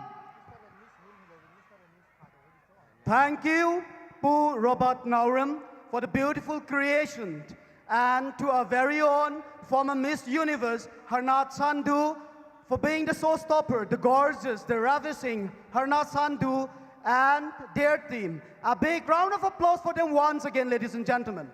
Thank you, Pu Robert Naurem, for the beautiful creation, and to our very own former Miss Universe, Harnath Sandhu, for being the showstopper, the gorgeous, the ravishing Harna Sandhu and their team. A big round of applause for them once again, ladies and gentlemen.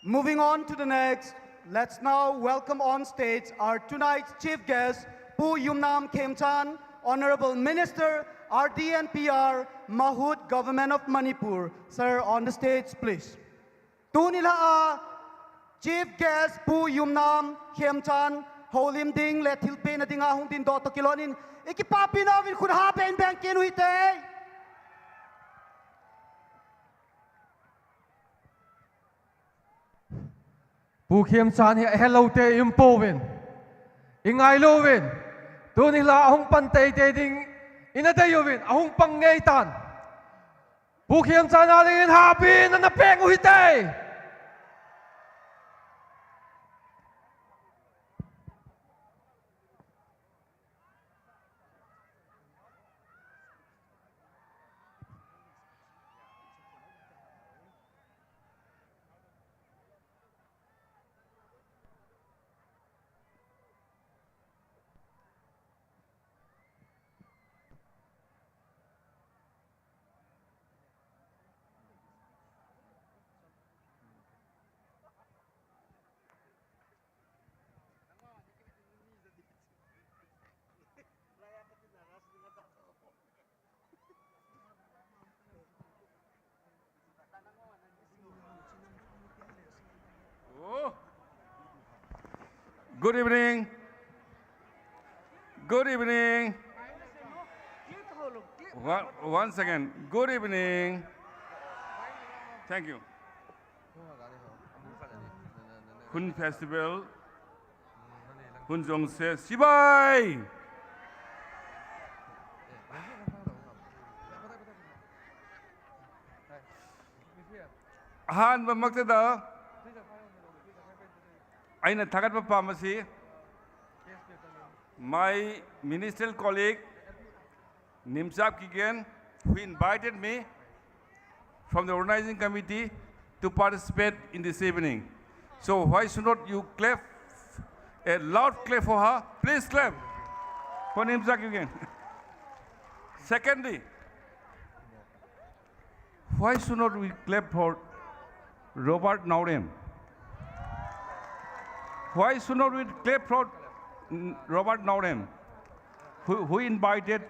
Moving on to the next, let's now welcome on stage our tonight's chief guest, Pu Yumnam Khemchand, Honorable Minister, R D and P R, Mahut, Government of Manipur. Sir, on the stage, please. Tuni la a chief guest Pu Yumnam Khemchand, holim ding le thilpena dinga hung din do to kilonin, ikipapi na vin khun ha pen bang ken uite. Pu Khemchand hi a hello te i um pouvin, i ngailo uvin, tuni la a hung pan teitei ding i na dei uvin, a hung pang ngei tan. Pu Khemchand a dingin happy na na peng uhite. Oh. Good evening. Good evening. Wa- Once again, good evening. Thank you. Hun Festival, Hun Zongse, Sibai! ꯑꯍꯥꯟꯕꯃꯛꯇꯗ ꯑꯩꯅ ꯊꯥꯒꯠꯄ ꯄꯥꯝꯕꯁꯤ, my ministerial colleague Nimchap Kigen, who invited me from the organizing committee to participate in this evening. So why should not you clap A loud clap for her. Please clap for Nimsa Kigen. Secondly, why should not we clap for Robert Naorem? Why should not we clap for, mm, Robert Naorem, who, who invited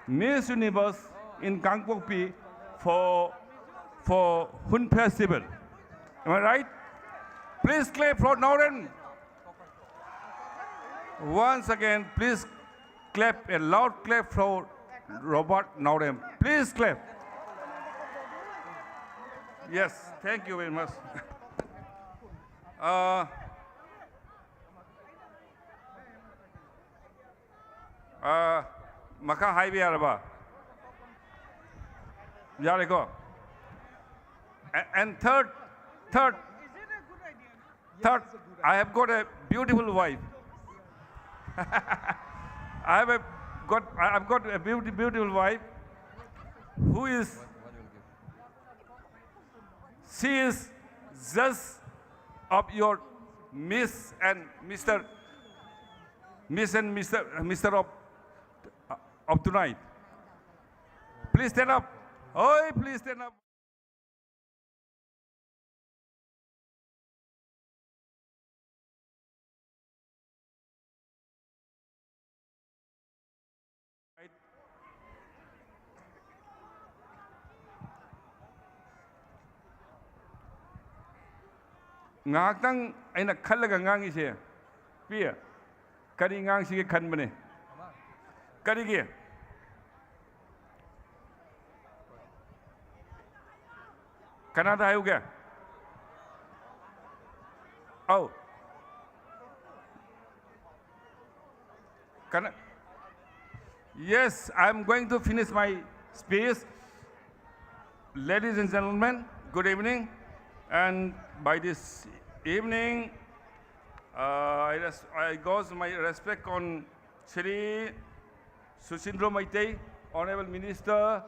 Miss Universe in Kangpokpi for, for Hun Festival? Am I right? Please clap for Naorem. Once again, please clap, a loud clap for Robert Naorem. Please clap. Yes, thank you very much. Uh, uh, ꯃꯈꯥ ꯍꯥꯏꯕ ꯌꯥꯔꯕ? ꯌꯥꯔꯦꯀꯣ? A-, and third, third, third, I have got a beautiful wife. I have a, got, I- I've got a beauty, beautiful wife who is, she is judge of your Miss and Mister, Miss and Mister, Mister of, of tonight. Please stand up. Oi, please stand up. ꯉꯥꯏꯍꯥꯛꯇꯪ ꯑꯩꯅ ꯈꯜꯂꯒ ꯉꯥꯡꯉꯤꯁꯦ, ꯄꯤ, ꯀꯔꯤ ꯉꯥꯡꯁꯤꯒꯦ ꯈꯟꯕꯅꯦ꯫ ꯀꯔꯤꯒꯤ? ꯀꯅꯥꯗ ꯍꯥꯏꯌꯨꯒꯦ? ꯑꯧ꯫ Can I? Yes, I'm going to finish my speech. Ladies and gentlemen, good evening. And by this evening, uh, I, res- I goes my respect on Shri Sushindra Maitei, Honorable Minister,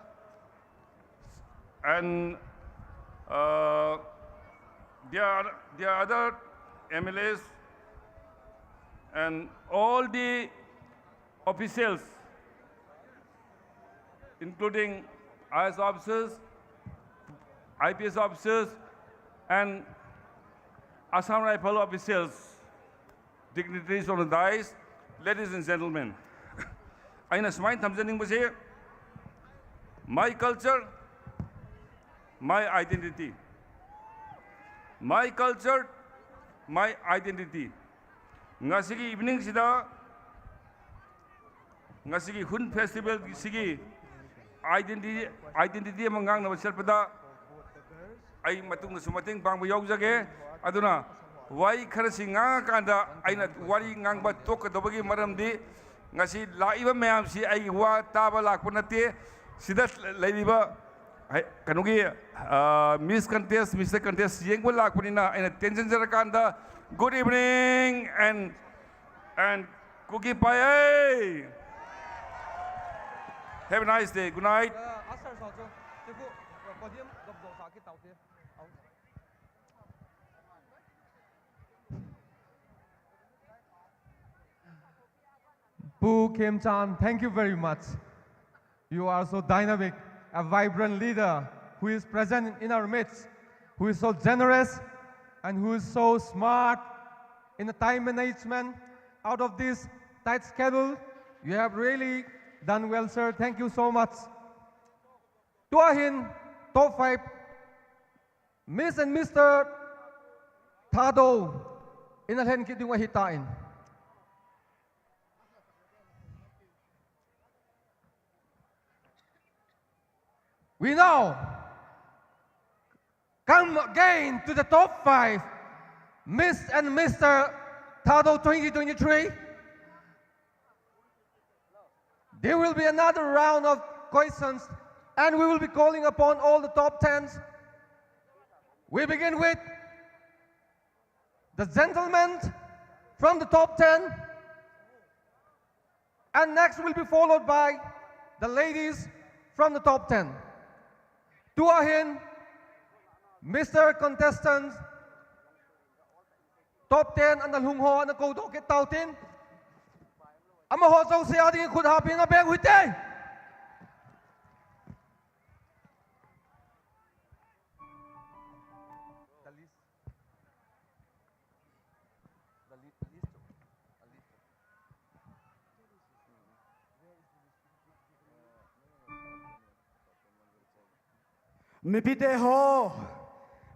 and uh, there are there are other M L As, and all the officials, including I A S officers, I P S officers, and Assam Rifle officials, dignitaries on the dais, ladies and gentlemen, ꯑꯩꯅ ꯁꯨꯃꯥꯏꯅ ꯊꯝꯖꯅꯤꯡꯕꯁꯦ, my culture, my identity, my culture, my identity. ꯉꯁꯤꯒꯤ ꯏꯚꯤꯅꯤꯡꯁꯤꯗ, ꯉꯁꯤꯒꯤ ꯍꯨꯟ ꯐꯦꯁꯇꯤꯚꯦꯜꯁꯤꯒꯤ identity, identity ꯑꯃ ꯉꯥꯡꯅꯕ ꯆꯠꯄꯗ, ꯑꯩ ꯃꯇꯨꯡꯗꯁꯨ ꯃꯇꯦꯡ ꯄꯥꯡꯕ ꯌꯥꯎꯖꯒꯦ꯫ ꯑꯗꯨꯅ ꯋꯥꯔꯤ ꯈꯔꯁꯤ ꯉꯥꯡꯉꯀꯥꯟꯗ, ꯑꯩꯅ ꯋꯥꯔꯤ ꯉꯥꯡꯕ ꯇꯣꯛꯀꯗꯧꯕꯒꯤ ꯃꯔꯝꯗꯤ, ꯉꯁꯤ ꯂꯥꯛꯏꯕ ꯃꯌꯥꯝꯁꯤ ꯑꯩꯒꯤ ꯋꯥ ꯇꯥꯕ ꯂꯥꯛꯄ ꯅꯠꯇꯦ꯫ ꯁꯤꯗ ꯂꯩꯔꯤꯕ, ꯍꯥꯏ, ꯀꯩꯅꯣꯒꯤ, ꯑ, Miss Contest, Mister Contest ꯌꯦꯡꯕ ꯂꯥꯛꯄꯅꯤꯅ, ꯑꯩꯅ ꯇꯦꯟꯁꯤꯟꯖꯔꯀꯥꯟꯗ, good evening and, and Kuki Paye. Have a nice day. Good night. Pu Khemchand, thank you very much. You are so dynamic, a vibrant leader who is present in our midst, who is so generous, and who is so smart in the time management. Out of this tight schedule, you have really done well, sir. Thank you so much. Tua hin top five Miss and Mister Thado in a hen kit ding wa hitain. We now come again to the top five Miss and Mister Thado twenty twenty-three. There will be another round of questions, and we will be calling upon all the top tens. We begin with the gentlemen from the top ten, and next will be followed by the ladies from the top ten. Tua hin, Mister Contestant Top ten ꯑꯅ ꯂꯨꯡꯍꯣ ꯑꯅ ꯀꯧꯗꯣꯛꯀꯦ ꯇꯥꯎꯇꯤꯟ꯫ ꯑꯃ ꯍꯣ ꯆꯧꯁꯦ ꯑꯗꯒꯤ ꯈꯨꯠ ꯍꯥꯞꯄꯤꯅ bank ꯍꯨꯏꯇꯦ꯫ Mipite ho,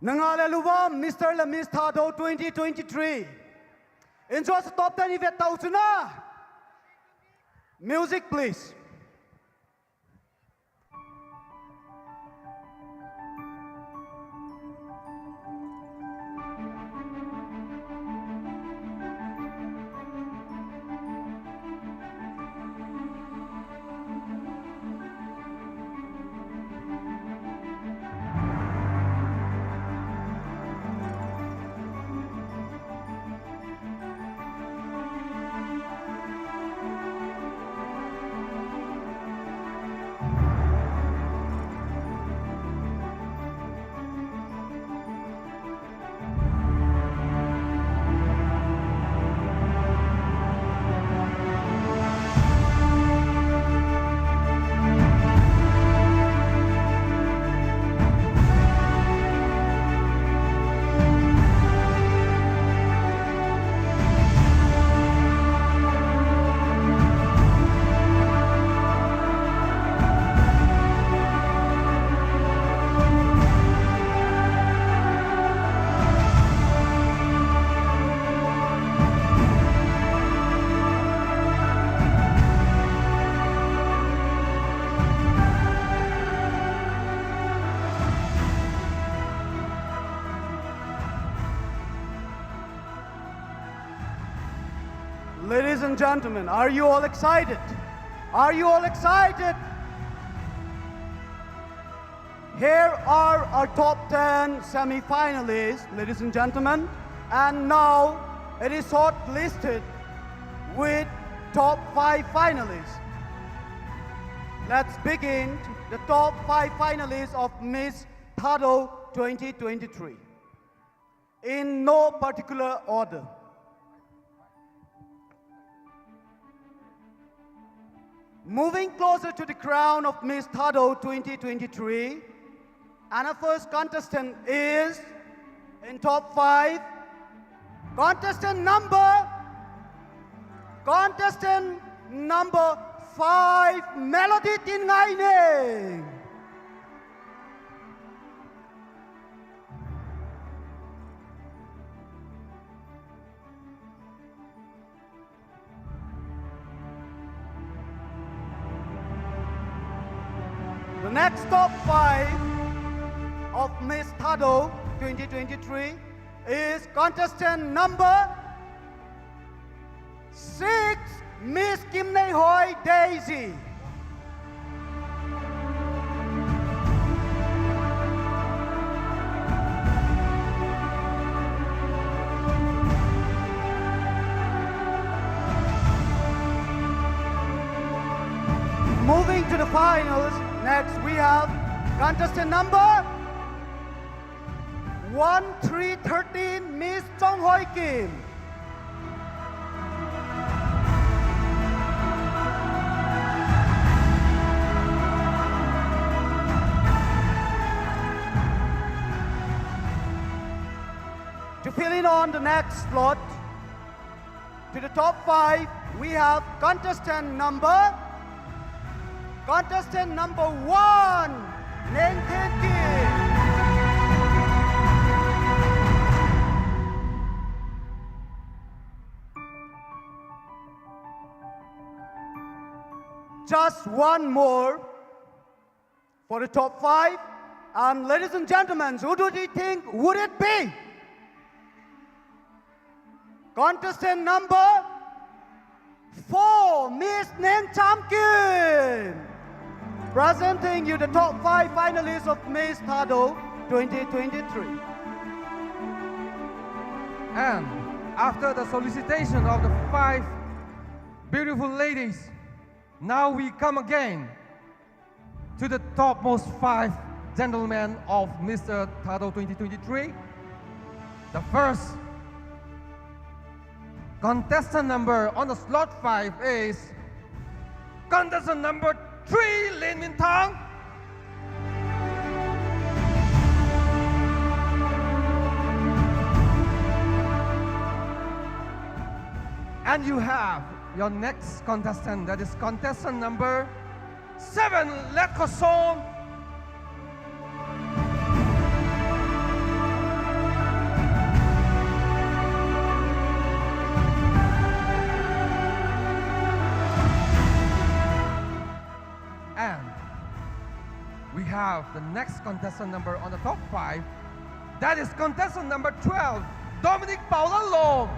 nangale lubam Mister le Miss Thado twenty twenty-three. Enjoy the top ten event tau chuna. Music, please. Ladies and gentlemen, are you all excited? Are you all excited? Here are our top ten semi-finalists, ladies and gentlemen. And now it is shortlisted with top five finalists. Let's begin the top five finalists of Miss Thado twenty twenty-three. in no particular order. Moving closer to the crown of Miss Thadou twenty twenty-three, and our first contestant is in top five, contestant number, contestant number five, Melody Tingaineng. The next top five of Miss Thadou twenty twenty-three is contestant number six, Miss Kimnei Hoi Daisy. Moving to the finals, next we have contestant number one three thirteen, Miss Chong Hoi Kim. To fill in on the next slot, to the top five, we have contestant number, contestant number one, Neng Thin Kim. Just one more for the top five. And ladies and gentlemen, who do you think would it be? Contestant number four, Miss Neng Cham Kim. Presenting you the top five finalists of Miss Thadou twenty twenty-three. And after the solicitation of the five beautiful ladies, now we come again to the topmost five gentlemen of Mister Thadou twenty twenty-three. The first contestant number on the slot five is contestant number three, Lin Min Thang. And you have your next contestant, that is contestant number seven, Let Kosong. And we have the next contestant number on the top five. That is contestant number twelve, Dominic Paula Long.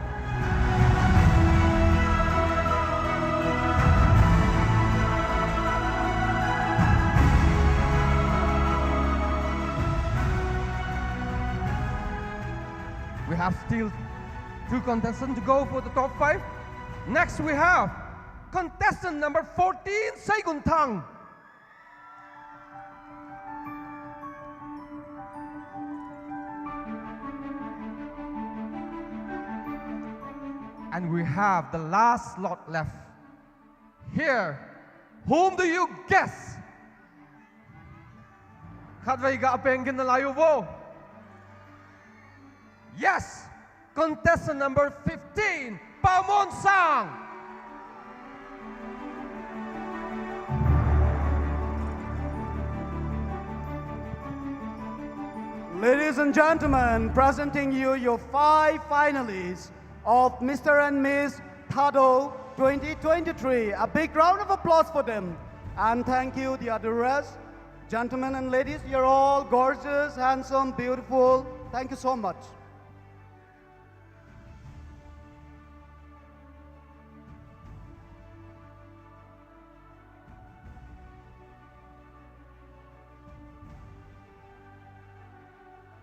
We have still two contestants to go for the top five. Next, we have contestant number fourteen, Seigun Thang. And we have the last slot left. Here, whom do you guess? Khatvei ga apeng gin na layu vo. Yes, contestant number fifteen, Pamon Sang. Ladies and gentlemen, presenting you your five finalists of Mister and Miss Thadou twenty twenty-three. A big round of applause for them. And thank you, the other rest. Gentlemen and ladies, you're all gorgeous, handsome, beautiful. Thank you so much.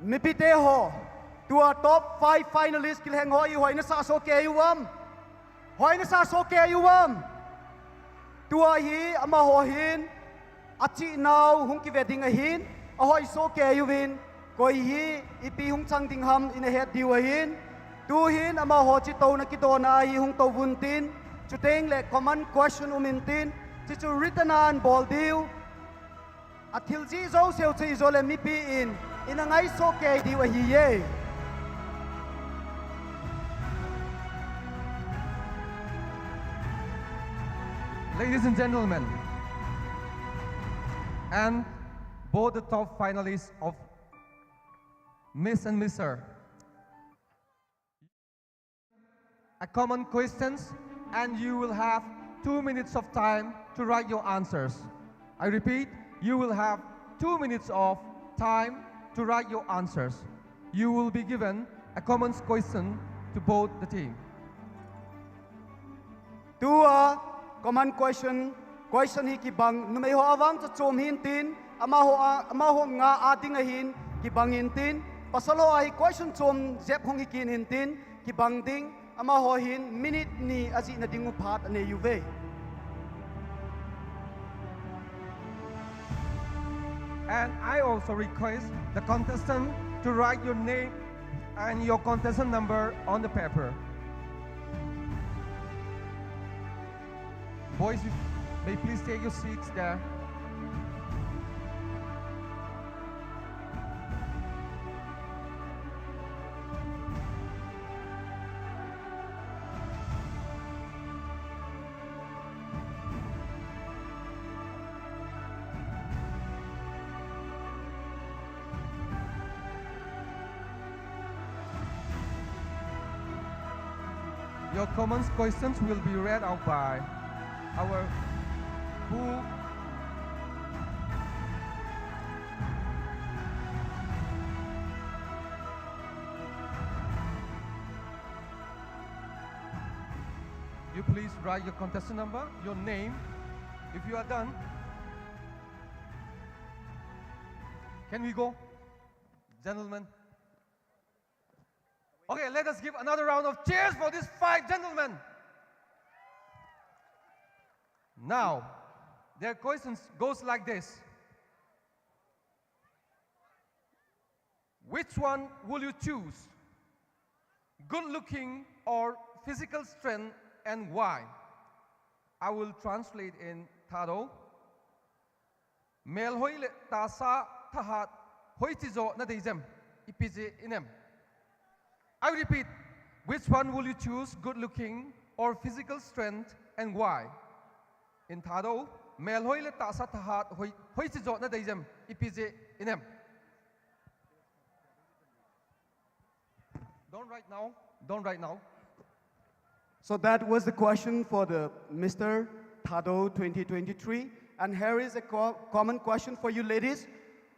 Mipite ho, tua top five finalist kilheng ho i hoina sa so ke yuam. Hoina sa so ke yuam. Tua hi ama ho hin, achi nau hung kiveding ahin, a hoi so ke yuin. Koi hi ipi hung chang ding ham i na het diu ahin. Tuhin amaho chi touna kidona hi hung tou vun tin. Chuteng le common question um in tin. Chichu written a na bol diu. A thil chi jouse u chi jo le mipi in i na ngaisah kei diu ahi e. Ladies and gentlemen, and both the top finalists of Miss and Mister, a common questions, and you will have two minutes of time to write your answers. I repeat, you will have two minutes of time to write your answers. You will be given a common question to both the team. Tua common question, question hi kibang, numei ho avang chu chom hin tin, amaho a, amaho nga a ding ahin kibang in tin, pasal ho a hi question chom jep hung hi kin in tin, kibang ding, amaho hin minute ni ajihna ding u phat anei uve. And I also request the contestant to write your name and your contestant number on the paper. Boys, you may please take your seats there. Your comments, questions will be read out by our pool. You please write your contestant number, your name. If you are done, can we go? Gentlemen. Okay, let us give another round of cheers for these five gentlemen. Now, their questions goes like this. Which one will you choose? Good looking or physical strength, and why? I will translate in Thado. Mel hoi le tasa thahat hoi chizo na deizem ipi je inem. I repeat, which one will you choose, good looking or physical strength, and why? In Thado, mel hoi le tasa thahat hoi, hoi chizo na deizem ipi je inem. Don't write now. Don't write now. So that was the question for the Mister Thado twenty twenty-three. And here is a co- common question for you ladies.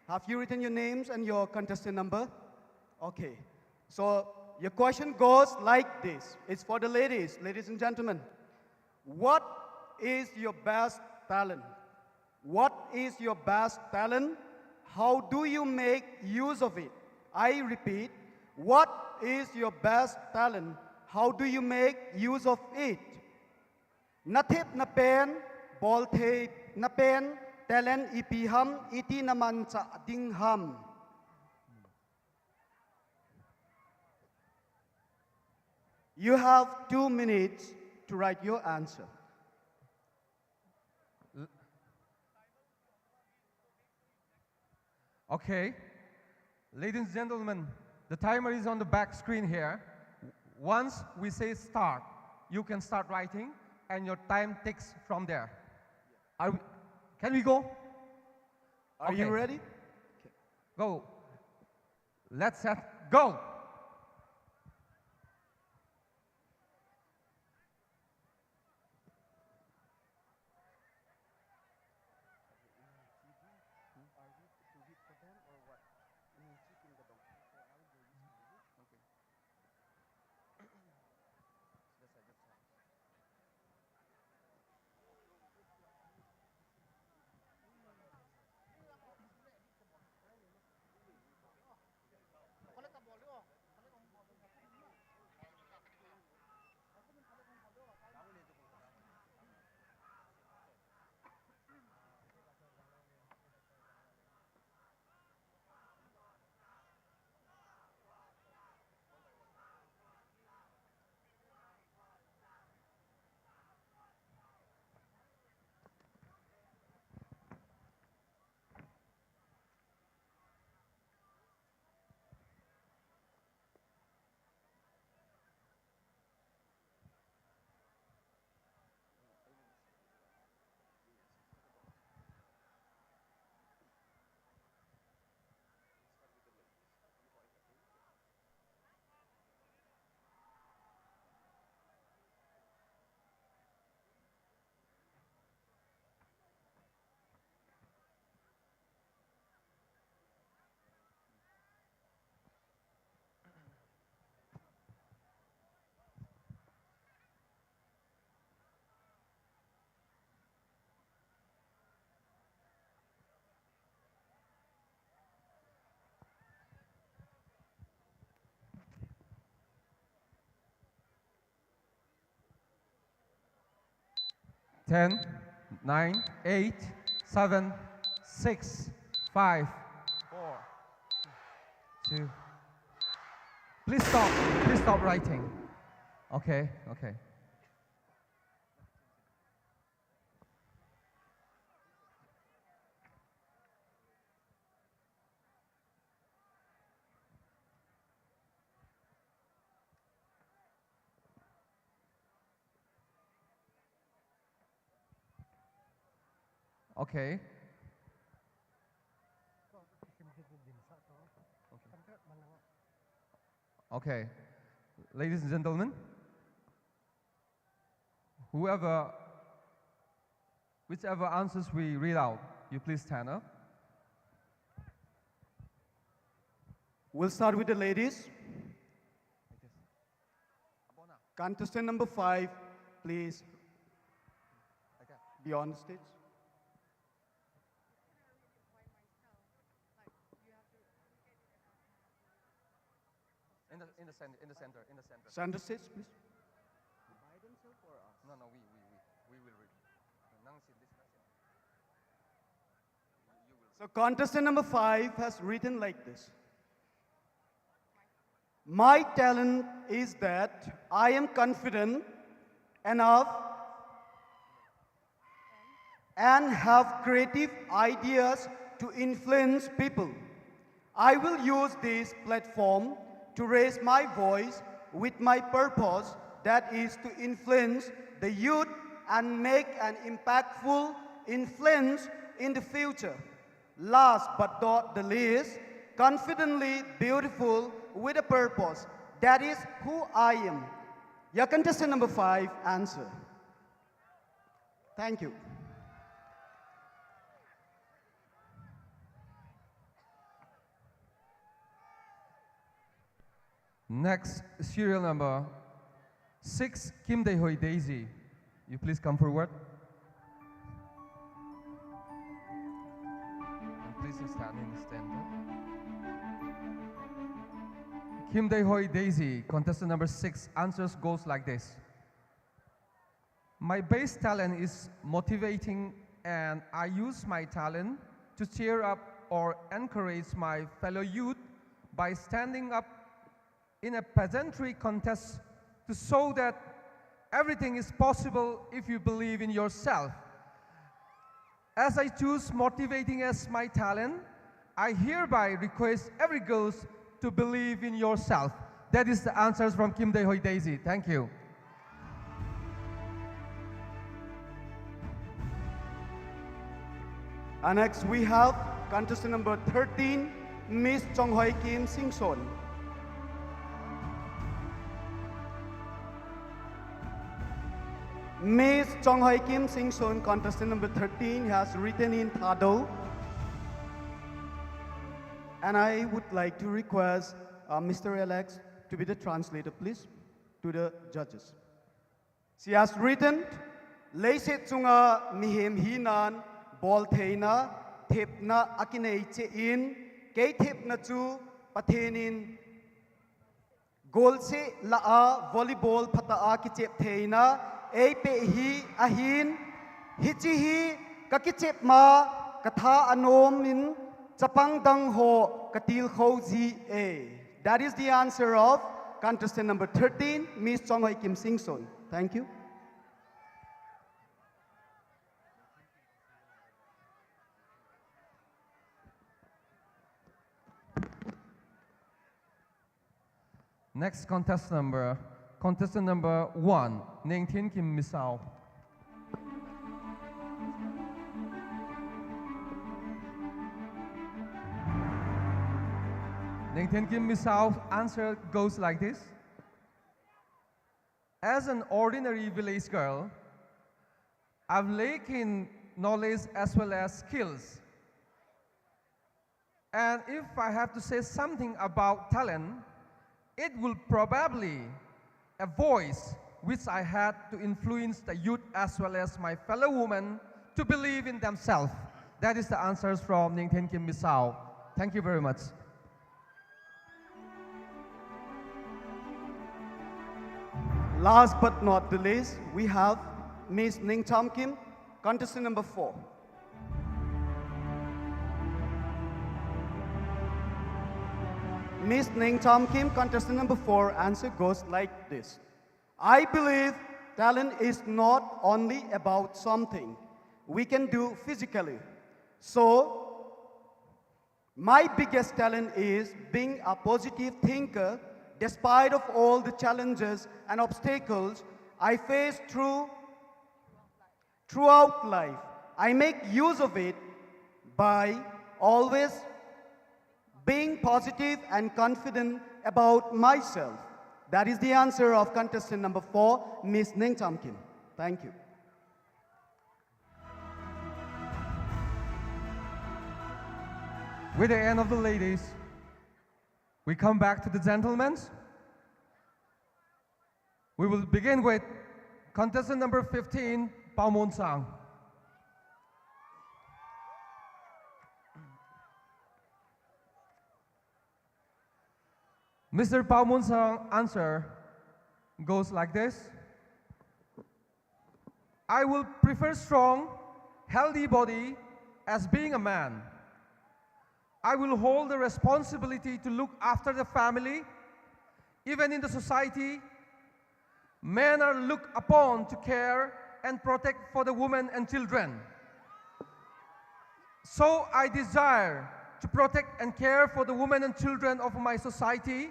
Have you written your names and your contestant number? Okay. So your question goes like this. It's for the ladies, ladies and gentlemen. What is your best talent? What is your best talent? How do you make use of it? I repeat, what is your best talent? How do you make use of it? Nathip napen, bolthip napen, talent ipi ham, iti naman cha ding ham. You have two minutes to write your answer. Okay. Ladies and gentlemen, the timer is on the back screen here. Once we say start, you can start writing and your time ticks from there. Are we, can we go? Are you Okay. Ready? Go. Let's set, go. Ten, nine, eight, seven, six, five, four, two. Please stop. Please stop writing. Okay, okay. Okay. Okay. Ladies and gentlemen, whoever, whichever answers we read out, you please stand up. We'll start with the ladies. Contestant number five, please be on stage. In the, in the, center, in the center, in the center. Center stage, please. No, no, we, we, we, we will read. ནང་སེམས་འདི་ནང་སེམས། So contestant number five has written like this. My talent is that I am confident enough and have creative ideas to influence people. I will use this platform to raise my voice with my purpose, that is to influence the youth and make an impactful influence in the future. Last but not the least, confidently beautiful with a purpose. That is who I am. Your contestant number five answer. Thank you. Next, serial number six, Kim Dae-hoi Daisy. You please come forward. And please stand in the stand. Kim Dae-hoi Daisy, contestant number six, answers goes like this. My base talent is motivating, and I use my talent to cheer up or encourage my fellow youth by standing up in a pageantry contest to show that everything is possible if you believe in yourself. As I choose motivating as my talent, I hereby request every girls to believe in yourself. That is the answers from Kim Dae Hoi Daisy. Thank you. And next we have contestant number thirteen, Miss Chonghoi Kim Singson. Miss Chonghoi Kim Singson, contestant number thirteen, has written in Thado. And I would like to request uh, Mister Alex to be the translator, please, to the judges. She has written, Leiset chunga mihem hinan bol theina thepna a kinei che in, kei thepna chu Pathen in golseh la a volleyball phata a kichep theina ei pe hi ahin, hichi hi ka kichep ma ka tha anom in chapang dang ho ka til kho ji e. That is the answer of contestant number thirteen, Miss Chonghoi Kim Singson. Thank you. Next contest number, contestant number one, Nengthin Kim Misao. Nengthin Kim Misao answer goes like this. As an ordinary village girl, I've lack in knowledge as well as skills. And if I have to say something about talent, it will probably a voice which I had to influence the youth as well as my fellow women to believe in themselves. That is the answers from Ningthen Kim Misao. Thank you very much. Last but not the least, we have Miss Ningcham Kim, contestant number four. Miss Ningcham Kim, contestant number four, answer goes like this. I believe talent is not only about something we can do physically. So, my biggest talent is being a positive thinker despite of all the challenges and obstacles I face through throughout life. I make use of it by always being positive and confident about myself. That is the answer of contestant number four, Miss Ningcham Kim. Thank you. With the end of the ladies, we come back to the gentlemen. We will begin with contestant number fifteen, Pao Moon Sang. Mister Pao Moon Sang answer goes like this. I will prefer strong, healthy body as being a man. I will hold the responsibility to look after the family. Even in the society, men are looked upon to care and protect for the women and children. So I desire to protect and care for the women and children of my society.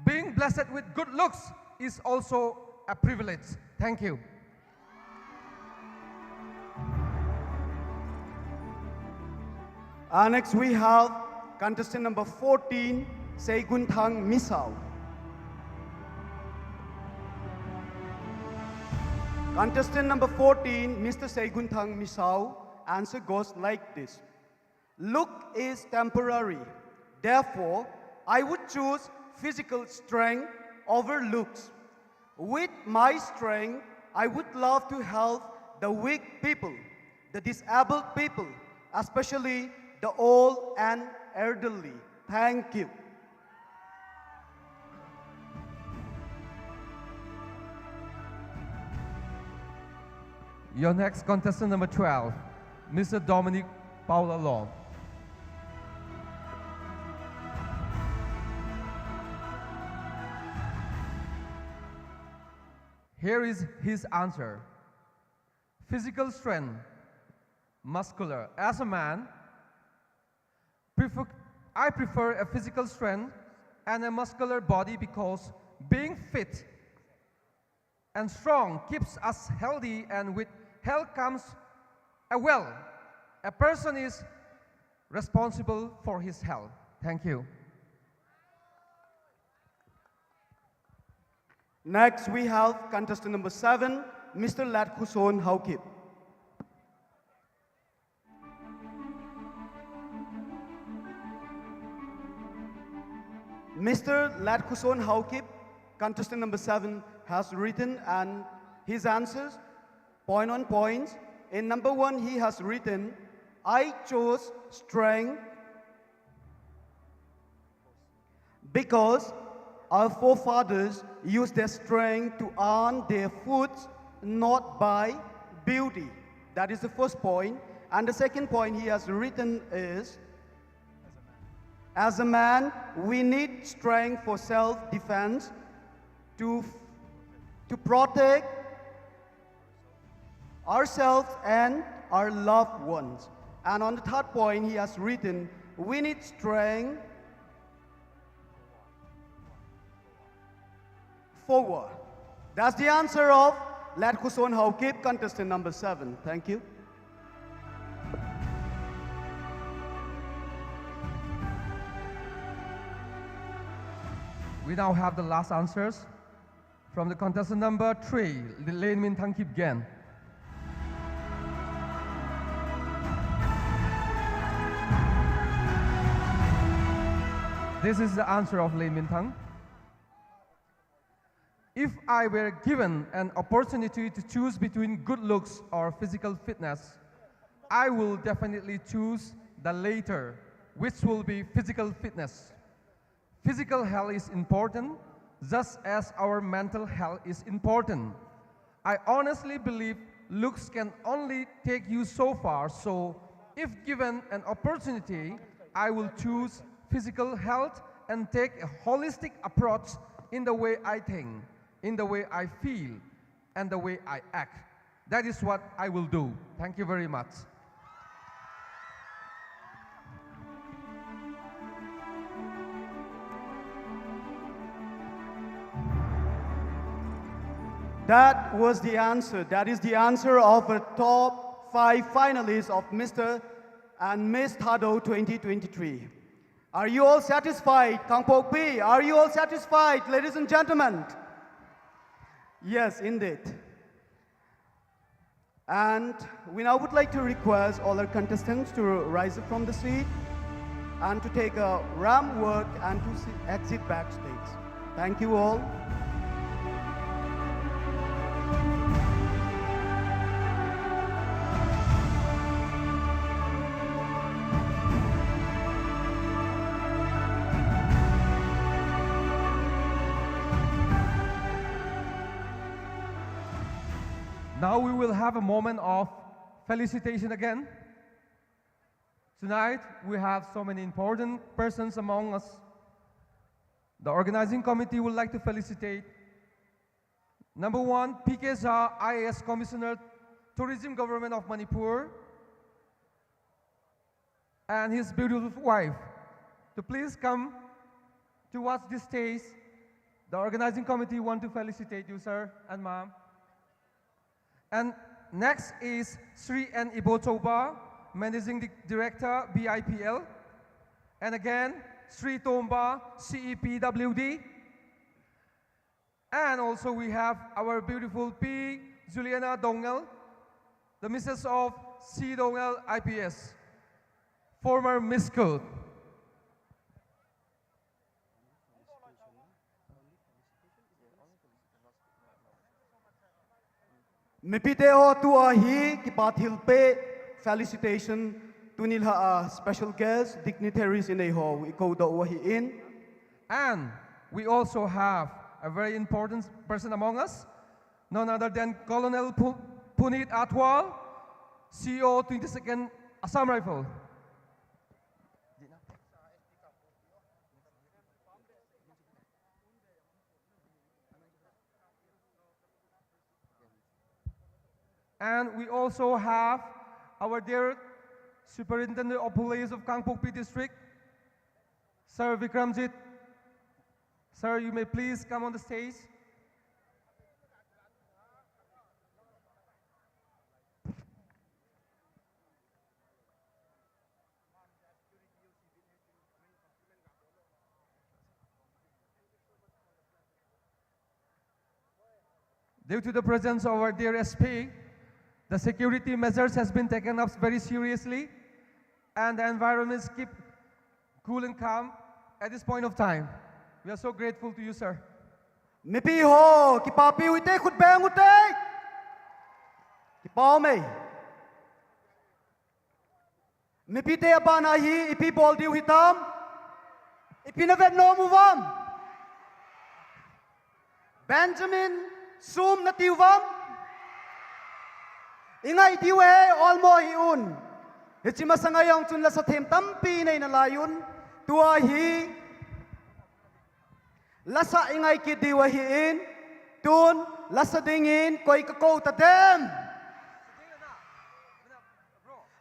Being blessed with good looks is also a privilege. Thank you. Uh, next, we have contestant number fourteen, Seigunthang Misao. Contestant number fourteen, Mister Seigunthang Misao, answer goes like this. Look is temporary. Therefore, I would choose physical strength over looks. With my strength, I would love to help the weak people, the disabled people, especially the old and elderly. Thank you. Your next contestant, number twelve, Mister Dominic Paula Law. Here is his answer. Physical strength, muscular. As a man, prefer, I prefer a physical strength and a muscular body because being fit and strong keeps us healthy, and with health comes a wealth. A person is responsible for his health. Thank you. Next, we have contestant number seven, Mister Latkuson Haokip. Mister Latkuson Haokip, contestant number seven, has written and his answers, point on points. In number one, he has written, I chose strength because our forefathers used their strength to earn their foods, not by beauty. That is the first point. And the second point he has written is, as a man, we need strength for self-defense, to, to protect ourselves and our loved ones. And on the third point, he has written, we need strength forward. That's the answer of Latkuson Haokip, contestant number seven. Thank you. We now have the last answers from the contestant number three, Lane Min Thang Kipgen. This is the answer of Lane Min Thang. If I were given an opportunity to choose between good looks or physical fitness, I will definitely choose the later, which will be physical fitness. Physical health is important, just as our mental health is important. I honestly believe Looks can only take you so far, so if given an opportunity, I will choose physical health and take a holistic approach in the way I think, in the way I feel, and the way I act. That is what I will do. Thank you very much. That was the answer. That is the answer of a top five finalists of Mister and Miss Thadou twenty twenty-three. Are you all satisfied, Kangpokpi? Are you all satisfied, ladies and gentlemen? Yes, indeed. And we now would like to request all our contestants to rise up from the seat and to take a ramp walk and to si- exit backstage. Thank you all. Now we will have a moment of felicitation again. Tonight, we have so many important persons among us. The organizing committee would like to felicitate number one, P K Jha, I A S Commissioner, Tourism, Government of Manipur, and his beautiful wife to please come towards this stage. The organizing committee want to felicitate you, sir and ma'am. And next is Sri N Ibochouba, Managing Di- Director, B I P L. And again, Sri Tomba, C E P W D. And also we have our beautiful Pi Juliana Doungel, the missus of C Doungel I P S, former Miss Court. Mipite ho, tua hi kipat thilpeh felicitation tuni lha a special guest dignitaries inei ho i koudoh u ahi in. And we also have a very important person among us, none other than Colonel Pu- Puneet Athwal, C E O, twenty-second Assam Rifle. And we also have our dear Superintendent of Police of Kangpokpi District, Sir Vikramjit. Sir, you may please come on the stage. Due to the presence of our dear S P, the security measures has been taken up very seriously, and the environments keep cool and calm at this point of time. We are so grateful to you, sir. Mipi ho, kipapi u hite, khut beng u hite. Kipa um e. Mipite abana hi ipi bol diu hitam? Ipi na vet nom uvam? Benjamin sum na ti uvam? I ngai diu e, olmo hi un. Hichi masanga jong chun lasa them tampi nei nalai un. Tua hi lasa i ngai kit diu ahi in, tun lasa dingin koi ka kou ta dem.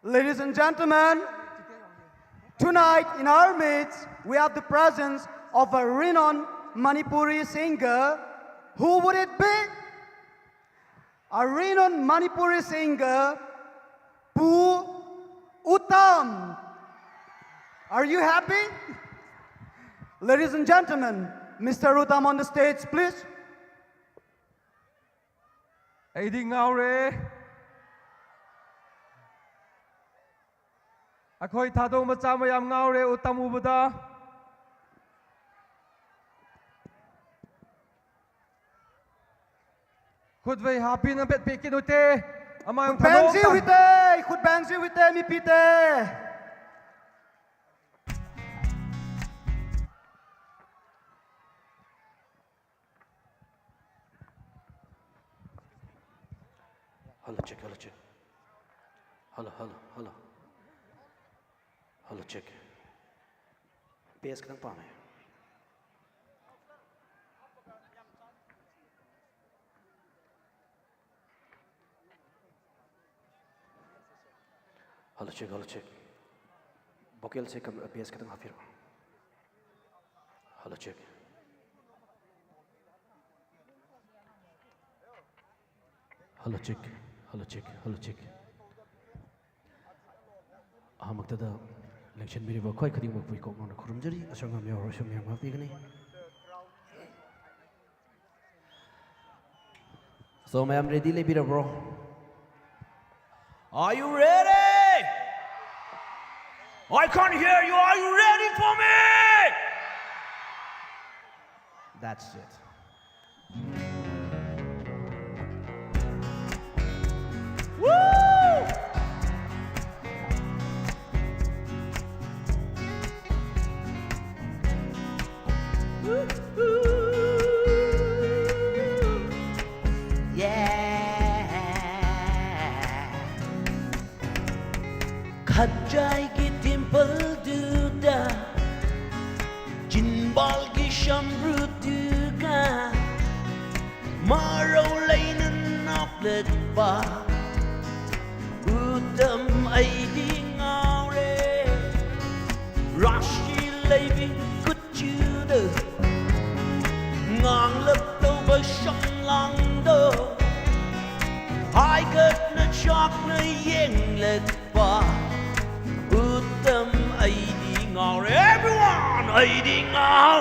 Ladies and gentlemen, tonight in our midst, we have the presence of a renowned Manipuri singer. Who would it be? A renowned Manipuri singer, Pu Uttam. Are you happy? Ladies and gentlemen, Mister Uttam on the stage, please. ꯑꯩꯗꯤ ꯉꯥꯎꯔꯦ꯫ ꯑꯩꯈꯣꯏ ꯊꯥꯗꯧ ꯃꯆꯥ ꯃꯌꯥꯝ ꯉꯥꯎꯔꯦ ꯎꯇꯝ ꯎꯕꯗ꯫ ꯈꯨꯠ ꯍꯥꯞꯄꯤꯅ ꯕꯦꯠ ꯄꯦꯛꯀꯤꯅꯨꯇꯦ꯫ ꯑꯃꯥꯡ ꯈꯨꯠ ꯕꯦꯡ ꯊꯥꯗꯣꯛ ꯖꯤꯎ ꯍꯤꯇꯦ, ꯈꯨꯠ bank ꯖꯤꯎ ꯍꯤꯇꯦ, ꯃꯤꯄꯤꯇꯦ꯫ Hello, check, hello, check. Hello, hello, hello. Hello, check. Bass ꯈꯤꯇꯪ ꯄꯥꯝꯃꯦ꯫ Hello, check, hello, check. Vocalꯁꯦ ꯀꯝ-, bass ꯈꯤꯇꯪ ꯍꯥꯞꯄꯤꯔꯛꯑꯣ꯫ Hello, check. Hello, check. Hello, check. Hello, check. ꯑꯍꯥꯟꯕꯃꯛꯇꯗ ꯂꯦꯡꯁꯤꯟꯕꯤꯔꯤꯕ ꯑꯩꯈꯣꯏ ꯈꯨꯗꯤꯡꯃꯛꯄꯨ ꯏꯀꯣꯛ ꯅꯧꯅ ꯈꯨꯔꯨꯝꯖꯔꯤ꯫ ꯑꯁꯣꯏ ꯑꯉꯥꯝ ꯌꯥꯎꯔꯕꯁꯨ ꯃꯌꯥꯝ ꯉꯥꯛꯄꯤꯒꯅꯤ꯫ So, ꯃꯌꯥꯝ ready ꯂꯩꯕꯤꯔꯕ꯭ꯔꯣ? Are you ready? I can't hear you. Are you ready for me? That's it. Woo! Yeah. ꯈꯖꯥꯏꯒꯤ dimpleꯗꯨꯗ, ꯆꯤꯟꯕꯥꯜꯒꯤ ꯁꯝꯕ꯭ꯔꯨꯗꯨꯒ, ꯃꯔꯧ ꯂꯩꯅ ꯅꯣꯛꯂꯛꯄ ꯎꯇꯝ ꯑꯩꯗꯤ ꯉꯥꯎꯔꯦ꯫ ꯔꯥꯁꯤ ꯂꯩꯕꯤ ꯀꯨꯆꯨꯗ ꯉꯥꯡꯂꯛꯇꯧꯕ ꯁꯝꯂꯥꯡꯗꯣ ꯍꯥꯏꯒꯠꯅ ꯆꯥꯛꯅ ꯌꯦꯡꯂꯛꯄ ꯎꯇꯝ ꯑꯩꯗꯤ ꯉꯥꯎꯔꯦ꯫ Everyone, ꯑꯩꯗꯤ ꯉꯥꯎ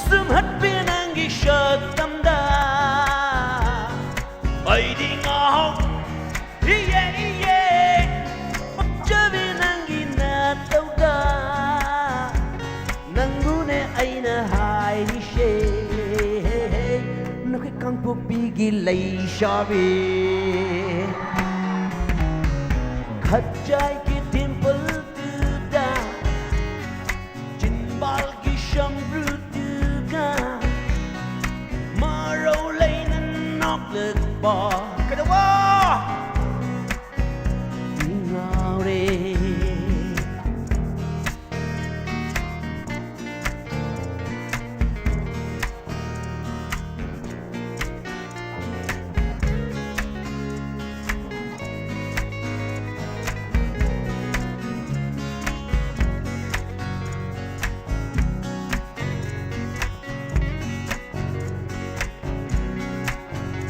ꯁꯨꯝꯍꯠꯄꯤ ꯅꯪꯒꯤ ꯁꯛꯇꯝꯗ ꯑꯩꯗꯤ ꯉꯥꯎ ꯏꯌꯦ, ꯏꯌꯦ, ꯄꯛꯆꯕꯤ ꯅꯪꯒꯤ ꯅꯇꯧꯗ ꯅꯪꯕꯨꯅꯦ ꯑꯩꯅ ꯍꯥꯏꯔꯤꯁꯦ꯫ ꯅꯈꯣꯏ ꯀꯥꯡꯄꯣꯛꯄꯤꯒꯤ ꯂꯩꯁꯥꯕꯤ ꯈꯖꯥꯏꯒꯤ dimpleꯗꯨꯗ ꯆꯤꯟꯕꯥꯜꯒꯤ ꯁꯝꯕ꯭ꯔꯨꯗꯨꯒ ꯃꯔꯧ ꯂꯩꯅ ꯅꯣꯛ ꯂꯛꯄ ꯀꯩꯗꯧꯕ? ꯉꯥꯎꯔꯦ꯫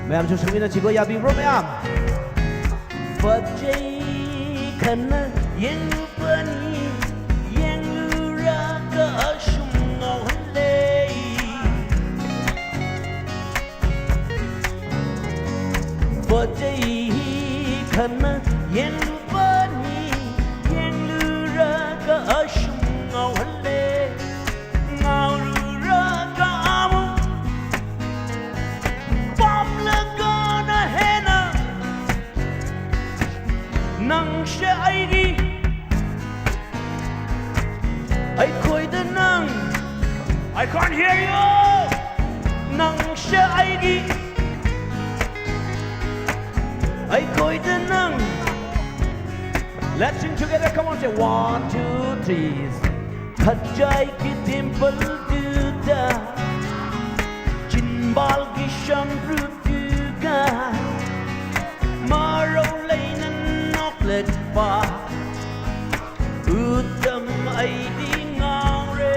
ꯃꯌꯥꯝꯁꯨ ꯁꯨꯃꯤꯟꯅꯁꯤꯀꯣ, ꯌꯥꯕꯤꯕ꯭ꯔꯣ ꯃꯌꯥꯝ? ꯐꯖꯩ ꯈꯟꯅ ꯌꯦꯡꯂꯨꯕꯅꯤ, ꯌꯦꯡꯂꯨꯔꯒ ꯑꯁꯨꯝ ꯉꯥꯎꯍꯜꯂꯦ꯫ ꯐꯖꯩ ꯈꯟꯅ ꯌꯦꯡꯂꯨꯕꯅꯤ, ꯌꯦꯡꯂꯨꯔꯒ ꯑꯁꯨꯝ ꯉꯥꯎꯍꯜꯂꯦ꯫ ꯉꯥꯎꯔꯨꯔꯒ ꯑꯃꯨꯛ ꯄꯥꯝꯂꯒꯅ ꯍꯦꯟꯅ ꯅꯪꯁꯦ ꯑꯩꯒꯤ, ꯑꯩꯈꯣꯏꯗ ꯅꯪ꯫ I can't hear you. ꯅꯪꯁꯦ ꯑꯩꯒꯤ, ꯑꯩꯈꯣꯏꯗ ꯅꯪ꯫ Let's sing together. Come on, say one, two, three. ꯈꯖꯥꯏꯒꯤ ꯗꯤꯝꯄꯜꯗꯨꯗ, ꯆꯤꯟꯕꯥꯜꯒꯤ ꯁꯝꯕ꯭ꯔꯨꯗꯨꯒ, ꯃꯔꯧ ꯂꯩꯅ ꯅꯣꯛꯂꯛꯄ ꯎꯇꯝ ꯑꯩꯗꯤ ꯉꯥꯎꯔꯦ꯫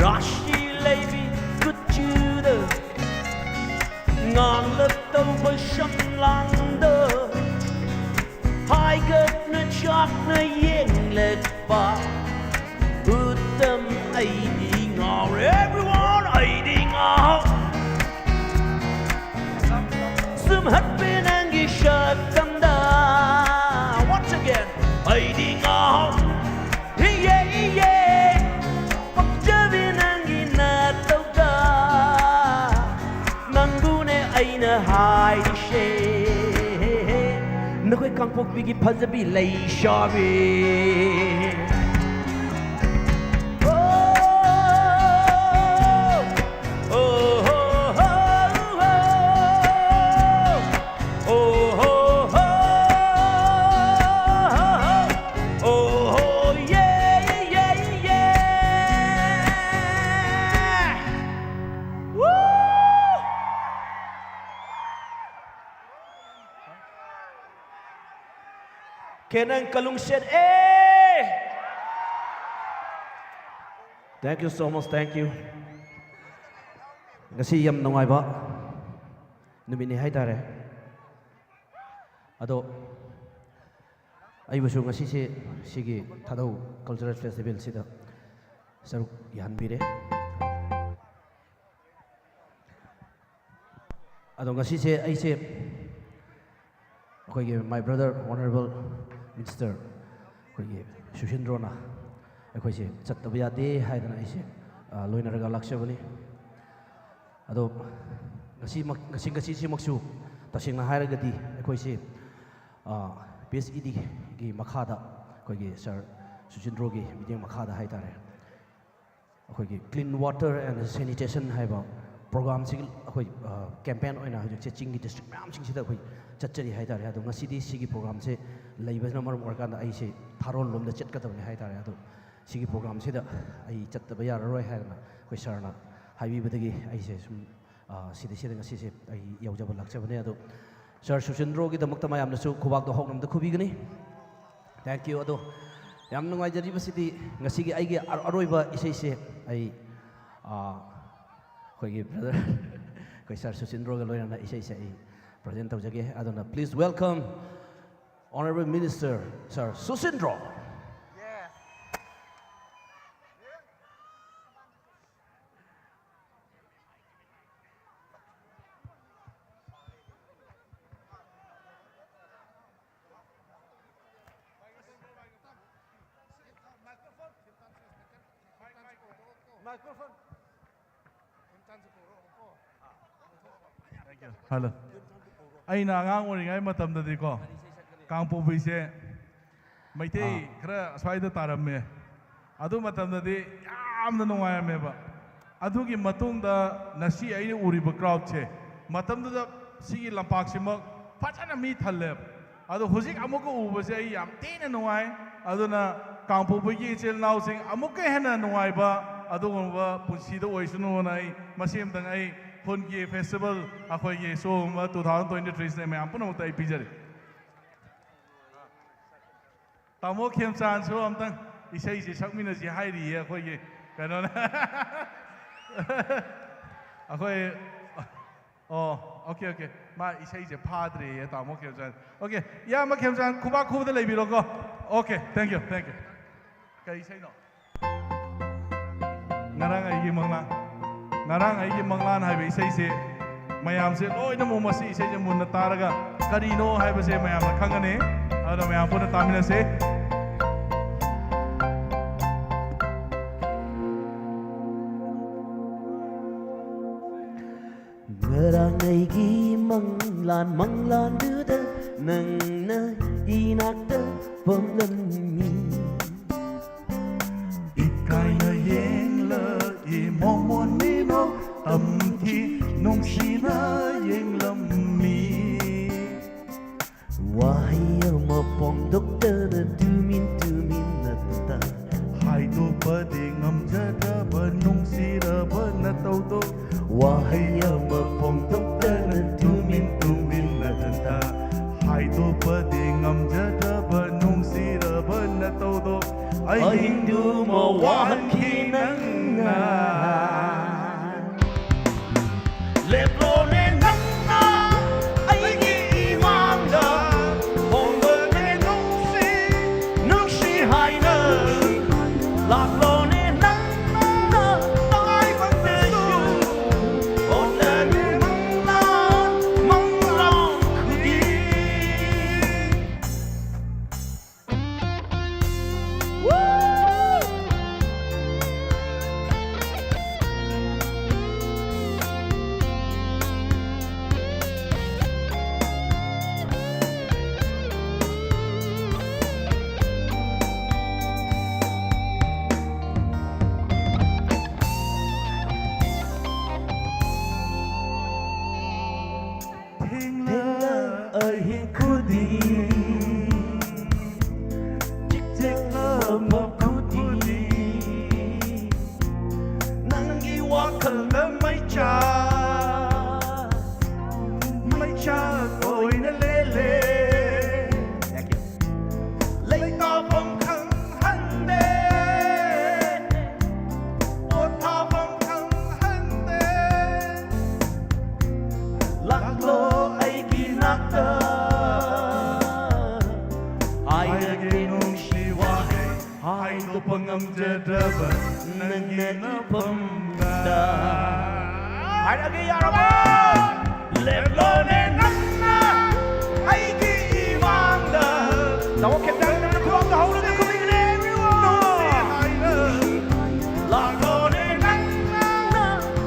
ꯔꯥꯁꯤ ꯂꯩꯕꯤ ꯀꯨꯆꯨꯗ, ꯉꯥꯡꯂꯞ ꯇꯧꯕ ꯁꯝꯂꯥꯡꯗ, ꯍꯥꯏꯒꯠꯅ ꯆꯥꯛꯅ ꯌꯦꯡꯂꯛꯄ ꯎꯇꯝ ꯑꯩꯗꯤ ꯉꯥꯎꯔꯦ꯫ Everyone, ꯑꯩꯗꯤ ꯉꯥꯎ꯫ ꯁꯨꯝ ꯍꯠꯄꯦ ꯅꯪꯒꯤ ꯁꯛꯇꯝꯗ꯫ Once again, ꯑꯩꯗꯤ ꯉꯥꯎ꯫ ꯏꯌꯦ, ꯏꯌꯦ, ꯄꯛꯆꯕꯤ ꯅꯪꯒꯤ ꯅꯇꯧꯗ, ꯅꯪꯕꯨꯅꯦ ꯑꯩꯅ ꯍꯥꯏꯔꯤꯁꯦ꯫ ꯅꯈꯣꯏ ꯀꯥꯡꯄꯣꯛꯄꯤꯒꯤ ꯐꯖꯕꯤ ꯂꯩꯁꯥꯕꯤ꯫ ꯑꯣ, ꯑꯣ, ꯍꯣ, ꯍꯣ, ꯍꯣ꯫ Kenang Kalungset, eh! Thank you so much, thank you. Ngasi yam nungai ba. Numini hai tare. Ado, ꯑꯩꯕꯨꯁꯨ ꯉꯁꯤꯁꯦ ꯁꯤꯒꯤ ꯊꯥꯗꯧ Cultural Festival ꯁꯤꯗ ꯁꯔꯨꯛ ꯌꯥꯍꯟꯕꯤꯔꯦ꯫ ꯑꯗꯣ ꯉꯁꯤꯁꯦ ꯑꯩꯁꯦ ꯑꯩꯈꯣꯏꯒꯤ my brother Honorable Minister ꯑꯩꯈꯣꯏꯒꯤ ꯁꯨꯁꯤꯟꯗ꯭ꯔꯣꯅ ꯑꯩꯈꯣꯏꯁꯦ ꯆꯠꯇꯕ ꯌꯥꯗꯦ ꯍꯥꯏꯗꯅ ꯑꯩꯁꯦ, ꯑ, ꯂꯣꯏꯅꯔꯒ ꯂꯥꯛꯆꯕꯅꯤ꯫ ꯑꯗꯣ ꯉꯁꯤꯃꯛ, ꯉꯁꯤ, ꯉꯁꯤꯁꯤꯃꯛꯁꯨ ꯇꯁꯦꯡꯅ ꯍꯥꯏꯔꯒꯗꯤ ꯑꯩꯈꯣꯏꯁꯤ, ꯑ, P H E D ꯒꯤ ꯃꯈꯥꯗ ꯑꯩꯈꯣꯏꯒꯤ Sir ꯁꯨꯁꯤꯟꯗ꯭ꯔꯣꯒꯤ ꯃꯤꯠꯌꯦꯡ ꯃꯈꯥꯗ ꯍꯥꯏꯇꯥꯔꯦ, ꯑꯩꯈꯣꯏꯒꯤ Clean Water and Sanitation ꯍꯥꯏꯕ program ꯁꯤꯒꯤ ꯑꯩꯈꯣꯏ, ꯑ, campaign ꯑꯣꯏꯅ ꯍꯧꯖꯤꯛꯁꯦ ꯆꯤꯡꯒꯤ district ꯃꯌꯥꯝꯁꯤꯡꯁꯤꯗ ꯑꯩꯈꯣꯏ ꯆꯠꯆꯔꯤ ꯍꯥꯏꯇꯥꯔꯦ꯫ ꯑꯗꯣ ꯉꯁꯤꯗꯤ ꯁꯤꯒꯤ program ꯁꯦ ꯂꯩꯕꯁꯤꯅ ꯃꯔꯝ ꯑꯣꯏꯔꯀꯥꯟꯗ ꯑꯩꯁꯦ ꯊꯥꯔꯣꯟ ꯂꯣꯝꯗ ꯆꯠꯀꯗꯕꯅꯤ ꯍꯥꯏꯇꯥꯔꯦ꯫ ꯑꯗꯣ ꯁꯤꯒꯤ program ꯁꯤꯗ ꯑꯩ ꯆꯠꯇꯕ ꯌꯥꯔꯔꯣꯏ ꯍꯥꯏꯗꯅ ꯑꯩꯈꯣꯏ sir ꯅ ꯍꯥꯏꯕꯤꯕꯗꯒꯤ ꯑꯩꯁꯦ ꯁꯨꯝ, ꯑ, ꯁꯤꯗꯩꯁꯤꯗ ꯉꯁꯤꯁꯦ ꯑꯩ ꯌꯧꯖꯕ ꯂꯥꯛꯆꯕꯅꯦ꯫ ꯑꯗꯣ Sir ꯁꯨꯁꯤꯟꯗ꯭ꯔꯣꯒꯤꯗꯃꯛꯇ ꯃꯌꯥꯝꯅꯁꯨ ꯈꯨꯕꯥꯛꯇꯣ ꯍꯧꯅ ꯑꯝꯇ ꯈꯨꯕꯤꯒꯅꯤ꯫ Thank you꯫ ꯑꯗꯣ ꯌꯥꯝ ꯅꯨꯡꯉꯥꯏꯖꯔꯤꯕꯁꯤꯗꯤ ꯉꯁꯤꯒꯤ ꯑꯩꯒꯤ ꯑꯔ-, ꯑꯔꯣꯏꯕ ꯏꯁꯩꯁꯦ ꯑꯩ, ꯑ, ꯑꯩꯈꯣꯏꯒꯤ brother, ꯑꯩꯈꯣꯏ Sir ꯁꯨꯁꯤꯟꯗ꯭ꯔꯣꯒ ꯂꯣꯏꯅꯅ ꯏꯁꯩꯁꯦ ꯑꯩ present ꯇꯧꯖꯒꯦ꯫ ꯑꯗꯨꯅ please welcome Honorable Minister Sir ꯁꯨꯁꯤꯟꯗ꯭ꯔꯣ꯫ Hello꯫ ꯑꯩꯅ ꯑꯉꯥꯡ ꯑꯣꯏꯔꯤꯉꯩ ꯃꯇꯝꯗꯗꯤꯀꯣ, ꯀꯥꯡꯄꯣꯛꯄꯤꯁꯦ ꯃꯩꯇꯩ ꯈꯔ ꯑꯁ꯭ꯋꯥꯏꯗ ꯇꯥꯔꯝꯃꯦ꯫ ꯑꯗꯨ ꯃꯇꯝꯗꯗꯤ ꯌꯥꯝꯅ ꯅꯨꯡꯉꯥꯏꯔꯝꯃꯦꯕ꯫ ꯑꯗꯨꯒꯤ ꯃꯇꯨꯡꯗ ꯉꯁꯤ ꯑꯩꯅ ꯎꯔꯤꯕ crowd ꯁꯦ, ꯃꯇꯝꯗꯨꯗ ꯁꯤꯒꯤ ꯂꯝꯄꯥꯛꯁꯤꯃꯛ ꯐꯖꯅ ꯃꯤ ꯊꯜꯂꯦꯕ꯫ ꯑꯗꯣ ꯍꯧꯖꯤꯛ ꯑꯃꯨꯛꯀ ꯎꯕꯁꯦ ꯑꯩ ꯌꯥꯝ ꯊꯤꯅ ꯅꯨꯡꯉꯥꯏ꯫ ꯑꯗꯨꯅ ꯀꯥꯡꯄꯣꯛꯄꯤꯒꯤ ꯏꯆꯤꯜ ꯏꯅꯥꯎꯁꯤꯡ ꯑꯃꯨꯛꯀ ꯍꯦꯟꯅ ꯅꯨꯡꯉꯥꯏꯕ ꯑꯗꯨꯒꯨꯝꯕ ꯄꯨꯟꯁꯤꯗ ꯑꯣꯏꯁꯅꯨꯅ ꯑꯩ ꯃꯁꯤ ꯑꯃꯇꯪ ꯑꯩ ꯈꯨꯟꯒꯤ festival ꯑꯩꯈꯣꯏꯒꯤ ꯁꯤꯒꯨꯝꯕ two thousand twenty three ꯁꯤꯗ ꯃꯌꯥꯝ ꯄꯨꯝꯅꯃꯛꯇ ꯑꯩ ꯄꯤꯖꯔꯤ꯫ ꯇꯥꯃꯣ ꯈꯦꯝꯆꯥꯟꯁꯨ ꯑꯝꯇꯪ ꯏꯁꯩꯁꯦ ꯁꯛꯃꯤꯟꯅꯁꯤ ꯍꯥꯏꯔꯤꯌꯦ ꯑꯩꯈꯣꯏꯒꯤ ꯀꯩꯅꯣꯅ꯫ ꯑꯩꯈꯣꯏ, ꯑꯣ, ꯑꯣꯀꯦ, ꯑꯣꯀꯦ꯫ ꯃꯥ ꯏꯁꯩꯁꯦ ꯐꯥꯗ꯭ꯔꯦꯌꯦ, ꯇꯥꯃꯣ ꯈꯦꯝꯆꯥꯟ꯫ ꯑꯣꯀꯦ, ꯏꯌꯥꯝꯕ ꯈꯦꯝꯆꯥꯟ, ꯈꯨꯕꯥꯛ ꯈꯨꯕꯗ ꯂꯩꯕꯤꯔꯣꯀꯣ꯫ Okay, thank you, thank you꯫ ꯀꯩ ꯏꯁꯩꯅꯣ? ꯉꯔꯥꯡ ꯑꯩꯒꯤ ꯃꯪꯂꯥꯟ, ꯉꯔꯥꯡ ꯑꯩꯒꯤ ꯃꯪꯂꯥꯟ ꯍꯥꯏꯕ ꯏꯁꯩꯁꯦ ꯃꯌꯥꯝꯁꯦ ꯂꯣꯏꯅꯃꯛ ꯃꯁꯤ ꯏꯁꯩꯁꯦ ꯃꯨꯟꯅ ꯇꯥꯔꯒ ꯀꯔꯤꯅꯣ ꯍꯥꯏꯕꯁꯦ ꯃꯌꯥꯝꯅ ꯈꯪꯒꯅꯤ꯫ ꯑꯗꯨꯅ ꯃꯌꯥꯝ ꯄꯨꯟꯅ ꯇꯥꯃꯤꯟꯅꯁꯦ꯫ ꯉꯔꯥꯡ ꯑꯩꯒꯤ ꯃꯪꯂꯥꯟ, ꯃꯪꯂꯥꯟꯗꯨꯗ ꯅꯪꯅ ꯏꯅꯥꯛꯇ ꯐꯝꯂꯝꯃꯤ꯫ ꯏꯀꯥꯏꯅ ꯌꯦꯡꯂꯛꯏ ꯃꯣꯃꯣꯟ ꯃꯤꯅꯣꯛ ꯇꯝꯈꯤ ꯅꯨꯡꯁꯤꯅ ꯌꯦꯡꯂꯝꯃꯤ꯫ ꯋꯥꯍꯩ ꯑꯃ ꯐꯣꯡꯗꯣꯛꯇꯅ ꯇꯨꯃꯤꯟ ꯇꯨꯃꯤꯟꯅ ꯇꯥ꯫ ꯍꯥꯏꯗꯣꯛꯄꯗꯤ ꯉꯝꯖꯗ꯭ꯔꯕ ꯅꯨꯡꯁꯤꯔꯕ ꯅꯇꯧꯗꯣ꯫ ꯋꯥꯍꯩ ꯑꯃ ꯐꯣꯡꯗꯣꯛꯇꯅ ꯇꯨꯃꯤꯟ ꯇꯨꯃꯤꯟꯅ ꯇꯥ꯫ ꯍꯥꯏꯗꯣꯛꯄꯗꯤ ꯉꯝꯖꯗ꯭ꯔꯕ ꯅꯨꯡꯁꯤꯔꯕ ꯅꯇꯧꯗꯣ꯫ ꯑꯍꯤꯡꯗꯨꯃ ꯋꯥꯍꯟꯈꯤ ꯅꯪꯅ꯫ ꯂꯦꯞꯂꯣꯅꯦ ꯅꯪꯅ ꯑꯩꯒꯤ ꯏꯃꯥꯡꯗ꯫ ꯍꯣꯡꯂꯣꯅꯦ ꯅꯨꯡꯁꯤ, ꯅꯨꯡꯁꯤ ꯍꯥꯏꯅ꯫ ꯂꯥꯛꯂꯣꯅꯦ ꯅꯪꯅ ꯇꯉꯥꯏꯐꯗ꯭ꯔꯁꯨ꯫ ꯑꯣꯠꯂꯅꯤ ꯃꯪꯂꯥꯟ, ꯃꯪꯂꯥꯟ ꯈꯨꯗꯤꯡ꯫ ꯊꯦꯡꯂ ꯑꯍꯤꯡ ꯈꯨꯗꯤꯡ, ꯆꯤꯛꯆꯦꯛꯂ ꯃꯐꯝ ꯈꯨꯗꯤꯡ, ꯅꯪꯒꯤ ꯋꯥꯈꯜꯅ ꯃꯩꯆꯥꯛ, ꯃꯩꯆꯥꯛ ꯑꯣꯏꯅ ꯂꯦꯜꯂꯦ꯫ Thank you. ꯂꯩꯇꯥꯞ ꯉꯝꯖꯗ꯭ꯔꯕ ꯅꯪꯒꯤ ꯅꯐꯝꯗ꯫ ꯍꯥꯏꯔꯒꯦ, ꯌꯥꯔꯕꯣ? ꯂꯦꯞꯂꯣꯅꯦ ꯅꯪꯅ ꯑꯩꯒꯤ ꯏꯃꯥꯡꯗ꯫ ꯇꯧ ꯈꯤꯇꯪ ꯅꯪꯅ ꯈꯨꯕꯥꯛꯇ ꯍꯧꯔꯒ ꯈꯨꯕꯤꯒꯅꯦ, everyone꯫ ꯅꯨꯡꯁꯤ ꯍꯥꯏꯅ ꯂꯥꯛꯂꯣꯅꯦ ꯅꯪꯅ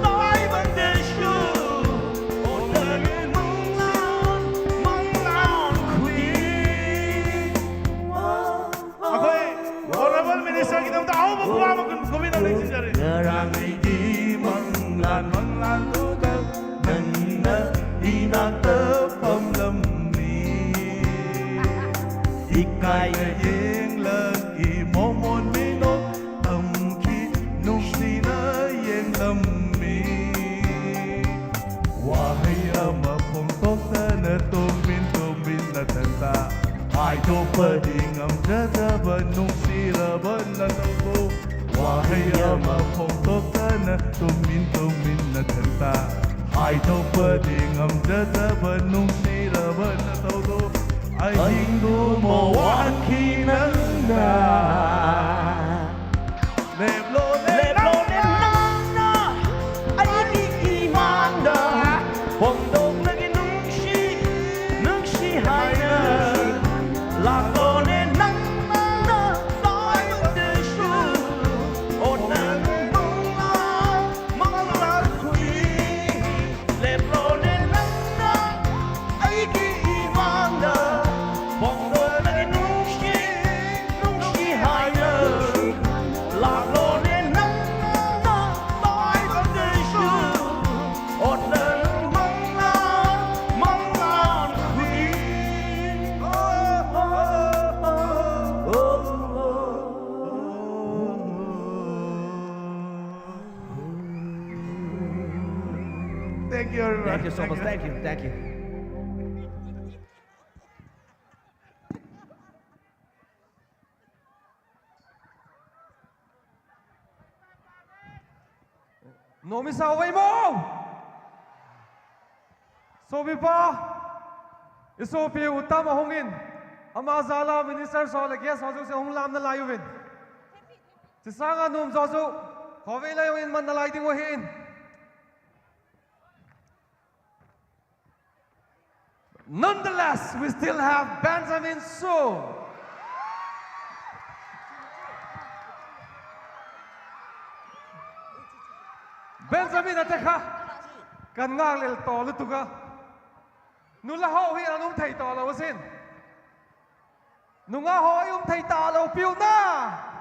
ꯇꯥꯏꯕꯪꯗꯁꯨ꯫ ꯑꯣ ꯅꯪꯒꯤ ꯃꯪꯂꯥꯟ, ꯃꯪꯂꯥꯟ ꯈꯨꯗꯤꯡ꯫ ꯑꯩꯈꯣꯏ honorable ministerꯒꯤꯗꯃꯛꯇ ꯑꯍꯧꯕ ꯈꯨꯕꯥꯛ ꯑꯃ ꯈꯨ-, ꯈꯨꯕꯤꯅ ꯂꯩꯁꯤꯟꯖꯔꯤ꯫ ꯉꯔꯥꯡ ꯑꯩꯒꯤ ꯃꯪꯂꯥꯟ, ꯃꯪꯂꯥꯟꯗꯨꯗ ꯅꯪꯅ ꯏꯅꯥꯛꯇ ꯐꯝꯂꯝꯃꯤ꯫ ꯏꯀꯥꯏꯅ ꯌꯦꯡꯂꯛꯏ ꯃꯣꯃꯣꯟ ꯃꯤꯅꯣꯛ ꯊꯝꯈꯤ ꯅꯨꯡꯁꯤꯅ ꯌꯦꯡꯂꯝꯃꯤ꯫ ꯋꯥꯍꯩ ꯑꯃ ꯐꯣꯡꯗꯣꯛꯇꯅ ꯇꯨꯃꯤꯟ ꯇꯨꯃꯤꯟ ꯅꯊꯟꯇ ꯍꯥꯏꯗꯣꯛꯄꯗꯤ ꯉꯝꯖꯗꯕ ꯅꯨꯡꯁꯤꯔꯕ ꯅꯇꯧꯗꯣ꯫ ꯋꯥꯍꯩ ꯑꯃ ꯐꯣꯡꯗꯣꯛꯇꯅ ꯇꯨꯃꯤꯟ ꯇꯨꯃꯤꯟ ꯅꯊꯟꯇ ꯍꯥꯏꯗꯣꯛꯄꯗꯤ ꯉꯝꯖꯗꯕ ꯅꯨꯡꯁꯤꯔꯕ ꯅꯇꯧꯗꯣ꯫ ꯑꯍꯤꯡꯗꯨꯃ ꯋꯥꯍꯟꯈꯤ ꯅꯪꯅ꯫ ꯂꯦꯞꯂꯣꯅꯦ ꯂꯦꯞꯂꯣꯅꯦ ꯅꯪꯅ ꯑꯩꯒꯤ ꯏꯃꯥꯡꯗ ꯐꯣꯡꯗꯣꯛꯂꯒꯦ ꯅꯨꯡꯁꯤ, ꯅꯨꯡꯁꯤ ꯍꯥꯏꯅ꯫ ꯂꯥꯛꯂꯣꯅꯦ ꯅꯪꯅ ꯇꯥꯏꯕꯪꯗꯁꯨ꯫ ꯑꯣ ꯅꯪ ꯃꯪꯂꯥꯟ, ꯃꯪꯂꯥꯟ ꯈꯨꯗꯤꯡ꯫ ꯂꯦꯞꯂꯣꯅꯦ ꯅꯪꯅ ꯑꯩꯒꯤ ꯏꯃꯥꯡꯗ ꯐꯣꯡꯗꯣꯛꯂꯒꯦ ꯅꯨꯡꯁꯤ, ꯅꯨꯡꯁꯤ ꯍꯥꯏꯅ꯫ ꯂꯥꯛꯂꯣꯅꯦ ꯅꯪꯅ ꯇꯥꯏꯕꯪꯗꯁꯨ꯫ ꯑꯣ ꯅꯪ ꯃꯪꯂꯥꯟ, ꯃꯪꯂꯥꯟ ꯈꯨꯗꯤꯡ꯫ ꯑꯣ, ꯑꯣ, ꯑꯣ, ꯑꯣ, ꯑꯣ꯫ Thank you, everyone. Thank you so much. Thank you. Thank you. ꯅꯣꯃꯤꯁꯥ ꯋꯩꯃꯣ! ꯁꯣꯕꯤꯄꯥ, ꯏꯁꯣꯄꯤ Uttam ꯑꯍꯣꯡꯏꯟ, ꯑꯃꯥ ꯖꯥꯂꯥ minister ꯁꯣꯂ guest ꯍꯧꯖꯤꯛꯁꯦ ꯑꯍꯨꯝ ꯂꯥꯝꯅ ꯂꯥꯏꯌꯨꯕꯤꯟ꯫ Tisanga numzozu, Hovei Lion in man nalai ding wahin. Nonetheless, we still have Benjamin Su. Benjamin atekha. Kan ngang lel to lutuka. Nula ho hi anum thei to lo sin. Nunga ho i um thei ta lo piu na.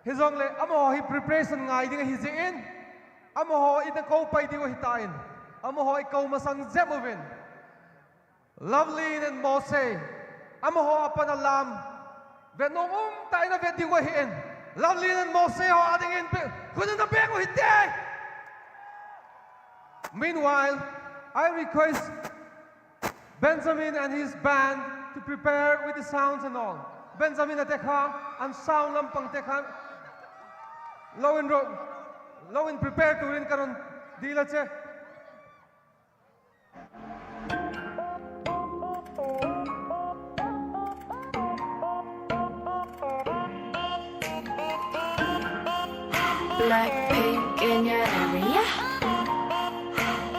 Hi zong le, amaho hi preparation ngai ding hi zin. Amaho i na ko pai ding hi ta in. Amaho i ko masang zem uvin. Lovely and Mose. Amaho apana lam. Vet nong um ta ina vet ding hi in. Lovely and Mose ho ading in. Kunin na beng hi te. Meanwhile, I request Benjamin and his band to prepare with the sounds and all. Benjamin atekha and sound lampang tekha. Lo in ro, lo in prepare to in karon dila che. Blackpink in your area.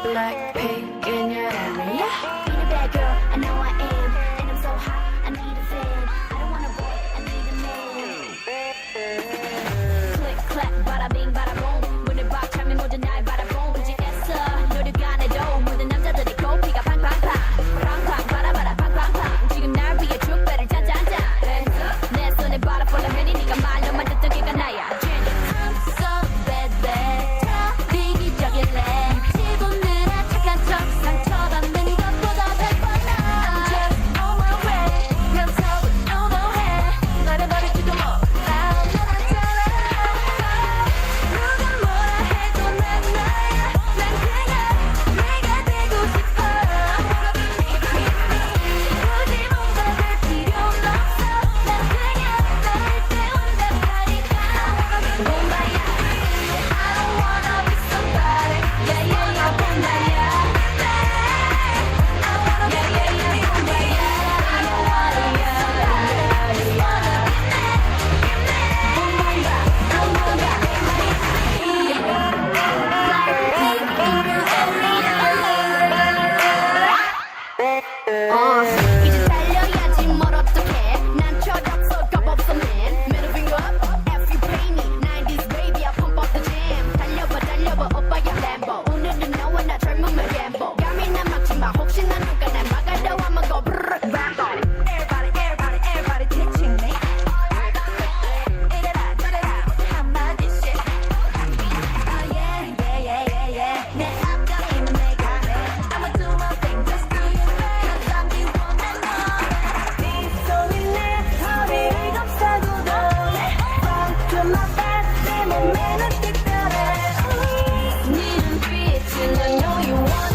Blackpink in your area. Need a bad girl, I know I am. And I'm so hot, I need a fan. I don't want a boy, I need a man. Click, clack, bada bing, bada boom. 문을 박 차면 모든 날 바라본. 오직 애써 노력 안 해도 모든 남자들이 고 피가 팡팡팡. 팡팡, 바라바라, 팡팡팡. 지금 날 위해 축배를 짠짠짠. Hands up. 내 손에 바다 full of Henny. 네가 말로만 듣던 걔가 나야. Jenny. I'm so bad, bad. 다 이기적이래. 집 오느라 착한 척 상처받는 것보다 movement gamble. 감이 나 막지 마. 혹시나 눈가에 막아도 I'ma go brrr ramble. Everybody, everybody, everybody teaching me. 이래라 저래라 모두 한마디씩. Oh yeah, yeah, yeah, yeah, yeah. 내 앞가림은 내가 해. I'ma do my thing, just do your thing. 감정이 원해 너. 네 손이 내 허리를 감싸고 놀래. Funk to my back, 내 몸에 는 특별해. 네 눈빛은 I know you want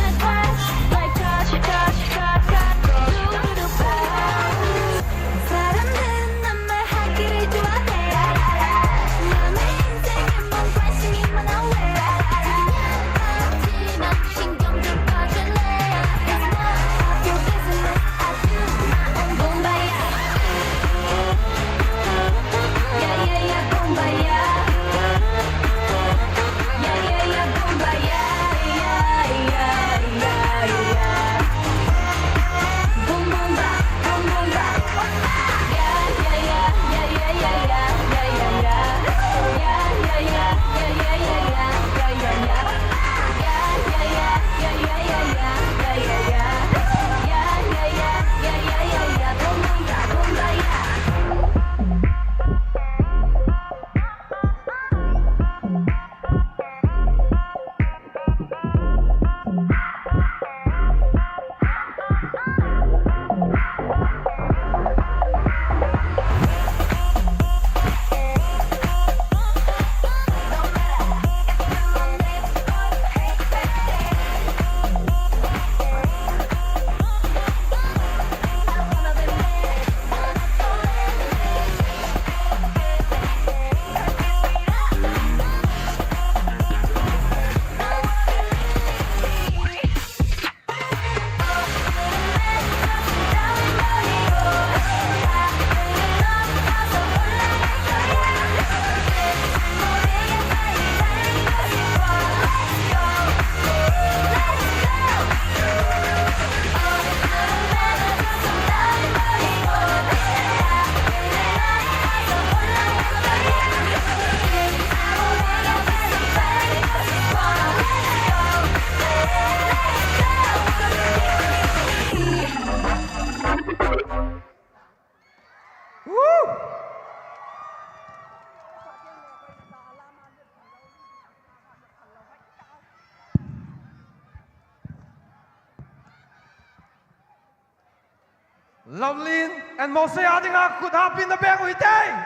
Lovelyn and Mose Adinga, khut hap in the back with them.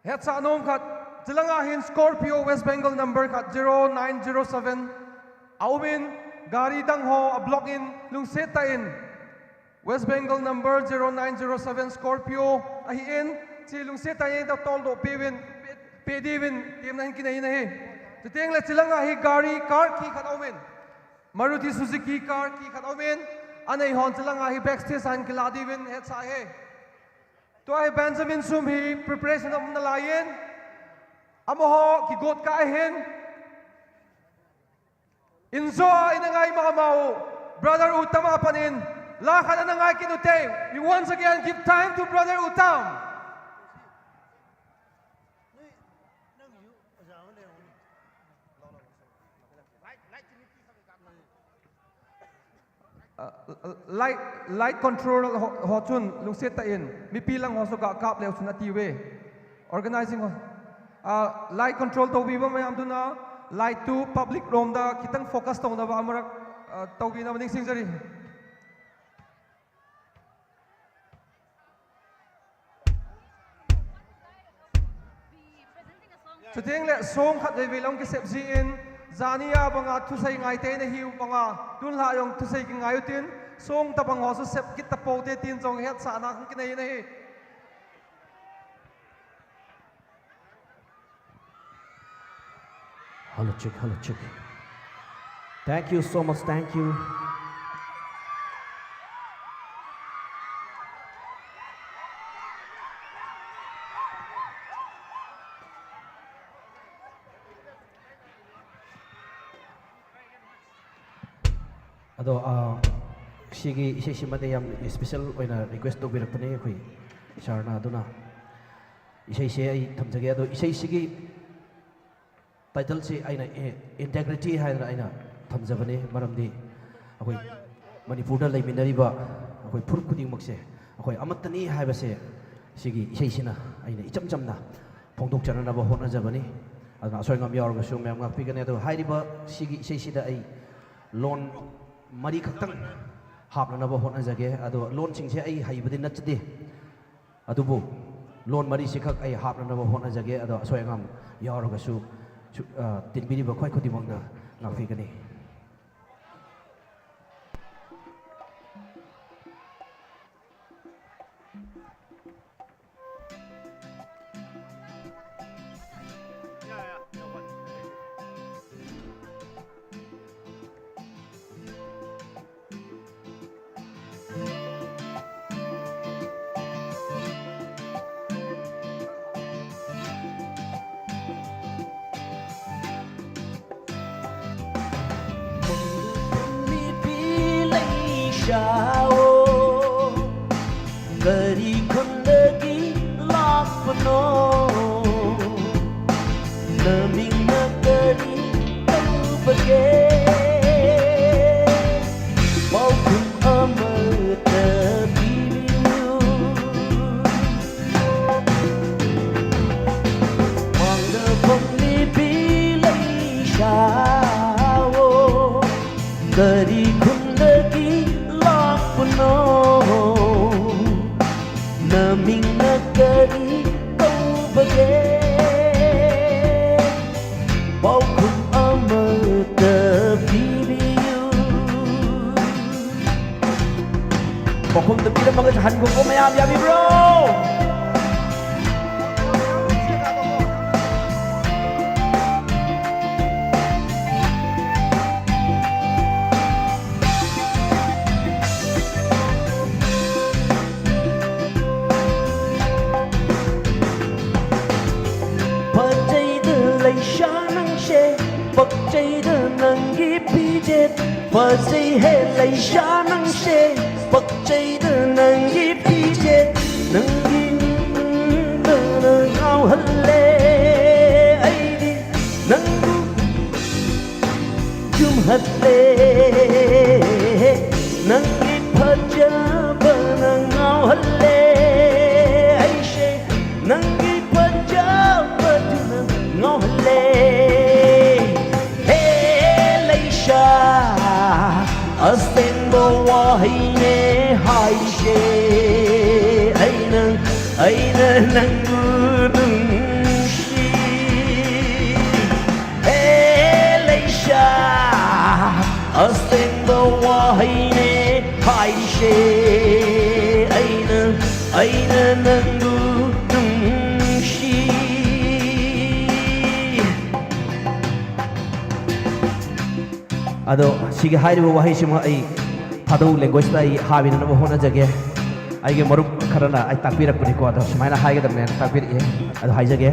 Hetsa nom khat, chilanga hin Scorpio West Bengal number khat zero nine zero seven. Aumin, gari dang ho, a block in, lungset ta in. West Bengal number zero nine zero seven Scorpio, ahi in, chi lungset ta in, da tol do pevin, pe, pe divin, tim na hin kinai na hi. Chuteng le chilanga hi gari, car ki khat aumin. Maruti Suzuki car ki khat aumin, anei hon chilanga hi backstage an kila divin, hetsa he. Tua hi Benjamin Sum hi preparation of na lain. Amaho ki got ka ahin. Inzo ina ngai ma mau. Brother Utama panin. La khat ina ngai kinu te. We once again give time to Brother Utam. Uh, light, light control ho, ho chun lungset ta in, mipi lang ho su ga kap leu chun ati ve. Organizing ho. Uh, light control to viva mayam tuna, light to public room da kitang focus to na ba amarak, uh, to vina maning sing jari. Chuteng le song khat vei vei long kisep ji in, zani a banga thusei ngai te na hiu banga, tun la yong thusei ki ngai utin, song ta bang ho su sep kit ta po te tin jong hetsa na hung kinai na hi. Hello, check, hello, check. Thank you so much, thank you. ꯑꯗꯣ, ꯑ, ꯁꯤꯒꯤ ꯏꯁꯩꯁꯤꯃꯗꯤ ꯌꯥꯝ special ꯑꯣꯏꯅ request ꯇꯧꯕꯤꯔꯛꯄꯅꯦ ꯑꯩꯈꯣꯏ ꯁꯥꯔꯅ꯫ ꯑꯗꯨꯅ ꯏꯁꯩꯁꯦ ꯑꯩ ꯊꯝꯖꯒꯦ꯫ ꯑꯗꯣ ꯏꯁꯩꯁꯤꯒꯤ title ꯁꯤ ꯑꯩꯅ, ꯑꯦ, Integrity ꯍꯥꯏꯗꯅ ꯑꯩꯅ ꯊꯝꯖꯕꯅꯤ꯫ ꯃꯔꯝꯗꯤ ꯑꯩꯈꯣꯏ ꯃꯅꯤꯄꯨꯔꯗ ꯂꯩꯃꯤꯟꯅꯔꯤꯕ ꯑꯩꯈꯣꯏ ꯐꯨꯔꯨꯞ ꯈꯨꯗꯤꯡꯃꯛꯁꯦ ꯑꯩꯈꯣꯏ ꯑꯃꯠꯇꯅꯤ ꯍꯥꯏꯕꯁꯦ ꯁꯤꯒꯤ ꯏꯁꯩꯁꯤꯅ ꯑꯩꯅ ꯏꯆꯝ ꯆꯝꯅ ꯐꯣꯡꯗꯣꯛꯆꯅꯅꯕ ꯍꯣꯠꯅꯖꯕꯅꯤ꯫ ꯑꯗꯨꯅ ꯑꯁꯣꯏ ꯑꯉꯥꯝ ꯌꯥꯎꯔꯒꯁꯨ ꯃꯌꯥꯝ ꯉꯥꯛꯄꯤꯒꯅꯤ꯫ ꯑꯗꯣ ꯍꯥꯏꯔꯤꯕ ꯁꯤꯒꯤ ꯏꯁꯩꯁꯤꯗ ꯑꯩ ꯂꯣꯟ ꯃꯔꯤ ꯈꯛꯇꯪ ꯍꯥꯞꯅꯅꯕ ꯍꯣꯠꯅꯖꯒꯦ꯫ ꯑꯗꯣ ꯂꯣꯟꯁꯤꯡꯁꯦ ꯑꯩ ꯍꯩꯕꯗꯤ ꯅꯠꯆꯗꯦ, ꯑꯗꯨꯕꯨ ꯂꯣꯟ ꯃꯔꯤꯁꯤꯈꯛ ꯑꯩ ꯍꯥꯞꯅꯅꯕ ꯍꯣꯠꯅꯖꯒꯦ꯫ ꯑꯗꯣ ꯑꯁꯣꯏ ꯑꯉꯥꯝ ꯌꯥꯎꯔꯒꯁꯨ ꯁꯨ-, ꯑ, ꯇꯤꯟꯕꯤꯔꯤꯕ ꯑꯩꯈꯣꯏ ꯈꯨꯗꯤꯡꯃꯛꯅ ꯉꯥꯛꯄꯤꯒꯅꯤ꯫ ꯅꯨꯄꯤ ꯂꯩꯁꯥꯑꯣ, ꯀꯔꯤ ꯈꯨꯟꯗꯒꯤ ꯂꯥꯛꯄꯅꯣ? ꯅꯃꯤꯡꯅ ꯀꯔꯤ ꯀꯧꯕꯒꯦ? ꯄꯥꯎꯈꯨꯝ ꯑꯃꯇ ꯄꯤꯕꯤꯌꯨ꯫ ꯃꯥꯡꯗ ꯐꯝꯂꯤꯕꯤ ꯂꯩꯁꯥꯑꯣ, ꯀꯔꯤ ꯈꯨꯟꯗꯒꯤ ꯂꯥꯛꯄꯅꯣ? ꯅꯃꯤꯡꯅ ꯀꯔꯤ ꯀꯧꯕꯒꯦ? ꯄꯥꯎꯈꯨꯝ ꯑꯃꯇ ꯄꯤꯕꯤꯌꯨ꯫ ꯄꯥꯎꯈꯨꯝꯗꯨ ꯄꯤꯔꯝꯃꯒꯁꯨ ꯍꯟꯈꯣꯀꯣ ꯃꯌꯥꯝ, ꯌꯥꯕꯤꯕ꯭ꯔꯣ? ꯐꯖꯩꯗ ꯂꯩꯁꯥ ꯅꯪꯁꯦ, ꯄꯛꯆꯩꯗ ꯅꯪꯒꯤ ꯐꯤꯖꯦꯠ꯫ ꯐꯖꯩꯍꯦ ꯂꯩꯁꯥ ꯅꯪꯁꯦ, ꯄꯛꯆꯩꯗ ꯅꯪꯒꯤ ꯐꯤꯖꯦꯠ꯫ ꯅꯪꯒꯤ ꯅꯨꯡꯗꯅ ꯉꯥꯎꯍꯜꯂꯦ ꯑꯩꯗꯤ, ꯅꯪꯕꯨ ꯌꯨꯝꯍꯠꯂꯦ꯫ ꯅꯪꯒꯤ ꯐꯖꯕꯅ ꯉꯥꯎꯍꯜꯂꯦ ꯑꯩꯁꯦ, ꯅꯪꯒꯤ ꯐꯖꯕꯗꯨꯅ ꯉꯥꯎꯍꯜꯂꯦ꯫ ꯍꯦ ꯂꯩꯁꯥ, ꯑꯁꯦꯡꯕ ꯋꯥ ꯋꯥꯍꯩꯅꯦ ꯍꯥꯏꯁꯦ ꯑꯩꯅ, ꯑꯩꯅ ꯅꯪꯕꯨ ꯅꯨꯡꯁꯤ꯫ ꯍꯦ ꯂꯩꯁꯥ, ꯑꯁꯦꯡꯕ ꯋꯥꯍꯩꯅꯦ ꯍꯥꯏꯁꯦ ꯑꯩꯅ, ꯑꯩꯅ ꯅꯪꯕꯨ ꯅꯨꯡꯁꯤ꯫ ꯑꯗꯣ ꯁꯤꯒꯤ ꯍꯥꯏꯔꯤꯕ ꯋꯥꯍꯩꯁꯤꯃ ꯑꯩ ꯊꯥꯗꯧ languageꯇ ꯑꯩ ꯍꯥꯞꯄꯤꯅꯅꯕ ꯍꯣꯠꯅꯖꯒꯦ꯫ ꯑꯩꯒꯤ ꯃꯔꯨꯞ ꯈꯔꯅ ꯑꯩ ꯇꯥꯛꯄꯤꯔꯛꯄꯅꯤꯀꯣ, ꯑꯗꯣ ꯁꯨꯃꯥꯏꯅ ꯍꯥꯏꯒꯗꯕꯅꯦꯅ ꯇꯥꯛꯄꯤꯔꯛꯑꯦ꯫ ꯑꯗꯣ ꯍꯥꯏꯖꯒꯦ꯫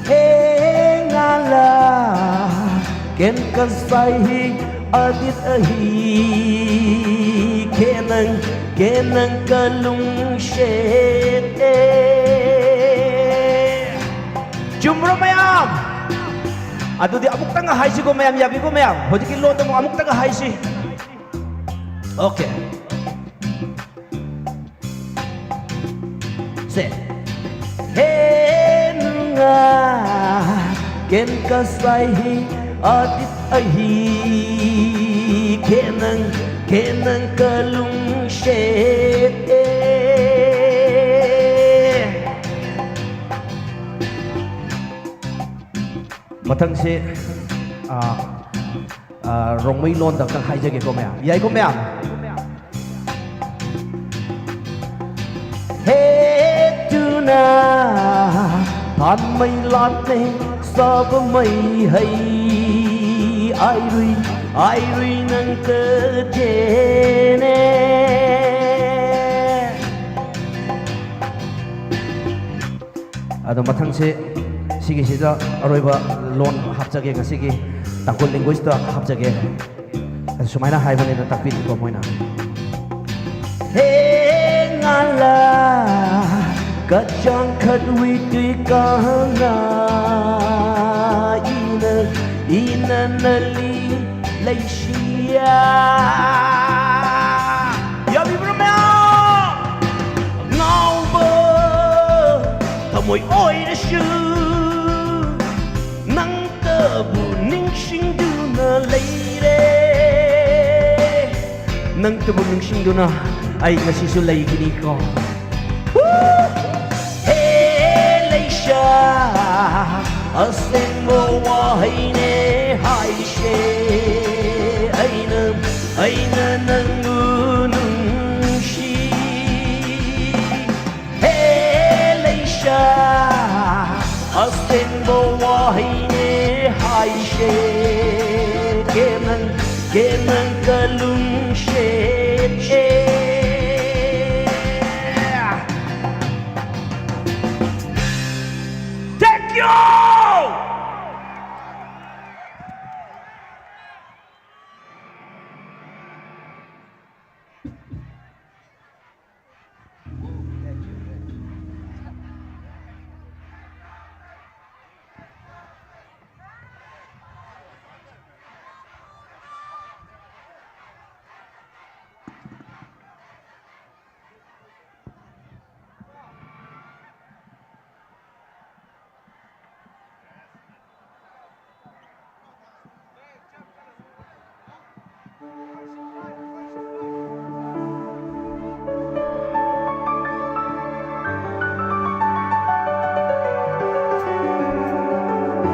ꯍꯦ ꯉꯥꯂꯥ, ꯀꯦꯟ ꯀꯁꯥꯏ ꯍꯤ ꯑꯗꯤꯠ ꯑꯍꯤ, ꯈꯦꯅꯪ, ꯈꯦꯅꯪ ꯀꯂꯨꯡ ꯁꯦꯠ ꯑꯦ꯫ ꯆꯨꯝꯕ꯭ꯔꯣ ꯃꯌꯥꯝ? ꯑꯗꯨꯗꯤ ꯑꯃꯨꯛꯇꯪꯒ ꯍꯥꯏꯁꯤꯀꯣ ꯃꯌꯥꯝ, ꯌꯥꯕꯤꯀꯣ ꯃꯌꯥꯝ? ꯍꯧꯖꯤꯛꯀꯤ ꯂꯣꯟꯗꯣ ꯑꯃꯨꯛ ꯑꯃꯨꯛꯇꯪꯒ ꯍꯥꯏꯁꯤ꯫ Okay꯫ ꯁꯦ꯫ ꯍꯦ ꯅꯨꯡꯉꯥ, ꯀꯦꯟ ꯀꯁꯥꯏ ꯍꯤ ꯑꯗꯤꯠ ꯑꯍꯤ, ꯈꯦꯅꯪ, ꯈꯦꯅꯪ ꯀꯂꯨꯡ ꯁꯦꯠ ꯑꯦ꯫ ꯃꯊꯪꯁꯦ, ꯑꯥ, ꯑꯥ, ꯔꯣꯡꯃꯩ ꯂꯣꯟꯗ ꯑꯝꯇꯪ ꯍꯥꯏꯖꯒꯦꯀꯣ ꯃꯌꯥꯝ꯫ ꯌꯥꯏꯀꯣ ꯃꯌꯥꯝ? ꯍꯦ ꯇꯨꯅ ꯊꯥꯟꯃꯩ ꯂꯥꯠꯅꯦ ꯁꯥꯕꯃꯩ ꯍꯩ ꯑꯥꯏꯔꯨꯏ, ꯑꯥꯏꯔꯨꯏ ꯅꯪ ꯇꯖꯦꯅꯦ꯫ ꯑꯗꯣ ꯃꯊꯪꯁꯦ ꯁꯤꯒꯤꯁꯤꯗ ꯑꯔꯣꯏꯕ ꯂꯣꯟ ꯍꯥꯞꯆꯒꯦ, ꯉꯁꯤꯒꯤ ꯇꯥꯡꯈꯨꯜ languageꯇ ꯍꯥꯞꯆꯒꯦ꯫ ꯑꯗꯨ ꯁꯨꯃꯥꯏꯅ ꯍꯥꯏꯕꯅꯦꯅ ꯇꯥꯛꯄꯤꯔꯤꯀꯣ ꯃꯣꯏꯅ꯫ ꯍꯦ ꯉꯥꯂꯥ, ꯀꯆꯥꯡ ꯈꯠꯋꯤ ꯇꯨꯏ ꯀꯥꯅ, ꯏꯅ, ꯏꯅ ꯅꯂꯤ ꯂꯩꯁꯤꯌꯥ꯫ ꯌꯥꯕꯤꯕ꯭ꯔꯥ ꯃꯌꯥꯝ? ꯉꯥꯎꯕ ꯊꯃꯣꯏ ꯑꯣꯏꯔꯁꯨ ꯅꯪꯇ ꯅꯪꯕꯨ ꯅꯤꯡꯁꯤꯡꯗꯨꯅ ꯂꯩꯔꯦ꯫ ꯅꯪꯇꯕꯨ ꯅꯤꯡꯁꯤꯡꯗꯨꯅ ꯑꯩ ꯉꯁꯤꯁꯨ ꯂꯩꯒꯅꯤꯀꯣ꯫ ꯍꯦ ꯂꯩꯁꯥ, ꯑꯁꯦꯡꯕ ꯋꯥꯍꯩꯅꯦ ꯍꯥꯏꯁꯦ꯫ ꯑꯩꯅ, ꯑꯩꯅ ꯅꯪꯕꯨ ꯅꯨꯡꯁꯤ꯫ ꯍꯦ ꯂꯩꯁꯥ, ꯑꯁꯦꯡꯕ ꯋꯥꯍꯩꯅꯦ ꯍꯥꯏꯁꯦ꯫ ꯀꯦꯅꯪ, ꯀꯦꯅꯪ ꯀꯂꯨꯡꯁꯦ꯫ Thank you!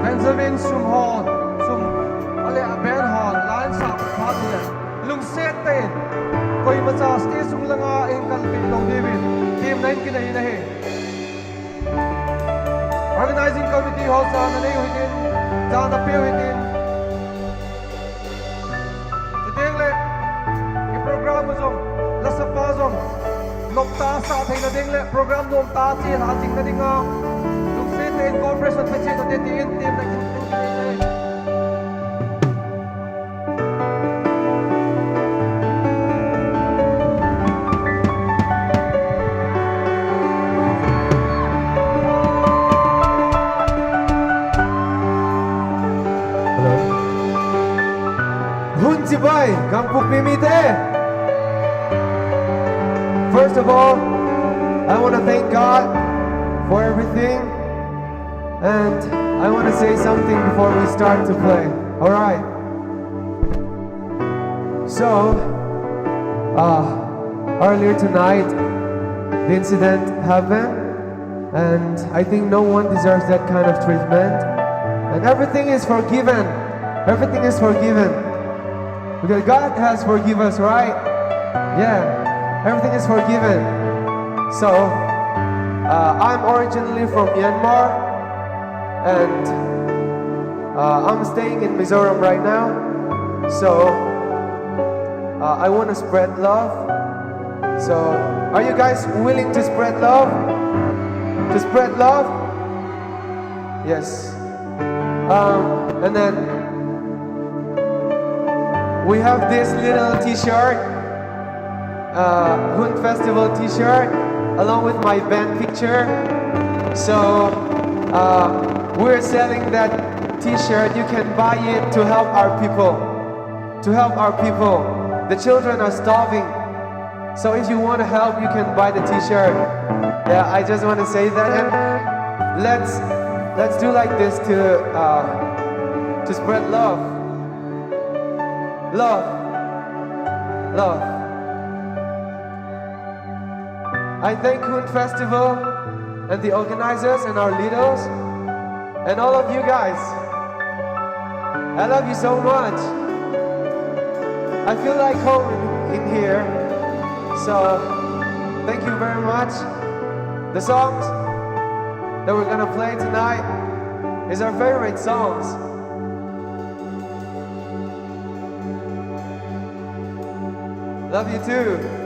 Benjamin Sumhon, Sum, ale, Ben Hon, line sa phat le. Lungset te. Koi macha stage sung langa en kalpi lo ding uvin. Team nine kinai na he. Organizing committee ho sa na nei hitin, sa na piu hitin. Chuteng le, i program jong, la sapa jong, nop tah sa theina ding le, program nom tah chelha jing na dinga, lungset te in cooperation pe chet u hite tin team nine kin Hello. Hun chibai, Kangpokpi mite. First of all, I want to thank God for everything. And I want to say something before we start to play. All right. So, uh, earlier tonight, the incident happened, and I think no one deserves that kind of treatment. And everything is forgiven. Everything is forgiven. Because God has forgiven us, right? Yeah, everything is forgiven. So, uh, I'm originally from Myanmar, and uh, I'm staying in Mizoram right now. So, uh, I want to spread love. So, are you guys willing to spread love? To spread love? Yes. Um, and then we have this little T-shirt, uh, Hun Festival T-shirt, along with my band picture. So uh, we're selling that T-shirt. You can buy it to help our people. To help our people. The children are starving. So if you want to help, you can buy the T-shirt. Yeah, I just want to say that, and let's let's do like this to uh, to spread love, love, love. I thank Hun Festival and the organizers and our leaders and all of you guys. I love you so much. I feel like home in, in here. So, thank you very much. The songs that we're gonna play tonight is our favorite songs. Love you too.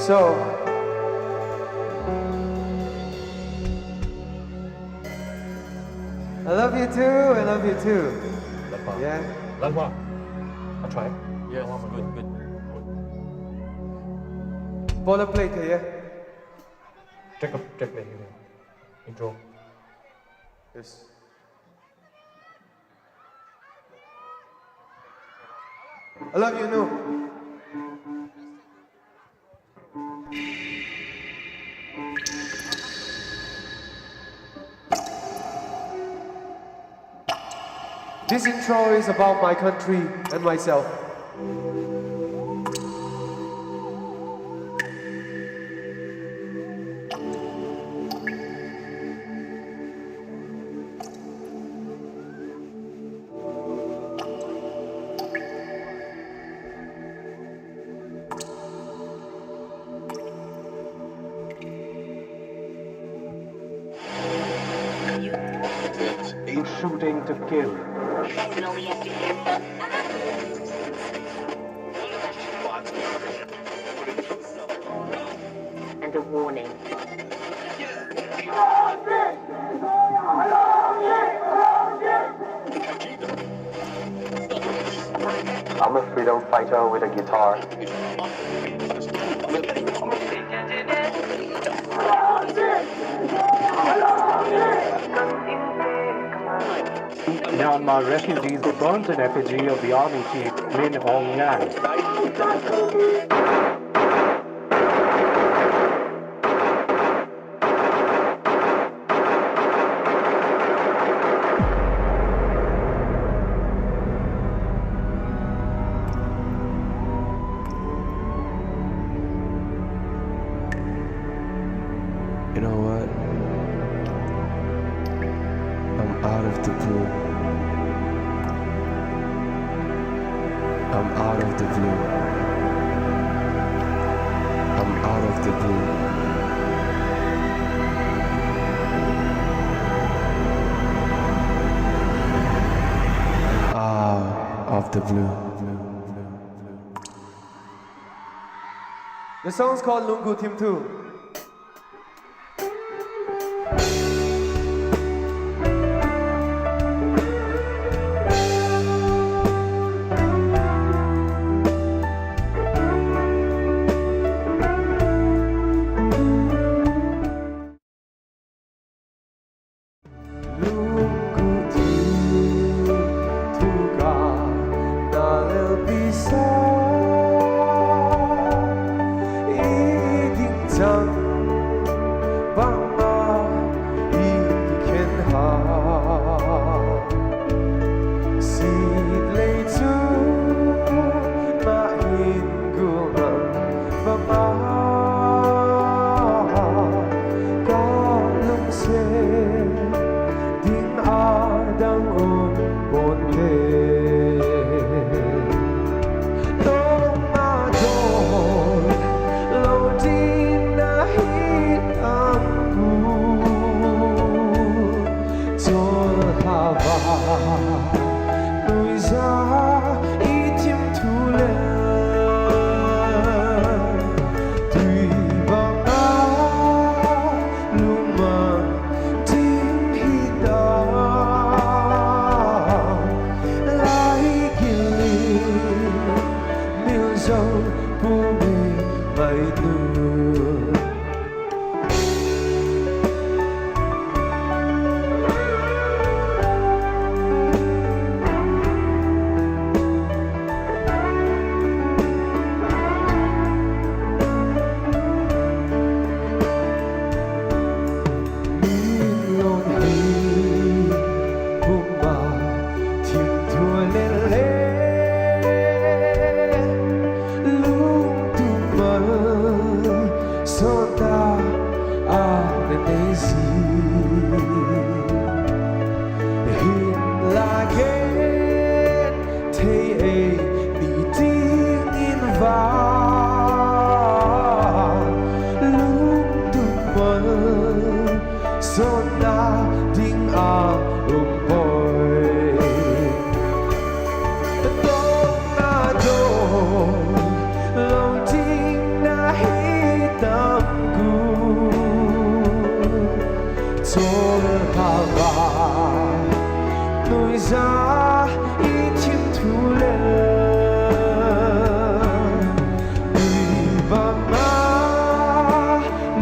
So, I love you too, I love you too. Lalpa. Yeah. Lalpa. I try. Yes, good, good. Ball play kaya. Check up, check play. Intro. Yes. I love you, no. This intro is about my country and myself. Shooting to kill. And a warning. I'm a freedom fighter with a guitar. Myanmar refugees burns in effigy of the army chief Min Aung Hlaing. You know what? I'm out of the blue. I'm out of the blue. I'm out of the blue. Out of the blue. The song's called Lungu Thim Thu. Nuizah i thim thu le tui banga lungmang ding hita. Lai gili milzong pumi mai tu. Min lon hi pumba thim thua le le lung tu mal sota a na nei zi. Hin la gen thei ei ni ding in va lung tu mal sona ding a um poi. Tong a do lo ding na hi tam gu. Chol hava nuizah i thim thu le tui banga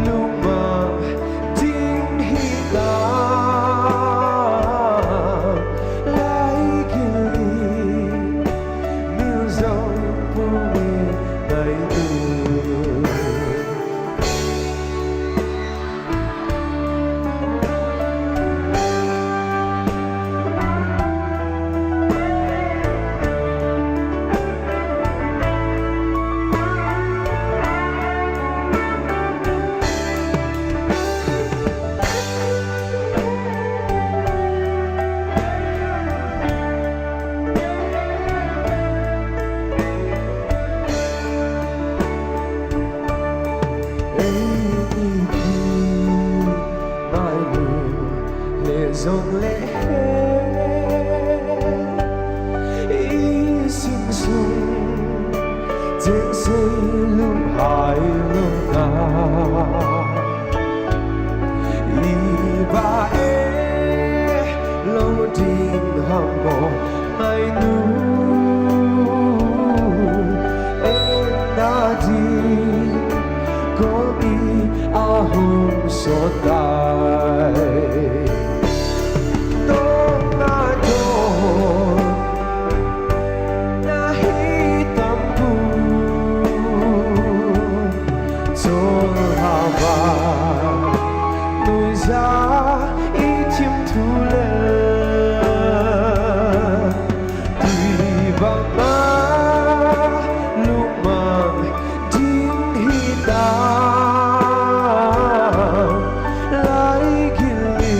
lungmang ding hita. Lai gili milzong pumi mai tu. Teng sei lum hai lo na. I ba e lo ding ham bo ngai nu. E na di ko mi a hum so tai. Dong na dong na hi tam pu. Chol hava nui za i thim thu le. Tui bang ma lungmang ding hi ta. Lai gil li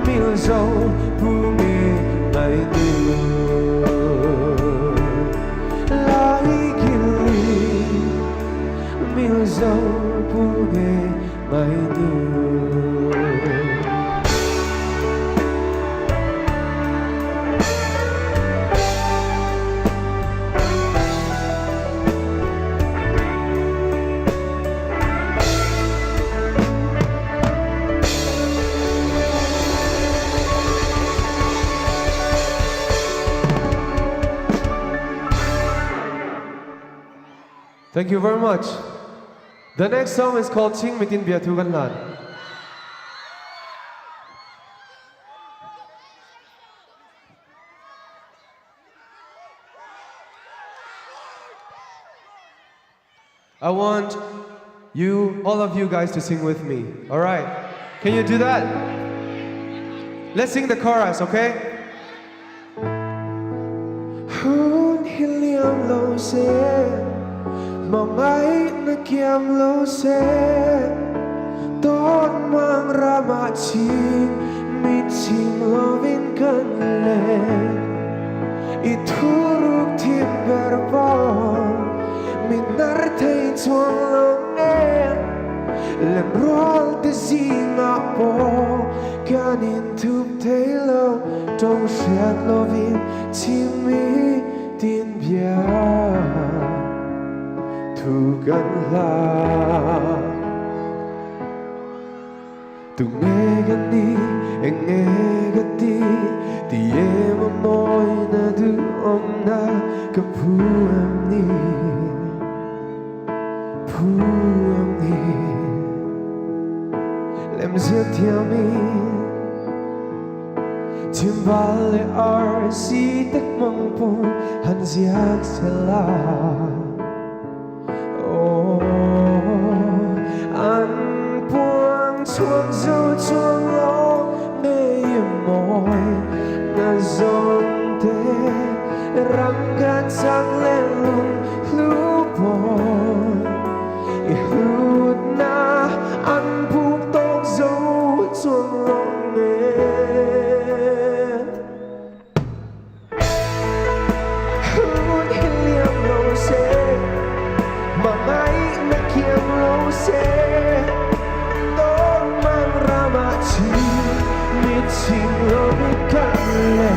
mil zo pu me ngai nu. Lai gil li mil zo pu me ngai nu. Thank you very much. The next song is called Ching Mitin Bia Thu Kan Lan. I want you, all of you guys, to sing with me. All right? Can you do that? Let's sing the chorus, okay? Hun hi liam lo se, mangai na kiam lo se, ton mang rama ching, mi ching lovin kan le. I thuruk thim ber po, mi nar thei chuang lo nge, lem rual te zinga po, kan in thup thei lo, tong hriat lovin ching mi Tin bia thu kan hla. Tu nge kan ni, eng nge kan ti, ti em a moi na du om na ka phu em ni, phu em ni. Lem ziak thiam i, thim val le ar si tek mang pon han ziak sela. Oh, an puang chuang zo chuang lo me moi na zong te, rang kan sang le lung hlu pon i hlut na an puk tok zo chuang lo me. Hun hi liam lo se, mangai na kiam lo se, tawk mang rama chi, mit ching lo mi kan le.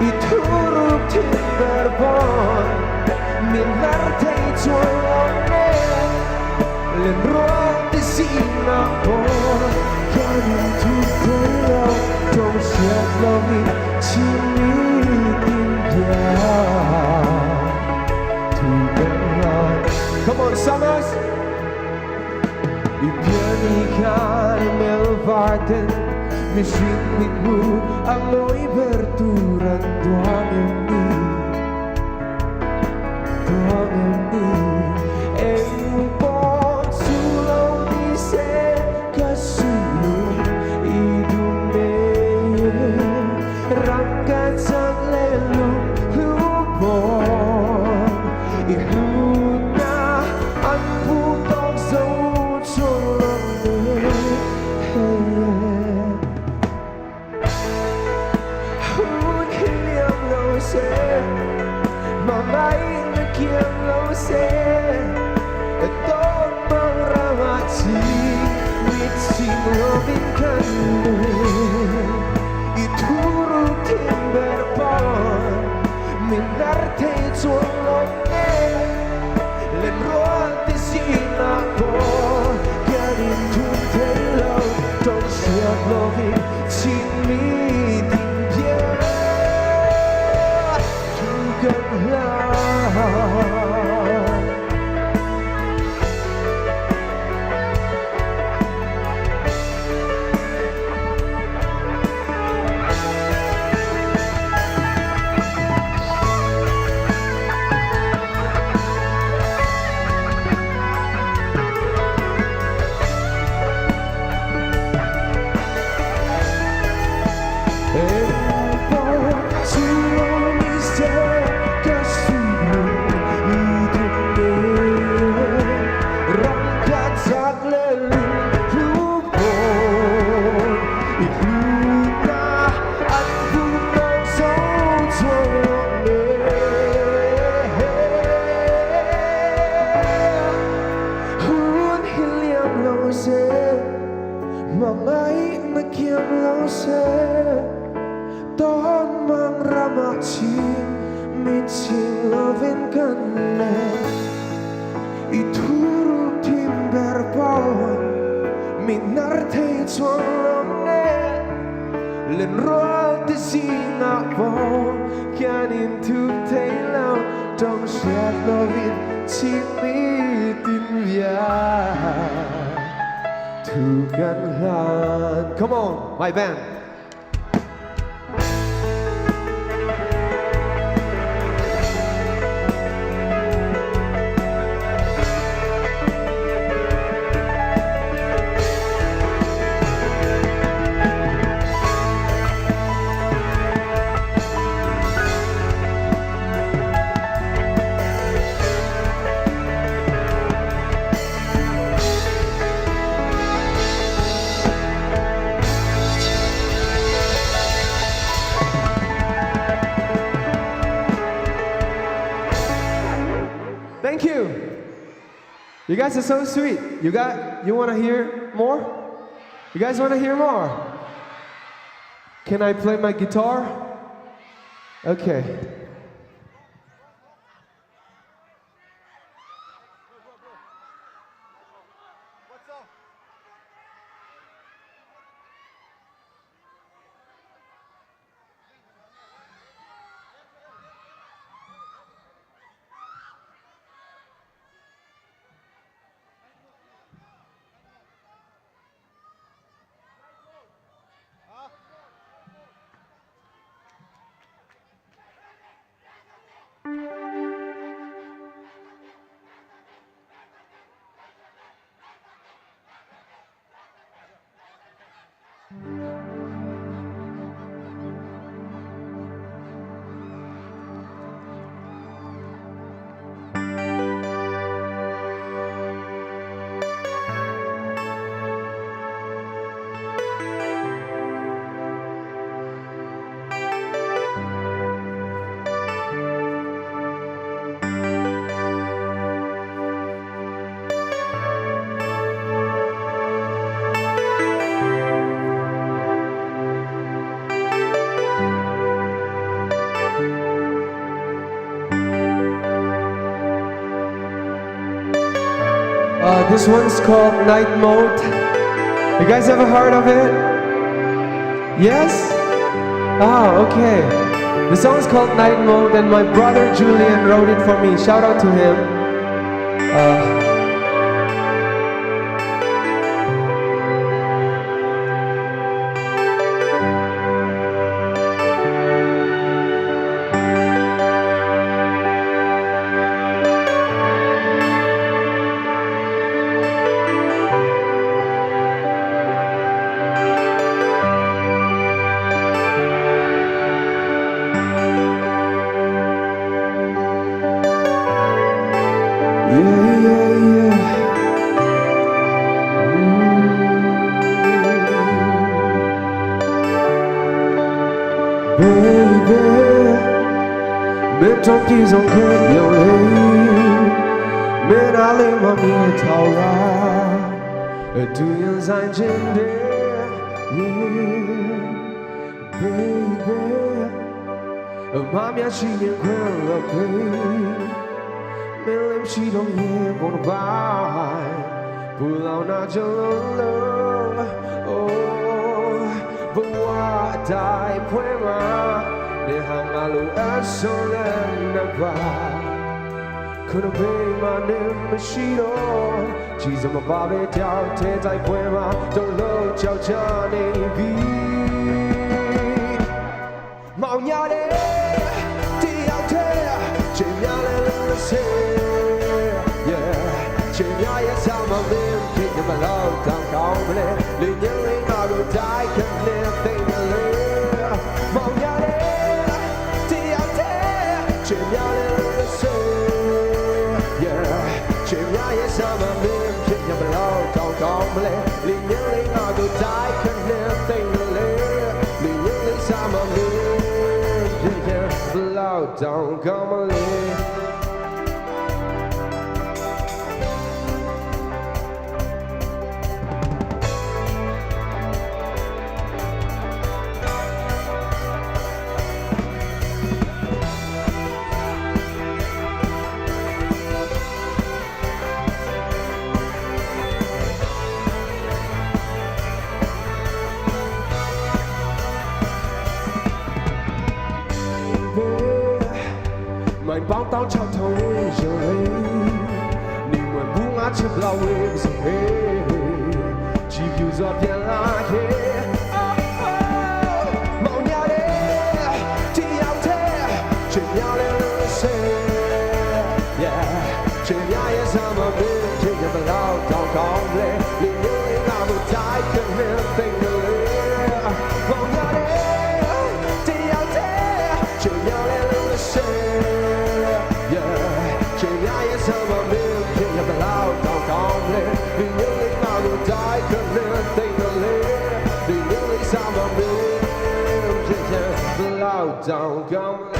I thuruk thim ber bon, min lar thei chuang lo ne. Len ruang ti si na ko, kian in thu thei lo, tong siat lo mi, chi mi tin dia. Thu kan la. Come on, Samas. I pian i khan i mel varten, mi sin mit mu, a loi ber tu ran duang em ni. Tuang em ni, eng pon su lo ni se ka su lu i du me. Rang ka chang le lu lu pon i lu na an pu tok zo chuang lo me. Hey, yeah. Hun hi liam lo se, mangai na kiam lo se, tawk mang rama chi, mit ching lo min kan le. I thuruk thim ber pon, Chính mình tình yêu thu cận lòng. Hun hi liam lo se, mangai na kiam lo se, ton mang rama chin, mi ching lovin kan le. I thuru tim ber pon, mi nar thei chon long ne. Len rual te si na pon, kian in thu thei lo, tong siat lovin, chi mi tin via. Thu kan han. Come on, my band. Thank you. You guys are so sweet. You got, you want to hear more? You guys want to hear more? Can I play my guitar? Okay. Uh, this one's called Night Mode. You guys ever heard of it? Yes? Ah, okay. The song's called Night Mode, and my brother Julian wrote it for me. Shout out to him. Uh, Yeah, yeah, yeah. Mm. Baby, မင်းတို့ပြည်စုံခဲ့ရုံလေး မင်းအားလေးမှမြင်ထောက်လာ အတူရင်ဆိုင်ခြင်းတဲ့ yeah, baby. အမများရှိရင်ခွင့်လွှတ်ပေး မင်းလည်းမရှိတော့ရင်ဘုံတစ်ပိုင်း ပူလောင်တာကြောင့်လုံးလုံး Oh, ဘဝအတိုင်းခွဲမှာ နေဟာငါလိုအဆုံးလည်းနှစ်ပါး ခုနမိတ်မနဲ့မရှိတော့ Jesus မပါပဲ တောင်ထဲတိုက်ပွဲမှာ တုံ့လုံးကြောက်ကြနေပြီ မောင်ညတဲ့တယောက်တည်း ချိန်များလဲလဲလဲဆဲ Yeah, ချိန်များရဲ့ဆောင်မမင်းဖြစ်နေမလို့ တောင်းကောင်းမလဲ လေညင်းလေးငါတို့တိုက် Don't come late. Mine bóng tao trong thông rồi. Ning mwen bung a chip lau wing so he. Chi view zot bien la he. Mau nya le. Ti yam te. Chi nya le se. Yeah. Chi nya ye sa ma me. Chi nya ba lau tao kong le. Li yu li ma mu tai ke me thing le. Mau nya le. Ti yam te. Chi nya le se. Yeah. Chi nya ye sa ma me. Chi nya ba lau tao kong le. Li yu li ma mu tai ke me thing le. Li yu li sa ma me. Chi nya ba lau tao kong le.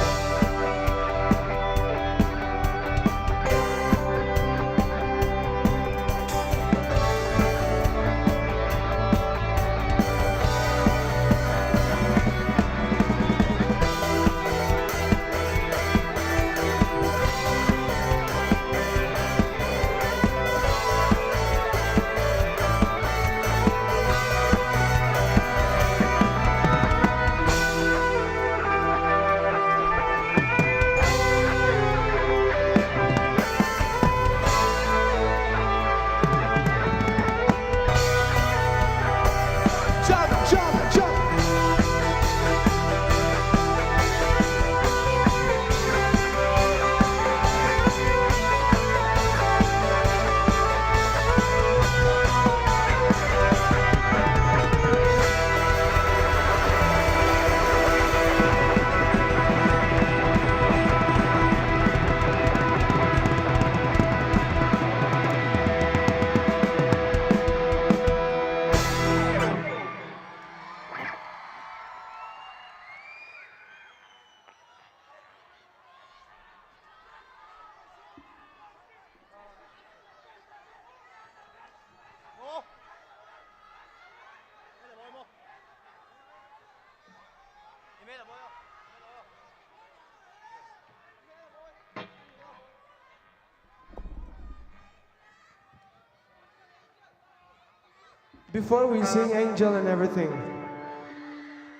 Before we sing Angel and Everything,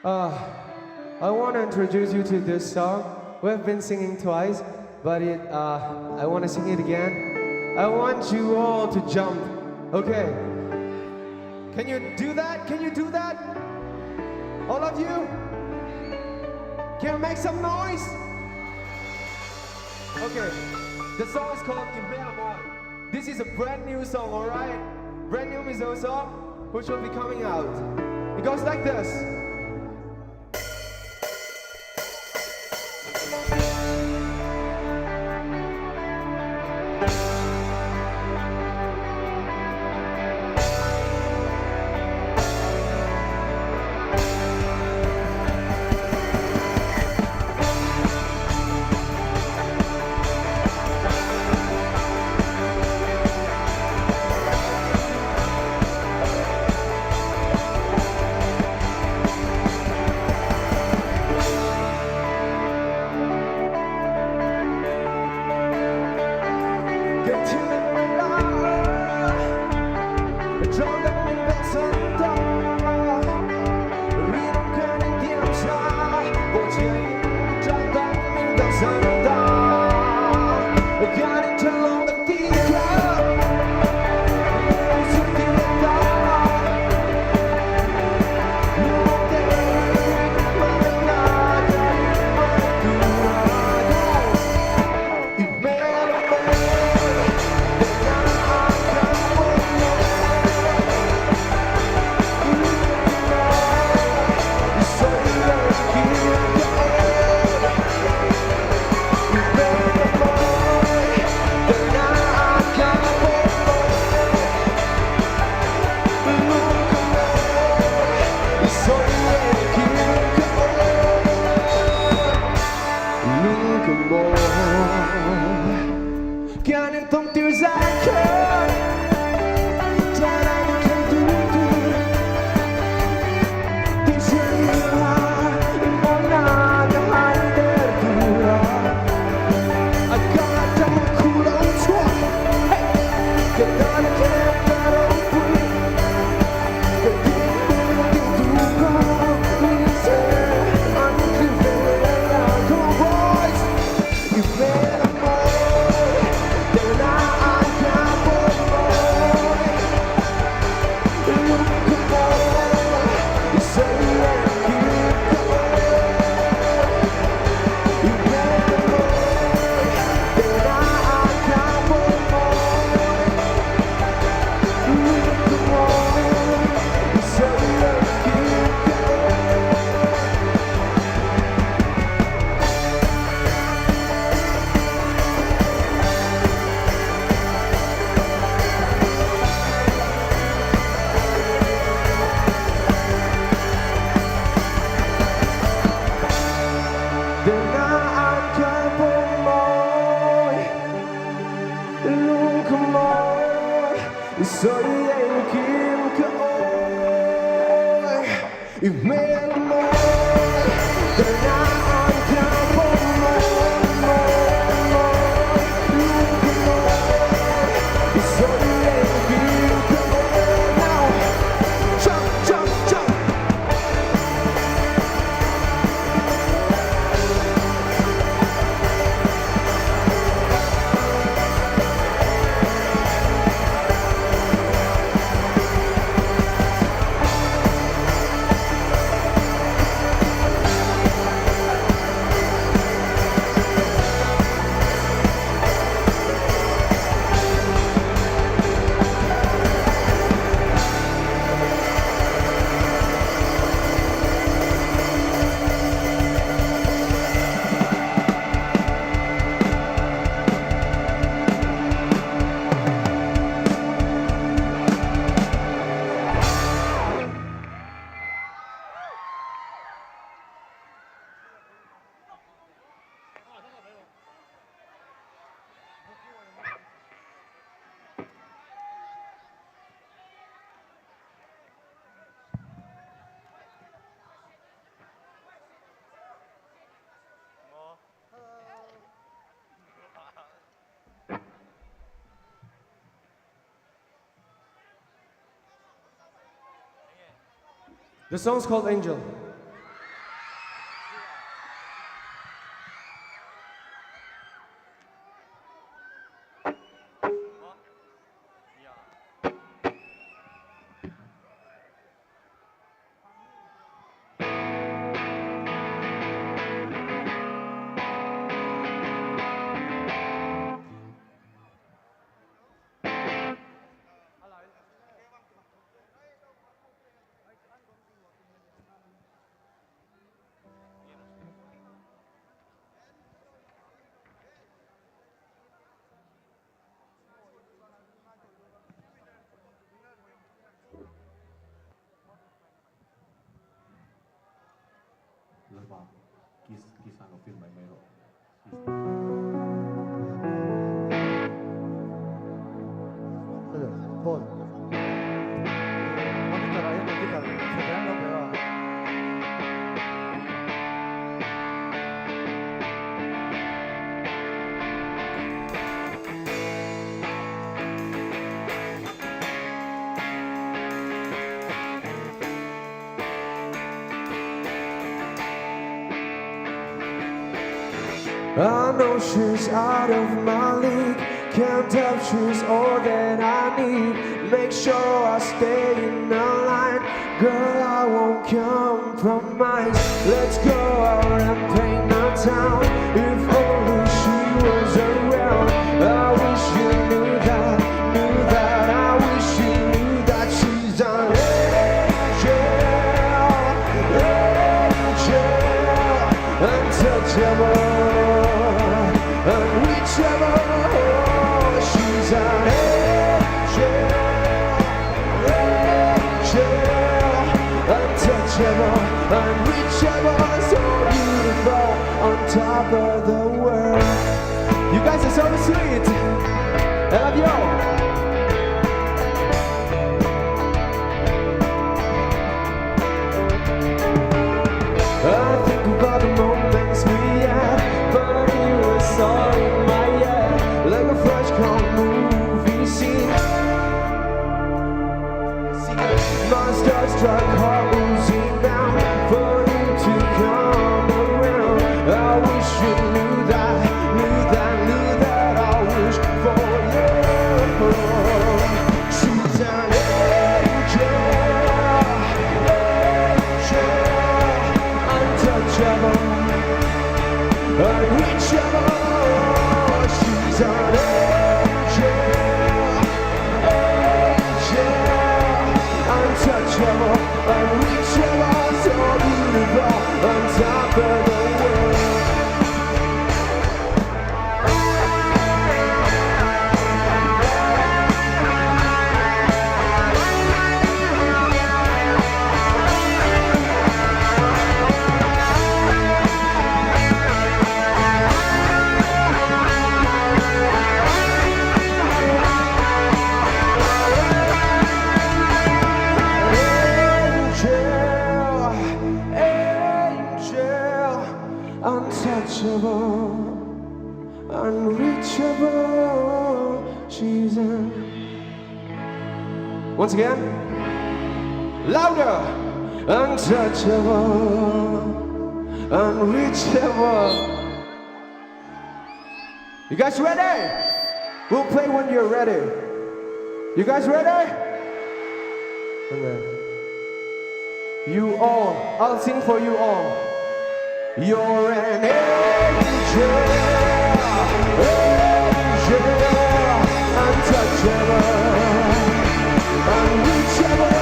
uh, I want to introduce you to this song. We have been singing twice, but it, uh, I want to sing it again. I want you all to jump. Okay. Can you do that? Can you do that? All of you? Can you make some noise? Okay. The song is called Ibera Boy. This is a brand new song, alright? Brand new Mizo song, which will be coming out. It goes like this. The song's called Angel. Lalpa, kiss, kiss ang film by Mayro. Hello, Paul. Ang gitara, yung gitara. Sa piano, pero I know she's out of my league. Can't help, she's all that I need. Make sure I stay in the line. Girl, I won't compromise. Let's go out and paint the town. If only she was around. I wish you knew that, knew that. I wish you knew that she's an angel, angel, untouchable, unreachable. She's an angel, angel, untouchable, unreachable, so beautiful, on top of the world. You guys are so sweet. I love you all. I think about the moments we had, but it was all in my head, like a fresh cut movie scene. My starstruck heart oozing down for you to come around. I wish you knew that, knew that, knew that. I wish for you. She's an angel, angel, untouchable, unreachable. She's an angel, angel, untouchable, unreachable, so beautiful, on top of the world. Angel, angel, untouchable, unreachable, Jesus. Once again, louder. Untouchable, unreachable. You guys ready? We'll play when you're ready. You guys ready? Okay. You all, I'll sing for you all. You're an angel, angel, untouchable, unreachable.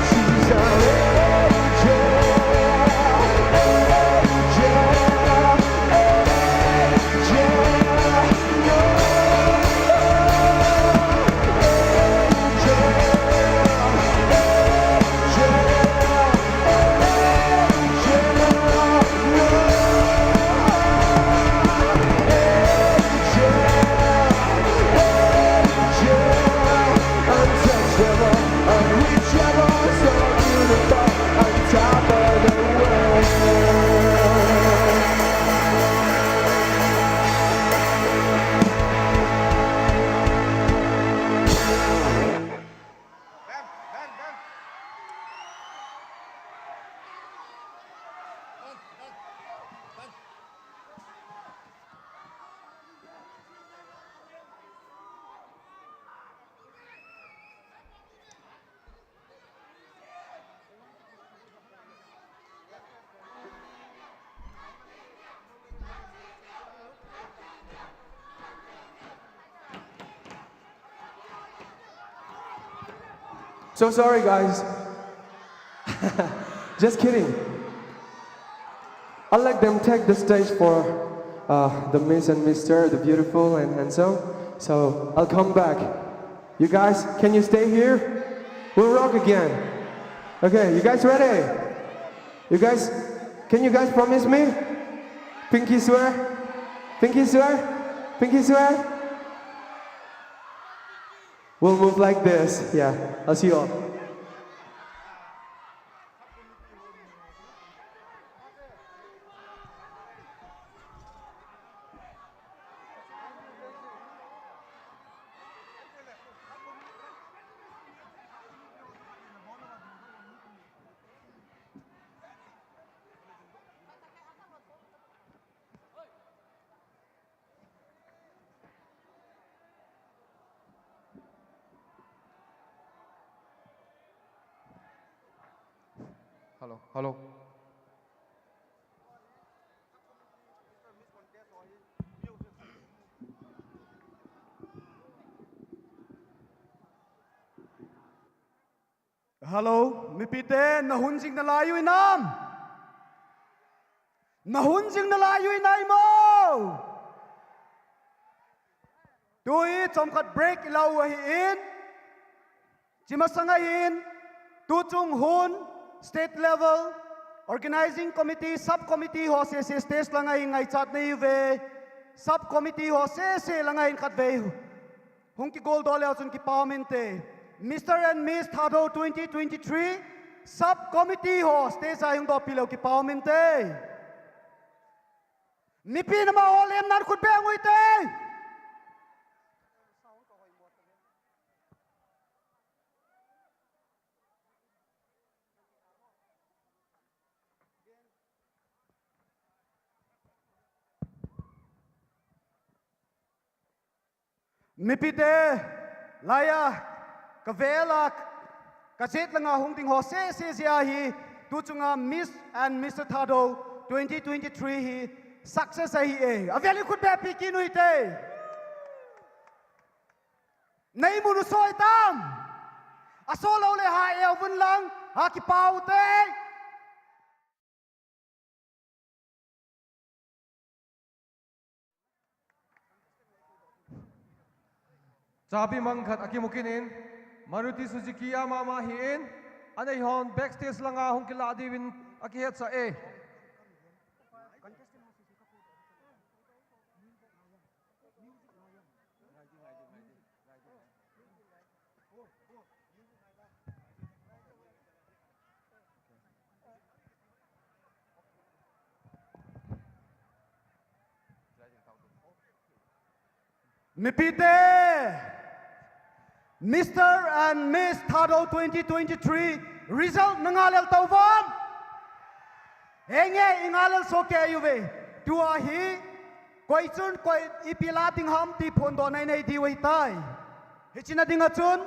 She's an angel, angel, angel. So sorry, guys. Just kidding. I'll let them take the stage for uh, the Miss and Mister, the beautiful and handsome. So I'll come back. You guys, can you stay here? We'll rock again. Okay, you guys ready? You guys, can you guys promise me? Pinky swear? Pinky swear? Pinky swear? We'll move like this. Yeah, I'll see you all. Hello, hello. Hello, mipite, nahunjing nalai ui nam? Nahunjing nalai ui nai mo? Tui chomkhat break ilau ahi in. Chimasang ahin, tuchung hun, state level, organizing committee, sub committee ho sese stage langa hi ngaichat nei ve, sub committee ho sese langa hin khat ve. Hung kigol do leo chun kipau minte. Mister and Miss Thadou twenty twenty-three, sub committee ho stage a hung do pileu kipau minte. Mipi nama ho lem nan khut beng ui te. Mipite, laia, kavela, kachet langa hung ding ho sese zia hi, tuchunga Miss and Mister Thadou twenty twenty-three hi success ahi e. Aveli khut be pi kinu ite. Nei munu soi tam. Aso lo le ha e vun lang, ha kipau te. Chabi mang khat akimukin in, Maruti Suzuki ama ama hi in, anei hon backstage langa hung kila diwin akihet sa e. Mipite, Mister and Miss Thadou twenty twenty-three result nangalel tauvam. Henge ingalel soke ayuve. Tua hi, koi chun koi ipila ting ham ti phon do nai nei di wei tai. Hichina dinga chun,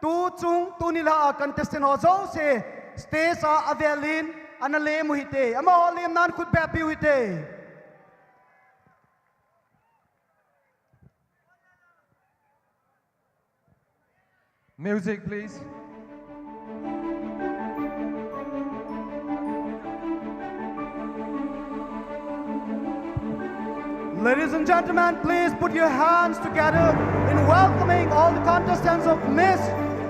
tu chung, tu nila a contestant ho zo se. Stage a avel in ana lem u hite. Amaho lemna in khut beh piu hite. Music, please. Ladies and gentlemen, please put your hands together in welcoming all the contestants of Miss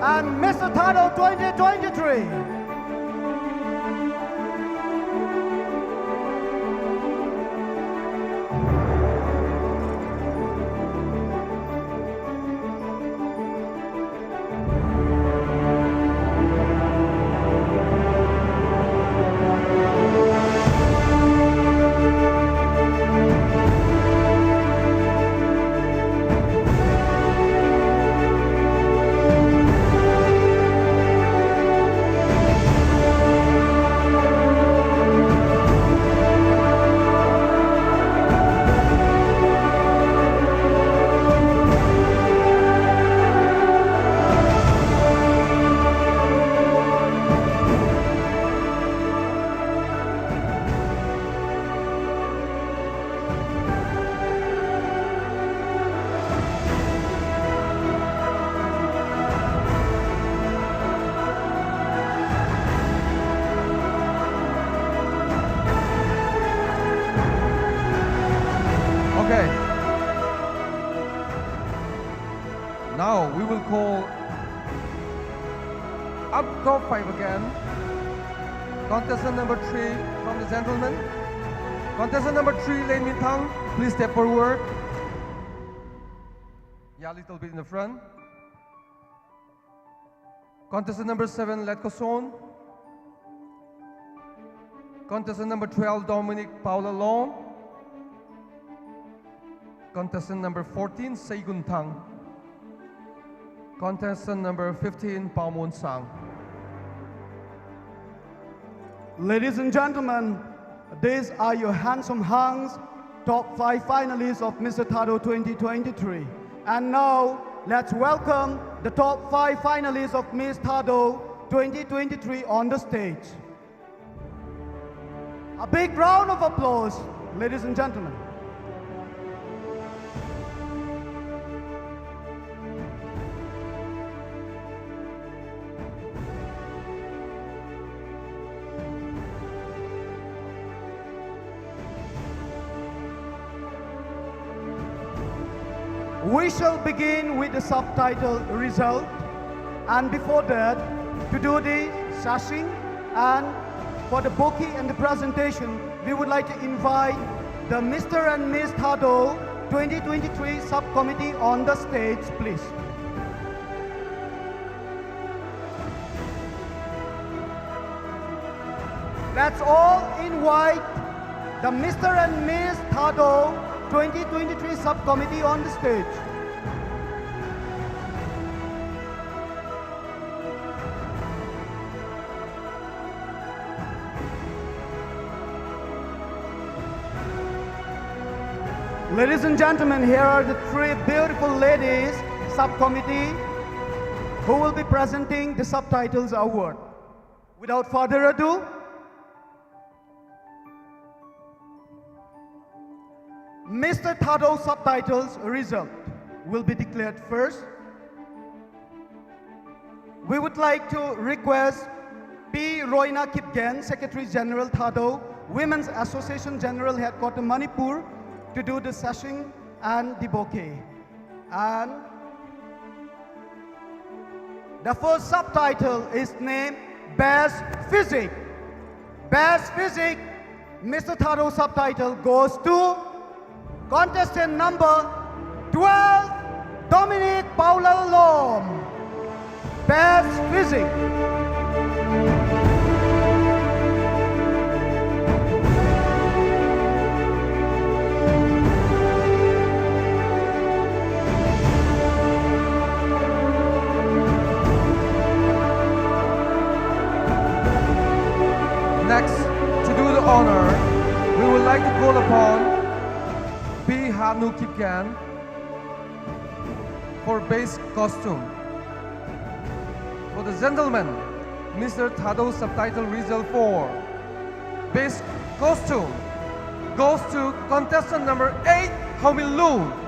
and Mister Thadou twenty twenty-three. Okay. Now we will call up top five again. Contestant number three from the gentleman. Contestant number three, Lane Minthang, please step forward. Yeah, a little bit in the front. Contestant number seven, Letkoson. Contestant number twelve, Dominic Paula Long. Contestant number fourteen, Seigun Thang. Contestant number fifteen, Paomon Sang. Ladies and gentlemen, these are your handsome hunks, top five finalists of Mister Thadou twenty twenty-three. And now, let's welcome the top five finalists of Miss Thadou twenty twenty-three on the stage. A big round of applause, ladies and gentlemen. We shall begin with the subtitle result, and before that, to do the sashing and for the bouquet and the presentation, we would like to invite the Mister and Miss Thadou twenty twenty-three subcommittee on the stage, please. Let's all invite the Mister and Miss Thadou twenty twenty-three subcommittee on the stage. Ladies and gentlemen, here are the three beautiful ladies subcommittee who will be presenting the Subtitles Award. Without further ado, Mister Thadou Subtitles result will be declared first. We would like to request Pi Roina Kipgen, Secretary General Thadou Women's Association General Headquarter Manipur, to do the sashing and the bouquet. And the first subtitle is named Best Physique. Best Physique, Mister Thadou subtitle goes to contestant number twelve, Dominic Paula Lom. Best Physique. Next, to do the honor, we would like to call upon Pi Hanu Kipgen for best costume. For the gentlemen, Mister Thadou subtitle result for best costume goes to contestant number eight, Haomin Lun.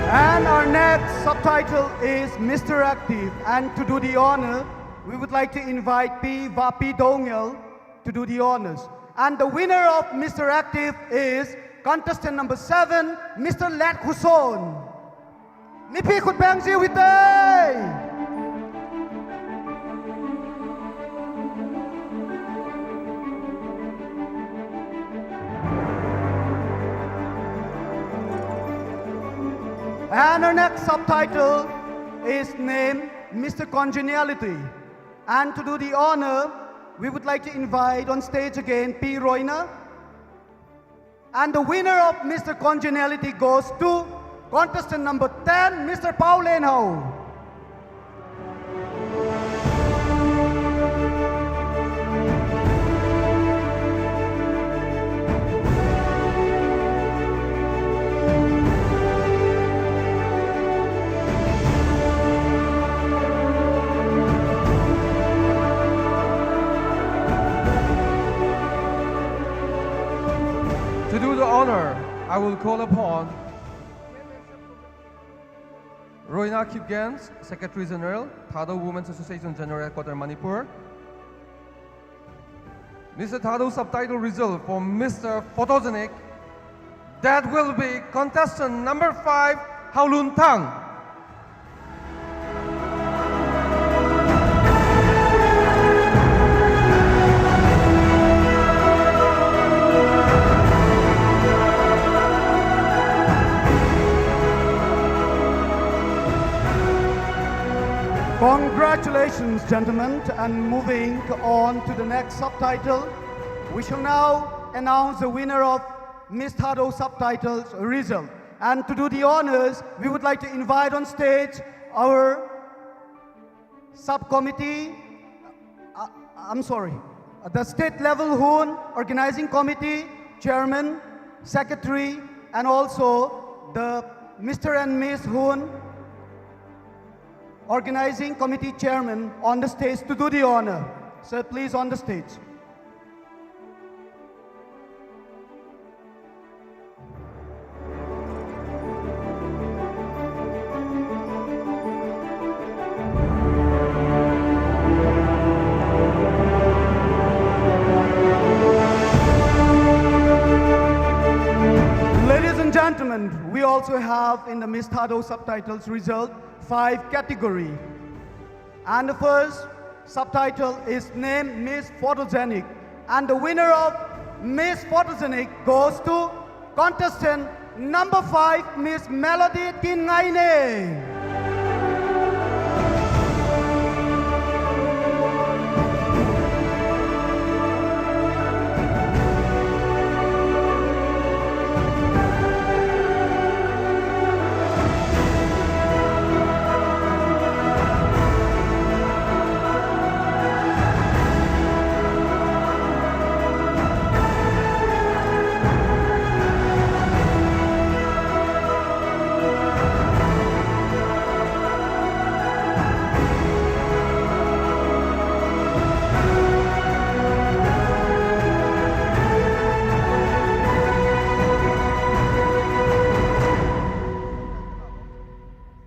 And our next subtitle is Mister Active. And to do the honor, we would like to invite Pi Vapi Dongel to do the honors. And the winner of Mister Active is contestant number seven, Mister Let Huson. Mipi khut bengji wite. And our next subtitle is named Mister Congeniality. And to do the honor, we would like to invite on stage again Pi Roina. And the winner of Mister Congeniality goes to contestant number ten, Mister Pau Len Ho. To do the honor, I will call upon Roina Kipgen, Secretary General, Thadou Women's Association General Headquarter, Manipur. Mister Thadou subtitle result for Mister Photogenic. That will be contestant number five, Haolun Thang. Congratulations, gentlemen, and moving on to the next subtitle, we shall now announce the winner of Miss Thadou subtitles result. And to do the honors, we would like to invite on stage Our subcommittee, uh, I'm sorry, the state level Hun organizing committee chairman, secretary, and also the Mister and Miss Hun organizing committee chairman on the stage to do the honor. Sir, please, on the stage. Ladies and gentlemen, we also have in the Miss Thadou subtitles result five category. And the first subtitle is named Miss Photogenic. And the winner of Miss Photogenic goes to contestant number five, Miss Melody Tin Ngaine.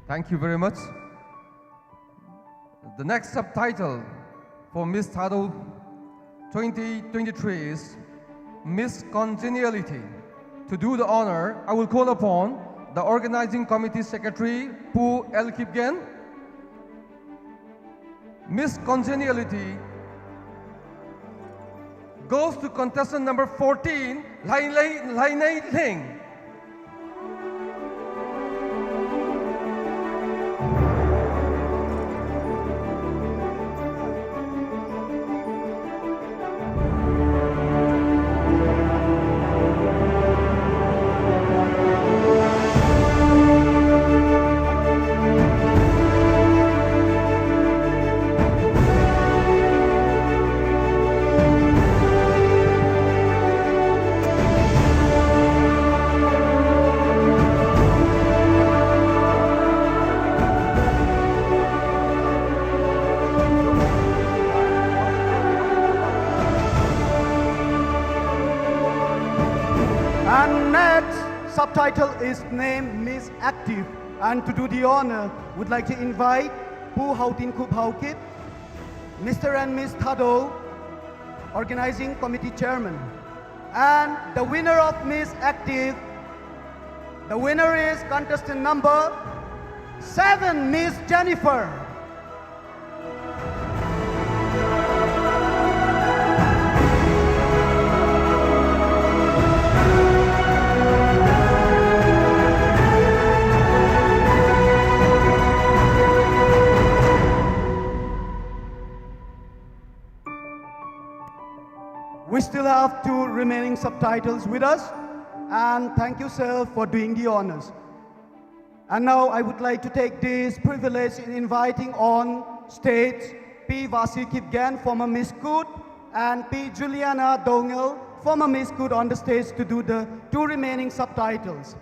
Thank you very much. The next subtitle for Miss Thadou twenty twenty-three is Miss Congeniality. To do the honor, I will call upon the organizing committee secretary, Pu L Kipgen. Miss Congeniality goes to contestant number fourteen, Lainei, Lainei Ling. Subtitle is named Miss Active, and to do the honor, would like to invite Pu Hautin Khup Haokip, Mister and Miss Thado, Organizing Committee Chairman, and the winner of Miss Active, the winner is contestant number seven, Miss Jennifer. We still have two remaining subtitles with us, and thank you, sir, for doing the honors. And now I would like to take this privilege in inviting on stage Pi Vasi Kipgen, former Miss Kut, and Pi Juliana Dongel, former Miss Kut, on the stage to do the two remaining subtitles.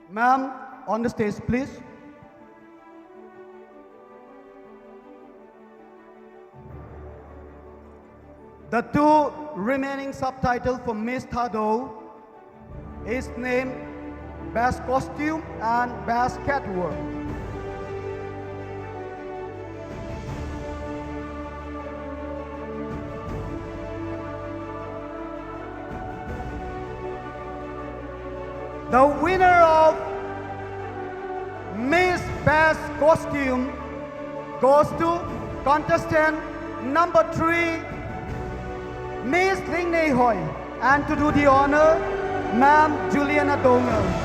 Ma'am, on the stage, please. The two remaining subtitle for Miss Thado is named Best Costume and Best Catwalk. The winner of Miss Best Costume goes to contestant number three, Miss Ling Nei Hoi, and to do the honor, Ma'am Juliana Dongel.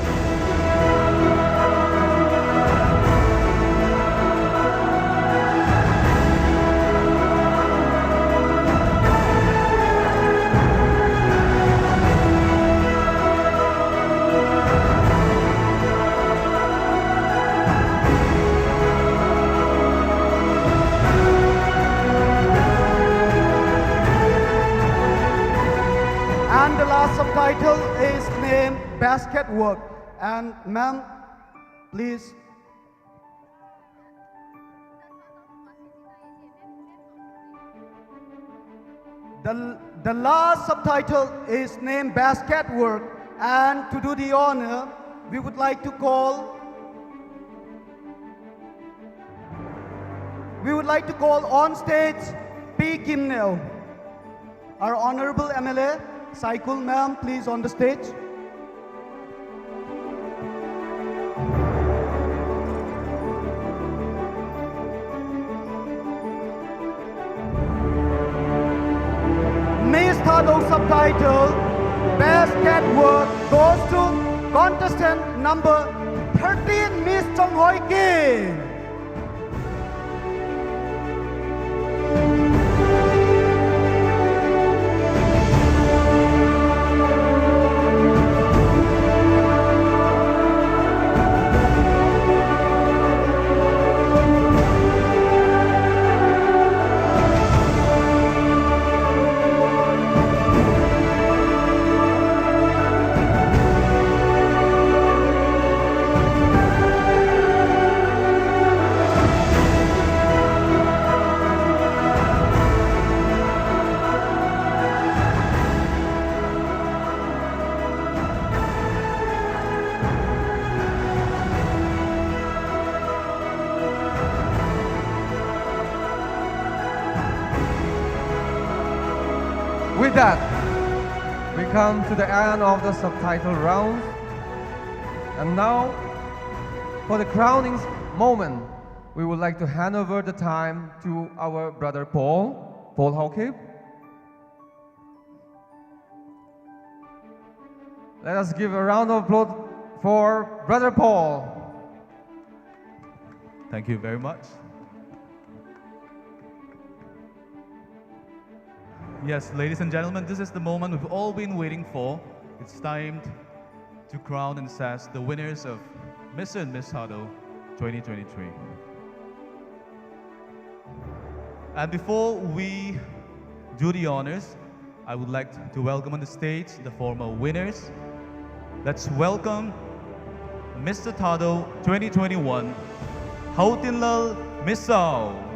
And the last subtitle is named Best Catwalk. And ma'am, please. The, the last subtitle is named Best Catwalk, And to do the honor, we would like to call, we would like to call on stage Pi Kim Neo, our honorable M L A, Saikul ma'am, please on the stage. Miss Thadou subtitle, Best Catwalk, goes to contestant number thirteen, Miss Chong Hoi Kim. With that, we come to the end of the subtitle round. And now, for the crowning moment, we would like to hand over the time to our brother Paul, Paul Haokip. Let us give a round of applause for Brother Paul. Thank you very much. Yes, ladies and gentlemen, this is the moment we've all been waiting for. It's time to crown and assess the winners of Mister and Miss Thadou twenty twenty-three. And before we do the honors, I would like to welcome on the stage the former winners. Let's welcome Mister Thadou twenty twenty-one, Haotinlal Misao.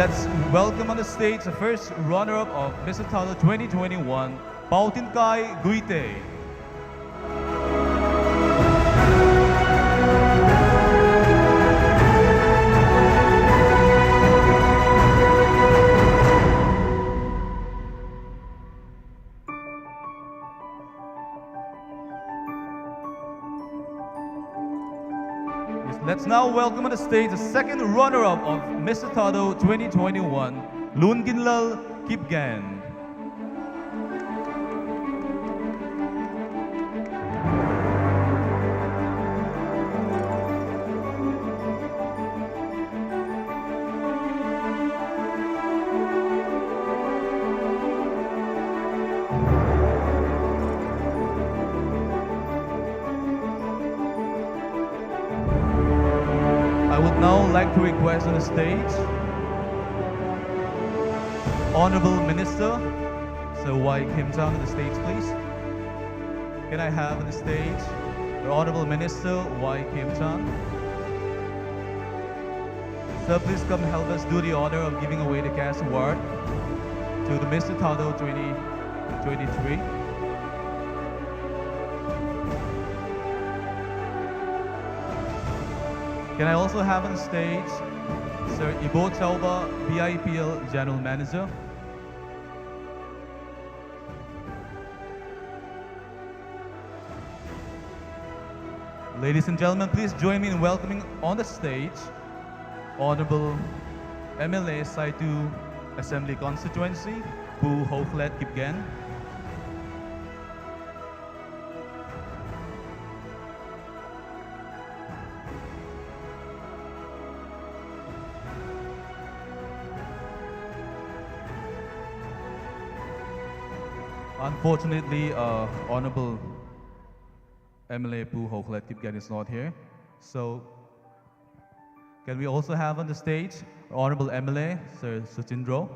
Let's welcome on the stage the first runner-up of Mister Thadou twenty twenty-one, Paotinkai Guite. Let's now welcome on the stage the second runner-up of Mister Thadou twenty twenty-one, Lunginlal Kipgen. I would now like to request on the stage Honorable Minister Sir Y Kim Chang on the stage, please. Can I have on the stage the Honorable Minister Y Kim Chang? Sir, please come help us do the honor of giving away the cash award to the Mister Thadou twenty twenty-three. Can I also have on stage Sir Ibo Chauba, B I P L General Manager? Ladies and gentlemen, please join me in welcoming on the stage Honorable M L A Saitu Assembly Constituency, Pu Hoklet Kipgen. Unfortunately, uh, Honorable M L A Pu Hoklet Kipgen is not here. So, can we also have on the stage Honorable M L A, Sir Suchindro?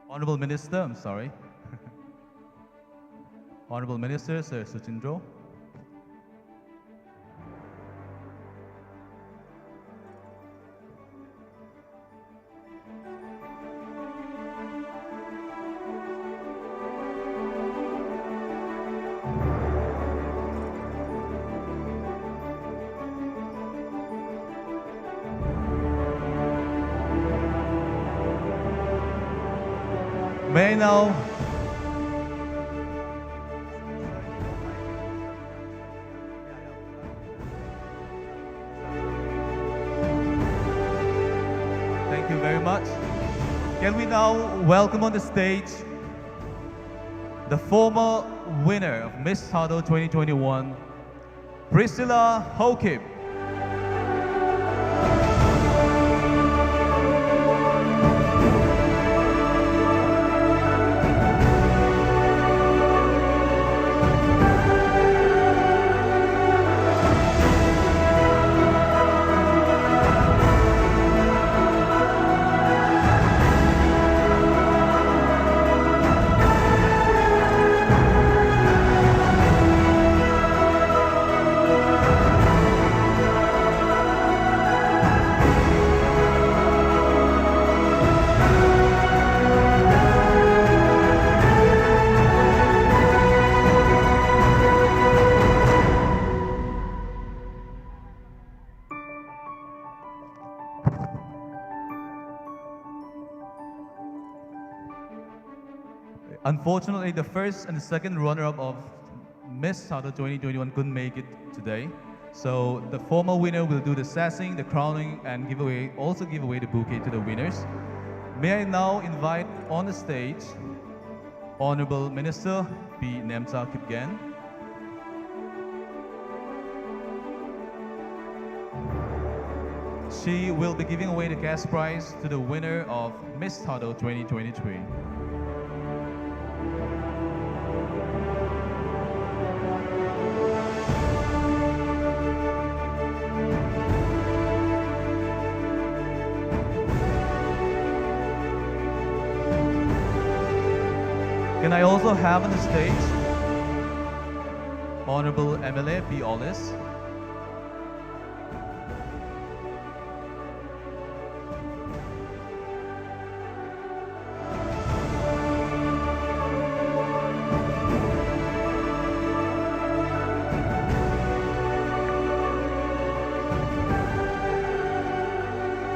Honorable Minister, I'm sorry. Honorable Minister, Sir Suchindro. May I now Thank you very much. Can we now welcome on the stage the former winner of Miss Thado twenty twenty-one, Priscilla Haokip? Unfortunately, the first and the second runner-up of Miss Thado twenty twenty-one couldn't make it today. So the former winner will do the sassing, the crowning, and give away, also give away the bouquet to the winners. May I now invite on the stage Honorable Minister Pi Nemcha Kipgen. She will be giving away the cash prize to the winner of Miss Thado twenty twenty-three. Can I also have on the stage Honorable M L A Pi Aulus?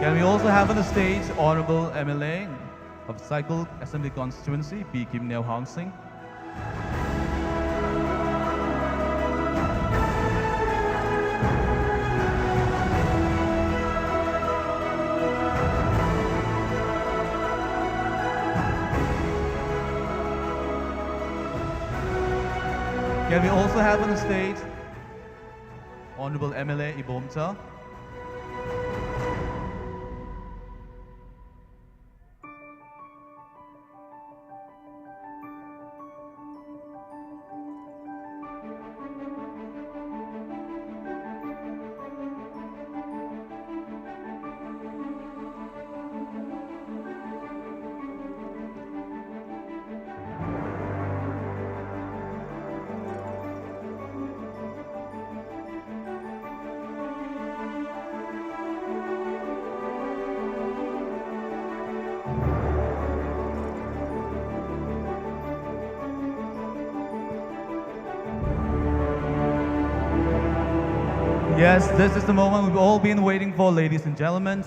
Can we also have on the stage Honorable M L A of Saikul Assembly Constituency, B Kimneo Hangsing. Can we also have on the stage Honorable M L A Ibomcha? Yes, this is the moment we've all been waiting for, ladies and gentlemen.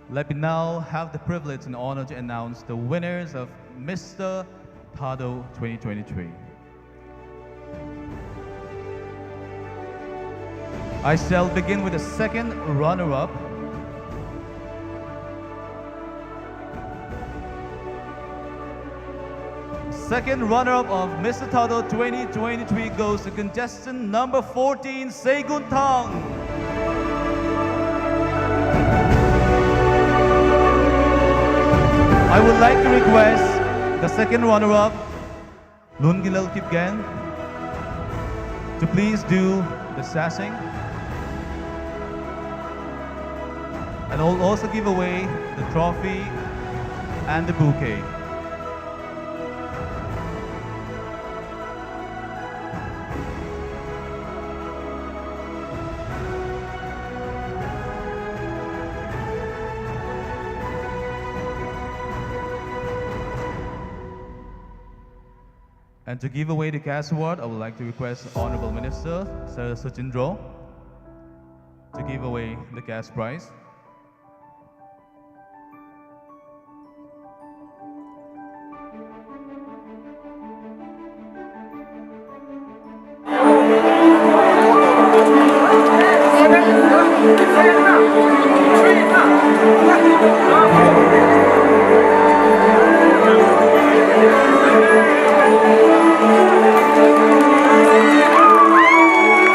Let me now have the privilege and honor to announce the winners of Mister Thado twenty twenty-three. I shall begin with the second runner-up. Second runner-up of Mister Thado twenty twenty-three goes to contestant number fourteen, Segun Thang. I would like to request the second runner-up, Lungilal Kipgen, to please do the sasing. And I'll also give away the trophy and the bouquet. And to give away the cash award, I would like to request Honorable Minister Sir Sachin Dhruv to give away the cash prize.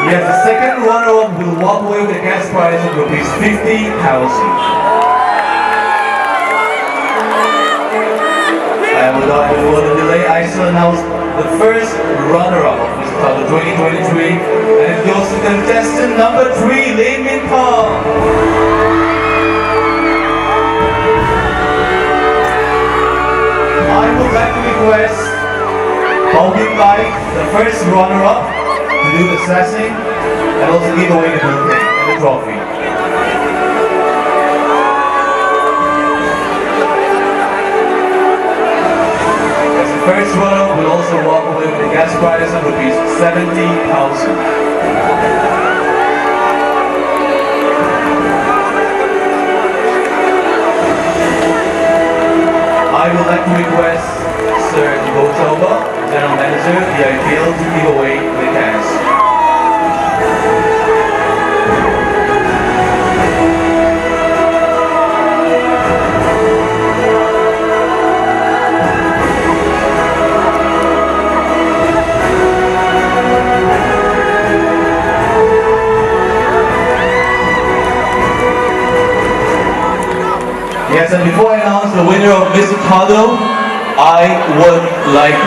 Yes, the second runner-up will walk away with a cash prize of rupees fifty thousand. And without any further delay, I shall announce the first runner-up of Miss Mississauga twenty twenty-three, and it goes to contestant number three, Lin Min Pang. I would like to request Paul Kim Lai, the first runner-up, to do the sachet and also give away the bouquet and the trophy. As the first runner will also walk away with a cash prize of rupees seventy thousand. I would like to request Sir Ivo Choba, General Manager, V I P L, to give away the cash. Yes, and before I announce the winner of Miss Mississauga, I would like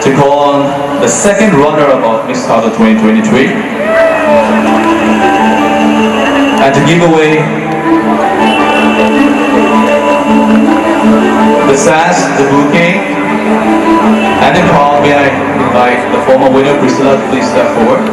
to call on the second runner-up of Miss Mississauga twenty twenty-three and to give away the sash, the bouquet, and the crown. May I invite the former winner, Priscilla, to please step forward.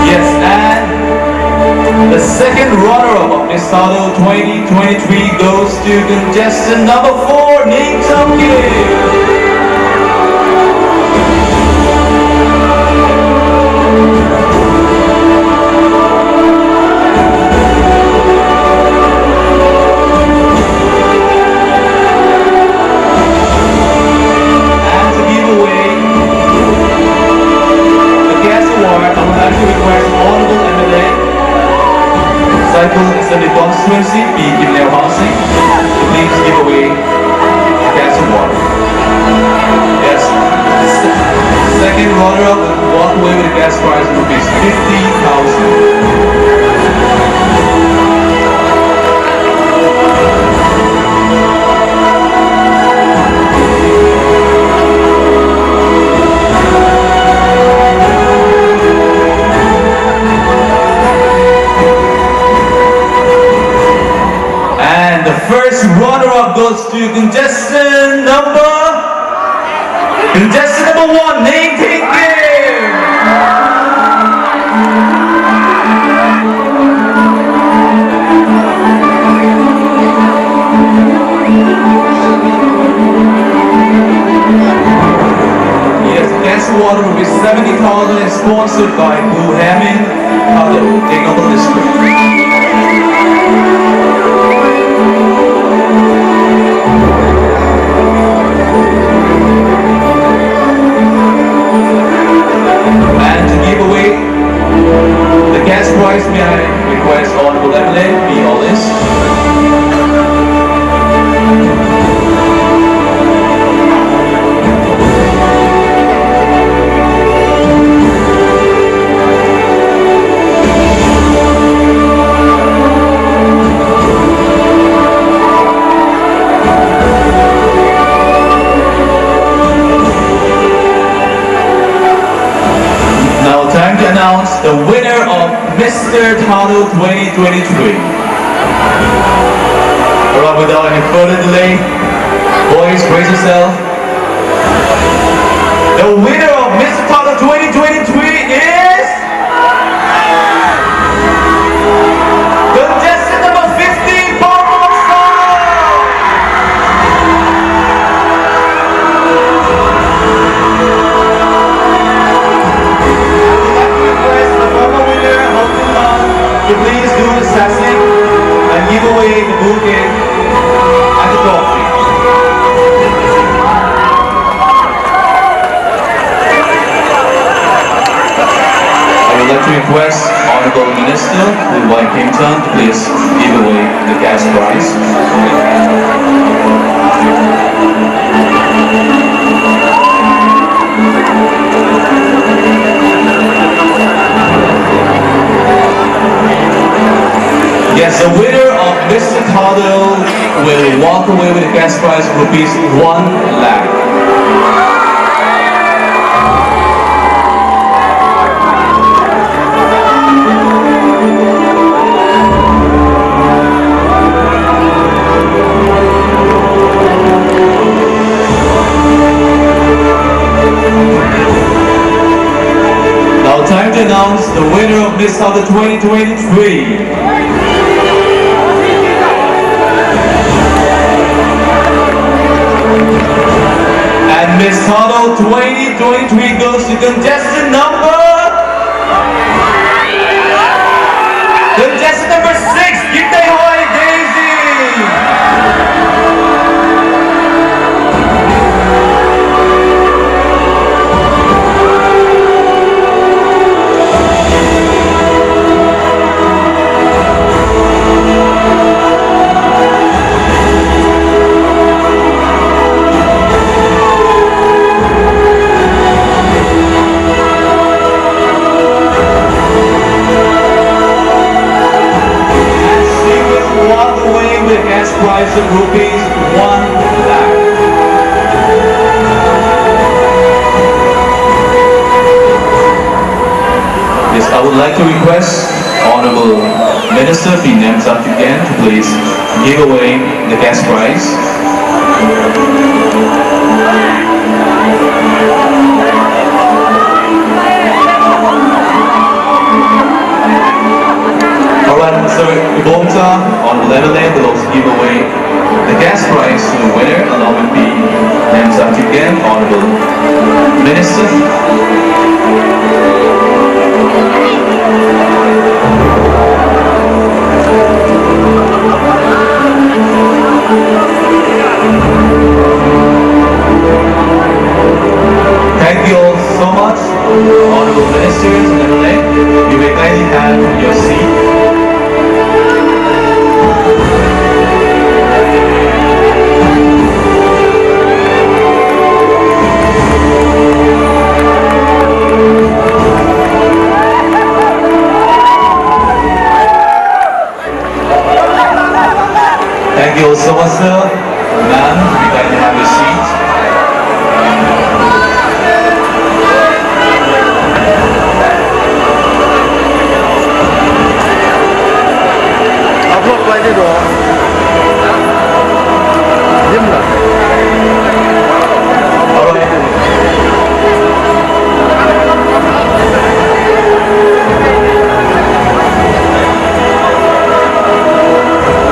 Yes, and the second runner-up of Miss Mississauga twenty twenty-three goes to contestant number four, Ning Cham Kim. The constituency, P Kimneo Housing, please give away a cash award. Yes. Se- Second runner-up will walk away with a cash prize of rupees fifty thousand. And the first runner-up goes to contestant number, contestant number one, Ningting Kim. Yes, the cash award will be seventy thousand, is sponsored by Boo Hamin. Hello, take over the script. And to give away the cash prize, may I request Honorable M L A be honest? Now, time to announce the winner of Mister Thadou twenty twenty-three. All right, without any further delay, boys, brace yourself. The winner of Mister Thadou twenty twenty-three is contestant number fifteen, Paul Monson. I would like to request the former winner of the month to please do the sassy and give away the bouquet and the trophy. I would like to request our Honorable Minister Pu Wai Khemchand to please give away the cash prize. Yes, the winner of Mister Thadol will walk away with a cash prize of rupees one lakh. Now time to announce the winner of Miss Thadol twenty twenty-three. And Miss Thadol twenty twenty-three goes to contestant number, contestant number six, Gitehoi Daisy. And she will walk away with a cash prize of rupees one lakh. Yes, I would like to request Honorable Minister Pi Nemcha Thugen to please give away the cash prize. All right, Mister Ibomcha, Honorable M L A, will also give away the cash prize to the winner, along with Pi Nemcha Thugen, Honorable Minister. Thank you all so much, Honorable Ministers and M L A. You may kindly have Sir, ma'am, you kindly have your seat. All right.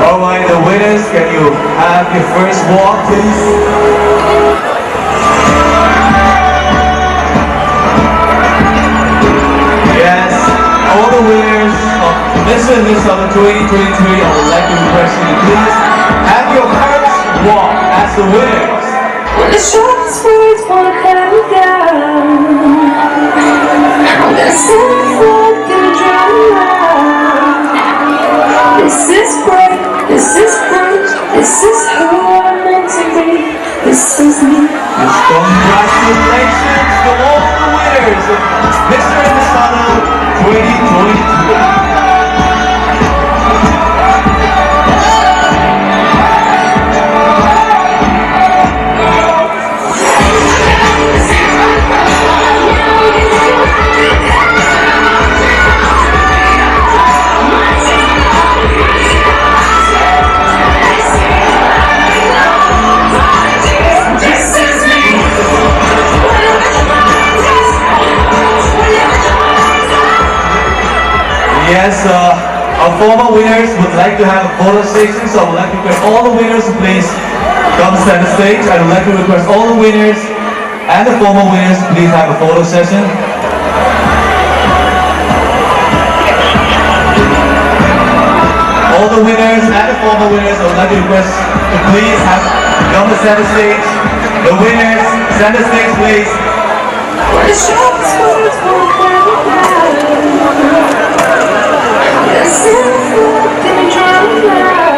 All right, the winners, can you have your first walk, please? Yes, all the winners of Mister and Miss Southern twenty twenty-three, I would like to request you to please have your first walk as the winners. When the sharpest words wanna cut me down, when the silver through the drama. This is great, this is great, this is who I'm meant to be. This is me. Congratulations to all the winners of Mister and Miss Sano twenty twenty-three. Yes, uh, our former winners would like to have a photo session, so I would like to request all the winners to please come center stage. I would like to request all the winners and the former winners to please have a photo session. All the winners and the former winners, I would like to request to please have come to center stage. The winners, center stage, please. The shortest words won't come out. The simple can drown out.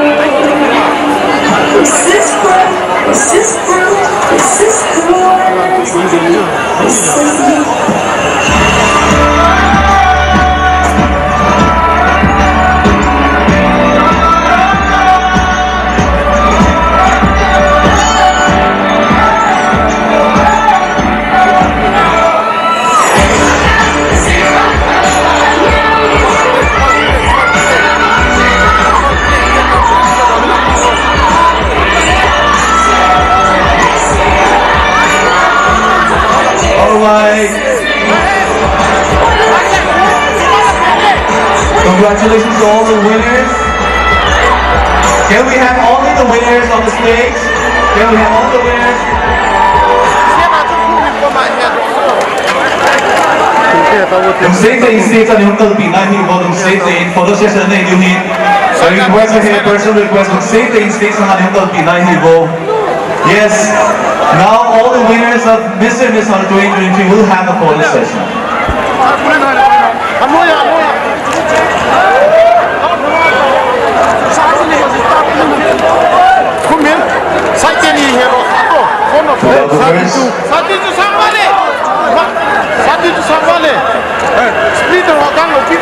This is what, this is what, this is who I want to be. This is me. Congratulations to all the winners. Can we have only the winners on the stage? Can we have all the winners? Kum state te in state a ni hung kalpina hi bo, kum state te in photo session nei diu hi. So request ahi, personal request, kum state te in state a ni hung kalpina hi bo. Yes. Now all the winners of Mister Miss Hall twenty twenty-three will have a photo session. Kumin, side te ni hero, ato, kono, side tu, side tu sang wale, side tu sang wale, splitter wa kang lo pi.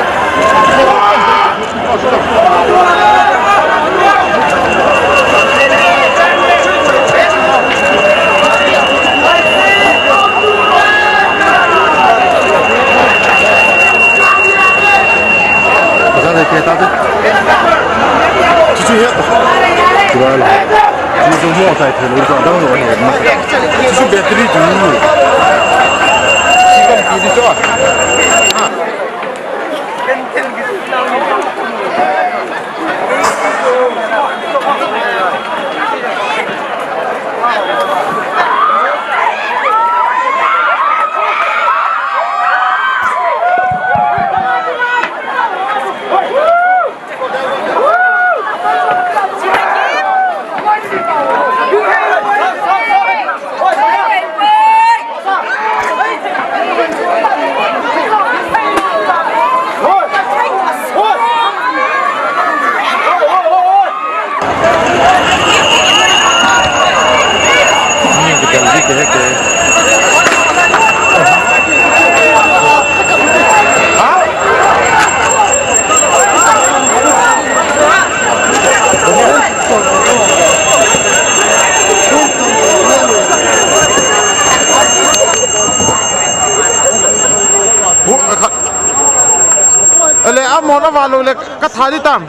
Chuchu he. Chuchu mo tai thelo, chuchu dang lo ni. Chuchu battery chu. Si kan pi di chu. Ale, a mona valo le ka tha di tam.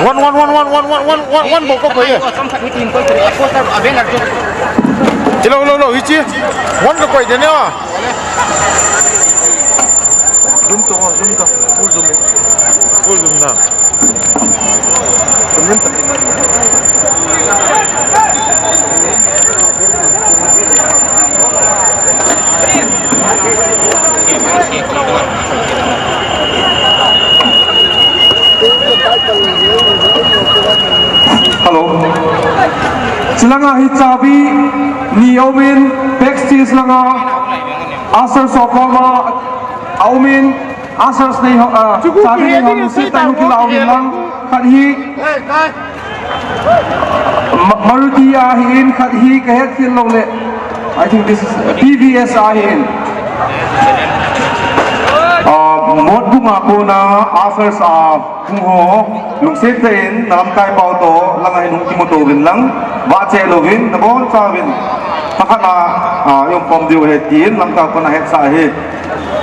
One, one, one, one, one, one, one, one, one bol ka koi e. Hello, hello, hello, hichi. One ka koi de ne wa. Zoom ꯇꯧꯑꯣ, zoom ꯇꯧ꯫ Full zoom in꯫ Full zoom the. Zoom in꯫ Hello. Chilanga hi chabi ni aumin, backstage langa, Acer sokoma aumin, Acer snei ho, ah, chabi nei ho, sei tai ho kila aumin lang, khat hi, Ma-, Maruti a hi in, khat hi ka het thil lo le. I think this is T V S a hi in. Ah, Motbung a kona Acer a hung ho, lungset in, na lamkai pau to, langa hin hung kimuto vin lang, va che lo vin, na bon cha vin. Pakhat a, ah, yung pom diu he tin, lamkai kona het sa hi.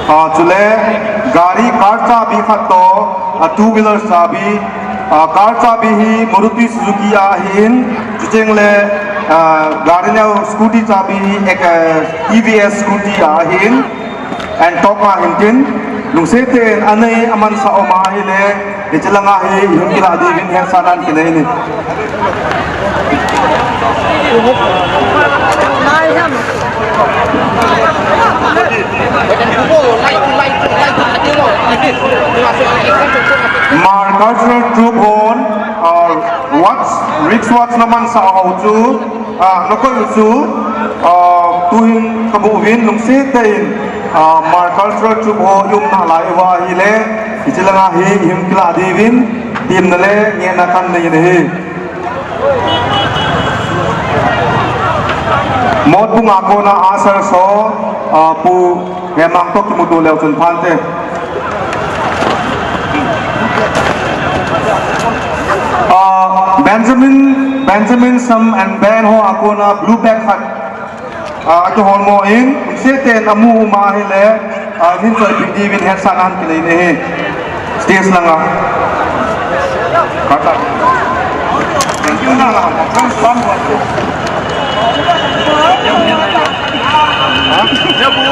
Ah, chule, gari car chabi khat to, ah, two wheeler chabi, ah, car chabi hi Maruti Suzuki a hi in, chucheng le, ah, gari neo scooty chabi hi ek, ah, T V S scooty a hi in, and tok a hin tin, lungset in anei aman sa oma hi le, Hiche langa hi, hun kila di vin hen sanan kinai ni. Hmar Cultural Troupe hon, uh, watch, wrist watch naman sa ho chu, ah, nakoi chu, ah, tuhin kabu vin lungset in, ah, Hmar Cultural Troupe ho yum na lai va hi le, hiche langa hi him kila di vin, tim na le, nge na kan nei na hi. Motbung a kona Acer so, ah, pu, Hemang to kimuto leo chun phante. Ah, Benjamin, Benjamin Sam and Ben ho a kona blue bag khat. Ah, aki hol mo in, seten amu uma hi le, ah, hin choi pi di vin het sanan kinai ne hi. Stage langa. Kata. Thank you na la. Thank you. Ha? Ya bu.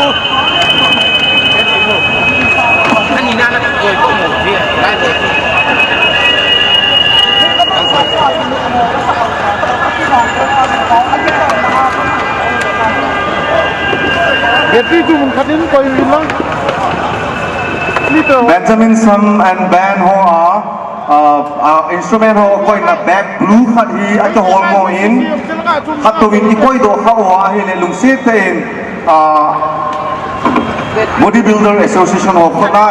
Benjamin Sam and band ho a, uh, uh, instrument ho koina bag blue khat hi ata hol mo in, khat to in i koi do kha o a hi le lungsiat te in, uh, Bodybuilder Association of Khona